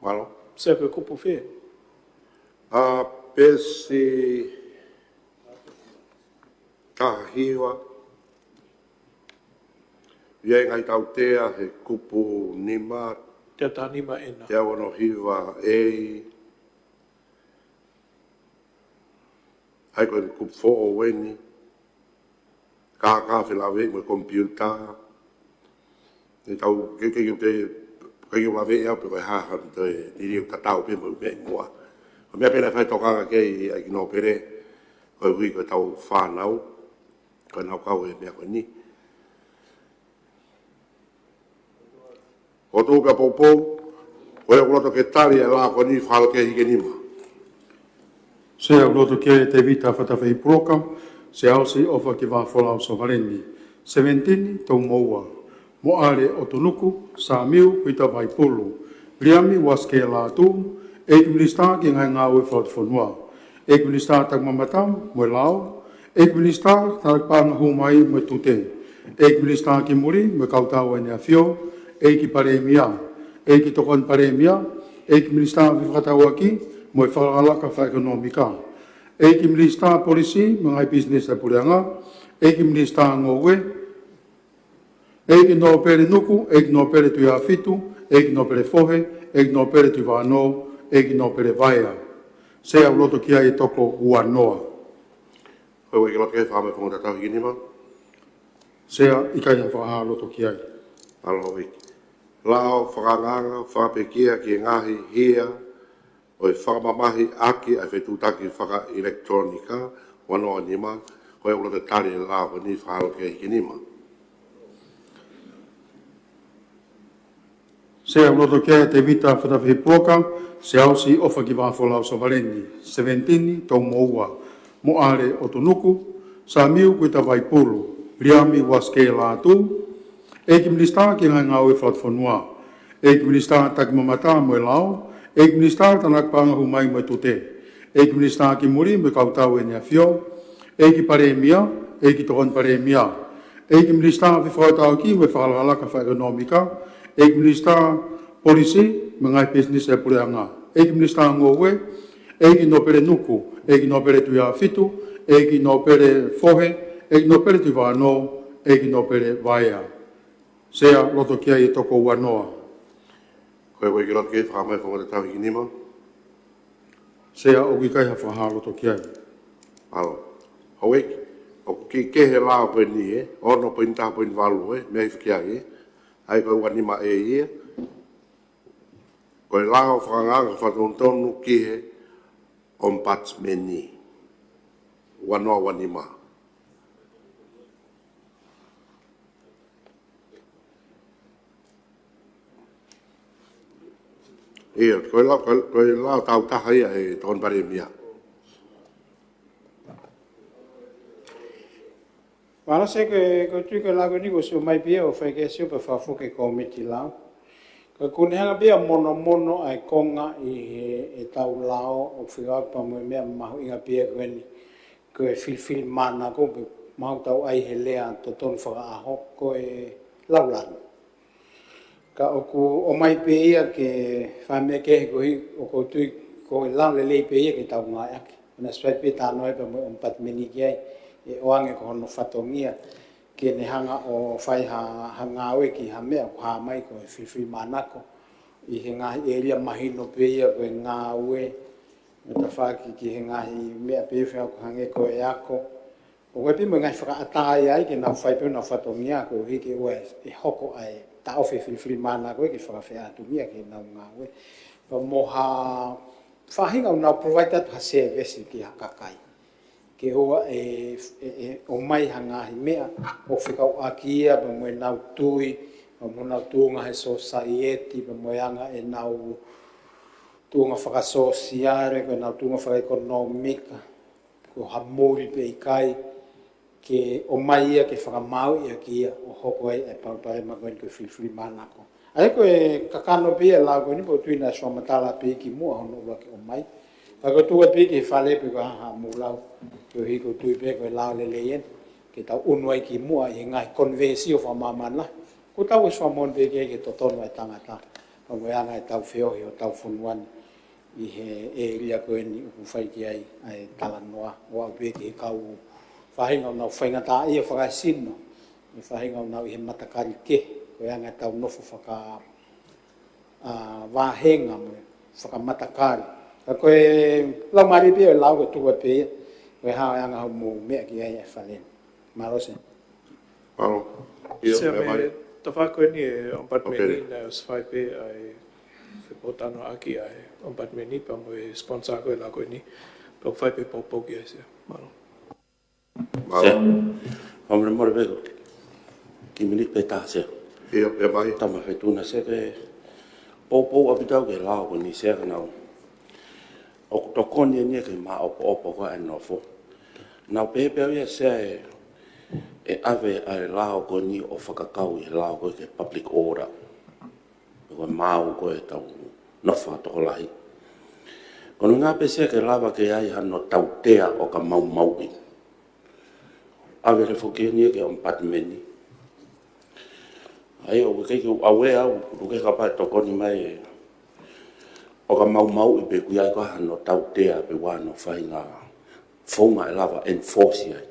Mālō. Sea, ko e kupu fē? ʻA, peesi taha hiva. ʻI ai e ngaahi tautea he kupu nima. Teau taha nima ʻena. Teau ono hiva A. ʻA ia ko e kupu foʻou eni. Kākā felāveʻi mo e computer. Ne tau ke, ke, ke, ke, ke laveʻi au pe ko e hā, hā, te liliu tatau pē mo e meʻa ʻi muʻa. Ko e meʻa pē naʻe fai tokanga ki ai ʻa e ʻEiki Nōpele. koeʻuhi ko ʻetau fānau, ko ʻenau kau he meʻa ko eni. ʻOku tuʻu pē ʻa poupou, ko ia ʻoku loto ke tali e lao ko eni, fakahā ki he hiki nima. Sea, ʻoku loto ki ai ʻa Tevita Fatafehi Puloka, Sea Osiʻofa Kivafolau Sovaleni, seventeen, Toumoua, Moʻale ʻOtunuku, Samiu Kuita Vaipulu, Liami Uasikē Lātū, ʻEiki Minisitā ki he Ngaahi Ngāue Fakalotofonua, ʻEiki Minisitā Takimamata mo e Lao, ʻEiki Minisitā Tānaki Paʻanga Hū Mai mo e Tute, ʻEiki Minisitā ki Muli mo e Kau Tau ʻEne ʻAfio, ʻEiki Palēmia, ʻEiki Tokoni Palēmia, ʻEiki Minisitā Fefakatauʻaki mo e Fakalakalaka Fakaʻekonōmika, ʻEiki Minisitā Polisi mo e Ngaahi Pisinisi ʻa e Puleʻanga, ʻEiki Minisitā Ngoue, ʻEiki Nōpele Nuku, ʻEiki Nōpele Tuʻiʻāfitu, ʻEiki Nōpele Fohe, ʻEiki Nōpele Tuʻivānō, ʻEiki Nōpele Vaea. Sea, ʻoku loto ki ai e toko ua noa. Ko ia ʻoku ʻikai loto ki ai, fakahā mai e founga tatau hiki nima. Sea, ʻikai ha fakahā loto ki ai. Mālō ʻEiki. Lao fakaangaanga fakapekia ki he ngaahi hia ʻo e fakamamahiʻaki ʻa e fetuʻutaki fakaʻilekitulōnika, ua noa nima, ko ia ʻoku loto ke tali e lao ko eni, fakahā ki he hiki nima. Sea, ʻoku loto ki ai ʻa Tevita Fatafehi Puloka, Sea Osiʻofa Kivafolau Sovaleni, seventeen, Toumoua, Moʻale ʻOtunuku, Samiu Kuita Vaipulu, Liami Uasikē Lātū, ʻEiki Minisitā ki he Ngaahi Ngāue Fakalotofonua, ʻEiki Minisitā Takimamata mo e Lao, ʻEiki Minisitā Tānaki Paʻanga Hū Mai mo e Tute, ʻEiki Minisitā ki Muli mo e Kau Tau ʻEne ʻAfio, ʻEiki Palēmia, ʻEiki Tokoni Palēmia, ʻEiki Minisitā Fefakatauʻaki mo e Fakalakalaka Fakaʻekonōmika, ʻEiki Minisitā Polisi mo e Ngaahi Pisinisi ʻa e Puleʻanga, ʻEiki Minisitā Ngoue, ʻEiki Nōpele Nuku, ʻEiki Nōpele Tuʻiʻāfitu, ʻEiki Nōpele Fohe, ʻEiki Nōpele Tuʻivānō, ʻEiki Nōpele Vaea. Sea, ʻoku loto ki ai e toko ua noa. Ko ia ʻoku ʻikai loto ki ai, fakahā mai e founga tatau hiki nima. Sea, ʻoku ʻikai ha fakahā loto ki ai. Mālō. Houʻeiki, ʻoku kiʻi kehe e lao ko eni, ē, ono poini taha poini valu, ē, mei hifo ki ai, ē. ʻA ia ko e ua nima ē ia. Ko e lao fakaangaanga fakatonutonu ki he ʻOmipatimeni. Ua noa ua nima. ʻIo, ko e lao, ko e, ko e lao tau taha ia ʻa e Tokoni Palēmia. Mālō Sea, ko e, ko e tui ko e lao ko eni kuo ʻosi ʻomai pē ia ʻo fai ki ai e sio pea fakafoki ki he kōmiti lao. Ka ʻoku ne hanga pē ia ʻo monomono ʻa e konga ʻi he, ʻetau lao ʻoku fekauʻaki pea mo e meʻa mahuʻinga pē ia ko eni. Ko e filifilimānako pea mahalo ʻoku tau ʻai he lea totonu fakaʻaho, ko e laulanu. Ka ʻoku ʻomai pē ia ke fai meʻa kehe koeʻuhi ʻoku ou tui ko e lao lelei pē ia ke tau ngāueʻaki. ʻOku ne ʻosi fai pē talanoa pea mo e ʻOmipatimeni ki ai, ʻe ʻoange ko hono fatongia ke ne hanga ʻo fai ha, ha ngāue ki ha meʻa ʻoku hā mai ko e filifilimānako ʻi he ngaahi ʻēlia mahino pē ia ko e ngāue, mo e tafaʻaki ki he ngaahi meʻa pē ia ʻoku hangē ko e ako. ʻOku ʻi ai pē mo e ngaahi fakaʻatā ia ai ke nau fai pē honau fatongia koeʻuhi ke ʻoua ʻe hoko ʻa e taʻofi e filifilimānako ia ke fakafeʻātungia ki heʻenau ngāue. Pea mo ha faʻahinga ʻoku nau provide atu ha service ki ha kakai. Ke ʻoua ʻe, ʻe, ʻe ʻomai ha ngaahi meʻa ʻoku fekauʻaki ia pea mo ʻenau tui, pea mo ʻenau tuʻunga he sōsaieti, pea mo e anga ʻenau tuʻunga fakasōsiale, ko ʻenau tuʻunga fakaʻekonōmika, ko ha muli pe ʻikai, ke ʻomai ia ke fakamāuʻi ʻaki ia ʻo hoko ai e palopalema ko eni ko e filifilimānako. ʻA ia ko e kakano pē ia e lao ko eni, pea ʻoku ou tui naʻe ʻosi fakamatala pē ia kimuʻa hono ʻuluaki ʻomai. Ka ko e tuʻu pē ia ki he fale pe ko e hā haʻamou lau, koeʻuhi ʻoku ou tui pē ko e lao lelei eni ke tau ʻunu ai kimuʻa ʻi he ngaahi konivesio fakamāmani lahi. Kuo tau ʻosi fakamoʻoni pē ki he, ki he totonu ʻa e tangata, pea mo e anga ʻetau feohi hotau fonua ni ʻi he ʻēlia ko eni ʻoku fai ki ai ʻa e talanoa, ʻo aʻu pē ki he kau faʻahinga ʻoku nau faingataʻaʻia fakaesino, mo e faʻahinga ʻoku nau ʻi he matakali kehe, ko e anga ʻetau nofo faka, ʻa, vāhenga mo e fakamatakali. Ka ko e laumālie pē ia e lao, ko e tuku pē ia, ko e hā e anga hoʻomou meʻa ki ai e fale ni. Mālō Sea. Mālō. ʻIo, Sea, meʻa mei mai. Tafaʻaki ko eni e ʻOmipatimeni, ʻOkei. Naʻe ʻosi fai pē ʻa e fepōtalanoaʻaki ʻa e ʻOmipatimeni pea mo e sponsor ko e lao ko eni. Pea ʻoku fai pē poupou ki ai Sea. Mālō. Sea, fakamolemole pē ko e kiʻi miniti pē ʻe taha, Sea. ʻIo, pea mai. Tama Fetuʻu na, Sea, ke poupou ʻaupito au ki he lao ko eni, Sea, ka naʻá ku, ʻoku tokoni eni ia ki he maʻopoʻopo ko ē ʻa e nofo. Naʻá ku pehē pē au ia, Sea, ʻe, ʻe ʻave ʻa e lao ko eni ʻo fakakau ʻi he lao ko ē ki he public order. Ko e maau ko ē ʻetau nofo tokolahi. Ko hono ʻuhinga pē, Sea, ke lava ke ʻi ai hano tautea ʻo ka maumauʻi. ʻAve leva foki eni ia ki he ʻOmipatimeni. ʻA ia ʻoku ʻikai ke u ʻave au, ʻoku ʻikai ke u kapau ʻe tokoni mai ē. ʻO ka maumauʻi pe ʻoku ʻi ai ko ē hano tautea pe ʻoku ʻi ai hano faʻahinga founga ʻe lava enforce ai.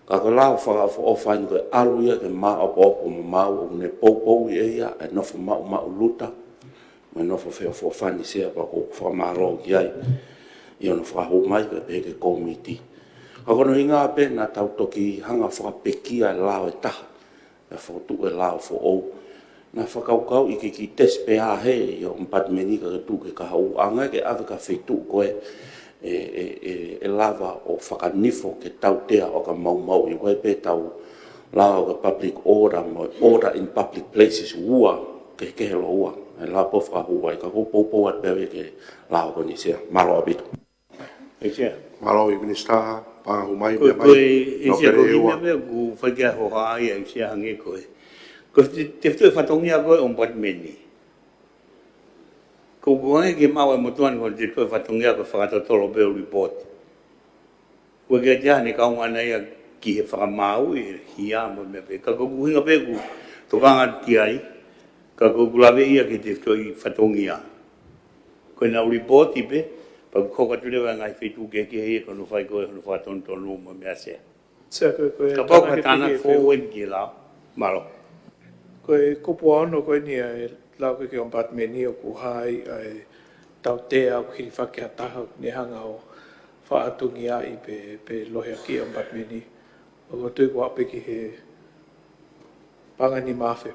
Ka ko e lao fakaʻofoʻofa eni ko e ʻalu ia ki he maʻopoʻopo mo maau ʻoku ne poupouʻi ʻe ia ʻa e nofo maʻumaʻuluta mo e nofo feʻofoʻofani, Sea, pea ʻoku ou fakamālō ki ai ʻi hono fakahū mai pea pehē ki he kōmiti. Ka ko hono ʻuhinga pē naʻa tau toki hanga ʻo fakapekia e lao ʻe taha, ʻa e fokotuʻu e lao foʻou. Naʻe fakakaukauʻi ke kiʻi tesi pē ʻa e ʻOmipatimeni kae tuku ke kahaʻu, ʻa ia ke ʻave ki he feituʻu ko ē ʻe, ʻe, ʻe, ʻe lava ʻo fakanifo ki he tautea ʻo ka maumauʻi, ko e pehē ʻetau lao ko e public order mo e order in public places, ua kehekehe ʻe ua ʻa e lao ʻoku fakahū ai. Ka ʻoku ou poupou atu pē au ia ki he lao ko eni, Sea. Mālō ʻaupito. ʻEiki Sea. Mālō ʻEiki Minisitā, Paʻanga, hū mai. Ko, pea ko mai. E, ʻEiki Sea, ko e kiʻi meʻa pē ʻoku fai ki ai e hohaʻa ia, ʻEiki Sea, hangē ko e, ko e te, tefitoʻi fatongia ko ē ʻo e ʻOmipatimeni. Ko, ko e hangē ke maʻu ʻe he motuʻa ni ko e tefitoʻi fatongia ko e fakatotolo pē ʻo e lipooti. Ko e ke tia ne kaunga na ia ki he fakamaau ʻi he hia mo e meʻa pē. Ka ko ʻeku ʻuhinga pē ʻoku ou tokanga ki ai, ka ko ʻeku lave ia ki he tefitoʻi fatongia. Ko ʻenau lipooti pē, pea ʻoku hoko atu leva e ngaahi feituʻu kehekehe ia ke nau fai ko ē hono fakatonutonu mo e meʻa, Sea. Sea, ko e, ko e Kapau ko e tānaki tānaki pē ke fou fou eni ki he lao. Mālō. Ko e kupu uaono ko eni ʻa e lao ko ē ki he ʻOmipatimeni ʻoku hā ai ʻa e tautea ʻoku hilifaki ha taha ʻoku ne hanga ʻo faʻatungiaʻi pe, pe lohiakiʻi e ʻOmipatimeni. ʻOku ou tui ʻoku aʻu pē ki he paʻanga ʻe nima afe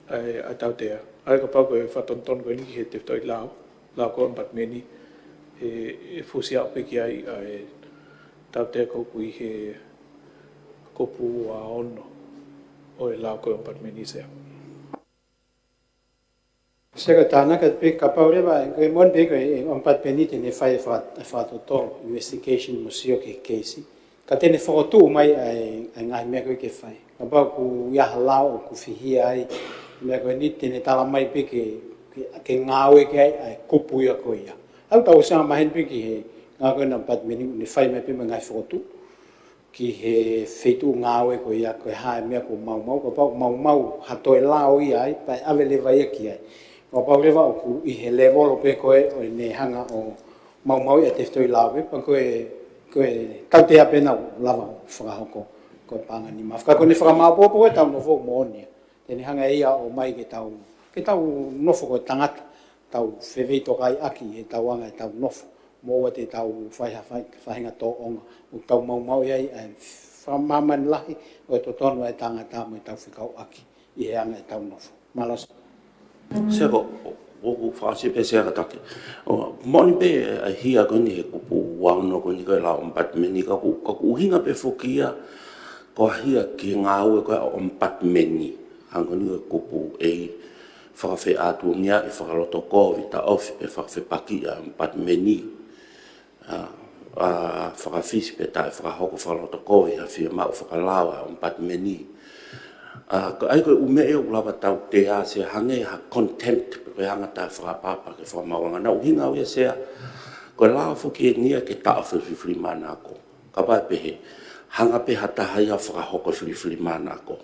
ʻa e, ʻa e tautea. ʻA ia kapau ko e fakatonutonu ko eni ki he tefitoʻi lao, lao ko ē ʻo e ʻOmipatimeni, ʻe, ʻe fusi aʻu pē ki ai ʻa e tautea ko ē ʻoku ʻi he kupu uaono ʻo e lao ko ē ʻo e ʻOmipatimeni, Sea. Sea, ko e tānaki pē kapau leva, ko e moʻoni pē ko e ʻOmipatimeni te ne fai e faka-, e fakatotolo, investigation mo sio ki he keisi. Ka te ne fokotuʻu mai ʻa e, ʻa e ngaahi meʻa ko ē ke fai. Kapau ʻoku ʻi ai ha lao ʻoku fihia ai e meʻa ko eni, te ne tala mai pē ke, ke, ke ngāue ki ai ʻa e kupu ia ko ia. ʻOku tau ʻosi maheni pē ki he ngāue ko ē ʻa e ʻOmipatimeni, ne fai mai pē mo e ngaahi fokotuʻu ki he feituʻu ngāue ko ia, ko e hā e meʻa ʻoku maumau, kapau ʻoku maumau ha toe lao ia ai, pea ʻave leva ia ki ai. Kapau leva ʻoku ʻi he lēvolo pē ko ē ʻo ʻene hanga ʻo maumauʻi ʻa e tefitoʻi lao pē, pea ko e, ko e tautea pē naʻa ku lava ʻo fakahoko, ko e paʻanga ʻe nima afe. Ka ko ʻene fakamaʻopoʻopo ko ē ʻetau nofo moʻoni ia. Te ne hanga ʻe ia ʻo ʻomai ke tau, ke tau nofo ko e tangata, tau feveitokaiʻaki he tau anga ʻetau nofo. Moʻua te tau fai ha fai, faʻahinga tōʻonga, ʻo tau maumauʻi ai ʻa e fakamāmani lahi ʻo e totonu ʻa e tangata mo ʻetau fekauʻaki ʻi he anga ʻetau nofo. Mālō. Sea, ko, ʻoku ou fakaʻosi pē, Sea, kātaki. ʻO, moʻoni pē ʻa e hia ko eni he kupu uaono ko eni ko e lao ʻo e ʻOmipatimeni, ka ʻoku, ka ʻoku ʻuhinga pē foki ia ko e hia ki he ngāue ko ē ʻa e ʻOmipatimeni. Hangē ko eni ko e kupu ʻe fakafeʻātungiaʻi, fakalotokovi, taʻofi pe fakafepakiʻi ʻa e ʻOmipatimeni. ʻA, ʻa, fakafisi pe taʻefakahoko fakalotokovi ha fiemaʻu fakalao ʻa e ʻOmipatimeni. ʻA, ko e ʻai ko e ʻū meʻa ia ʻoku lava tautea, Sea, hangē ha contempt pe ko e anga taʻefakaʻapaʻapa ki he fakamaauʻanga. Naʻe ʻuhinga au ia, Sea, ko e lao foki eni ia ke taʻofi e filifilimānako. Kapau ʻe pehē, hanga pē ha taha ia ʻo fakahoko e filifilimānako.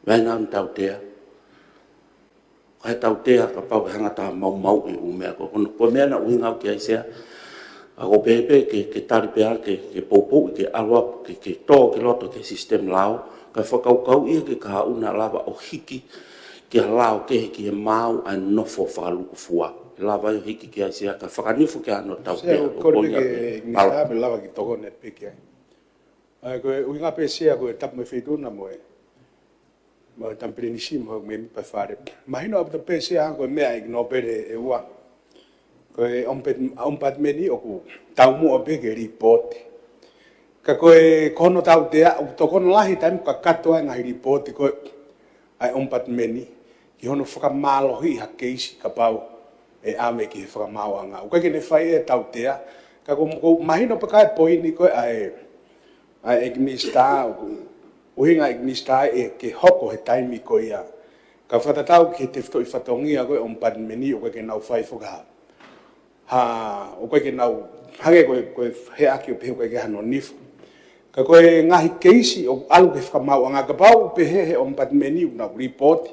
Vai naʻa ne tautea. Ko e tautea kapau ʻe hanga ʻe ha taha ʻo maumauʻi e ʻū meʻa ko ē. Ko hono, ko e meʻa naʻe ʻuhinga au ki ai, Sea. ʻA, ʻoku ou pehē pē ke, ke tali pē ā, ke, ke poupouʻi, ke ʻalu ā, ke, ke tō ki loto ki he system lao, kae fakakaukauʻi ia ke kahaʻu naʻa lava ʻo hiki ki ha lao kehe ki he maau ʻa e nofo fakalūkufua. ʻE lava ʻo hiki ki ai, Sea, kae fakanifo ki ai hano tautea. Sea, ʻoku ou kole pē ki he Minisitā pe lava ke tokoni pē ki ai. ʻA, ko e ʻuhinga pē, Sea, ko e tapu mo e Feituʻu na mo e mo e Tama Pilinisi mo e mēmipa Fale. Mahino ʻaupito pē, Sea, ko e meʻa ʻa e ʻEiki Nōpele ʻe ua. Ko e ʻOmpat-, ʻOmipatimeni ʻoku taumuʻa pē ke lipooti. Ka ko e, ko hono tautea, ʻoku tokoni lahi taimi kakato ai e ngaahi lipooti ko ē ʻa e ʻOmipatimeni ki hono fakamālohiʻi ha keisi kapau ʻe ʻave ki he fakamaauʻanga. ʻOku ʻikai ke ne fai e tautea, ka ʻoku, ʻoku mahino pē ʻa e poini ko ē ʻa e, ʻa e ʻEiki Minisitā, ʻoku ʻuhinga ʻEiki Minisitā ʻe ke hoko he taimi ko ia. Ka fakatatau ki he tefitoʻi fatongia ko ē ʻOmipatimeni ʻoku ʻikai ke nau fai fakahā. Ha, ʻoku ʻikai ke nau, hangē ko e, ko e heʻaki ʻo pehē ʻoku ʻikai ke hano nifo. Ka ko e ngaahi keisi ʻoku ʻalu ki he fakamaauʻanga kapau pehē he ʻOmipatimeni ʻoku nau lipooti,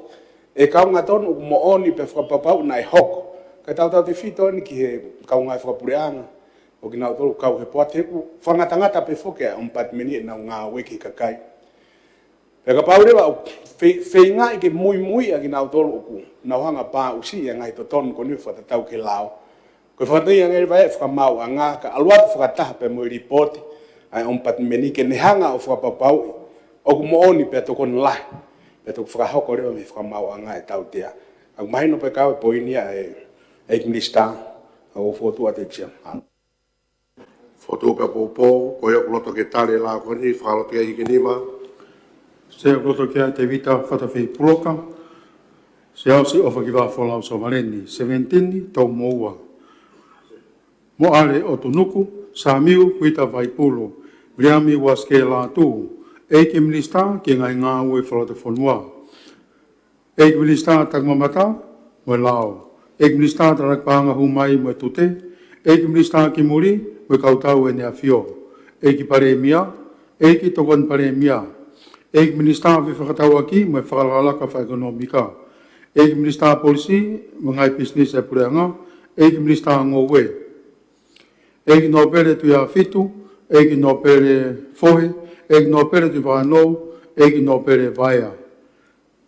ʻe kaunga tonu ʻoku moʻoni pea fakapapauʻi naʻe hoko. Ka tautautefito eni ki he kaungā fakapuleʻanga ʻo kinautolu kau he poate he ʻoku fakangatangata pē foki ʻa e ʻOmipatimeni ʻenau ngāue ki he kakai. Pea kapau leva ʻoku fe-, feingaʻi ke muimui ʻa kinautolu ʻoku nau hanga ʻo paʻusi ʻa e ngaahi totonu ko eni fakatatau ki he lao. Ko e fakatatau ia ngaahi vaʻe fakamaauʻanga ka ʻalu atu fakataha pē mo e lipooti ʻa e ʻOmipatimeni ke ne hanga ʻo fakapapauʻi ʻoku moʻoni pea tokoni lahi. Pea toki fakahoko leva mei he fakamaauʻanga e tautea. ʻOku mahino pē kau e poini ia ʻa e, ʻEiki Minisitā, ʻoku ou fokotuʻu atu ʻEiki Sea. Fokotuʻu pē poupou, ko ia ʻoku loto ke tali e lao ko eni, fakalotu ia ʻEiki Nima. Sea ʻoku loto ki ai Tevita Fatafehi Puloka, Siaosi ʻOfakivā Folau Sovaleni, Seventini Toumoua, Moʻale ʻOtunuku, Samiu Kuita Vaipulu, Viliami Uasikē Lātū, ʻEiki Minisitā ki he ngaahi ngāue fakalotofonua. ʻEiki Minisitā Takimamata mo e Lao. ʻEiki Minisitā Tānaki Paʻanga Hū Mai mo e Tute. ʻEiki Minisitā ki Muli mo e Kau Tau ʻEne ʻAfio. ʻEiki Palēmia, ʻEiki Tokoni Palēmia. ʻEiki Minisitā Fefakatauʻaki mo e Fakalakalaka Fakaʻekonōmika. ʻEiki Minisitā Polisi mo e Ngaahi Pisinisi ʻa e Puleʻanga. ʻEiki Minisitā Ngoue. ʻEiki Nōpele Tuʻiʻāfitu, ʻEiki Nōpele Fohe, ʻEiki Nōpele Tuʻivakanō, ʻEiki Nōpele Vaea.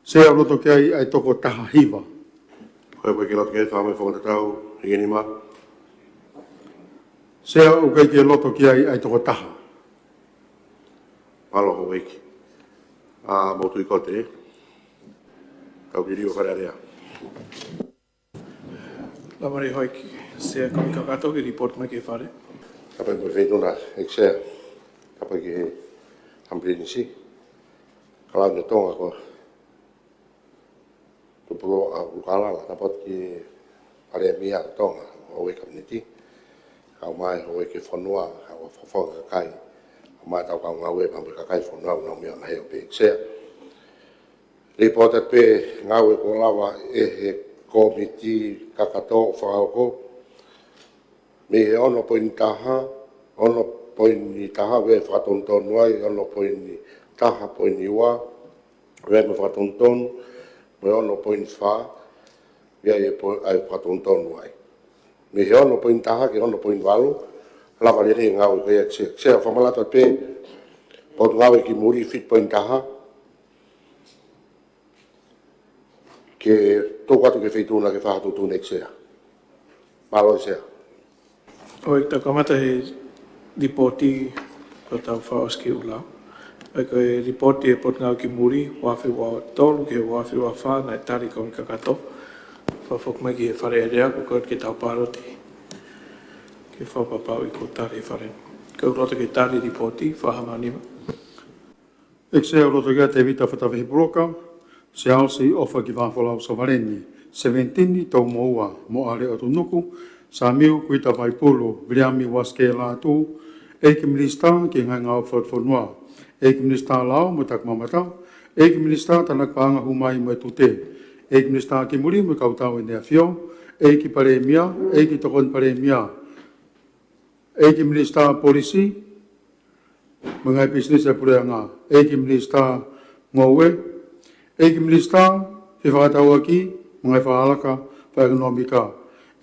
Sea ʻoku loto ki ai ʻa e toko taha hiva. Ko e ʻikai ke loto ki ai, fai mai e fakatatau, ʻEiki Nima. Sea ʻoku ʻikai ke loto ki ai ʻa e toko taha. Mālō houʻeiki. ʻA, mou tui kote, ē? Kau ki lio Fale Alea. Lava leva houʻeiki Sea Kau Kakato ke lipooti mai ki he Fale. Kapau ʻe feituʻuna, ʻEiki Sea, kapau ki he Home Presidency, Kalauni ʻo Tonga ko Tupou ʻUlukalala, kapau ki he Palēmia ʻo Tonga, houʻeiki Kapineti, kau mai houʻeiki fonua, kau fakafofonga kakai, kau mai tau kau ngāue pea mo e kakai fonua, ʻoku nau meʻa mai ʻo pehē, ʻEiki Sea. Lipooti pē ngāue kuo lava ʻe he kōmiti kakato ʻo fakahoko. Mei he ono poini taha, ono poini taha, ʻoku fakatonutonu ai, ono poini taha, poini ua, ʻoku fakatonutonu, mo e ono poini fā, ʻoku ʻi ai e po-, ʻa e fakatonutonu ai. Mei he ono poini taha ki he ono poini valu, lava lelei e ngāue ko ia, ʻEiki Sea, ʻEiki Sea, fakamanatu pē, Potungāue ki Muli fitu poini taha, ke toʻo atu ki he feituʻuna ke fai ha tuʻutuʻuni, ʻEiki Sea. Mālō, ʻEiki Sea. ʻOi, tau kamata he lipooti ko ʻetau fakaʻosi ki he ʻū lao. ʻOi, ko e lipooti ʻa e Potungāue ki Muli, ua afe ua tolu ki he ua afe ua fā, naʻe tali ʻe he kōmiti kakato. Fakafoki mai ki he Fale Alea, ko e kole ke tau pāloti. Ke fakapapauʻi kuo tali ʻe he Fale. Ko e loto ke tali lipooti, Fakahā Maʻu Nima. ʻEiki Sea, ʻoku loto ki ai Tevita Fatafehi Puloka, Siaosi ʻOfakivā Folau Sovaleni, Seventini Toumoua, Moʻale ʻOtunuku, Samiu Kuita Vaipulu, Viliami Uasikē Lātū, ʻEiki Minisitā ki he Ngaahi Ngāue Fakalotofonua, ʻEiki Minisitā Lao mo e Takimamata, ʻEiki Minisitā Tānaki Paʻanga Hū Mai mo e Tute, ʻEiki Minisitā ki Muli mo e Kau Tau ʻEne ʻAfio, ʻEiki Palēmia, ʻEiki Tokoni Palēmia, ʻEiki Minisitā Polisi mo e Ngaahi Pisinisi ʻa e Puleʻanga, ʻEiki Minisitā Ngoue, ʻEiki Minisitā Fefakatauʻaki mo e Ngaahi Fakalakalaka Fakaʻekonōmika,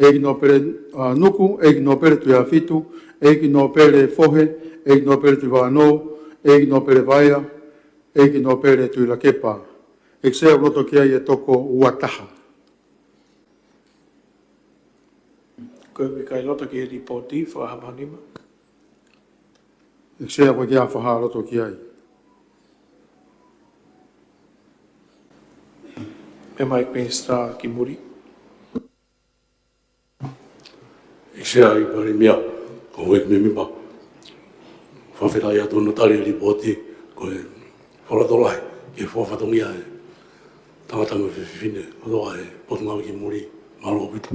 ʻEiki Nōpele, ʻa, Nuku, ʻEiki Nōpele Tuʻiʻāfitu, ʻEiki Nōpele Fohe, ʻEiki Nōpele Tuʻivakanō, ʻEiki Nōpele Vaea, ʻEiki Nōpele Tuʻilakepa. ʻEiki Sea, ʻoku loto ki ai e toko ua taha. Ko e ʻikai loto ki he lipooti, Fakahā Maʻu Nima. ʻEiki Sea, ko e ʻikai ke fakahā loto ki ai. Meʻa mai Minisitā ki Muli. ʻEiki Sea, ʻEiki Palēmia, ko e ʻikai ke meʻa mai. Fakafetaʻi atu hono tali e lipooti ko e fakalotolahi ki he fuofua fatongia e tangata mo e fefine ʻo e Potungāue ki Muli. Mālō ʻaupito.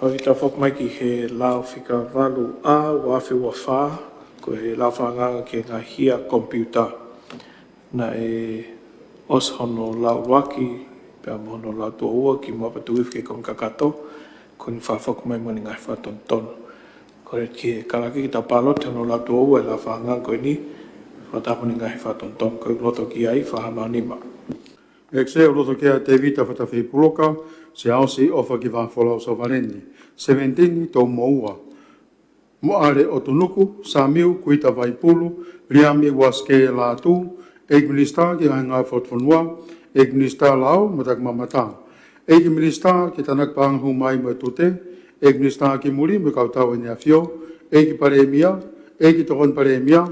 Hoi, tau foki mai ki he lao fika valu A, ua afe ua fā, ko e lao fakaangaanga ki he ngaahi hia komipiuta. Naʻe ʻosi hono lau ʻuluaki pea mo hono lau tuʻo ua kimuʻa pea tuku hifo ki he Kōmiti Kakato, ko eni fakafoki mai mo ʻene ngaahi fakatonutonu. Ko e ki he kalake ke tau pāloti hono lau tuʻo ua e lao fakaangaanga ko eni, fakataha mo ʻene ngaahi fakatonutonu, ko e loto ki ai, fakahā mai ho nima. ʻEiki Sea, ʻoku loto ki ai ʻa Tēvita Fatafehi Puloka, Siaosi ʻOfaki Vahafolau Sovaleni, Seventini Toumoua, Moʻale ʻOtunuku, Samiu Kuita Vaipulu, Liami Uasikē Lātū, ʻEiki Minisitā ki he Ngaahi Ngāue Fakafonua, ʻEiki Minisitā Lao mo Takimamata, ʻEiki Minisitā ki he Tānaki Paʻanga Hū Mai mo e Tute, ʻEiki Minisitā ki Muli mo e Kau Tau ʻEne ʻAfio, ʻEiki Palēmia, ʻEiki Tokoni Palēmia,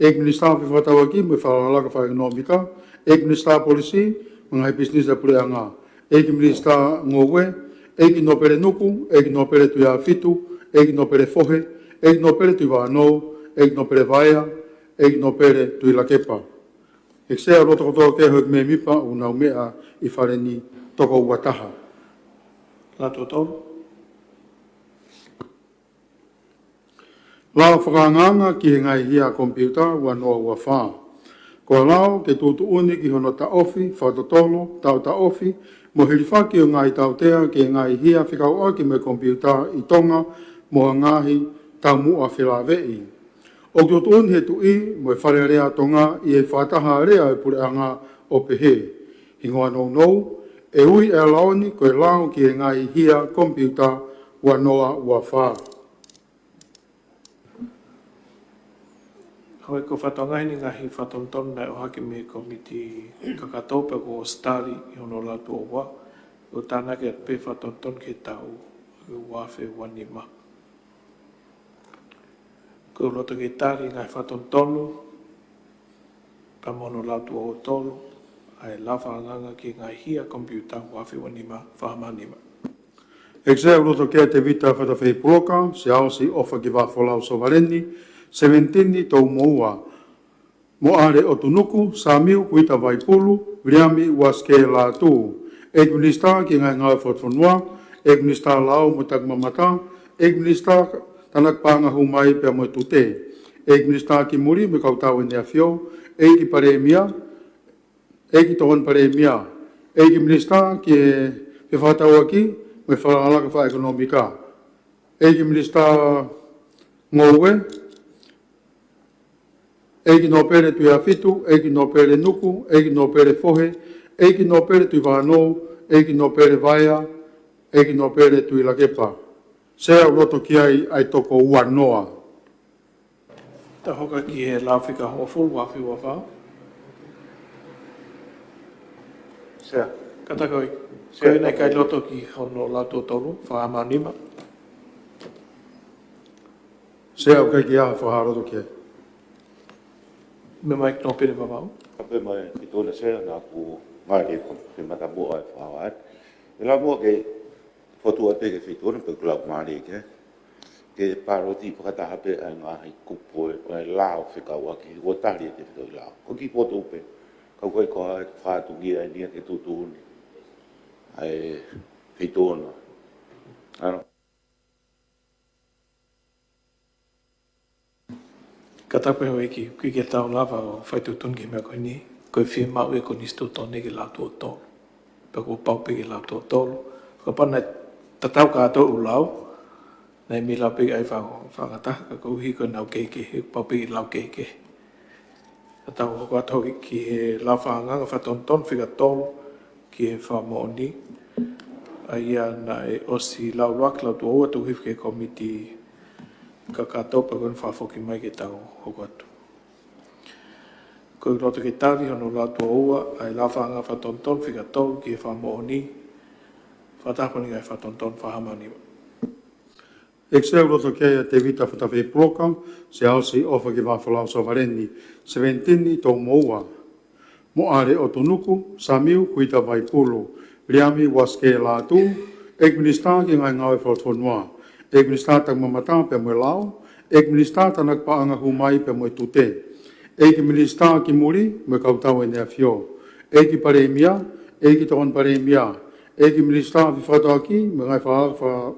ʻEiki Minisitā Fefakatauʻaki mo e Fakalakalaka Fakaʻekonōmika, ʻEiki Minisitā Polisi mo e Ngaahi Pisinisi ʻa e Puleʻanga, ʻEiki Minisitā Ngoue, ʻEiki Nōpele Nuku, ʻEiki Nōpele Tuʻiʻāfitu, ʻEiki Nōpele Fohe, ʻEiki Nōpele Tuʻivānō, ʻEiki Nōpele Vaea, ʻEiki Nōpele Tuʻilakepa. ʻEiki Sea, ʻoku loto kotoa ki he houʻeiki mēmipa ʻoku nau meʻa ʻi fale ni toko ua taha. Lau tuʻo tolu. Lao fakaangaanga ki he ngaahi hia komipiuta ua noa ua fā. Ko e lao ke tuʻutuʻuni ki hono taʻofi, fakatotolo, tautaʻofi, mo e hilifaki ʻo e ngaahi tautea ki he ngaahi hia fekauʻaki mo e komipiuta ʻi Tonga mo ha ngaahi taumuʻa felāveʻi. ʻOku tuʻutuʻuni ʻe he Tuʻi mo e Fale Alea ʻa Tonga ʻi he fakataha alea ʻo e Puleʻanga ʻo pehē, hingoa nounou, ʻe ui ʻa e lao ni ko e lao ki he ngaahi hia komipiuta ua noa ua fā. Hoi, ko e fatongia ʻeni e ngaahi fakatonutonu naʻe ʻohake mei he Kōmiti Kakato pea kuo ʻosi tali ʻi hono lau tuʻo ua, ʻoku tānaki atu pē fakatonutonu ki he taʻu ua afe ua nima. Ko e loto ke tali e ngaahi fakatonutonu pea mo hono lau tuʻo tolu ʻa e lao fakaangaanga ki he ngaahi hia komipiuta ua afe ua nima, fakahā mai ho nima. ʻEiki Sea, ʻoku loto ki ai ʻa Tēvita Fatafehi Puloka, Siaosi ʻOfaki Vahafolau Sovaleni, Seventini Toumoua, Moʻale ʻOtunuku, Samiu Kuita Vaipulu, Viliami Uasikē Lātū, ʻEiki Minisitā ki he Ngaahi Ngāue Fakafonua, ʻEiki Minisitā Lao mo Takimamata, ʻEiki Minisitā Tānaki Paʻanga Hū Mai pea mo e Tute, ʻEiki Minisitā ki Muli mo e Kau Tau ʻEne ʻAfio, ʻEiki Palēmia, ʻEiki Tokoni Palēmia, ʻEiki Minisitā ki he Fefakatauʻaki mo e Fakalakalaka Fakaʻekonōmika, ʻEiki Minisitā Ngoue, ʻEiki Nōpele Tuʻiʻāfitu, ʻEiki Nōpele Nuku, ʻEiki Nōpele Fohe, ʻEiki Nōpele Tuʻivānō, ʻEiki Nōpele Vaea, ʻEiki Nōpele Tuʻilakepa. Sea, ʻoku loto ki ai ʻa e toko ua noa. Tau hoko ki he lao fika hongofulu, ua afe ua fā. Sea. Kātaki. Sea. Ko ia naʻe ʻikai loto ki hono lau tuʻo tolu, fakahā mai ho nima. Sea, ʻoku ʻikai ke ʻi ai ha fakahā loto ki ai. Meʻa mai ki he Nōpele Vavaʻu. Kae pehē mai ʻe Tona Sea, naʻa ku mālie ko e matamuʻa e fakahā. ʻE lava muʻa ke fotu atu ki he Feituʻu na pea ʻoku lau mālie ke, ke pāloti fakataha pē ʻa e ngaahi kupu ʻo e lao fekauʻaki ʻo tali e tefitoʻi lao. Ko e kiʻi fotu pē, ka ʻoku ʻikai ko ha fatongia ʻeni ia ke tuʻutuʻuni ʻa e Feituʻu na. ʻAno. Kātaki pē houʻeiki, ʻoku ʻikai ke tau lava ʻo fai tuʻutuʻuni ki he meʻa ko eni, ko e fiemaʻu ʻe he Konisitūtone ke lau tuʻo tolu. Pea kuo pau pē ke lau tuʻo tolu. Kapau naʻe tatau kātoa e lau, naʻe mei lau pē ai fa-, fakataha, ka koeʻuhi ko ʻenau kehekehe, pau pē ke lau kehekehe. Ka tau hoko atu ki he lao fakaangaanga fakatonutonu fika tolu ki he fakamoʻoni. ʻA ia naʻe ʻosi lau ʻuluaki, lau tuʻo ua, tuku hifo ki he Kōmiti Kakato pea ko eni fakafoki mai ke tau hoko atu. Ko e loto ke tali hono lau tuʻo ua ʻa e lao fakaangaanga fakatonutonu fika tolu ki he fakamoʻoni. Fakataha mo ʻene ngaahi fakatonutonu, fakahā mai ho nima. ʻEiki Sea, ʻoku loto ki ai ʻa Tēvita Fatafehi Puloka, Siaosi ʻOfaki Vahafolau Sovaleni, Seventini Toumoua, Moʻale ʻOtunuku, Samiu Kuita Vaipulu, Liami Uasikē Lātū, ʻEiki Minisitā ki he Ngaahi Ngāue Fakafonua, ʻEiki Minisitā Takimamata pea mo e Lao, ʻEiki Minisitā Tānaki Paʻanga Hū Mai pea mo e Tute, ʻEiki Minisitā ki Muli mo e Kau Tau ʻEne ʻAfio, ʻEiki Palēmia, ʻEiki Tokoni Palēmia, ʻEiki Minisitā Fefakatauʻaki mo e Ngaahi Fakalakalaka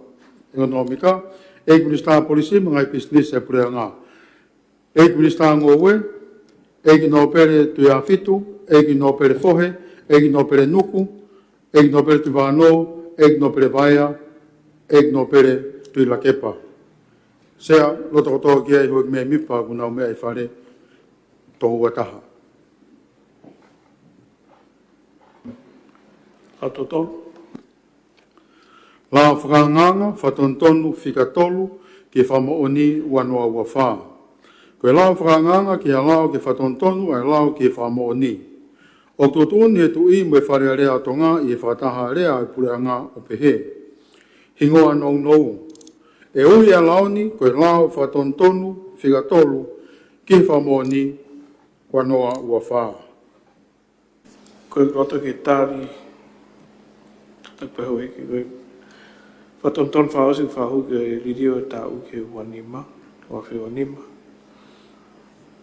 Fakaʻekonōmika, ʻEiki Minisitā Polisi mo e Ngaahi Pisinisi ʻa e Puleʻanga, ʻEiki Minisitā Ngoue, ʻEiki Nōpele Tuʻiʻāfitu, ʻEiki Nōpele Fohe, ʻEiki Nōpele Nuku, ʻEiki Nōpele Tuʻivānō, ʻEiki Nōpele Vaea, ʻEiki Nōpele Tuʻilakepa. Sea, loto kotoa ki ai houʻeiki mēmipa kuo nau meʻa ʻi fale, toko ua taha. Lau totonu. Lao Fakaangaanga, Fakatonutonu fika tolu ki he Fakamoʻoni ua noa ua fā. Ko e Lao Fakaangaanga ki he Lao ke Fakatonutonu ʻa e Lao ki he Fakamoʻoni. ʻOku tuʻutuʻuni ʻe he Tuʻi mo e Fale Alea ʻo Tonga ʻi he Fakataha Alea ʻa e Puleʻanga ʻo pehē: Hingoa nounou. ʻE ui ʻa e lao ni ko e Lao Fakatonutonu fika tolu ki he Fakamoʻoni ua noa ua fā. Ko e loto ke tali, tapu houʻeiki, ko e Fakatonutonu fakaʻosi fakahū ke liliu e taʻu ki he ua nima, ua afe ua nima.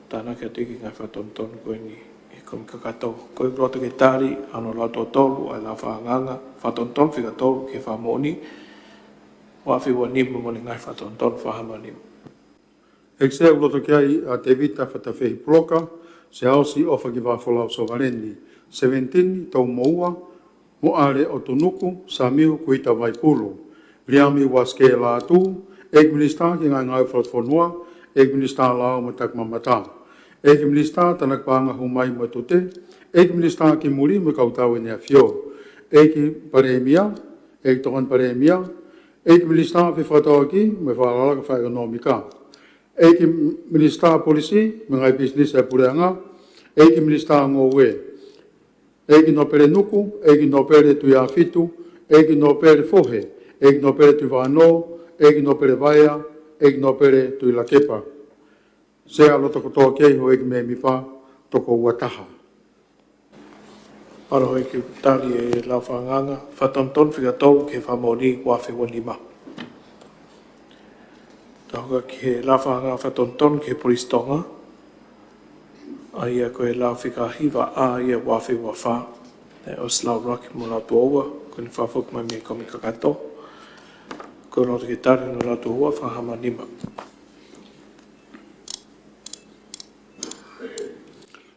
Tānaki atu ki he ngaahi fakatonutonu ko eni ʻe he Kōmiti Kakato. Ko e loto ke tali hono lau totonu ʻa e Lao Fakaangaanga, Fakatonutonu fika tolu ki he Fakamoʻoni ua afe ua nima mo e ngaahi fakatonutonu fakahā mai nima. ʻEiki Sea, ʻoku loto ki ai ʻa Tēvita Fatafehi Puloka, Siaosi ʻOfaki Vafolau Sovaleni, Seventini Toumoua, Moʻale ʻOtunuku, Samiu Kuita Vaipulu, Viliami Uasike Lātū, ʻEiki Minisitā ki he Ngaahi Ngāue Fakalotofonua, ʻEiki Minisitā Lao mo Takimamata, ʻEiki Minisitā Tānaki Paʻanga Hū Mai mo e Tute, ʻEiki Minisitā ki Muli mo e Kau Tau ʻEne ʻAfio, ʻEiki Palēmia, ʻEiki Tokoni Palēmia, ʻEiki Minisitā Fefakatauʻaki mo e Fakalakalaka Fakaʻekonōmika, ʻEiki Minisitā Polisi mo e Ngaahi Pisinisi ʻa e Puleʻanga, ʻEiki Minisitā Ngoue, ʻEiki Nōpele Nuku, ʻEiki Nōpele Tuʻiʻāfitu, ʻEiki Nōpele Fohe, ʻEiki Nōpele Tuʻivānō, ʻEiki Nōpele Vaea, ʻEiki Nōpele Tuʻilakepa. Sea, loto kotoa ki ai houʻeiki mēmipa, toko ua taha. Mālō houʻeiki, tali e Lao Fakaangaanga, Fakatonutonu fika tolu ki he Fakamoʻoni ua afe ua nima. Tau hoko ki he Lao Fakaangaanga, Fakatonutonu ki he Polisi Tonga, ʻa ia ko e lao fika hiva A ia ua afe ua fā. ʻE ʻosi lau ʻuluaki mo lau tuʻo ua, ko eni fakafoki mai mei he Kōmiti Kakato. Ko e loto ke tali hono lau tuʻo ua fakahā mai nima.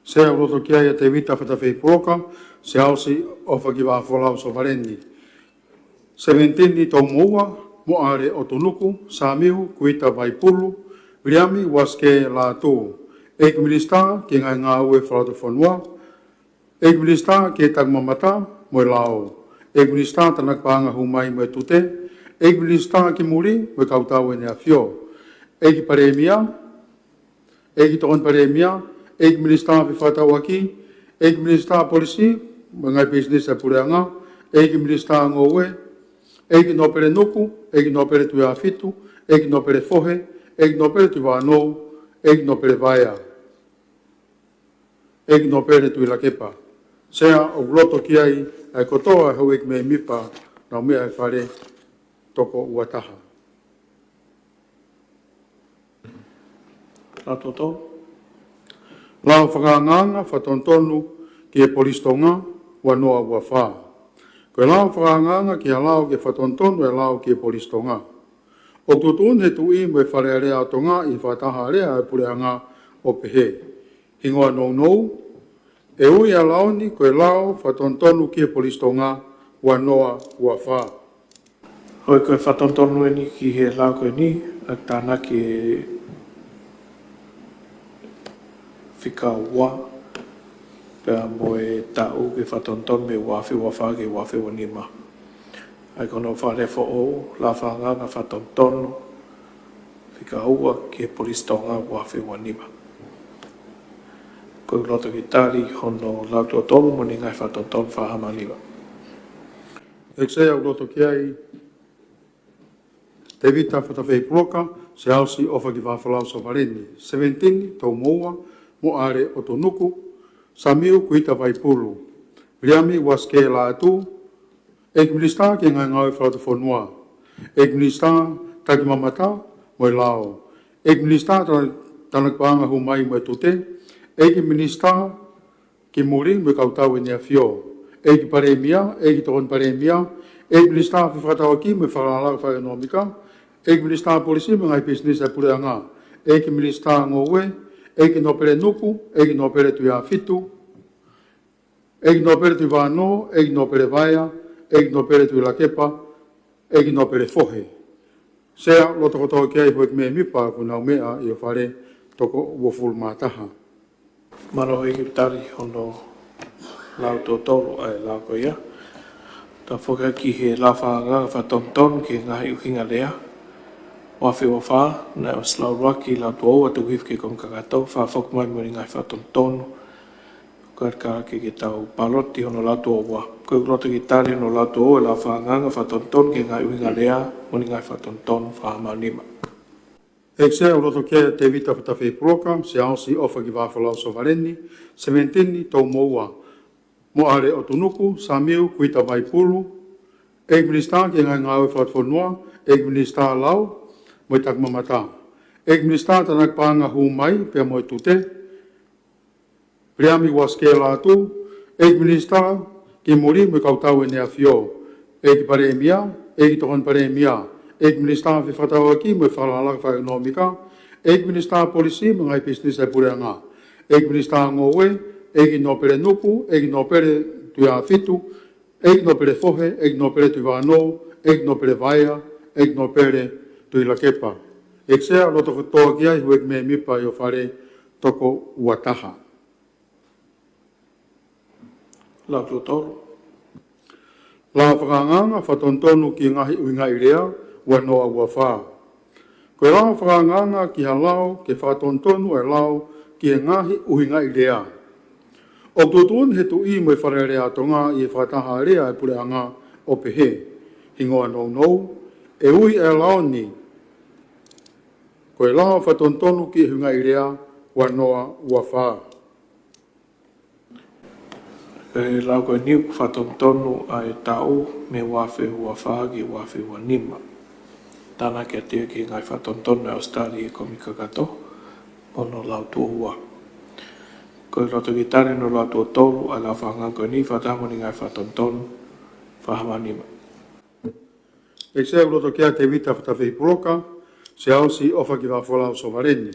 Sea, ʻoku loto ki ai ʻa Tēvita Fatafehi Puloka, Siaosi ʻOfaki Vafolau Sovaleni, Seventini Toumoua, Moʻale ʻOtunuku, Samiu Kuita Vaipulu, Viliami Uasike Lātū, ʻEiki Minisitā ki he Ngaahi Ngāue Fakalotofonua, ʻEiki Minisitā ki he Takimamata mo e Lao, ʻEiki Minisitā Tānaki Paʻanga Hū Mai mo e Tute, ʻEiki Minisitā ki Muli mo e Kau Tau ʻEne ʻAfio, ʻEiki Palēmia, ʻEiki Tokoni Palēmia, ʻEiki Minisitā Fefakatauʻaki, ʻEiki Minisitā Polisi mo e Ngaahi Pisinisi ʻa e Puleʻanga, ʻEiki Minisitā Ngoue, ʻEiki Nōpele Nuku, ʻEiki Nōpele Tuʻiʻāfitu, ʻEiki Nōpele Fohe, ʻEiki Nōpele Tuʻivānō, ʻEiki Nōpele Vaea, ʻEiki Nōpele Tuʻilakepa. Sea, ʻoku loto ki ai ʻa e kotoa houʻeiki mēmipa naʻa nau meʻa ʻi fale, toko ua taha. Lau totonu. Lao Fakaangaanga, Fakatonutonu ki he Polisi Tonga ua noa ua fā. Ko e Lao Fakaangaanga ki he Lao ke Fakatonutonu e Lao ki he Polisi Tonga. ʻOku tuʻutuʻuni ʻe he Tuʻi mo e Fale Alea ʻo Tonga ʻi he Fakataha Alea ʻa e Puleʻanga ʻo pehē: Hingoa nounou. ʻE ui ʻa e lao ni ko e Lao Fakatonutonu ki he Polisi Tonga ua noa ua fā. Hoi, ko e fakatonutonu eni ki he lao ko eni, ʻa e tānaki fika ua, pea mo e taʻu ke fakatonutonu mei he ua afe ua fā ki he ua afe ua nima. ʻA ia ko hono fakalea foʻou, Lao Fakaangaanga, Fakatonutonu fika ua ki he Polisi Tonga ua afe ua nima. Ko e loto ke tali hono lau tuʻo tolu mo ʻene ngaahi fakatonutonu fakahā mai nima. ʻEiki Sea, ʻoku loto ki ai Tēvita Fatafehi Puloka, Siaosi ʻOfaki Vafolau Sovaleni, Seventini Toumoua, Moʻale ʻOtunuku, Samiu Kuita Vaipulu, Viliami Uasike Lātū, ʻEiki Minisitā ki he Ngaahi Ngāue Fakalotofonua, ʻEiki Minisitā Takimamata mo e Lao. ʻEiki Minisitā Tana-, Tanaki Paʻanga Hū Mai mo e Tute. ʻEiki Minisitā ki Muli mo e Kautau ʻEne ʻAfio. ʻEiki Palēmia, ʻEiki Tokoni Palēmia, ʻEiki Minisitā Fefakatauʻaki mo e Fakalakalaka Fakaʻekonōmika, ʻEiki Minisitā Polisi mo e Ngaahi Pisinisi ʻa e Puleʻanga, ʻEiki Minisitā Ngoue, ʻEiki Nōpele Nuku, ʻEiki Nōpele Tuʻiʻāfitu, ʻEiki Nōpele Tuʻivānō, ʻEiki Nōpele Vaea, ʻEiki Nōpele Tuʻilakepa, ʻEiki Nōpele Fohe. Sea, loto kotoa ki ai houʻeiki mēmipa kuo nau meʻa ʻi ho fale toko uofulu mā taha. Mālō ʻEiki, tali hono lau tuʻo tolu ʻa e lao ko ia. Tau foki ki he lao fakaangaanga fakatonutonu ki he ngaahi ʻuhinga lea. Ua afe ua fā, naʻe ʻosi lau ʻuluaki, lau tuʻo ua tuku hifo ki he Kōmiti Kakato, fakafoki mai mo e ngaahi fakatonutonu. Ko e kala ke, ke tau pāloti hono lau tuʻo ua. Ko e loto ke tali hono lau tuʻo ua e lao fakaangaanga fakatonutonu ki he ngaahi ʻuhinga lea mo e ngaahi fakatonutonu, fā hama nima. ʻEiki Sea, ʻoku loto ki ai ʻa Tēvita Fatafehi Puloka, Siaosi ʻOfaki Vāfolau Sovaleni, Sevenitini Toumoua, Moʻale ʻOtunuku, Samiu Kuita Vaipulu, ʻEiki Minisitā ki he Ngaahi Ngāue Fakatuʻafonua, ʻEiki Minisitā Lao mo e Takimamata, ʻEiki Minisitā Tanaki Paʻanga Hū Mai pea mo e Tute, Viliami Uasikē Lātū, ʻEiki Minisitā ki Muli mo e Kautau ʻEne ʻAfio, ʻEiki Palēmia, ʻEiki Tokoni Palēmia, ʻEiki Minisitā Fefakatauʻaki mo e Fakalakalaka Fakaʻekonōmika, ʻEiki Minisitā Polisi mo e Ngaahi Pisinisi ʻa e Puleʻanga, ʻEiki Minisitā Ngoue, ʻEiki Nōpele Nuku, ʻEiki Nōpele Tuʻiʻāfitu, ʻEiki Nōpele Fohe, ʻEiki Nōpele Tuʻivānō, ʻEiki Nōpele Vaea, ʻEiki Nōpele Tuʻilakepa. ʻEiki Sea, loto kotoa ki ai houʻeiki mēmipa ʻi ho fale toko ua taha. Lau tuʻo tolu. Lao fakaangaanga fakatonutonu ki he ngaahi ʻuhingaʻi lea, ua noa ua fā. Ko e lao fakaangaanga ki ha lao ke fakatonutonu e lao ki he ngaahi ʻuhingaʻi lea. ʻOku tuʻutuʻuni he Tuʻi mo e Fale Alea ʻa Tonga ʻi he fakataha alea ʻa e Puleʻanga ʻo pehē, hingoa nounou, ʻe ui e lao ni ko e lao fakatonutonu ki he ʻuhingaʻi lea, ua noa ua fā. Ko e lao ko eni ʻoku fakatonutonu ʻa e taʻu mei he ua afe ua fā ki he ua afe ua nima. Tānaki atu ia ki he ngaahi fakatonutonu naʻe ʻosi tali ʻe he Kōmiti Kakato, hono lau tuʻo ua. Ko e loto ke tali hono lau tuʻo tolu ʻa e lao fakaangaanga ko eni, fakataha mo e ngaahi fakatonutonu, fā hama nima. ʻEiki Sea, ʻoku loto ki ai ʻa Tēvita Fatafehi Puloka, Siaosi ʻOfaki Vāfolau Sovaleni,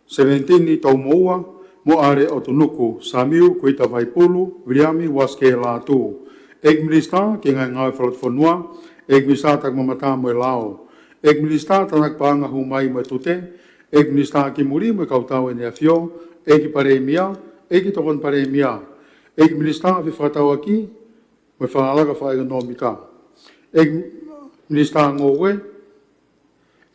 Sevenitini Toumoua, Moʻale ʻOtunuku, Samiu Kuita Vaipulu, Viliami Uasikē Lātū, ʻEiki Minisitā ki he Ngaahi Ngāue Fakatuʻafonua, ʻEiki Minisitā Takimamata mo e Lao, ʻEiki Minisitā Tanaki Paʻanga Hū Mai mo e Tute, ʻEiki Minisitā ki Muli mo e Kautau ʻEne ʻAfio, ʻEiki Palēmia, ʻEiki Tokoni Palēmia, ʻEiki Minisitā Fefakatauʻaki mo e Fakalakalaka Fakaʻekonōmika, ʻEiki Minisitā Ngoue,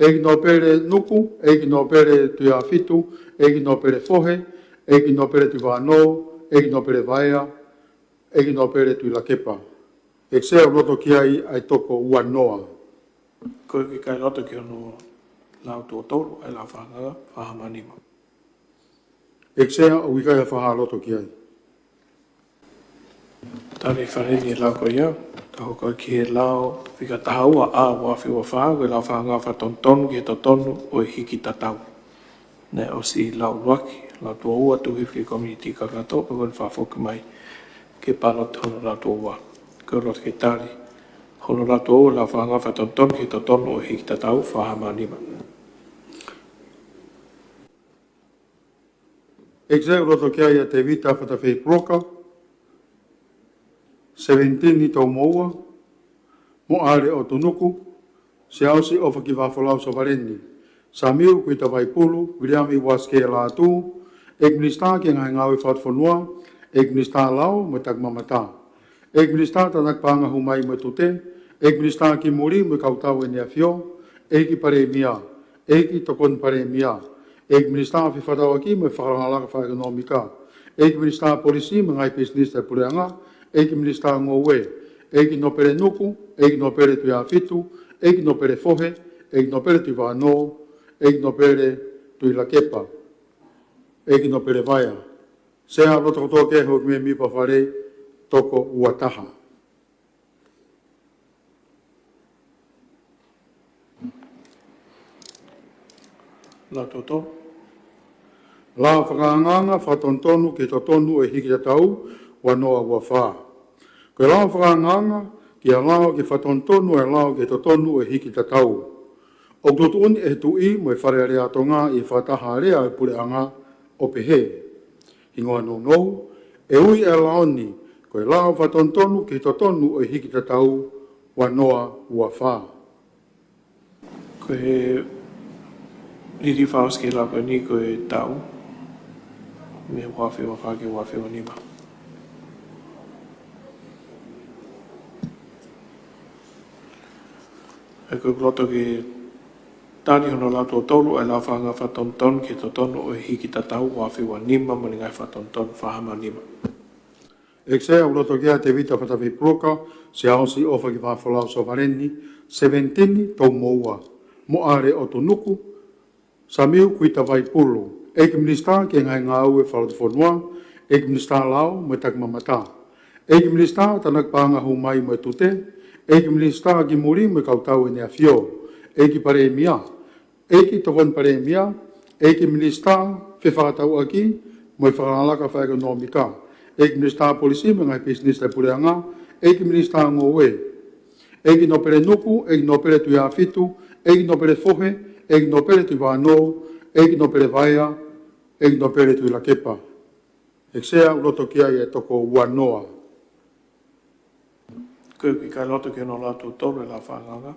ʻEiki Nōpele Nuku, ʻEiki Nōpele Tuʻiʻāfitu, ʻEiki Nōpele Fohe, ʻEiki Nōpele Tuʻivānō, ʻEiki Nōpele Vaea, ʻEiki Nōpele Tuʻilakepa. ʻEiki Sea, ʻoku loto ki ai ʻa e toko ua noa. Ko e ʻikai loto ki hono lau tuʻo tolu ʻa e lao fakaangaanga, fā hama nima. ʻEiki Sea, ʻoku ʻikai ha fakahā loto ki ai. Tali ʻe he Fale ni e lao ko ia. Tau hoko ki he lao fika taha ua, ʻa ua afe ua fā, ko e lao fakaangaanga fakatonutonu ki he totonu ʻo e hiki tatau. Naʻe ʻosi lau ʻuluaki, lau tuʻo ua tuku hifo ki he Kōmiti Kakato, pea kuo ne fakafoki mai ke pāloti hono lau tuʻo ua. Ko e loto ke tali hono lau tuʻo ua e lao fakaangaanga fakatonutonu ki he totonu ʻo e hiki tatau, fā hama nima. ʻEiki Sea, ʻoku loto ki ai ʻa Tēvita Fatafehi Puloka, Sevenitini Toumoua, Moʻale ʻOtunuku, Siaosi ʻOfaki Vāfolau Sovaleni, Samiu Kuita Vaipulu, Viliami Uasikē Lātū, ʻEiki Minisitā ki he Ngaahi Ngāue Fakatuʻafonua, ʻEiki Minisitā Lao mo e Takimamata, ʻEiki Minisitā Tanaki Paʻanga Hū Mai mo e Tute, ʻEiki Minisitā ki Muli mo e Kautau ʻEne ʻAfio, ʻEiki Palēmia, ʻEiki Tokoni Palēmia, ʻEiki Minisitā Fefakatauʻaki mo e Fakalakalaka Fakaʻekonōmika, ʻEiki Minisitā Polisi mo e Ngaahi Pisinisi ʻa e Puleʻanga, ʻEiki Minisitā Ngoue, ʻEiki Nōpele Nuku, ʻEiki Nōpele Tuʻiʻāfitu, ʻEiki Nōpele Fohe, ʻEiki Nōpele Tuʻivānō, ʻEiki Nōpele Tuʻilakepa, ʻEiki Nōpele Vaea. Sea, loto kotoa ki ai houʻeiki mēmipa Fale toko ua taha. Lao tuʻutuʻuni. Lao fakaangaanga fakatonutonu ki he totonu ʻo e hiki tatau, ua noa ua fā. Ko e lao fakaangaanga ki he lao ki he fakatonutonu ʻo e lao ki he totonu ʻo e hiki tatau. ʻOku tuʻutuʻuni ʻe he Tuʻi mo e Fale Alea ʻo Tonga ʻi he fakataha alea ʻo e Puleʻanga ʻo pehē: Hingoa nounou, ʻe ui ʻa e lao ni ko e lao fakatonutonu ki he totonu ʻo e hiki tatau, ua noa ua fā. Ko e liliu fakaʻosi ki he lao ko eni ko e tau mei he ua afe ua fā ki he ua afe ua nima. ʻE, ko e loto ke tali hono lau tuʻo tolu ʻa e lao fakaangaanga fakatonutonu ki he totonu ʻo e hiki tatau ua afe ua nima mo e ngaahi fakatonutonu fā nima. ʻEiki Sea, ʻoku loto ki ai ʻa Tevita Fatafehi Puloka, Siaosi ʻOfaki Vahafolau Sovaleni, Seventini Toumoua, Moʻale ʻOtunuku, Samiu Kuita Vaipulu, ʻEiki Minisitā ki he Ngaahi Ngāue Fakalotofonua, ʻEiki Minisitā Lao mo e Takimamata, ʻEiki Minisitā Tānaki Paʻanga Hū Mai mo e Tute, ʻEiki Minisitā ki Muli mo e Kautau ʻEne ʻAfio, ʻEiki Palēmia, ʻEiki Tokoni Palēmia, ʻEiki Minisitā Fefakatauʻaki mo e Fakalakalaka Fakaʻekonōmika, ʻEiki Minisitā Polisi mo e Ngaahi Pisinisi ʻa e Puleʻanga, ʻEiki Minisitā Ngoue, ʻEiki Nōpele Nuku, ʻEiki Nōpele Tuʻiʻāfitu, ʻEiki Nōpele Fohe, ʻEiki Nōpele Tuʻivānō, ʻEiki Nōpele Vaea, ʻEiki Nōpele Tuʻilakepa. ʻEiki Sea, ʻoku loto ki ai ʻa e toko ua noa. Ko e ʻoku ʻikai loto ki hono lau tuʻo tolu ʻa e lao fakaangaanga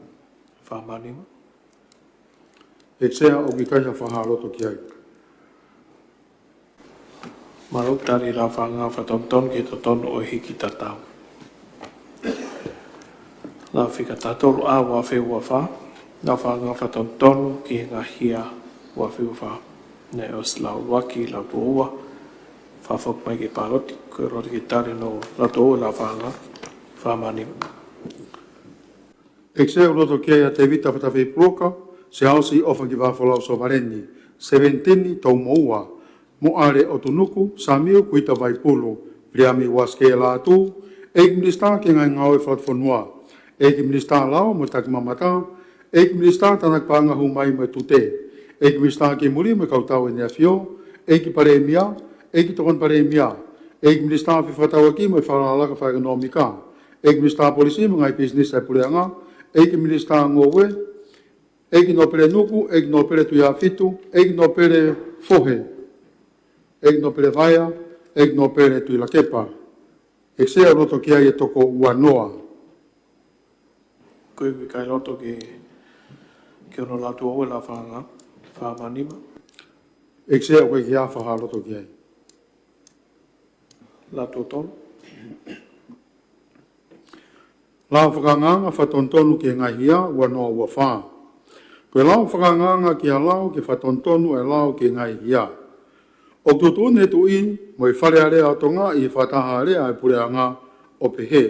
fā nima. ʻEiki Sea, ʻoku ʻikai ha fakahā loto ki ai. Mālō. Tali e lao fakaangaanga fakatonutonu ki he totonu ʻo e hiki tatau. Lao fika taha tolu ʻa e ua afe ua fā, lao fakaangaanga fakatonutonu ki he ngaahi hia, ua afe ua fā. Naʻe ʻosi lau ʻuluaki, lau tuʻo ua, fakafoki mai ki he pāloti. Ko e loto ke tali hono lau tuʻo ua ʻa e lao fakaangaanga fā nima. ʻEiki Sea, ʻoku loto ki ai ʻa Tevita Fatafehi Puloka, Siaosi ʻOfaki Vahafolau Sovaleni, Seventini Toumoua, Moʻale ʻOtunuku, Samiu Kuita Vaipulu, Viliami Uasikē Lātū, ʻEiki Minisitā ki he Ngaahi Ngāue Fakalotofonua, ʻEiki Minisitā Lao mo e Takimamata, ʻEiki Minisitā Tānaki Paʻanga Hū Mai mo e Tute, ʻEiki Minisitā ki Muli mo e Kautau ʻEne ʻAfio, ʻEiki Palēmia, ʻEiki Tokoni Palēmia, ʻEiki Minisitā Fefakatauʻaki mo e Fakalakalaka Fakaʻekonōmika, ʻEiki Minisitā Polisi mo e Ngaahi Pisinisi ʻa e Puleʻanga, ʻEiki Minisitā Ngoue, ʻEiki Nōpele Nuku, ʻEiki Nōpele Tuʻiʻāfitu, ʻEiki Nōpele Fohe, ʻEiki Nōpele Vaea, ʻEiki Nōpele Tuʻilakepa. ʻEiki Sea, ʻoku loto ki ai ʻa e toko ua noa. Ko e ʻoku ʻikai loto ki, ki hono lau tuʻo ua ʻa e lao fakaangaanga fā nima. ʻEiki Sea, ʻoku ʻikai ha fakahā loto ki ai. Lau tuʻo tolu. Lao fakaangaanga fakatonutonu ki he ngaahi hia, ua noa ua fā. Ko e lao fakaangaanga ki ha lao ki he fakatonutonu ʻo e lao ki he ngaahi hia. ʻOku tuʻutuʻuni ʻe he Tuʻi mo e Fale Alea ʻo Tonga ʻi he fakataha alea ʻa e Puleʻanga ʻo pehē: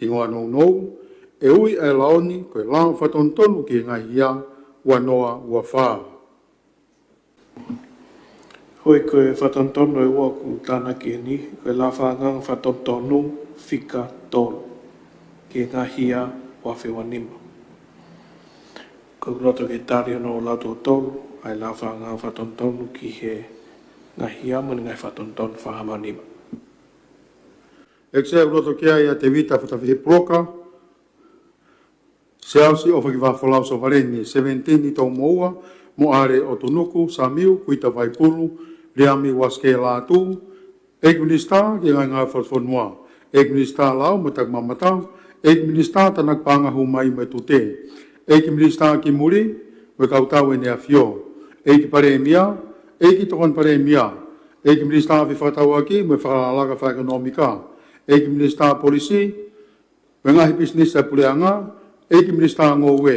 Hingoa nounou, ʻe ui ʻa e lao ni ko e lao fakatonutonu ki he ngaahi hia, ua noa ua fā. Hoi, ko e fakatonutonu ʻe ua ʻoku tānaki ʻeni, ko e lao fakaangaanga fakatonutonu fika tolu ki he ngaahi hia, ua afe ua nima. Ko e ʻoku loto ke tali hono lau tuʻo tolu ʻa e lao fakaangaanga fakatonutonu ki he ngaahi hia mo e ngaahi fakatonutonu fā nima. ʻEiki Sea, ʻoku loto ki ai ʻa Tevita Fatafehi Puloka, Siaosi ʻOfaki Vahafolau Sovaleni, Seventini Toumoua, Moʻale ʻOtunuku, Samiu Kuita Vaipulu, Viliami Uasikē Lātū, ʻEiki Minisitā ki he Ngaahi Ngāue Fakalotofonua, ʻEiki Minisitā Lao mo e Takimamata, ʻEiki Minisitā Tānaki Paʻanga Hū Mai mo e Tute, ʻEiki Minisitā ki Muli mo e Kautau ʻEne ʻAfio, ʻEiki Palēmia, ʻEiki Tokoni Palēmia, ʻEiki Minisitā Fefakatauʻaki mo e Fakalakalaka Fakaʻekonōmika, ʻEiki Minisitā Polisi mo e Ngaahi Pisinisi ʻa e Puleʻanga, ʻEiki Minisitā Ngoue,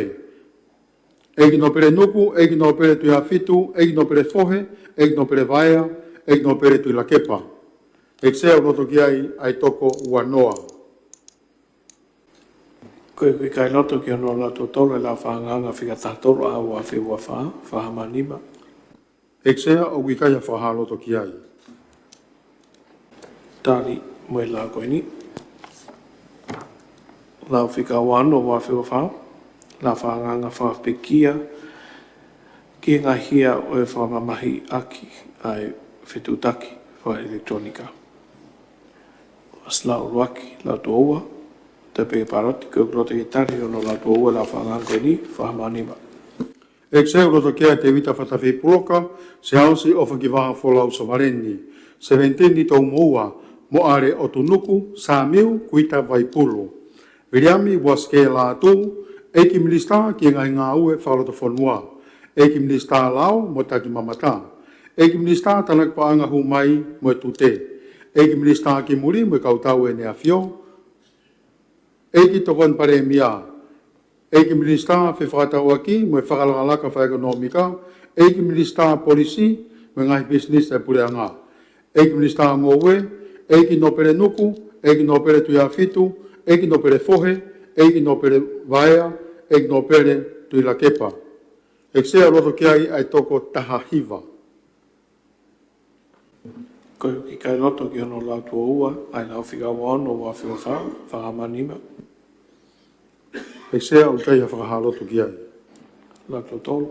ʻEiki Nōpele Nuku, ʻEiki Nōpele Tuʻiʻāfitu, ʻEiki Nōpele Fohe, ʻEiki Nōpele Vaea, ʻEiki Nōpele Tuʻilakepa. ʻEiki Sea, ʻoku loto ki ai ʻa e toko ua noa. Ko e ʻoku ʻikai loto ki hono lau tuʻo tolu ʻa e lao fakaangaanga fika taha tolu ʻa e ua afe ua fā, fā nima. ʻEiki Sea, ʻoku ʻikai ha fakahā loto ki ai. Tali mo e lao ko eni. Lao fika ua ono ʻa e ua afe ua fā, lao fakaangaanga fakapekia ki he ngaahi hia ʻo e fakamamahiʻaki ʻa e fetuʻutaki fakaʻelekitulōnika. ʻOsi lau ʻuluaki, lau tuʻo ua, tape paloti, ko e loto ke tali hono lau tuʻo ua lau fakaangaanga ko eni, fakahaofi nima. ʻEiki Sea, ʻoku loto ki ai Tēvita Fatafei Puloka, Siaosi ʻOfa ki Vaha Folau Sovaleni, Sevenitini Toumoua, Moʻale ʻOtunuku, Samiu Kuita Vaipulu, Viliami Uasikē Lātū, ʻEiki Minisitā ki he Ngaahi Ngāue Fakalotofonua, ʻEiki Minisitā Lao mo e Takimamata, ʻEiki Minisitā Tānaki Paʻanga Hū Mai mo e Tute, ʻEiki Minisitā ki Muli mo e Kau Tau ʻEne ʻAfio, ʻEiki Tokoni Palēmia, ʻEiki Minisitā Fefakatauʻaki mo e Fakalakalaka Fakaʻekonōmika, ʻEiki Minisitā Polisi mo e Ngaahi Pisinisi ʻa e Puleʻanga, ʻEiki Minisitā Ngoue, ʻEiki Nōpele Nuku, ʻEiki Nōpele Tuʻiʻāfitu, ʻEiki Nōpele Fohe, ʻEiki Nōpele Vaea, ʻEiki Nōpele Tuʻilakepa. ʻEiki Sea, ʻoku loto ki ai ʻa e toko taha hiva. Ko e ʻoku ʻikai loto ki hono lau tuʻo ua ʻa e lau fika ua ono, ua afe ua fā, fakahaofi nima. ʻEiki Sea, ʻoku ʻikai ha fakahā loto ki ai. Lau tuʻo tolu.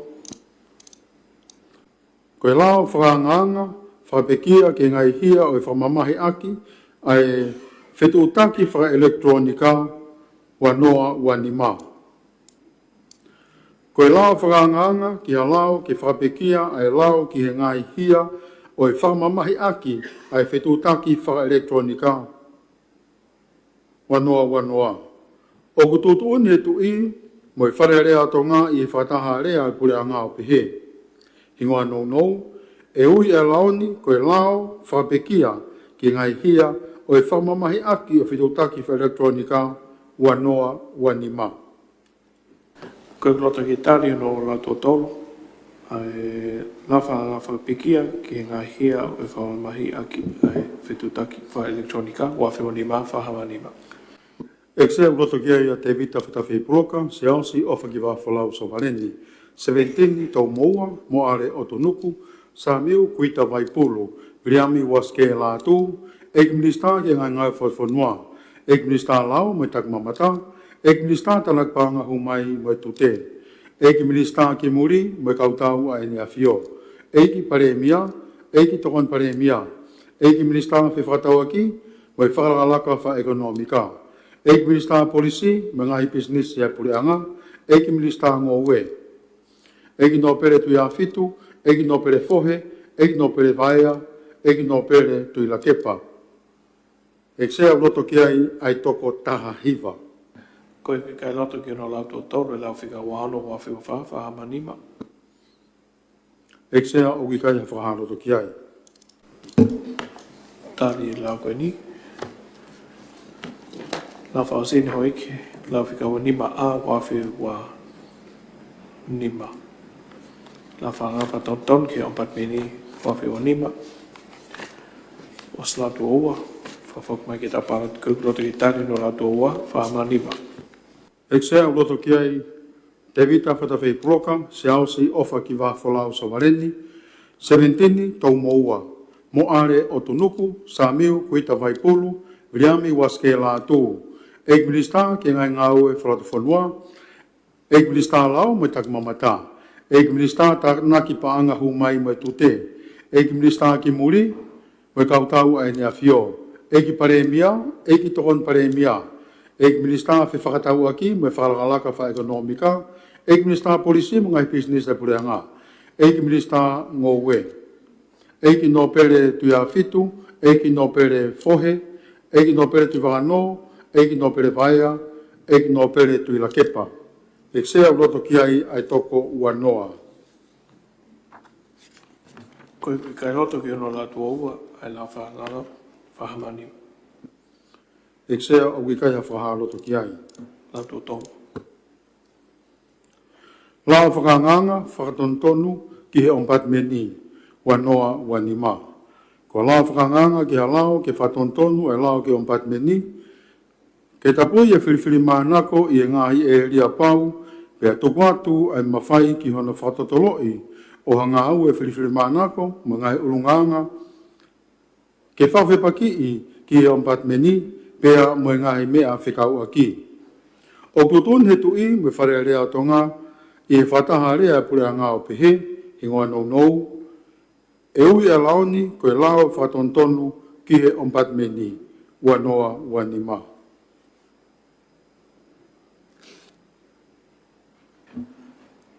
Ko e lao fakaangaanga fakapekia ki he ngaahi hia ʻo e fakamamahiʻaki ʻa e fetuʻutaki fakaʻelekitulōnika ua noa ua nima. Ko e lao fakaangaanga ki ha lao ke fakapekia ʻa e lao ki he ngaahi hia ʻo e fakamamahiʻaki ʻa e fetuʻutaki fakaʻelekitulōnika ua noa ua noa. ʻOku tuʻutuʻuni ʻe he Tuʻi mo e Fale Alea ʻo Tonga ʻi he fakataha alea ʻa e Puleʻanga ʻo pehē: Hingoa nounou, ʻe ui ʻa e lao ni ko e lao fakapekia ki he ngaahi hia ʻo e fakamamahiʻaki ʻo e fetuʻutaki fakaʻelekitulōnika ua noa ua nima. Ko e ʻoku loto ke tali hono lau tuʻo tolu ʻa e lao fakaangaanga fakapekia ki he ngaahi hia ʻo e fakamamahiʻaki ʻa e fetuʻutaki fakaʻelekitulōnika ua afe ua nima, fakahaofi nima. ʻEiki Sea, ʻoku loto ki ai ʻa Tēvita Fatafei Puloka, Siaosi ʻOfa ki Vaha Folau Sovaleni, Sevenitini Toumoua, Moʻale ʻOtunuku, Samiu Kuita Vaipulu, Viliami Uasikē Lātū, ʻEiki Minisitā ki he Ngaahi Ngāue Fakafonua, ʻEiki Minisitā Lao mo e Takimamata, ʻEiki Minisitā Tānaki Paʻanga Hū Mai mo e Tute, ʻEiki Minisitā ki Muli mo e Kau Tau ʻa ʻEne ʻAfio, ʻEiki Palēmia, ʻEiki Tokoni Palēmia, ʻEiki Minisitā Fefakatauʻaki mo e Fakalakalaka Fakaʻekonōmika, ʻEiki Minisitā Polisi mo e Ngaahi Pisinisi ʻa e Puleʻanga, ʻEiki Minisitā Ngoue, ʻEiki Nōpele Tuʻiʻāfitu, ʻEiki Nōpele Fohe, ʻEiki Nōpele Vaea, ʻEiki Nōpele Tuʻilakepa. ʻEiki Sea, ʻoku loto ki ai ʻa e toko taha hiva. Ko e ʻoku ʻikai loto ki hono lau tuʻo tolu ʻa e lau fika ua ono, ua afe ua fā, fakahaofi nima. ʻEiki Sea, ʻoku ʻikai ha fakahā loto ki ai. Tali lau ko eni. Lau fakaʻosi eni houʻeiki, lau fika ua nima ʻa ua afe ua nima. Lau fakaangaanga fakatonutonu ki he ʻOmipatimeni ua afe ua nima. ʻOsi lau tuʻo ua, fakafoki mai ki he taʻu paloti, ko e ʻoku loto ke tali hono lau tuʻo ua, fakahaofi nima. ʻEiki Sea, ʻoku loto ki ai Tēvita Fatafei Puloka, Siaosi ʻOfa ki Vaha Folau Sovaleni, Sevenitini Toumoua, Moʻale ʻOtunuku, Samiu Kuita Vaipulu, Viliami Uasikē Lātū, ʻEiki Minisitā ki he Ngaahi Ngāue Fakalotofonua, ʻEiki Minisitā Lao mo e Takimamata, ʻEiki Minisitā Tānaki Paʻanga Hū Mai mo e Tute, ʻEiki Minisitā ki Muli mo e Kau Tau ʻa ʻEne ʻAfio, ʻEiki Palēmia, ʻEiki Tokoni Palēmia, ʻEiki Minisitā Fefakatauʻaki mo e Fakalakalaka Fakaʻekonōmika, ʻEiki Minisitā Polisi mo e Ngaahi Pisinisi ʻa e Puleʻanga, ʻEiki Minisitā Ngoue, ʻEiki Nōpele Tuʻiʻāfitu, ʻEiki Nōpele Fohe, ʻEiki Nōpele Tuʻivakanō, ʻEiki Nōpele Vaea, ʻEiki Nōpele Tuʻilakepa. ʻEiki Sea, ʻoku loto ki ai ʻa e toko ua noa. Ko e ʻoku ʻikai loto ki hono lau tuʻo ua ʻa e lau fakaangaanga, fakahaofi nima. ʻEiki Sea, ʻoku ʻikai ha fakahā loto ki ai. Lau tuʻo tolu. Lao fakaangaanga fakatonutonu ki he ʻOmipatimeni ua noa ua nima. Ko e lao fakaangaanga ki ha lao ke fakatonutonu ʻa e lao ki he ʻOmipatimeni, ke tapui ʻa e filifilimānako ʻi he ngaahi ʻēlia pau, pea tuku atu ʻa e mafai ki hono fakatotoloʻi ʻo ha ngāue filifilimānako mo e ngaahi ʻulungaanga ke fakafepakiʻi ki he ʻOmipatimeni, pea mo e ngaahi meʻa fekauʻaki. ʻOku tuʻutuʻuni ʻe he Tuʻi mo e Fale Alea ʻo Tonga ʻi he fakataha alea ʻa e Puleʻanga ʻo pehē: hingoa nounou, ʻe ui ʻa e lao ni ko e lao fakatonutonu ki he ʻOmipatimeni, ua noa ua nima.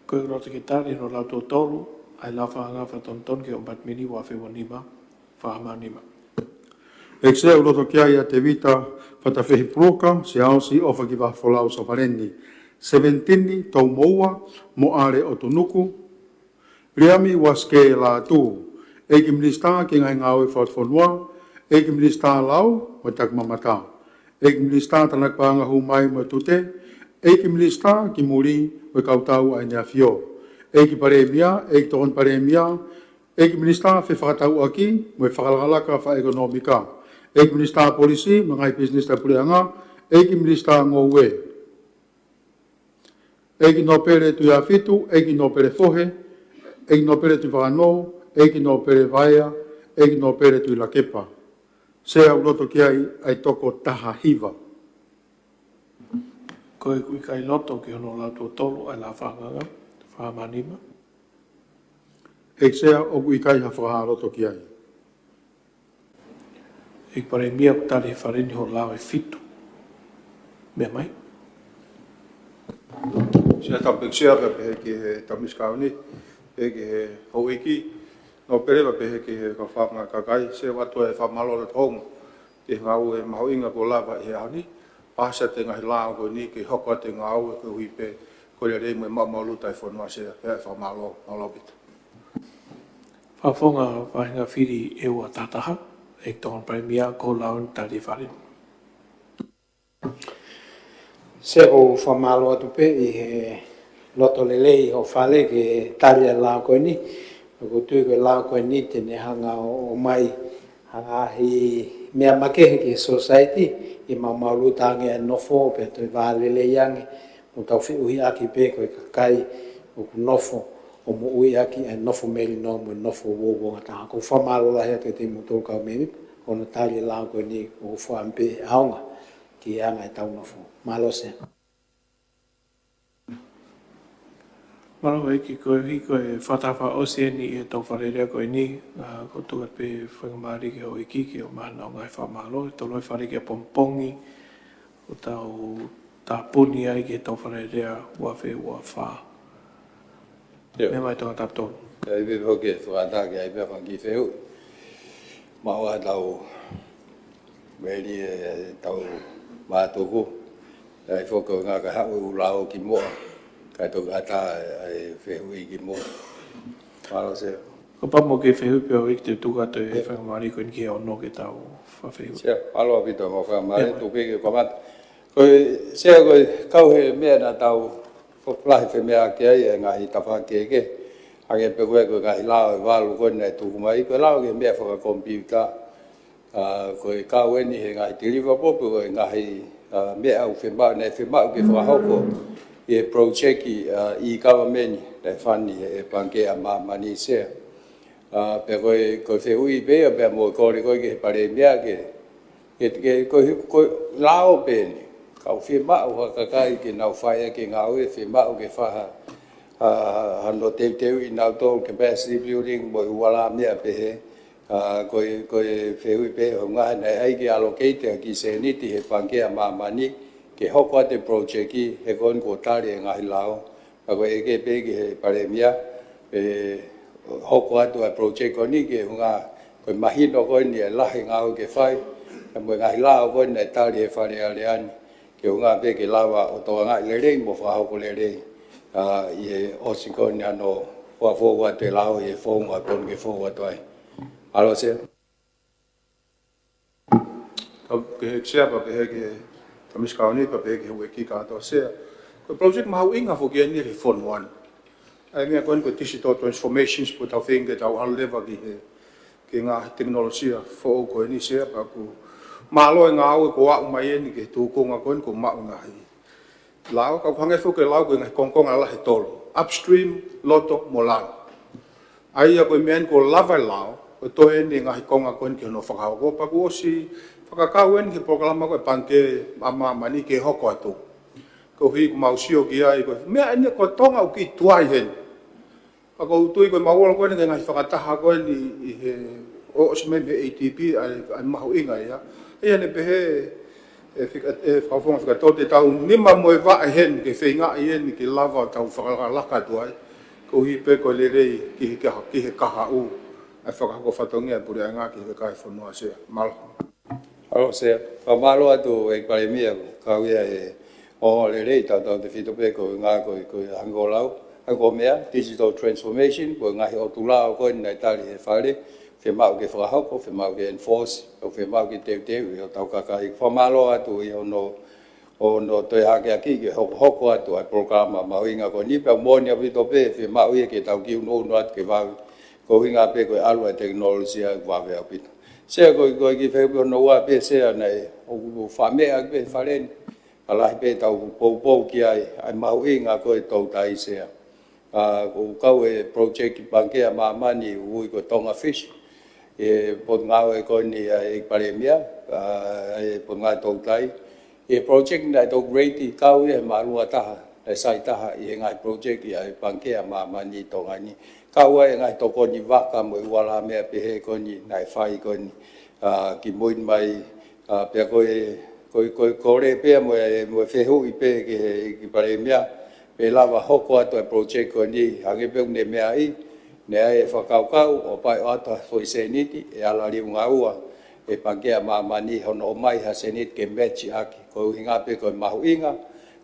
Ko e loto ke tali hono lau tuʻo tolu ʻa e lao fakatonutonu ki he ʻOmipatimeni, ua afe ua nima, fā mā nima. ʻEiki Sea, ʻoku loto ki ai ʻa Tevita Fatafehi Puloka, Siaosi ʻOfakivaha Folau Safaleni, Sevenitini Toumoua, Moʻale ʻOtunuku, Liami Uasikē Lātū, ʻEiki Minisitā ki he Ngaahi Ngāue Fakafonua, ʻEiki Minisitā Lau mo e Takimamata, ʻEiki Minisitā Tānaki Paʻanga Hū Mai mo e Tute, ʻEiki Minisitā ki Muli mo e Kautau ʻa ʻEne ʻAfio, ʻEiki Palēmia, ʻEiki Tokoni Palēmia, ʻEiki Minisitā Fefakatauʻaki mo e Fakalakalaka Fakaʻekonōmika, ʻEiki Minisitā Polisi mo e Ngaahi Pisinisi Taʻepuleʻanga, ʻEiki Minisitā Ngoue, ʻEiki Nōpele Tuʻiʻāfitu, ʻEiki Nōpele Fohe, ʻEiki Nōpele Tuʻivakanō, ʻEiki Nōpele Vaea, ʻEiki Nōpele Tuʻilakepa. Sea, ʻoku loto ki ai ʻa e toko taha hiva. Ko e ʻoku ʻikai loto ki hono lau tuʻo tolu ʻa e lao fakatonutonu, fā mā nima. ʻEiki Sea, ʻoku ʻikai ha fakahā loto ki ai. ʻEiki Palēmia, ʻoku tali ʻe he Fale ni hoʻo lao ʻe fitu. Meʻa mai. Sea, tapu ʻEiki Sea, pea pehē ki he Tama Misi Kauni, pehē ki he Houʻeiki Nōpele, pea pehē ki he kau fānau kakai, Sea, ʻoatu e fakamālō ʻa e Tonga ki he ngāue mahuʻinga kuo lava ʻi he ʻaho ni, pea ʻoatu e ngaahi lao ko eni ke hoko atu e ngāue koeʻuhi pē ko e lelei mo e maʻumaʻuluta ʻa e fonua, Sea, pea fakamālō, mālō ʻaupito. Fakafofonga Faʻahinga Fili ʻEua Taha Taha, ʻEiki Tokoni Palēmia, ko e lao ni tali ʻe he Fale. Sea, ʻoku ou fakamālō atu pē ʻi he loto lelei hoʻo Fale ke tali ʻa e lao ko eni. ʻOku ou tui ko e lao ko eni te ne hanga ʻo, ʻomai ha ngaahi meʻa makehe ki he sōsaieti, ʻi he maʻumaʻuluta ange ʻa e nofo, pea toe vā lelei ange, mo tau feʻuhiʻaki pē ko e kakai ʻoku nofo ʻo moʻui ʻaki ʻa e nofo melino mo e nofo uouongataha. ʻOku ou fakamālō lahi atu kiate kimoutolu kau mēmipa, ko hono tali e lao ko eni ʻoku fua pē ʻaonga ki he anga ʻetau nofo. Mālō Sea. Mālō ʻEiki, koeʻuhi ko e fakataha fakaʻosi eni ʻi heʻetau Fale Alea ko eni, ʻa, ʻoku ou tuku atu pē faingamālie ki he Houʻeiki ke ʻomai hano ngaahi fakamālō, ʻe tolu e fale ki ʻapongipongi, ʻoku tau tāpuni ai ki heʻetau Fale Alea ua afe ua fā. ʻIo. Meʻa mai Tongatapu tolu. ʻIo, ʻi he pehē foki ʻe fakataha ki ai pē fanga kiʻi fehuʻi. Maʻu ʻetau meli ʻetau mātuku. ʻAi foki ʻo ngā kae haʻu e ʻū lao ki muʻa. Kae toki ʻatā ʻa e fehuʻi ki muʻa. Mālō Sea. Kapau ʻoku ʻi ai ha fehuʻi pē ʻEiki, te u tuku atu e faingamālie ko eni ki he ono ke tau fakafehuʻi. Sea, mālō ʻaupito mo e faingamālie, ʻio, tuku pē ke kamata. Ko e Sea, ko e kau he meʻa naʻa tau fakalahi femeʻaʻaki ai e ngaahi tafaʻaki kehekehe. Hangē pē ko e, ko e ngaahi lao ʻe valu ko eni naʻe tuku mai, ko e lao ki he meʻa fakakomipiuta. ʻA, ko e kau eni he ngaahi deliverable, pe ko e ngaahi, ʻa, meʻa ʻoku fiemaʻu, naʻe fiemaʻu ke fakahoko ʻi he project, ʻa, e government naʻe fund ʻe he Pangikē ʻa Māmani, Sea. ʻA, pea ko e, ko e fehuʻi pē ia, pea mo e kole ko ē ki he Palēmia ke, ke, ke, ko e, ko e lao pē eni. Ka ʻoku fiemaʻu ha kakai ke nau fai ʻaki e ngāue, fiemaʻu ke fai ha, ha, ha, hano teuteuʻi ʻa kinautolu, capacity building mo e ʻū hala meʻa pehē. ʻA, ko e, ko e fehuʻi pē ʻoku ngaahi naʻe ʻai ke allocate ha kiʻi sēniti he Pangikē ʻa Māmani ke hoko atu e project, he ko eni kuo tali e ngaahi lao. Ka ko e ʻeke pē ki he Palēmia, ʻe hoko atu ʻa e project ko eni ke ʻuhinga ko e mahino ko eni e lahi e ngāue ke fai, pea mo e ngaahi lao ko eni naʻe tali ʻe he Fale Alea ni, ke ʻuhinga pē ke lava ʻo tokangaʻi lelei mo fakahoko lelei, ʻa, ʻi he ʻosi ko eni hano fakafoʻou atu e lao ʻi he founga ko eni ke foʻou atu ai. Mālō Sea. Tapu ki he ʻEiki Sea, pea pehē ki he Tama Misi Kauni, pea pehē ki he Houʻeiki kātoa Sea. Ko e project mahuʻinga foki eni ki he fonua ni. ʻA e meʻa ko eni ko e digital transformations, pea tau feinga ke tau ʻalu leva ki he, ki he ngaahi tekinolosia foʻou ko eni Sea, pea ʻoku mālō e ngāue kuo aʻu mai eni ki he tūkunga ko eni kuo maʻu e ngaahi lao, ka ʻoku hangē foki e lao ko e ngaahi kongokonga lalahi ʻe tolu. Upstream, loto, mo lalo. ʻA ia ko e meʻa eni kuo lava e lao, ko e toe eni e ngaahi konga ko eni ki hono fakahoko, pea kuo ʻosi fakakau eni ki he polokalama ko e Pangikē ʻa Māmani ke hoko atu. Koeʻuhi ʻoku mau sio ki ai, ko e meʻa eni ko Tonga ʻoku kiʻi tuai heni. Pea ʻoku ou tui ko e mahuʻinga ko eni ki he ngaahi fakataha ko eni ʻi he ʻosi mai mei he A D B, ʻa e, ʻa e mahuʻinga ia. ʻA ia naʻe pehē ʻe fika-, ʻe Fakafofonga Fika Tōte, taʻu nima mo e vaʻe heni ke feingaʻi eni ke lava ʻo tau fakalakalaka atu ai. Koeʻuhi pē ko e lelei ki he kaha-, ki he kahaʻu ʻa e fakahoko fatongia ʻa e puleʻanga ki he kakai fonua. Sea, mālō. Mālō Sea, fakamālō atu ʻEiki Palēmia, kau ia e ongoongolelei, tautautefito pē ko e ngaahi ko e, ko e hangē ko e lau, hangē ko e meʻa, digital transformation, ko e ngaahi ʻotu lao ko eni naʻe tali ʻe he Fale, fiemaʻu ke fakahoko, fiemaʻu ke enforce, ʻo fiemaʻu ke teuteu ʻe hotau kakai. Fakamālō atu ʻi hono, hono toe hakeakiʻi ke hokohoko atu ʻa e polokalama mahuʻinga ko eni, pea moʻoni ʻaupito pē, fiemaʻu ia ke tau kiʻi unuunu atu ke vave, koeʻuhinga pē ko e ʻalu ʻa e tekinolosia ʻoku vave ʻaupito. Sea, ko e, ko e kiʻi fehuʻi hono ua pē Sea, naʻe ʻoku fakameʻa pē Fale ni, ka lahi pē ʻetau poupou ki ai, ʻa e mahuʻinga ko e toutai Sea. ʻA, ʻoku kau e project Pangikē ʻa Māmani, ui ko e Tonga Fish, ʻi he Potungāue ko eni ʻa e ʻEiki Palēmia, ʻa, ʻa e Potungāue Toutai. ʻI he project naʻe toki rate kau ia he māʻolunga taha, naʻe sai taha ʻi he ngaahi project ʻa e Pangikē ʻa Māmani ʻi Tonga ni. Kau ai e ngaahi tokoni vaka mo e ua lahi meʻa pehē ko eni naʻe fai ko eni, ʻa, kimuʻa mai, ʻa, pea ko e, ko e, ko e kole pē mo e, mo e fehuʻi pē ki he ʻEiki Palēmia, pe ʻe lava hoko atu e project ko eni, hangē pē ʻoku ne meaʻi, naʻe ʻi ai e fakakaukau ʻo paʻi ʻoatu ha foʻi sēniti, ʻe ala liunga ua ʻe Pangikē ʻa Māmani hono ʻomai ha sēniti ke match ʻaki, koeʻuhinga pē ko e mahuʻinga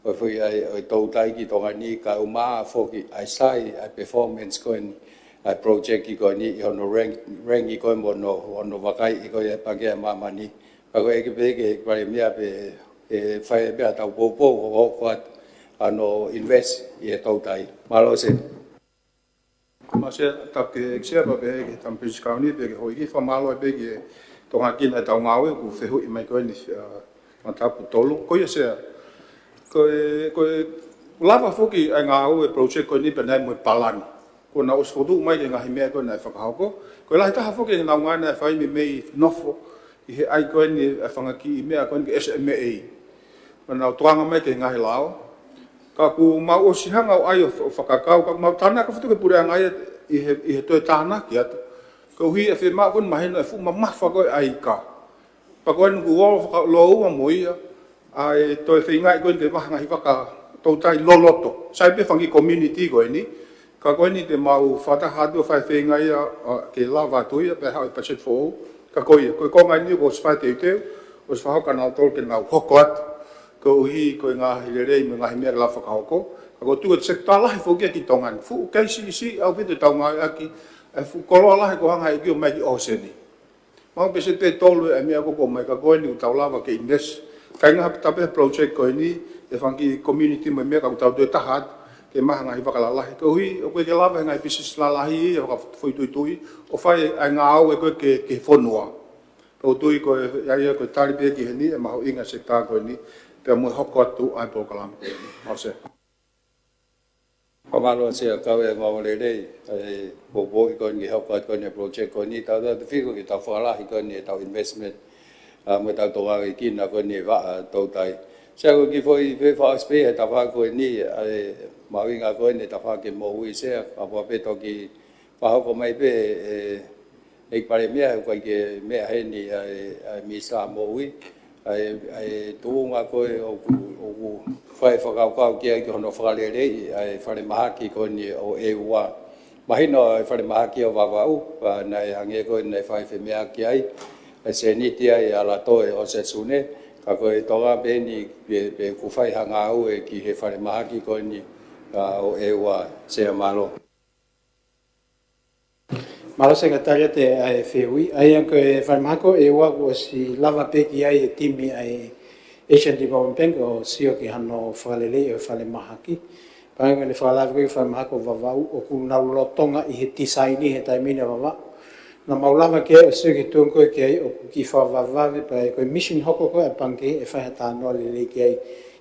ko e foʻi ʻa e, ʻo e toutai ki Tonga ni, kae ʻumaʻā foki ʻa e sai ʻa e performance ko eni ʻa e project ko eni ʻi hono rank, rank ko ē mo hono, hono vakaiʻi ko ē ʻe Pangikē ʻa Māmani. Pea ko e ʻEiki pē ki he ʻEiki Palēmia pe ʻe fai pē ʻetau poupou ʻo hoko atu ʻa hono invest ʻi he toutai. Mālō Sea. Mālō Sea, tapu ki he ʻEiki Sea, pea pehē ki he Tama Pilinisi Kalauni, pea ki he Houʻeiki, fakamālō pē ki he Tonga Kina ʻetau ngāue, ʻoku fehuʻi mai ko eni, ʻa, Tongatapu tolu. Ko ia Sea, ko e, ko e lava foki ʻa e ngāue project ko eni pea naʻe mo e palani. Kuo nau ʻosi fokotuʻu mai ki he ngaahi meʻa ko ē naʻe fakahoko. Ko e lahi taha foki ʻenau ngāue naʻe fai mei, mei nofo ʻi he ʻai ko eni ʻa e fanga kiʻi meʻa ko eni ki he S M A. Pea nau tokanga mai ki he ngaahi lao. Ka ʻoku mau ʻosi hanga ʻo ʻai ʻo, ʻo fakakau, ka ʻoku mau tānaki atu ki he puleʻanga ia ʻi he, ʻi he toe tānaki atu. Koeʻuhi ʻe fiemaʻu ko eni mahino ʻe fuʻu mamafa ko ē ʻa e ika. Pea ko eni kuo u ʻalu ʻo fakalōua mo ia, ʻa e toe feingaʻi ko eni ke maʻu ha ngaahi vaka toutai loloto. Sai pē fanga kiʻi community ko eni, ka ko eni te mau fakataha atu ʻo fai e feingaʻi ia, ʻa, ke lava atu ia, pea haʻu e patiseti foʻou. Ka ko ia, ko e konga eni kuo ʻosi fai e teuteu, ʻosi fakahoko ʻa nautolu ke nau hoko atu. Koeʻuhi ko e ngaahi lelei mo e ngaahi meʻa ke lava fakahoko. Ka ʻoku ou tui ko e sekitoa lahi foki ia ki Tonga ni. Fuʻu kei siʻisiʻi ʻaupito ʻetau ngāueʻaki, ʻa e fuʻu koloa lahi ko e hanga ʻe he ʻEiki ʻo ʻomai ki ʻohoseni. Maʻu pē sēniti ʻe tolu ʻa e meʻa ko ē ʻoku ʻomai, ka ko eni ʻoku tau lava ke invest. Kāinga, hapa tape project ko eni, ʻe fanga kiʻi community mo e meʻa ka ʻoku tau toe taha atu, ke maʻu ha ngaahi vaka lalahi. Koeʻuhi, ʻoku ʻikai ke lava ʻe he ngaahi business lalahi ia ʻo fakafoʻituitui, ʻo fai ʻa e ngāue ko ē ki he, ki he fonua. Pea ʻoku ou tui ko e, ʻa ia ko e tali pē ki heni, ʻe mahuʻinga e sekitoa ko eni, pea mo e hoko atu ʻa e polokalama ko eni. Mālō Sea. Fakamālō Sea, kau e ongoongolelei, ʻa e poupou ko eni ki he hoko atu ko eni e project ko eni, tautautefito ki heʻetau fakalahi ko eni ʻetau investment, ʻa, mo ʻetau tokanga ki he kina ko eni e vaʻa toutai. Sea, ko e kiʻi foʻi, foʻi fakaʻosi pē he tafaʻaki ko eni, ʻa e mahuʻinga ko eni e tafaʻaki moʻui Sea, kapau pē toki fakahoko mai pē, ʻe, ʻEiki Palēmia, he ʻoku ʻikai ke meʻa heni ʻa e, ʻa e Minisitā Moʻui, ʻa e, ʻa e tuʻunga ko ē ʻoku, ʻoku fai fakakaukau ki ai ki hono fakaleleiʻi ʻa e falemahaki ko eni ʻo e ʻEua. Mahino ʻa e falemahaki ʻo Vavaʻu, pea naʻe hangē ko ē naʻe fai femeʻa ki ai, ʻa e sēniti ʻa e ʻAlatoe ʻo Sesune, ka ko e Tonga pē eni pe, pe ʻoku fai ha ngāue ki he falemahaki ko eni, ʻa, ʻo e ʻEua. Sea, mālō. Mālō Sea, ka tali atu ʻa e fehuʻi, ʻa ia ko e falemahaki ʻo e ʻEua kuo ʻosi lava pē ki ai e timi ʻa e Asian Development Bank ʻo sio ki hano fakaleleiʻi ʻo e falemahaki. Pea ko ʻene fakalaveʻi ko ē ki he falemahaki ʻo Vavaʻu ʻoku nau lolotonga ʻi he tisaini he taimi ni ʻa Vavaʻu. Naʻa mau lava ki ai ʻo sio ki he tuʻunga ko ē ki ai ʻoku kiʻi fakavavevave pea ko e mission hoko ko ē ʻa e pangikē ʻe fai ha talanoa lelei ki ai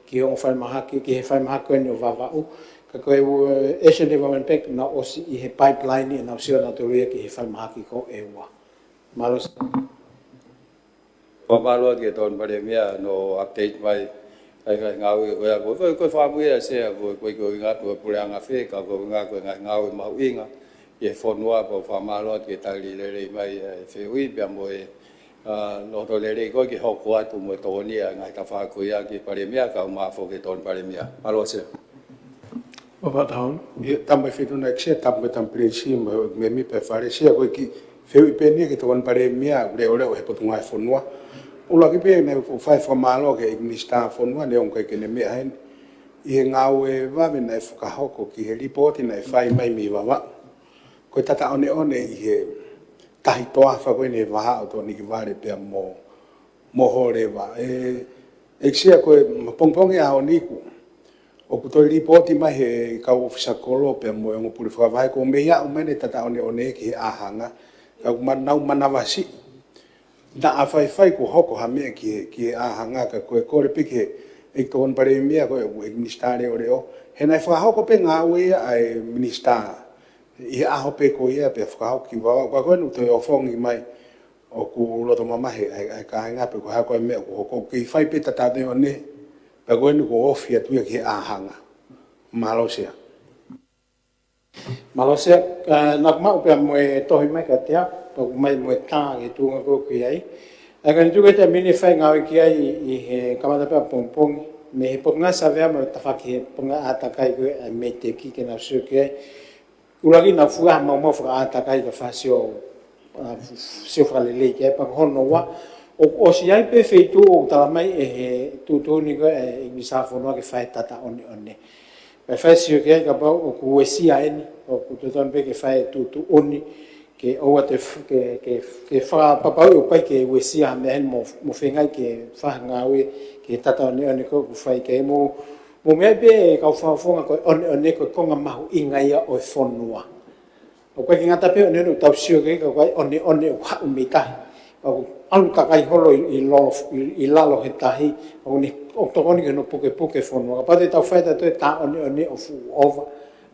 ki he ongo falemahaki, ki he falemahaki ko eni ʻo Vavaʻu. Ka ko e, ʻe, Asian Development Bank naʻe ʻosi ʻi he pipeline ʻenau sio nautolu ia ki he falemahaki ko e ʻEua. Mālō Sea. Fakamālō atu ki he Tokoni Palēmia hono update mai, ngaahi ngāue ko ia ko e, ko e fakamuia Sea ko e, ko e, ko e ʻuhinga ko e puleʻanga fē, ka ko e ʻuhinga ko e ngaahi ngāue mahuʻinga ki he fonua. Pea ʻoku fakamālō atu ki he tali lelei mai ʻa e fehuʻi pea mo e, ʻa, loto lelei ko ē ke hoko atu mo e tokoni ʻa e ngaahi tafaʻaki ko ia ki he Palēmia, kau mai foki ki he Tokoni Palēmia. Mālō Sea. ʻOfa tahon. Ia, tapu mo e Feituʻu na ʻEiki Sea, tapu mo e Tamu Pilinisi, mo e mēmipa ʻo e Fale. Sea, ko e kiʻi fehuʻi pē eni ki he Tokoni Palēmia, leʻoleʻo he Potungāue Fonua. ʻUluaki pē naʻe ʻoku fai fakamālō ki he ʻEiki Minisitā Fonua, neongo ʻikai ke ne meʻa heni, ʻi he ngāue vave naʻe fakahoko ki he lipooti naʻe fai mai mei Vavaʻu. Ko e tataʻoneʻone ʻi he tahi toafa ko eni he vahaʻa ʻo Tokoni Vale pea mo, mo Hōleva. ʻE, ʻEiki Sea, ko e pongipongi ʻaho ni kuo ʻoku toe lipooti mai he kau ʻōfisa kolo pea mo e ongo pule fakavahe kuo mei aʻu mai ʻene tataʻoneʻone ki he ʻāhanga. Ka ʻoku ma-, nau manavasiʻi naʻa faifai kuo hoko ha meʻa ki he, ki he ʻāhanga, ka ko e kole pē ki he ʻEiki Tokoni Palēmia ko e, ʻEiki Minisitā Leʻoleʻo. He naʻe fakahoko pē ngāue ia ʻa e Minisitā ʻi he ʻaho pē ko ia pea fakahoko ki Vavaʻu. Ka ko eni ʻoku toe ʻofongi mai ʻoku loto mamahi ʻa e, ʻa e kāinga pe ko e hā ko ā e meʻa ʻoku hoko, ʻoku kei fai pē tataʻoneʻone, pea ko eni kuo ofi atu ia ki he ʻāhanga. Mālō Sea. Mālō Sea, ʻa, naʻa ku maʻu pē mo e tohi mai kiate au, pea ʻoku ʻomai mo e tā ki he tuʻunga ko ē ʻoku ʻi ai. ʻA ia ka ne tuku e taimi ni ʻe fai ngāue ki ai ʻi he kamata pē ʻa pongipongi, mei he Potungāue Savea mo e tafaʻaki he Potungāue ʻĀtakai ko ē ʻa e MEIDECC ke nau sio ki ai. ʻUluaki nau fua ha maumau fakaʻātakai ka fai ha sio, ʻa, sio fakalelei ki ai. Pea ko hono ua, ʻoku ʻosi ʻi ai pē feituʻu ʻoku tala mai ʻe he tuʻutuʻuni ko ē ʻa e ʻEiki Minisitā Fonua ke fai tataʻoneʻone. Pea fai ha sio ki ai kapau ʻoku uesia eni, ʻoku totonu pē ke fai tuʻutuʻuni, ke ʻoua te f-, ke, ke, ke fakapapauʻi ʻoku ʻikai ke uesia ha meʻa heni mo, mo feinga ke fai ha ngāue ki he tataʻoneʻone ko ē ʻoku fai ki ai mo, mo meʻa pē kau fakafofonga ko e ʻoneʻone ko e konga mahuʻinga ia ʻo e fonua. ʻOku ʻikai ke ngata pē ʻoneʻone ʻoku tau sio ki ai ka ko e ʻoneʻone ʻoku haʻu mei tahi. ʻOku ʻalu kakai holo ʻi, ʻi lalo, ʻi, ʻi lalo he tahi. ʻOku ne, ʻoku tokoni ki hono pukepuke fonua. Kapau te tau fai ʻe tautolu e tā ʻoneʻone ʻo fuʻu ʻova.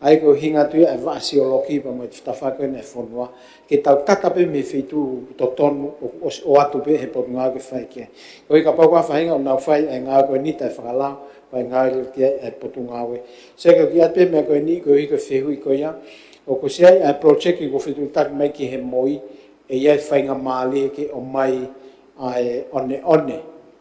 ʻA ia ko e ʻuhinga atu ia ʻa e vaʻa sioloki pea mo e tafaʻaki ko eni ʻa e fonua. Ke tau tata pē mei he feituʻu totonu ʻoku ʻosi ʻoatu pē ʻe he Potungāue ke fai ki ai. Koeʻuhi kapau ko ha faʻahinga ʻoku nau fai ʻa e ngāue ko eni taʻefakalao, fai ngāue lelei ki ai ʻa e Potungāue. Sea, ko e kiʻi ʻatu pē meʻa ko eni, koeʻuhi ko e fehuʻi ko ia. ʻOku ʻosi ʻi ai ʻa e project kuo fetuʻutaki mai ki he MOI, ʻe ʻi ai e faingamālie ke ʻomai ʻa e ʻoneʻone.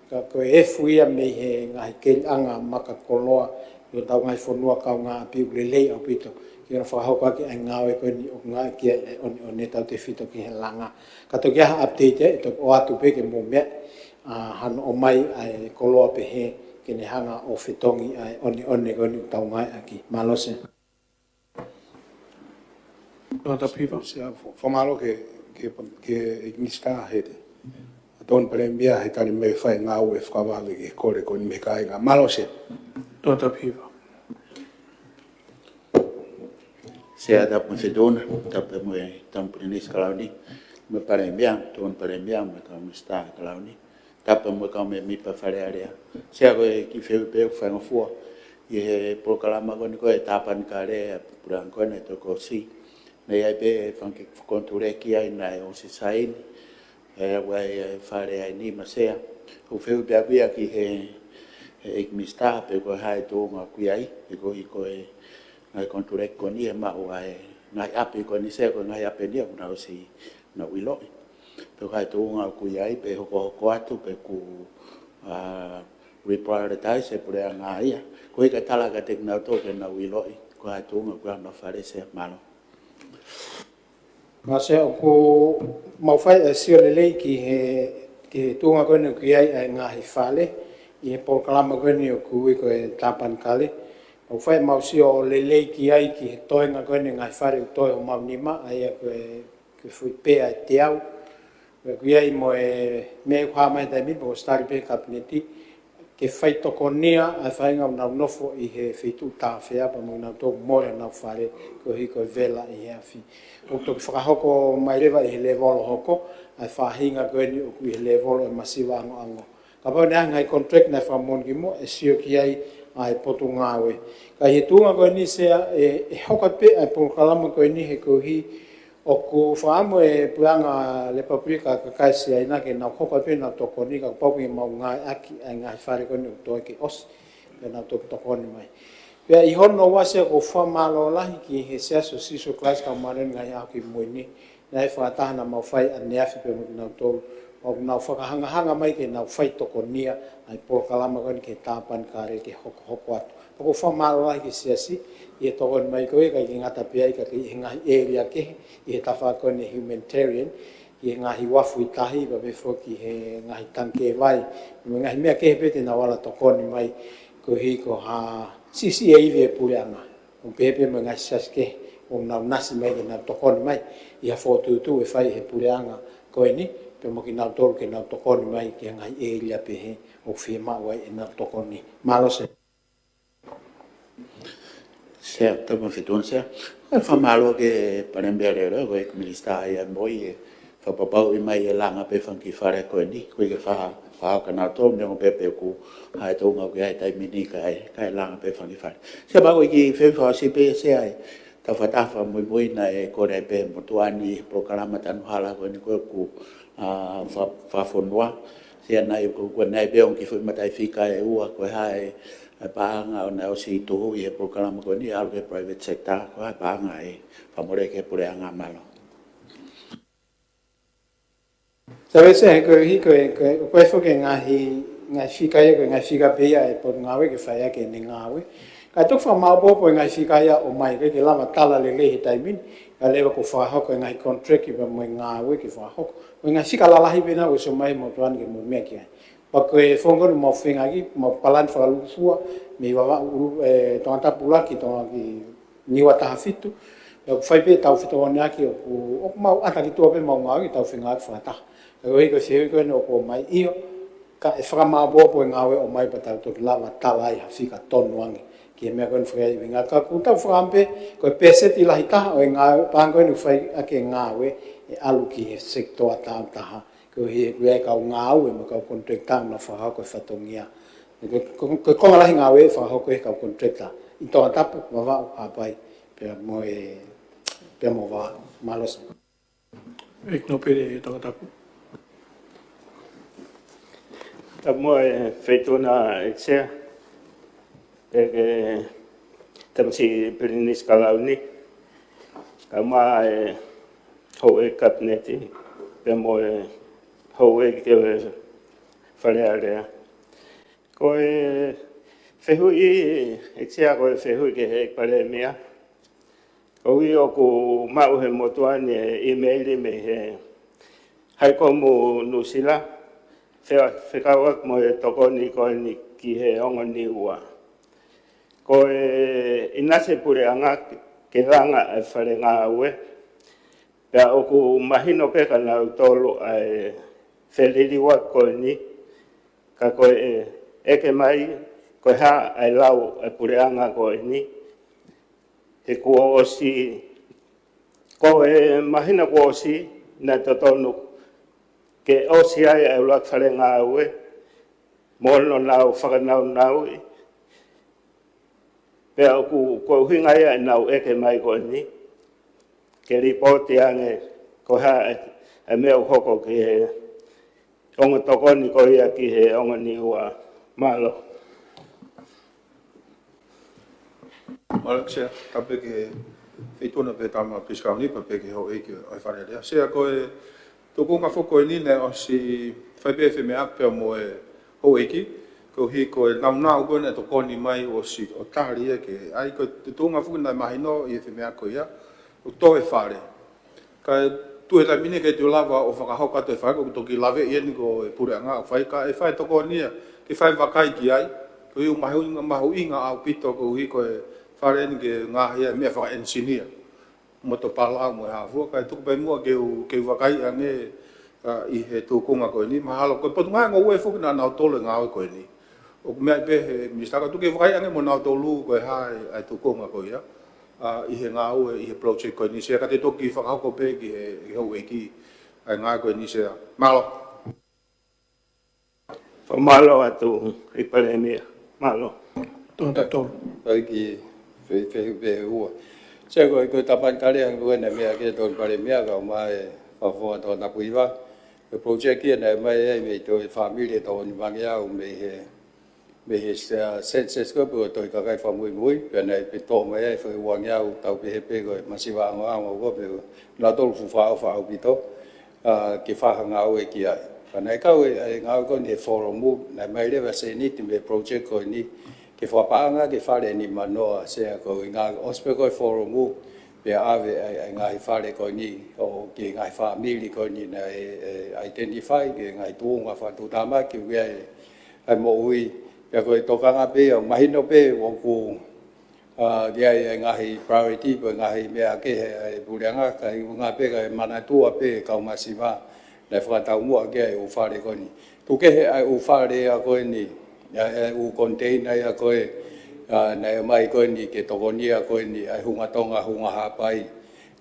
Ka ko e efu ia mei he ngaahi keliʻanga maka koloa ʻi hotau ngaahi fonua kaungāʻapi, ʻoku lelei ʻaupito ke nau fakahoko ʻaki ʻa e ngāue ko eni ʻoku ngāueʻaki ʻa e ʻoneʻone, tautefito ki he langa. Ka toki ʻi ai ha update ʻe toki ʻoatu pē ke mou meaʻi, ʻa, hano ʻomai ʻa e koloa pehē ke ne hanga ʻo fetongi ʻa e ʻoneʻone ko eni ʻoku tau ngāueʻaki. Mālō Sea. Tō Tapu Hiva. Sea, fa-, fakamālō ki he, ki he, ki he ʻEiki Minisitā he te, Tokoni Palēmia he tali mai e fai ngāue fakavave ki he kole ko eni mei he kāinga. Mālō Sea. Tō Tapu Hiva. Sea, tapu mo e Feituʻu na, tapu mo e Tamu Pilinisi Kalauni, mo e Palēmia, Tokoni Palēmia, mo e kau Minisitā Kalauni, tapu mo e kau mēmipa Fale Alea. Sea, ko e kiʻi fehuʻi pē ʻoku faingofua ʻi he polokalama ko eni ko e Tāpanekale, ʻa e puleʻanga ko eni ʻa e Tokosiʻi. Naʻe ʻi ai pē fanga kiʻi konituleki ia naʻe ʻosi saini, ʻa ia ʻoku ʻi ai e Fale ʻa e Nima Sea. ʻOku ou fehuʻi pē au ia ki he, he ʻEiki Minisitā pe ko e hā e tuʻunga ʻoku ʻi ai, pe koeʻuhi ko e ngaahi konituleki ko eni ʻe maʻu ʻa e ngaahi ʻapi ko eni Sea, ko e ngaahi ʻapi eni ʻoku nau ʻosi nau ʻiloʻi. Pe ko e hā e tuʻunga ʻoku ʻi ai, pe hokohoko atu, pe kuo, ʻa, reprioritize ʻe he puleʻanga ia. Koeʻuhi kae tala kiate kinautolu ke nau ʻiloʻi ko e hā e tuʻunga ʻoku ʻi ai honau fale Sea. Mālō. Mālō Sea, ʻoku mau fai ʻa e sio lelei ki he, ki he tuʻunga ko eni ʻoku ʻi ai ʻa e ngaahi fale ʻi he polokalama ko eni ʻoku ui ko e Tāpanekale. ʻOku fai ʻemau sio lelei ki ai ki he toenga ko eni e ngaahi fale ʻoku toe ʻi homau nima, ʻa ia ko e, ko e foʻi pē ʻe teau. ʻOku ʻi ai mo e meʻa ʻoku hā mai he taimi ni, pea ʻoku ʻosi tali pē ʻe he Kapineti, ke fai tokonia ʻa e faʻahinga ʻoku nau nofo ʻi he feituʻu tāfea pea mo kinautolu ʻoku mole honau fale koeʻuhi ko e vela ʻi he afi. ʻOku toki fakahoko mai leva ʻi he lēvolo hoko ʻa e faʻahinga ko eni ʻoku ʻi he lēvolo ʻo e masiva ʻangoʻango. Kapau naʻe ʻi ai ha ngaahi contract naʻe fakamoʻoni kimuʻa, ʻe sio ki ai ʻa e Potungāue. Ka ʻi he tuʻunga ko eni Sea, ʻe, ʻe hoko pē ʻa e polokalama ko eni he koeʻuhi ʻOku fakaʻamu e puleʻanga Lepupulika Kakai Siaina ke nau hoko pē ʻenau tokoni, ka kuo pau ke mau ngāueʻaki ʻa e ngaahi fale ko eni ʻoku toe ke ʻosi, pea nau toki tokoni mai. Pea ʻi hono ua Sea, ʻoku ou fakamālō lahi ki he Siasi ʻo Sīsū Kalaisi ʻo e Kau Māʻoniʻoni ʻi he Ngaahi ʻAho Kimui Ni, naʻe fakataha naʻa mau fai ʻaneafi pea mo kinautolu, ʻoku nau fakahangahanga mai ke nau fai tokonia ʻa e polokalama ko eni ki he Tāpanekale ke hokohoko atu. Pea ʻoku ou fakamālō lahi ki he Siasi ʻi he tokoni mai ko ia, ʻikai ke ngata pē ai ka ki he ngaahi ʻēlia kehe ʻi he tafaʻaki ko eni humanitarian, ki he ngaahi uafu ʻi tahi, pea pehē foki ki he ngaahi tangikē vai, mo e ngaahi meʻa kehe pē te nau ala tokoni mai, koeʻuhi ko ha siʻisiʻi e ivi e puleʻanga. ʻO pehē pē mo e ngaahi siasi kehe ʻoku nau nasi mai ke nau tokoni mai ʻi ha fokotuʻutuʻu ʻe fai ʻe he puleʻanga ko eni, pea mo kinautolu ke nau tokoni mai ki he ngaahi ʻēlia pehē ʻoku fiemaʻu ai ʻenau tokoni. Mālō Sea. Sea, tau mo e feituʻu Sea. Fakamālō ki he Palēmia leʻoleʻo, ko e Minisitā ia mo e fakapapauʻi mai e langa pē fanga kiʻi fale ko eni, ko e ke fa, fa ka nau tō, neongo pē pe ʻoku ʻi ai e tuʻunga ʻoku ʻi ai he taimi ni kae, kae langa pē fanga kiʻi fale. Sea, pea ko e kiʻi fehuʻi fakaʻosi pē Sea, ʻi he tafaʻaki fakamuimuina ʻe kole ai pē motuʻa ni polokalama tanu hala ko eni ko ē ʻoku, ʻa, fa, fakafonua. Sea, naʻe ʻoku, ʻoku ʻi ai pē ʻa e kiʻi foʻi mataʻifika ʻe ua, ko e hā e, e paʻanga ʻoku nau ʻosi tuhu ʻi he polokalama ko eni, ʻalu ki he private sector, ko e hā e paʻanga ʻe fakamole ki he puleʻanga? Mālō. Sea, ʻe Sea, ko e hiko e, ko e, ko e foki e ngaahi, ngaahi fika ia, ko e ngaahi fika pē ia ʻa e Potungāue ke fai ʻaki ʻene ngāue. Kae toki fakamāʻopoʻopo e ngaahi fika ia ʻo ʻomai, ʻikai ke lava tala lelei he taimi ni, ka leva kuo fakahoko e ngaahi contract pea mo e ngāue ke fakahoko. Ko e ngaahi fika lalahi pē ena ʻoku ʻosi ʻomai mo tuan ke mou meʻa ki ai. Pea ko e founga ni mau feinga ki, mau palani fakalūkufua, mei Vavaʻu ʻulu, e, Tongatapu ʻuluaki, Tonga ki Niua taha fitu, pea ʻoku fai pē ʻetau fetokoniʻaki ʻoku, ʻoku mau ʻata ki tuʻa pē mau ngāue ki heʻetau feinga fakataha. Pea ko e hiko e fehuʻi ko eni ʻoku ʻomai ʻio, kae fakamāʻopoʻopo e ngāue ʻomai pea tau toki lava tala ai ha fika tonu ange ki he meʻa ko eni fakaʻuhinga ka ʻoku tau fakaʻamu pē, ko e pēseti lahi taha ʻo e ngāue, paʻanga ko eni ʻoku fai ʻaki e ngāue ʻe ʻalu ki he sekitoa tāutaha. Koeʻuhi he ʻoku ʻi ai e kau ngāue mo e kau contractor ʻoku nau fakahoko e fatongia. Ko, ko, ko e konga lahi e ngāue ʻe fakahoko ʻe he kau contractor ʻi Tongatapu, Vavaʻu, Haʻapai, pea mo e, pea mo Vavaʻu. Mālō Sea. ʻEiki Nōpele Tongatapu. Tau mo e feituʻu na ʻEiki Sea. Pea ki he Tamasiʻi Pilinisi Kalauni, kae ʻumaʻā e houʻeiki Kapineti, pea mo e houʻeiki ʻo e Fale Alea. Ko e fehuʻi, ʻEiki Sea, ko e fehuʻi ki he ʻEiki Palēmia. Koeʻuhi ʻoku maʻu ʻe he motuʻa ni e ʻīmeili mei he Haikomu Nuʻusila, fe-, fekauʻaki mo e tokoni ko eni ki he Ongo Niua. Ko e ʻinasi e puleʻanga ke langa e fale ngāue, pea ʻoku mahino pē kia nautolu ʻa e feliliuaki ko eni, ka ko e ʻeke mai, ko e hā ʻa e lau ʻa e puleʻanga ko eni, he kuo ʻosi, ko e māhina kuo ʻosi, naʻe totonu ke ʻosi ai ʻa e ʻuluaki fale ngāue, mo hono nau fakanaunauʻi, pea ʻoku, ko e ʻuhinga ia ʻenau ʻeke mai ko eni, ke lipooti ange ko e hā e, e meʻa ʻoku hoko ki he ongo tokoni ko ia ki he Ongo Niua. Mālō. Mālō Sea, tapu ki he feituʻu na pea Tama Pisikau ni pea pehē ki he houʻeiki ʻo e Fale Alea. Sea, ko e tuʻunga foki ko eni naʻe ʻosi fai pē femeʻa pea mo e houʻeiki, koeʻuhi ko e nāunau ko ē naʻe tokoni mai ʻosi ʻo tali ia ke, ʻa ia ko e tuʻunga foki naʻe mahino ʻi he femeʻa ko ia, ʻo tō e fale. Kae tuʻu he taimi ni ʻikai toe lava ʻo fakahoko atu e fale, ʻoku toki laveʻi eni ko e puleʻanga ʻo fai, kae fai tokoni ia ke fai vakai ki ai, koeʻuhi ʻoku mahuʻinga, mahuʻinga ʻaupito koeʻuhi ko e fale eni ke ngaohi ai e meʻa fakaʻenisinia, motor palaʻu mo e hā fua, kae tuku pē muʻa ke u, ke u vakai ange, ʻa, ʻi he tuʻunga ko eni, mahalo ko e Potungāue Ngoue foki naʻa nau tolo e ngāue ko eni. ʻOku meaʻi pē he Minisitā ka tuku ke vakai ange mo nautolu ko e hā e, ʻa e tuʻunga ko ia, ʻa, ʻi he ngāue, ʻi he project ko eni Sea, ka te toki fakahoko pē ki he, he houʻeiki ʻa e ngāue ko eni Sea. Mālō. Fakamālō atu ʻEiki Palēmia. Mālō. Tō tautolu. ʻEiki, fe, fe, fehuʻi ua. Sea, ko e, ko e tāpanekale ʻa e, ko e naʻe meʻa ki ai e Tokoni Palēmia, kae ʻumaʻā e Fakafofonga Tongatapu Hiva. Ko e project ia naʻe ʻomai ai mei he toe fāmili ʻe toko nimangeau mei he, mei he, uh, census ko ē pe ko e tohi kakai fakamuimui, pea naʻe pē toʻo mai ai e fai uangeau tau pehē pē ko e masiva ʻangoʻango ko ē pea naʻa tau fuʻu fakaʻofa ʻaupito, uh, ke fai ha ngāue ki ai. Pea naʻe kau e, e ngāue ko eni he folomu, naʻe ʻomai leva e sēniti mei he project ko eni, ke fakapaʻanga ki he fale ʻe nimanoa, Sea, ko e ʻuhinga ʻosi pē ko ē folomu, pea ʻave ʻa e, ʻa e ngaahi fale ko eni, ʻo ki he ngaahi fāmili ko eni naʻe, e, identify, ki he ngaahi tuʻunga fakatuʻutāmaki, ʻoku ʻi ai e, ʻa e moʻui, pea ko e tokanga pē ia, mahino pē ʻoku, a, ʻi ai e ngaahi priority, pe ngaahi meʻa kehe ʻa e puleʻanga, ka ʻi he ʻuhinga pē ka e manatua pē e kau masiva, naʻe fakataumuʻa ki ai e ʻū fale ko eni. Tuku kehe ʻa e ʻū fale ia ko eni, ʻa e, ʻa e ʻū container ia ko ē, a, naʻe ʻomai ko eni ke tokonia ko eni ʻa e Hunga Tonga, Hunga Haʻapai.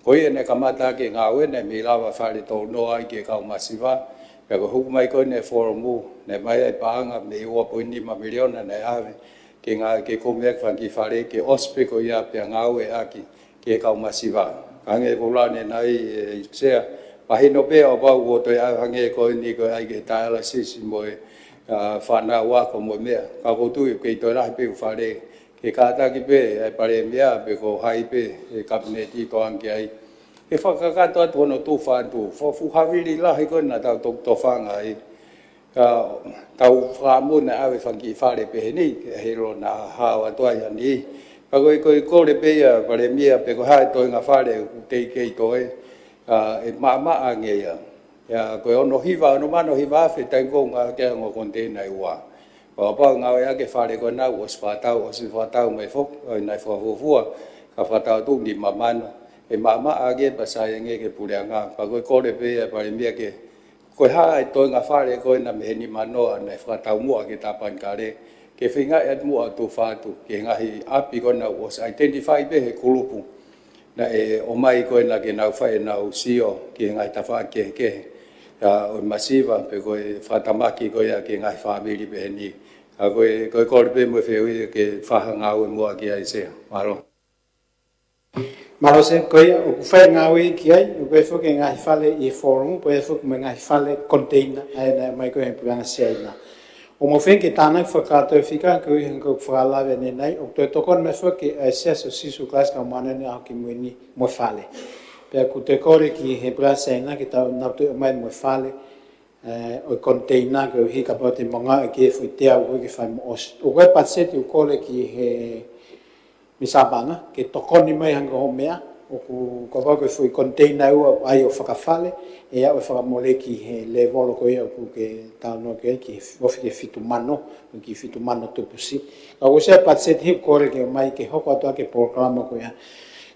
Ko ia naʻe kamata ʻaki e ngāue naʻe mei lava fale tolu noa ai ki he kau masiva, pea ko e hū mai ko eni e folomu, naʻe ʻomai ai e paʻanga mei he ua poini nima miliona naʻe ʻave, ke ngā, ke kumi ʻaki e fanga kiʻi fale ke ʻosi pē ko ia pea ngāueʻaki ki he kau masiva. Ka hangē ko e lau ʻanenai ē Sea, mahino pē ʻo pau ʻoku toe ʻave hangē ko eni ko e ʻai ke dialysis mo e, a, fānau ako mo e meʻa. Ka ʻoku ou tui ʻoku kei toe lahi pē e ʻū fale ke kātaki pē ʻa e Palēmia pe ko hai pē e Kapineti ʻo tokanga ki ai. Ke fakakakato atu hono tufa atu, fo-, fuʻu havili lahi ko ē naʻa tau toki tofanga ai. Ka tau fakaʻamu naʻe ʻave e fanga kiʻi fale pehē ni, ke hilo naʻa hao atu ai ha niʻihi. Ka ko e, ko e kole pē ia Palēmia pe ko e hā e toenga fale ʻoku teʻeki ke toe, a, ʻe maʻamaʻa ange ia. Ia, ko e ono hiva, ono mano hiva afe taimi ko ē ʻoku ngāueʻaki ai e ongo container ʻe ua. Kapau ʻe ngāueʻaki e fale ko ena ʻosi fakatau, ʻosi fakatau mai foki, ʻo ʻi ai e fakafuofua, ka fakatau atu nima mano. ʻE maʻamaʻa ange pea sai ange ki he puleʻanga, pea ko e kole pē ia Palēmia ke, ko e hā e toenga fale ko ena mei he nima noa naʻe fakataumuʻa ki he tāpanekale, ke feingaʻi atu muʻa ʻo tufa atu ki he ngaahi ʻapi ko ena ʻoku ʻosi identify pē ʻe he kulupu naʻe ʻomai ko ena ke nau fai ʻenau sio ki he ngaahi tafaʻaki kehekehe, a, ʻo e masiva pe ko e fakatamaki ko ia ki he ngaahi fāmili pehē ni. Ka ko e, ko e kole pē mo e fehuʻi ke fai ha ngāue muʻa ki ai Sea. Mālō. Mālō Sea, ko ia ʻoku fai e ngāue ki ai, ʻoku ʻi ai foki e ngaahi fale ʻi he folomu, pea ʻi ai foki mo e ngaahi fale container, ʻa ia naʻe ʻomai ko ē ʻe he puleʻanga Siaina. ʻOku mou feinga ke tānaki fakakātoa e fika, koeʻuhi ko e fakalave ʻanenai, ʻoku toe tokoni mai foki ʻa e Siasi ʻo Sīsū Kalaisi ʻo e Kau Māʻoniʻoni ʻi he Ngaahi ʻAho Kimui Ni mo e fale. Pea ʻoku toe kole ki he puleʻanga Siaina ke tau nau toe ʻomai mo e fale, ē, ʻo e container koeʻuhi kapau te mou ngāueʻaki e foʻi teau ko ē ke fai mo ʻosi. ʻOku ʻi ai e patiseti ʻoku kole ki he Misa Paʻanga, ke tokoni mai hangē ko hoʻo meʻa, ʻoku kapau ko e foʻi container ʻe ua ʻoku ʻai ʻo fakafale, ʻe aʻu ʻo fakamole ki he lēvolo ko ia ʻoku ke talanoa ki ai, ki he ofi ki he fitu mano, ki he fitu mano tupusi. Ka ʻoku ʻosi ʻa e patiseti ʻoku kole ke ʻomai ke hoko atu ʻaki e polokalama ko ia.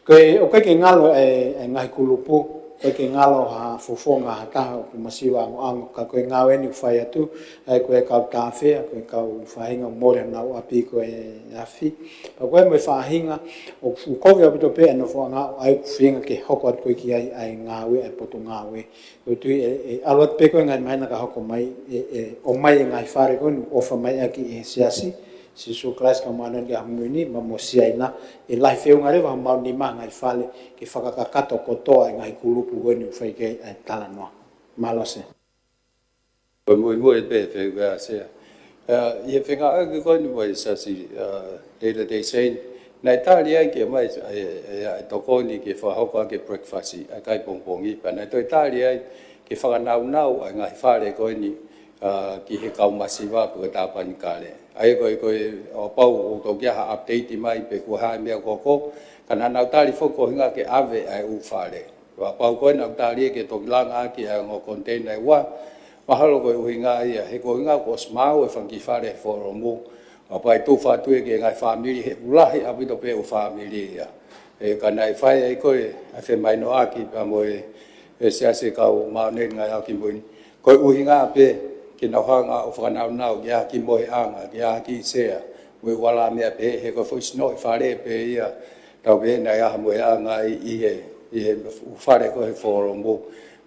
Ko e, ʻoku ʻikai ke ngalo e, e ngaahi kulupu, ʻoku ʻikai ke ngalo ha fofonga ha taha ʻoku masiva ʻangoʻango, ka ko e ngāue eni ʻoku fai atu, ʻa ia ko e kau tāfea, ko e kau faʻahinga ʻoku mole honau ʻapi ko e afi. Pea ko e mo e faʻahinga ʻoku fuʻu kovi ʻaupito pē ʻa e nofoʻanga, ʻa ia ʻoku feinga ke hoko atu ko ē ki ai ʻa e ngāue ʻa e potungāue. ʻOku ou tui ʻe, ʻe ʻalu atu pē ko ē ngaahi māhina ka hoko mai, ʻe, ʻe ʻomai e ngaahi fale ko eni ʻoku ʻofa mai ʻaki ʻe he Siasi Sīsū Kalaisi ʻo e Kau Māʻoniʻoni ʻi he Ngaahi ʻAho Kimui Ni, pea mo Siaina, ʻe lahi feʻunga leva ha maʻu nima ngaahi fale ke fakakakato kotoa e ngaahi kulupu ko eni ʻoku fai ki ai ʻa e talanoa. Mālō Sea. Ko e muimui pē fehuʻi ʻa Sea. ʻA, ʻi he fengāueʻaki ko eni mo e Siasi, ʻa, Latter Day Saint, naʻe tali ai ke ʻomai, ʻa e, ʻa e, ʻa e tokoni ke fakahoko ʻaki e breakfast, ʻa e kai pongipongi, pea naʻe toe tali ai ke fakanaunau ʻa e ngaahi fale ko eni, ʻa, ki he kau masiva pe ko e tāpanekale. ʻA ia ko e, ko e, ʻo kapau ʻoku toki ʻi ai ha update mai pe ko e hā e meʻa ʻoku hoko, ka naʻa nau tali foki ko e ʻuhinga ke ʻave ʻa e ʻū fale. Kapau ko ena ʻoku tali ke toki langa ʻaki ʻa e ongo container ʻe ua, mahalo ko e ʻuhinga ia, he ko e ʻuhinga kuo ʻosi maau e fanga kiʻi fale he folomu, ʻo kapau ʻe tufa atu ia ki he ngaahi fāmili, he ʻoku lahi ʻaupito pē e ʻū fāmili ia. ʻE, ka naʻe fai ai ko ē ʻa e femahinoʻaki pea mo e, e Siasi ʻo e Kau Māʻoniʻoni ʻi he Ngaahi ʻAho Kimui Ni. Ko e ʻuhinga pē ke nau hanga ʻo fakanaunau ki he ʻaho ki mohe ʻanga, ki he ʻaho ki Sea, mo e ʻū ala meʻa pehē, he ko e foʻi sinoʻi fale pē ia, tau pehē naʻe ʻaho mohe ʻanga ʻi, ʻi he, ʻi he fale ko ē he folomu.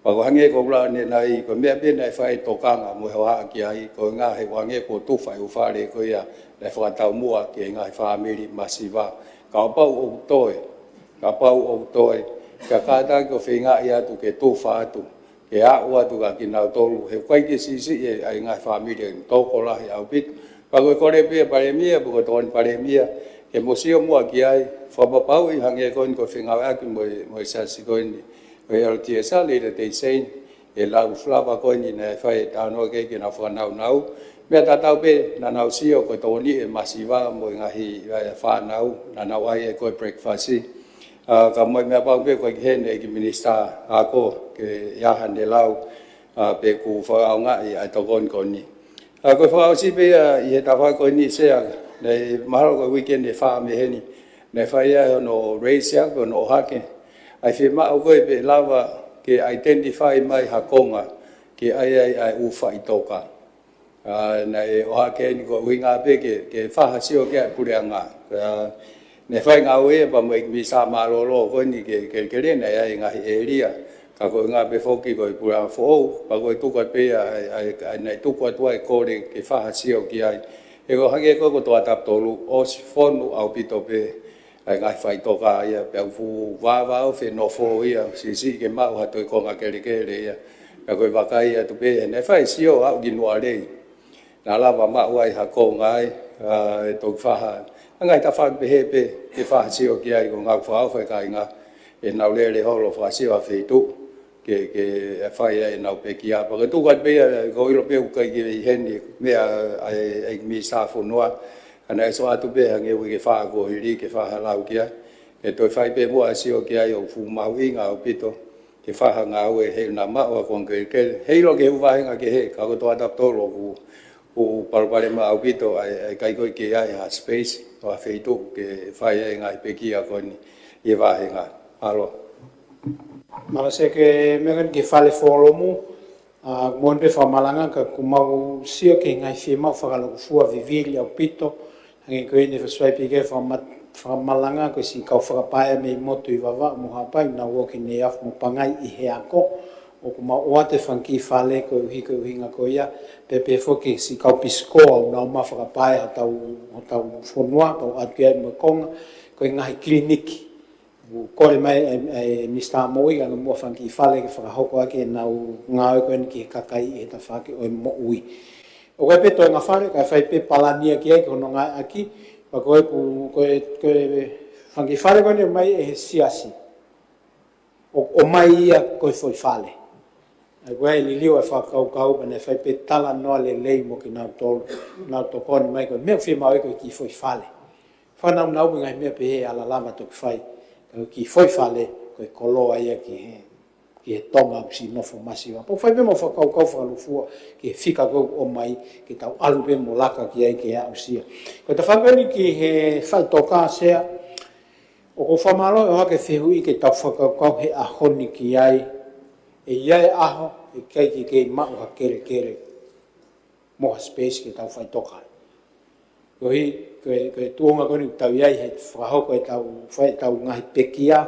Pea ko e hangē ko e lau ʻanenai, ko e meʻa pē naʻe fai e tokanga mo e hohaʻa ki ai, ko e ʻuhinga he ʻoku hangē kuo tufa e ʻū fale ko ia naʻe fakataumuʻa ki he ngaahi fāmili masiva. Kapau ʻoku toe Kapau ʻoku toe, ka kātaki ʻo feingaʻi atu ke tufa atu, ke aʻu atu kia kinautolu, he ʻoku ʻikai ke siʻisiʻi e, ʻa e ngaahi fāmili, ʻoku tokolahi ʻaupito. Pea ko e kole pē ʻa e Palēmia, pea ko e Tokoni Palēmia, ke mo sio muʻa ki ai, fakapapauʻi hangē ko eni ko e fengāueʻaki mo e, mo e siasi ko eni, ʻo e L T S R, Leila Teiseini, e lau flava ko eni naʻe fai e talanoa ki ai ke nau fakanaunau. Meʻa tatau pē naʻa nau sio ko e tokoni e masiva mo e ngaahi, ʻa e fānau, naʻa nau ʻai ʻe ko e breakfast. ʻA, ka mo e meʻa pau pē ko e ki heni ʻEiki Minisitā Ako ke ʻi ai haʻane lau, ʻa, pe ʻoku fakaʻaongaʻi ʻa e tokoni ko eni. ʻA, ko e fakaʻosi pē ia ʻi he tafaʻaki ko eni Sea, naʻe mahalo ko e weekend ʻe fā mei heni, naʻe fai ai hono raise ʻa, ko hono ʻohake ʻa e fiemaʻu ko ē pe lava ke identify mai ha konga ke ʻai ai ʻa e ʻū faʻitoka. ʻA, naʻe ʻohake eni ko e ʻuhinga pē ke, ke fai ha sio ki ai ʻa e puleʻanga. ʻA, naʻe fai ngāue ia pea mo e Minisitā mālōlō ko eni ke, ke, ke lele ʻa e ngaahi ʻēlia. Ka ko e ʻuhinga pē foki ko e puleʻanga foʻou, pea ko e tuku atu pē ia, ʻa e, ʻa e, ʻa e, naʻe tuku atu ai e kole ke fai ha sio ki ai. He ko e hangē ko e ko Toʻa Tapu Tolu, ʻosi fonu ʻaupito pē ʻa e ngaahi faʻitoka ia, pea ʻoku fuʻu vāvāofi e nofo ia, siʻisiʻi ke maʻu ha toe konga kelekele ia. Pea ko e vakai atu pē, naʻe fai e sio aʻu ki Nualei. Naʻa lava maʻu ai ha konga ai, ʻa, ʻe toki fai ha, ʻa e ngaahi tafaʻaki pehē pē, ke fai ha sio ki ai ko e ngāue fakaʻofa e kāinga, ʻenau lele holo fakasio ʻa e feituʻu, ke, ke fai ai ʻenau pekia. Pea ko e tuku atu pē ia, ʻoku ou ʻilo pē ʻoku ʻikai ke ʻi heni, meʻa ʻa e, ʻa e Minisitā Fonua, ka naʻe ʻosi ʻoatu pē hangē uike fā kuo hili ke fai ha lau ki ai. ʻE toe fai pē muʻa ha sio ki ai ʻoku fuʻu mahuʻinga ʻaupito, ke fai ha ngāue he naʻa maʻu ʻa e konga kelekele. Heiʻilo ki he ʻū vāhenga kehe, ka ko Toʻa Tapu Tolu ʻoku, ʻoku palopalema ʻaupito, ʻa e, ʻa e ʻikai ko ē ke ʻi ai ha space, ʻo ha feituʻu ke fai ai e ngaahi pekia ko eni ʻi he vāhenga. Mālō. Mālō Sea, ko e meʻa ko eni ki he fale folomu, ʻa, mo ʻene pē fakamalanga ka ʻoku mau sio ki he ngaahi fiemaʻu fakalūkufua vivili ʻaupito, hangē ko eni ʻa e fai pē ke fakama-, fakamalanga ko e siʻi kau fakapaea mei motu ʻi Vavaʻu mo Haʻapai, naʻa nau ō ki Neiafu mo Pangai ʻi he ako, ʻoku mau ʻoatu e fanga kiʻi fale koeʻuhi, ko e ʻuhinga ko ia, pea pehē foki siʻi kau Peace Corps, ʻoku nau ō mai ʻo fakapaea hotau, hotau fonua, tau ʻatu ai mo e konga, ko e ngaahi kiliniki. ʻOku kole mai e, e Minisitā Moʻui ke ʻomai ha fanga kiʻi fale ke fakahoko ʻaki ʻenau ngāue ko eni ki he kakai ʻi he tafaʻaki ʻo e moʻui. ʻOku ʻi ai pē toenga fale, ka fai pē palani ia ki ai ki hono ngāueʻaki, pea ko e ʻoku, ko e, ko e fanga kiʻi fale ko eni ʻomai ʻe he siasi. ʻO, ʻomai ia ko e foʻi fale. ʻA ia ko e liliu e fakakaukau pea naʻe fai pē talanoa lelei mo kinautolu, nau tokoni mai ko e meʻa fiemaʻu ia ko e kiʻi foʻi fale. Fakanaunau mo e ngaahi meʻa pehē ʻe ala lava toki fai, ka ko e kiʻi foʻi fale, ko e koloa ia ki he, ki he Tonga ʻoku siʻi nofo masiva. Pea ʻoku fai pē mo e fakakaukau fakalūkufua, ki he fika ko ē ʻoku ʻomai, ke tau ʻalu pē mo laka ki ai ke aʻusia. Ko e tafaʻaki ko eni ki he faʻitoka Sea, ʻoku ou fakamālō ʻi he ʻohake e fehuʻi ke tau fakakaukau he ʻaho ni ki ai, ʻe ʻi ai e ʻaho, ʻe ʻikai ke kei maʻu ha kelekele mo ha space ke tau faʻitoka ai. Koeʻuhi, ko e, ko e tuʻunga ko eni ʻoku tau ʻi ai he fakahoko ʻetau, fai ʻetau ngaahi pekia.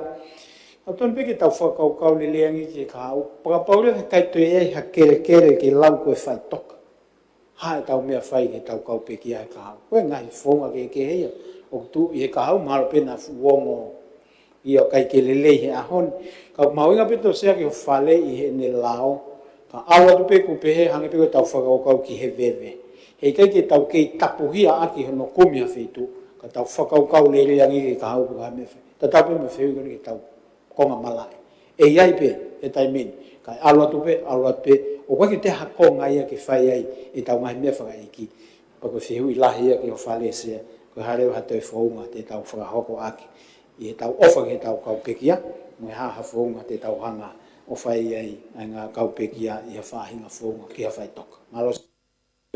ʻOku totonu pē ke tau fakakaukau lelei ange ki he kahaʻu, fakapapauʻi leva he ʻikai toe ʻi ai ha kelekele ke lau ko e faʻitoka. Hā ʻetau meʻa fai ki heʻetau kau pekia he kahaʻu. Ko e ngaahi founga kehekehe ia. ʻOku tuʻu ʻi he kahaʻu mahalo pē naʻa fuʻu ongo ia ʻoku ʻikai ke lelei he ʻaho ni. Ka ʻoku mahuʻinga pē ʻetau Sea ki hoʻo fale ʻi heʻene lao. Ka ʻalu atu pē ʻoku pehē hangē pē ko ʻetau fakakaukau ki he veve. He ʻikai ke tau kei tapuhia ʻaki hono kumi ha feituʻu. Ka tau fakakaukau lelei ange ki he kahaʻu pe ko e hā e meʻa fai. Tatau pē mo e fehuʻi ko eni ki heʻetau konga malaʻe. ʻE ʻi ai pē, he taimi ni. Kae ʻalu atu pē, ʻalu atu pē, ʻoku ʻikai ke toe ha konga ia ke fai ai ʻetau ngaahi meʻa fakaʻeiki. Pea ko e fehuʻi lahi ia ki hoʻo fale Sea, ko e hā leva ha toe founga te tau fakahoko ʻaki. ʻI heʻetau ʻofa ki heʻetau kau pekia, mo e hā ha founga te tau hanga ʻo fai ai, ʻa e ngaahi kau pekia ʻi ha faʻahinga founga ki ha faʻitoka. Mālō.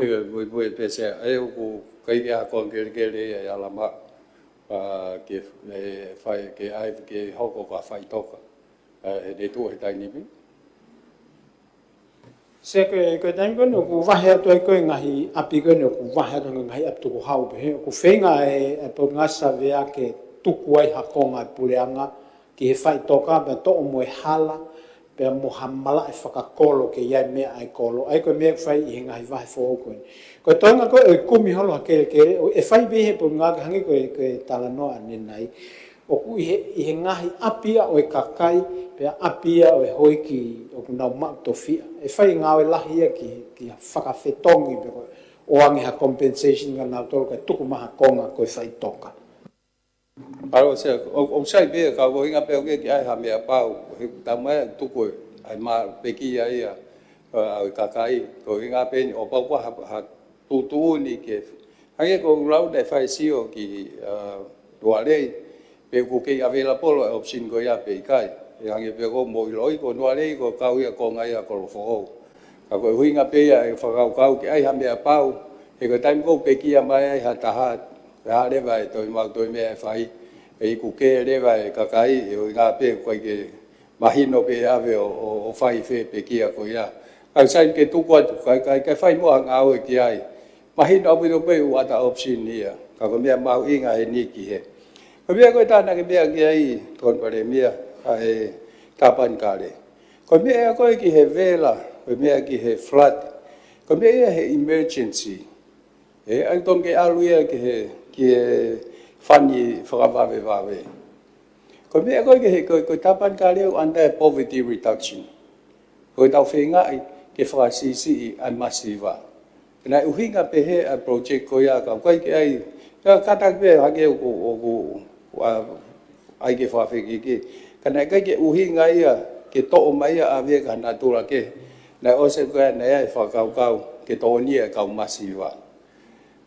Ē, muimui pē Sea, ʻe ʻoku ʻikai ke ʻi ai ha konga kelekele ia ʻe ala maʻu, ʻa, ke, ʻe fai, ke ʻai, ke hoko ko ha faʻitoka. ʻA, ʻe tuʻu he taimi ni. Sea ko e, ko e taimi ko eni ʻoku vahe atu ai ko e ngaahi ʻapi ko eni ʻoku vahe atu ngaahi ʻapi tukuhau pehē. ʻOku feinga e, e Potungāue Savea ke tuku ai ha konga e puleʻanga, ki he faʻitoka, pea toʻo mo e hala, pea mo ha malaʻe fakakolo ke ʻi ai e meʻa ʻa e kolo. ʻA ia ko e meʻa ʻoku fai ʻi he ngaahi vahe foʻou ko eni. Ko e toenga ko ē ʻo e kumi holo ha kelekele, ʻoku fai pē he Potungāue Hau hangē ko e, ko e talanoa ʻanenai. ʻoku ʻi he, ʻi he ngaahi ʻapi ia ʻo e kakai, pea ʻapi ia ʻo e houʻeiki ʻoku nau maʻu tofiʻa. ʻE fai ngāue lahi ia ki, ki ha fakafetongi pe ko e ʻoange ha compensation kia nautolu kae tuku mai ha konga ko e faʻitoka. Palo se, ʻo, ʻoku sai pē, ka ko e ʻuhinga pē ʻoku ʻikai ke ʻi ai ha meʻa pau, he taimi ʻe tuku ai ʻa e pekia ia ʻa e kakai, ko e ʻuhinga pē eni ʻoku pau ko ha, ha tuʻutuʻuni ke, hangē ko ʻeku lau naʻe fai sio ki, ʻa, Nualei, pe ʻoku kei available ʻa e option ko ia pe ʻikai. ʻE hangē pē ko hoʻomou ʻiloʻi ko Nualei ko e kau ia konga ia Kolofoʻou. Ka ko e ʻuhinga pē ia e fakakaukau ke ʻi ai ha meʻa pau, he ko e taimi ko ē ʻoku pekia mai ai ha taha, ʻe hā leva e toe maʻu toe meʻa ʻe fai, ʻe iku kē leva e kakai, ʻe ʻuhinga pē ʻoku ʻikai ke mahino pē ʻave ʻo, ʻo, ʻo fai fē pekia ko ia. Ka sai ke tuku atu, kae, kae, kae fai muʻa ha ngāue ki ai. Mahino ʻaupito pē ʻoku ʻi ai ʻa e option ia. Ka ko e meʻa mahuʻinga heni ki he. Ko e meʻa ko ē te u ʻalu ki ai, Tokoni Palēmia, ʻa e Tāpanekale. Ko e meʻa ia ko ē ki he vela, ko e meʻa ki he flood, ko e meʻa ia he emergency. ʻE, ʻai tonu ke ʻalu ia ki he, ki he fani fakavavevave. Ko e meʻa ko ē ki he, ko, ko e Tāpanekale ʻoku under poverty reduction. Ko ʻetau feingaʻi ke fakasiʻisiʻi ʻa e masiva. Naʻe ʻuhinga pehē ʻa e project ko ia ka ʻoku ʻikai ke ʻi ai, ka kātaki pē hake ʻoku, ʻoku, ʻa, ʻai ke fakafekiki. Ka naʻe ʻikai ke ʻuhinga ia ke toʻo mai ia ʻave ia ki ha natula kehe. Naʻe ʻosi ko ia naʻe ʻi ai e fakakaukau ke tokoniʻi e kau masiva.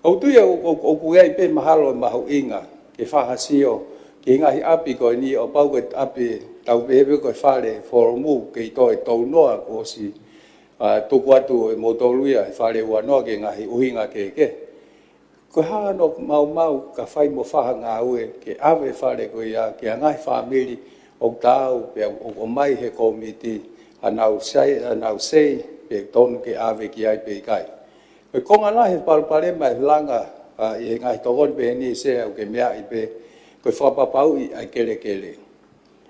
ʻOku ou tui ʻoku, ʻoku, ʻoku ʻi ai pē mahalo e mahuʻinga ke fakasio ki he ngaahi ʻapi ko eni ʻo pau ko e ʻapi tau pehē pē ko e fale folomu kei toe tolu noa kuo ʻosi, ʻa, tuku atu ʻe moutolu ia e fale ua noa ki he ngaahi ʻuhinga kehekehe. Ko e hā hono maumau ka fai mo fai ha ngāue ke ʻave e fale ko ia ki ha ngaahi fāmili ʻoku taau pea ʻoku ʻomai he kōmiti haʻanau say, haʻanau say pe tonu ke ʻave ki ai pe ʻikai. Ko e konga lahi e palopalema ʻe langa, ʻa, ʻi he ngaahi tokoni pehē ni Sea ʻoku ke meaʻi pē, ko e fakapapauʻi ʻa e kelekele.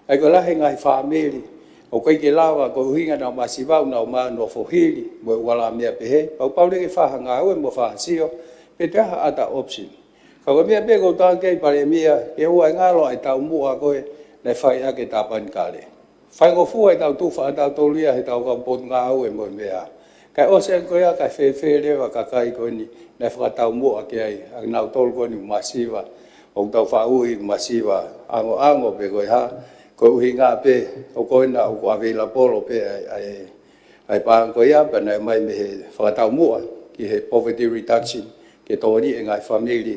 ʻA ia ko e lahi e ngaahi fāmili ʻoku ʻikai ke lava ko e ʻuhinga naʻa nau masiva ʻoku nau ō mai ʻo nofo hili mo e ʻū ala meʻa pehē, pau pau leva ke fai ha ngāue mo fakasio pe ʻe ʻi ai ha other option. Ka ko e meʻa pē ʻoku ou tala ki ai Palēmia, ke ʻoua ʻe ngalo ʻa e taumuʻa ko ē naʻe fai ʻaki e Tāpanekale. Faingofua ʻetau tufa ʻatautolu ia heʻetau kau potungāue mo e meʻa. Kae ʻosi ko ia kae fēfē leva kakai ko eni naʻe fakataumuʻa ki ai, ʻa kinautolu ko eni masiva, ʻoku tau faʻa ui masiva ʻangoʻango pe ko e hā, ko e ʻuhinga pē ʻoku ko ena ʻoku available pē ʻa e, ʻa e, ʻa e paʻanga ko ia pea naʻe ʻomai mei he fakataumuʻa ki he poverty reduction, ke tokoniʻi e ngaahi fāmili.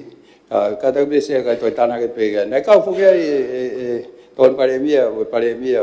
ʻA, kātaki pē Sea kae toe tānaki pē ia. Naʻe kau foki ai e, e, e Tokoni Palēmia, ʻo e Palēmia.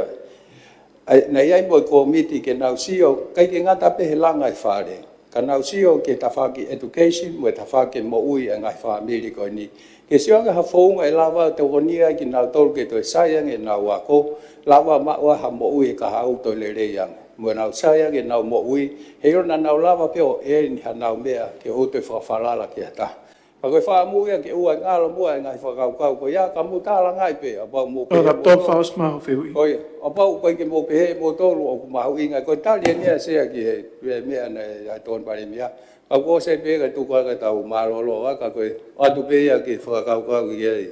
ʻA ia, naʻe ʻi ai mo e kōmiti ke nau sio, ʻikai ke ngata pē he langa e fale. Ka nau sio ki he tafaʻaki education, mo e tafaʻaki moʻui e ngaahi fāmili ko eni. Ke sio ange ha founga ʻe lava ʻo tokoniʻi ai kinautolu ke toe sai ange ʻenau ako, lava maʻu ai ha moʻui ʻe kahaʻu toe lelei ange. Mo ʻenau sai ange ʻenau moʻui, heiʻilo naʻa nau lava pē ʻo earn haʻanau meʻa ke ʻoua toe fakafalala ki ha taha. Ka ko e fakaʻamu ia ke ʻoua ʻe ngalo muʻa e ngaahi fakakaukau ko ia ka mou tālangaʻi pē, ʻa pau mou pehē ʻOku tau moutolu. Fakaʻosi mai hoʻo fehuʻi. ʻOi, ʻa pau ʻoku ʻikai ke mou pehē moutolu ʻoku mahuʻinga ko e tali eni ʻa Sea ki he, he meʻa naʻe ʻa e Tokoni Palēmia. Ka kuo ʻosi pē ka tuku aka tau mālōlō aka ko e ʻoatu pē ia ke fakakaukau ki ai.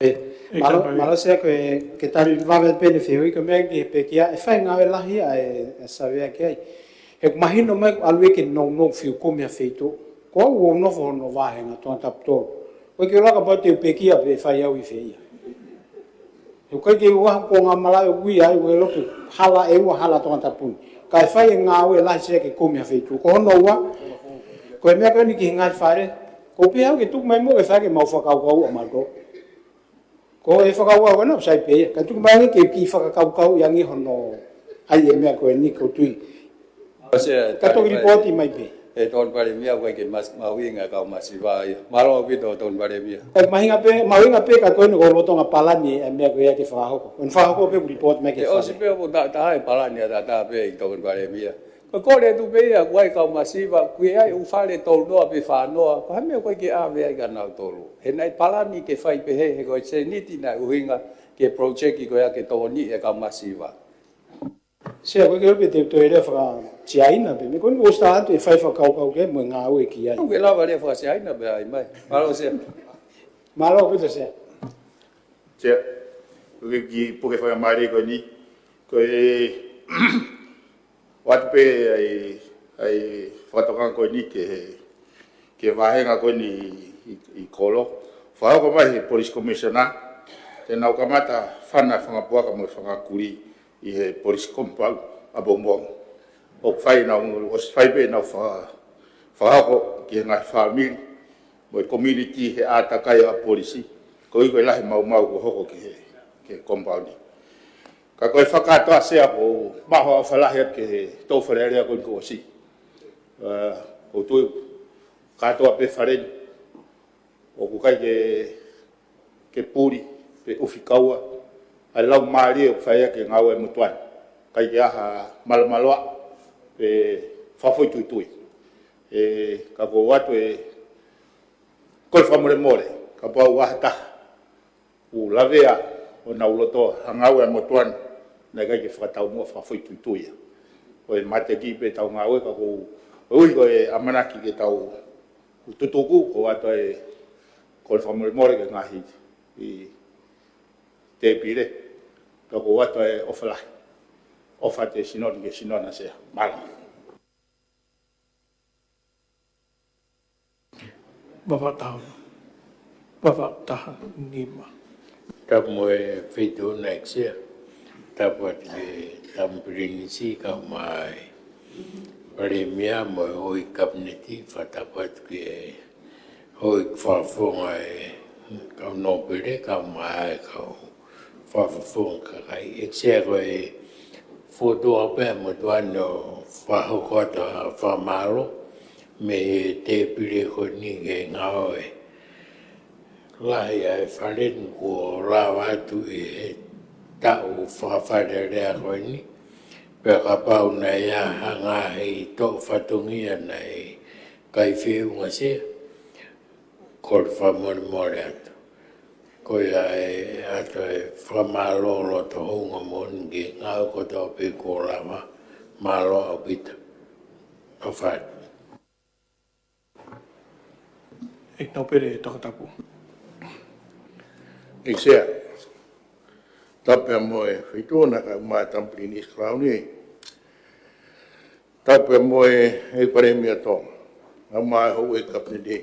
ʻE, ʻE mālō, ka mālō Sea ko e ke tali vave pē eni fehuʻi ko e meʻa ki he pekia, ʻe fai ngāue lahi ʻa e, ʻa e savea ki ai. He ʻoku mahino mai ʻoku ʻalu ia ke nounou fiu kumi ha feituʻu. Ko au ʻoku ou nofo hono vāhenga Tongatapu tolu. ʻOku ʻikai ke u laka pau te u pekia pe fai au ʻi fē ia. He ʻoku ʻikai ke u ʻalu ki he konga malaʻe ʻoku ui ai ʻoku ʻi loto hala ʻe ua hala Tongatapu ni. Kae fai e ngāue lahi Sea ke kumi ha feituʻu. Ko hono ua, ko e meʻa ko eni ki he ngaahi fale. ʻOku ou pehē au ke tuku mai muʻa ke fai ke mau fakakaukau ʻa mautolu. Ko e fakakaukau ko ena ʻoku sai pē ia. Ka tuku mai ange ke kiʻi fakakaukauʻi ange hono ʻai e meʻa ko eni ʻoku ou tui. Sea, ka toki tali mai. Lipooti mai pē. ʻE Tokoni Palēmia, ʻoku ʻikai ke mas-, mahuʻinga e kau masiva ia. Mālō ʻaupito Tokoni Palēmia. ʻE, mahuʻinga pē, mahuʻinga pē ka ko eni ʻoku lolotonga palani e meʻa ko ia ke fakahoko. Ko eni fakahoko pē ʻoku lipooti mai ke fale. ʻE ʻosi pē ʻoku ta-, taha e palani ʻataʻatā pē ʻe Tokoni Palēmia. Ko e kole atu pē ia, ʻoku ʻi ai e kau masiva, ʻoku ʻi ai e ʻū fale tolu noa pe fā noa, ko e hā e meʻa ʻoku ʻikai ke ʻave ai kia nautolu. He naʻe palani ke fai pehē, he ko e sēniti naʻe ʻuhinga ki he project ko ia ke tokoniʻi e kau masiva. Sea, ʻoku ʻikai ke ʻilo pe te u toe lea faka-Siaina pē, meʻa ko eni ʻoku ʻosi tā atu e fai fakakaukau ke mo e ngāue ki ai. ʻOku ke lava lea faka-Siaina pē ai mai. Mālō Sea. Mālō ʻaupito Sea. Sea. Ko e kiʻi puke faingamālie ko eni, ko e ʻoatu pē ʻa e, ʻa e fakatokanga ko eni ki he, ki he vāhenga ko eni ʻi, ʻi, ʻi Kolo. Fakahoko mai he Police Commissioner, te nau kamata fana fanga puaka mo e fanga kulī ʻi he police compound ʻapongipongi. ʻOku fai nau, ʻosi fai pē nau fa-, fakahoko ki he ngaahi fāmili mo e community he ʻātakai ʻa e polisi, koeʻuhi ko e lahi maumau kuo hoko ki he, ki he compound. Ka ko e fakakātoa, Sea, ʻoku ou maʻu ha ʻofa lahi atu ki he toʻu Fale Alea ko eni kuo ʻosi. ʻA, ʻoku ou tui kātoa pē fale ni ʻoku ʻikai ke, ke puli pe ʻufi kaua ʻa e laumālie ʻoku fai ʻaki e ngāue ʻa e motuʻa ni. ʻIkai ke ʻi ai ha malumalu pe fakafoʻituitui. ʻE, ka ʻoku ou ʻoatu e kole fakamolemole kapau ʻoku ʻi ai ha taha ʻoku lavea honau loto ha ngāue ʻa e motuʻa ni, naʻe ʻikai ke fakataumuʻa fakafoʻituitui ia. Ko e mateakiʻi pē ʻetau ngāue, ka ʻoku ou, koeʻuhi ko e ʻamanaki ke tau tutuku, ʻoku ou ʻoatu e kole fakamolemole ki he ngaahi tēpile, ka ʻoku ou ʻoatu e ʻofa lahi. ʻOfa atu e sino ni ki he sino na, Sea. Mālō. Vahe taha, vahe taha nima. Tapu mo e Feituʻu na, ʻEiki Sea. Tapu atu ki he Tama Pilinisi kae ʻumaʻā e Palēmia mo e houʻeiki Kapineti, fakatapu atu ki he houʻeiki fakafofonga e kau nōpele kae ʻumaʻā e kau fakafofonga kakai. ʻEiki Sea, ko e fokotuʻu pē ʻa e motuʻa ni ʻo fakahoko atu ha fakamālō mei he tēpile ko eni ki he ngāue lahi ʻa e fale ni kuo lava atu ʻi he taʻu faka-Fale Alea ko eni. Pea kapau naʻe ʻi ai ha ngaahi toʻu fatongia naʻe ʻikai feʻunga, Sea, kole fakamolemole atu. Ko ia ʻe ʻoatu e fakamālō loto houngaʻia moʻoni ki he ngāue kotoa pē kuo lava. Mālō ʻaupito. ʻOfa atu. ʻEiki Nōpele Tongatapu. ʻEiki Sea, tapu pea mo e Feituʻu na kae ʻumaʻā e Tama Pilinisi Kalauni. Tapu pea mo e, e Palēmia Tonga, kae ʻumaʻā e houʻeiki Kapineti.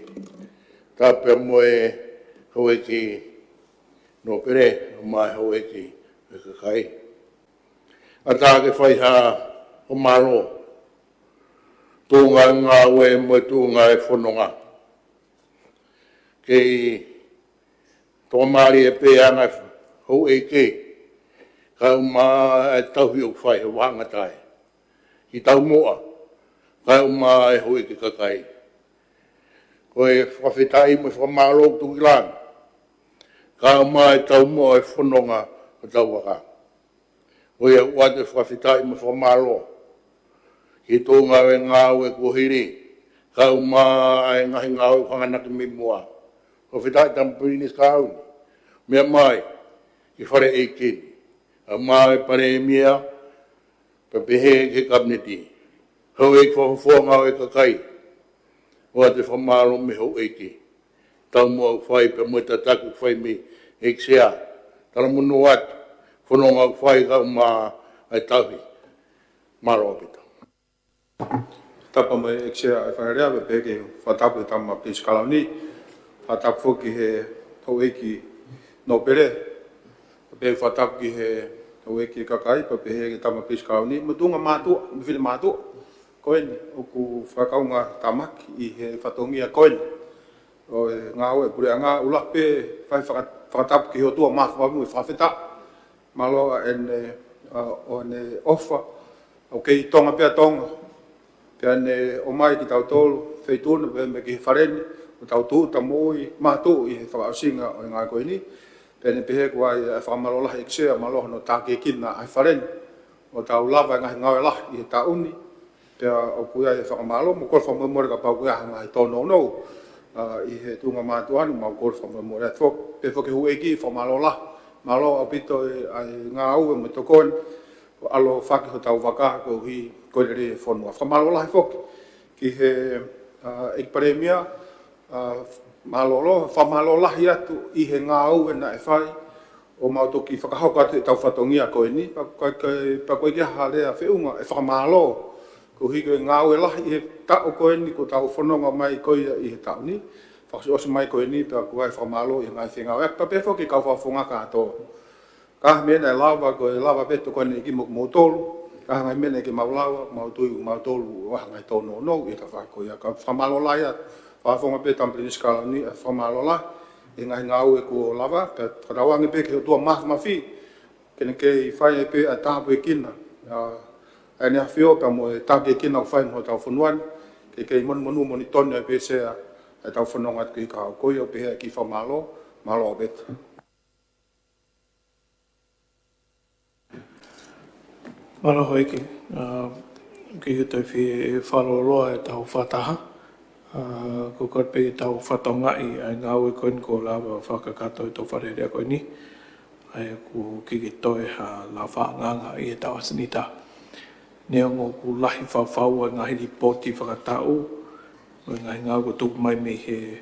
Tapu pea mo e houʻeiki nōpele, kae ʻumaʻā e houʻeiki kakai. ʻAtā ke fai ha fakamālō, tuʻunga e ngāue mo e tuʻunga e fononga. Kei tuʻumālie pē ʻa e ngaahi houʻeiki, kae ʻumaʻā e tauhi ʻoku fai he vāhenga taʻe ki taumuʻa, kae ʻumaʻā e houʻeiki kakai. Ko e fakafetaʻi mo e fakamālō tuku ki langi, kae ʻumaʻā e taumuʻa e fononga ʻo hotau vaka. Ko ia ʻoku ʻoatu e fakafetaʻi mo e fakamālō ki he tuʻunga e ngāue kuo hili, kae ʻumaʻā e ngaahi ngāue ʻoku hanganaki mei muʻa. Fakafetaʻi Tama Pilinisi Kalauni, meʻa mai ki he Fale ʻEiki ni, kae ʻumaʻā e Palēmia, pea pehē ki he Kapineti, houʻeiki fakafofonga ʻo e kakai. ʻOatu e fakamālō mei he houʻeiki, taumuʻa ʻoku fai pea mo e tataki ʻoku fai mei he ʻEiki Sea. Talamonū atu, fononga ʻoku fai kae ʻumaʻā e tauhi. Mālō ʻaupito. Tapu mo e ʻEiki Sea ʻa e Fale Alea, pea pehē ki he fakatapu ki he Tama Pilinisi Kalauni, fakatapu foki ki he houʻeiki nōpele, pea pehē fakatapu ki he houʻeiki kakai, pea pehē ki he Tama Pilinisi Kalauni, mo e tuʻunga mātuʻa, mo e finemātuʻa ko eni ʻoku fakakaungātāmaki ʻi he fatongia ko eni ʻo e ngāue ʻa e puleʻanga. ʻUluaki pē fai faka-, fakatapu ki he ʻOtua Māfimafi mo e fakafetaʻi. Mālō ʻa ʻene, ʻa, ʻo ʻene ʻofa, ʻoku kei Tonga pea Tonga, pea ne ʻomai kitautolu, Feituʻu na pea mo e ki he fale ni, ʻo tau tūʻuta moʻui mātuʻa ʻi he fakaʻosinga ʻo e ngāue ko eni. Pea ne pehē ko ia e fakamālō lahi ʻEiki Sea, mālō hono tākiekina ʻa e fale ni ʻo tau lava e ngaahi ngāue lahi ʻi he taʻu ni. Pea ʻoku ʻi ai e fakamālō mo e kole fakamolemole kapau ʻoku ʻi ai ha ngaahi tōnounou, ʻa, ʻi he tuʻunga mātuʻa ni, mau kole fakamolemole atu foki. Pea foki houʻeiki, fakamālō lahi. Mālō ʻaupito e, ʻa e ngāue mo e tokoni ʻo ʻaloʻofa ki hotau vaka koeʻuhi ko e lelei e fonua. Fakamālō lahi foki ki he, ʻa, ʻEiki Palēmia, ʻa, mālōlō, fakamālō lahi atu ʻi he ngāue naʻe fai ʻo mau toki fakahoko atu ʻetau fatongia ko eni, pea ko e, ko e, pea ko e ʻikai ha lea feʻunga ʻe fakamālō. Koeʻuhi ko e ngāue lahi ʻi he taʻu ko eni kuo tau fononga mai ko ia ʻi he taʻu ni. Fakaʻosiʻosi mai ko eni pea ko e fakamālō ʻi he ngaahi fengāueʻaki pea pehē foki ki he kau fakafofonga kātoa. Ka ko e meʻa naʻe lava ko e lava pē tokoni ki mo kimoutolu. Ka ko e ngaahi meʻa naʻe ʻikai ke mau lava, mau tui ʻoku mau tolu ʻo ha ngaahi tōnounou ʻi he tafaʻaki ko ia. Ka fakamālō lahi atu, fakafofonga pē Tama Pilinisi Kalauni, ʻa e fakamālō lahi ʻi he ngaahi ngāue kuo lava, pea fakatauange pē ki he ʻOtua Māfimafi ke ne kei fai ai pē ʻa e tāpuekina ʻa ʻEne ʻAfio pea mo e tāpuekina ʻoku fai mo hotau fonua ni, ke kei monūmonū moʻoni tonu ai pē Sea ʻetau fononga atu ki he kahaʻu. Ko ia ʻoku pehē ʻa e kiʻi fakamālō, mālō ʻaupito. Mālō houʻeiki, ʻa, kiʻi toe fie fakalōloa ʻetau fakataha. ʻA, ko e kole pē ke tau fakatokangaʻi ʻa e ngāue ko eni kuo lava fakakakato ʻe he Fale Alea ko eni. ʻA ia ʻoku ʻikai ke toe ha lava faʻahinga ʻi heʻetau ʻasenita. Neongo ʻoku lahi fau ʻa e ngaahi lipooti fakataʻu, ʻo e ngaahi ngāue kuo tuku mai mei he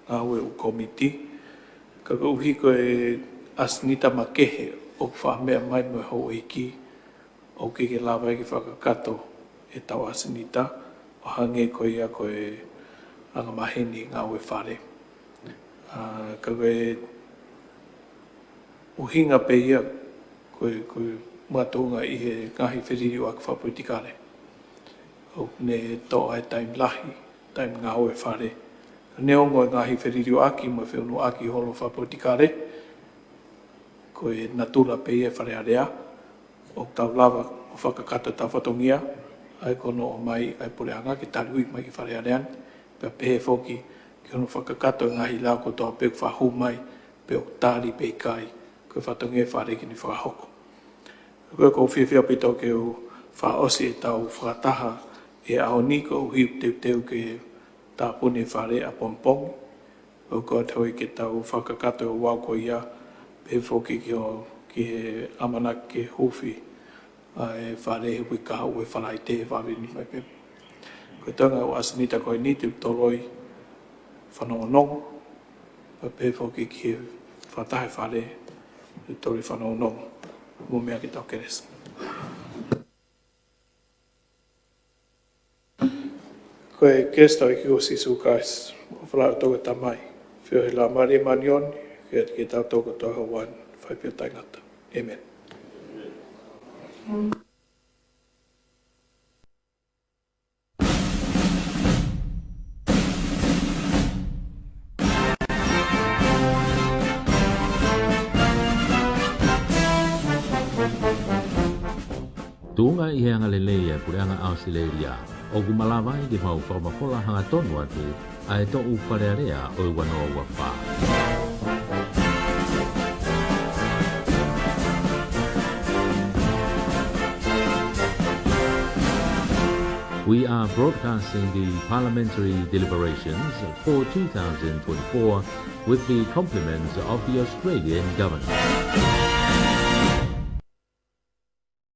ngāue ʻo e kōmiti. Ka koeʻuhi ko e ʻasenita makehe ʻoku fakameʻa mai mo e houʻeiki, ʻoku ʻikai ke lava ke fakakakato ʻetau ʻasenita, ʻo hangē ko ia ko e angamaheni ngāue fale. ʻA, ka ko e ʻuhinga pē ia ko e, ko e makatuʻunga ʻi he ngaahi feliliuaki fakapolitikale. ʻOku ne toʻo ʻa e taimi lahi, taimi ngāue fale. Neongo e ngaahi feliliuaki mo e feʻunuʻaki holo fakapolitikale, ko e natula pē ia ʻo e Fale Alea, ʻoku tau lava ʻo fakakakato ʻetau fatongia, ʻa ia ko hono ʻomai ʻa e puleʻanga ke taliui mai ki he Fale Alea ni, pea pehē foki ki hono fakakakato e ngaahi lao kotoa pē ʻoku fakahū mai, pe ʻoku tali pe ʻikai, ko e fatongia ʻo e Fale ke ne fakahoko. Ko ia ʻoku ou fiefia ʻaupito ke u fakaʻosi ʻetau fakataha ʻi he ʻaho ni, koeʻuhi ʻoku teuteu ke tāpuni e Fale ʻapongipongi. ʻOku ou kole atu houʻeiki ke tau fakakakato e ouau ko ia, pehē foki ki ho-, ki he ʻamanaki ke huufi ʻa e Fale he uike kahaʻu ʻo Falaite he vahaʻa ni mai pē. Ko e toenga ʻo e ʻasenita ko eni te u toloi fanongonongo, pea pehē foki ki he fakataha ʻa e Fale te u toloi fanongonongo. Mou meʻa ke tau kelesi. Ko e kelesi ʻa hotau ʻEiki ko Sīsū Kalaisi, ʻofa lahi ʻa e ʻOtua ko e Tamai, feohi ʻa e Laumālie Māʻoniʻoni, ke ʻiate kitautolu kotoa ʻo aʻu ki he ʻaho ʻo e fai pē ʻo taʻengata. ʻĒmeni. Tuʻunga ʻi he angalelei ʻa e Puleʻanga ʻAositelēlia, ʻoku malava ai ke mau fakamafola hangatonu atu ʻa e toʻu Fale Alea ʻo e ua noa ua fā. We are broadcasting the parliamentary deliberations for two thousand twenty-four with the compliments of the Australian government.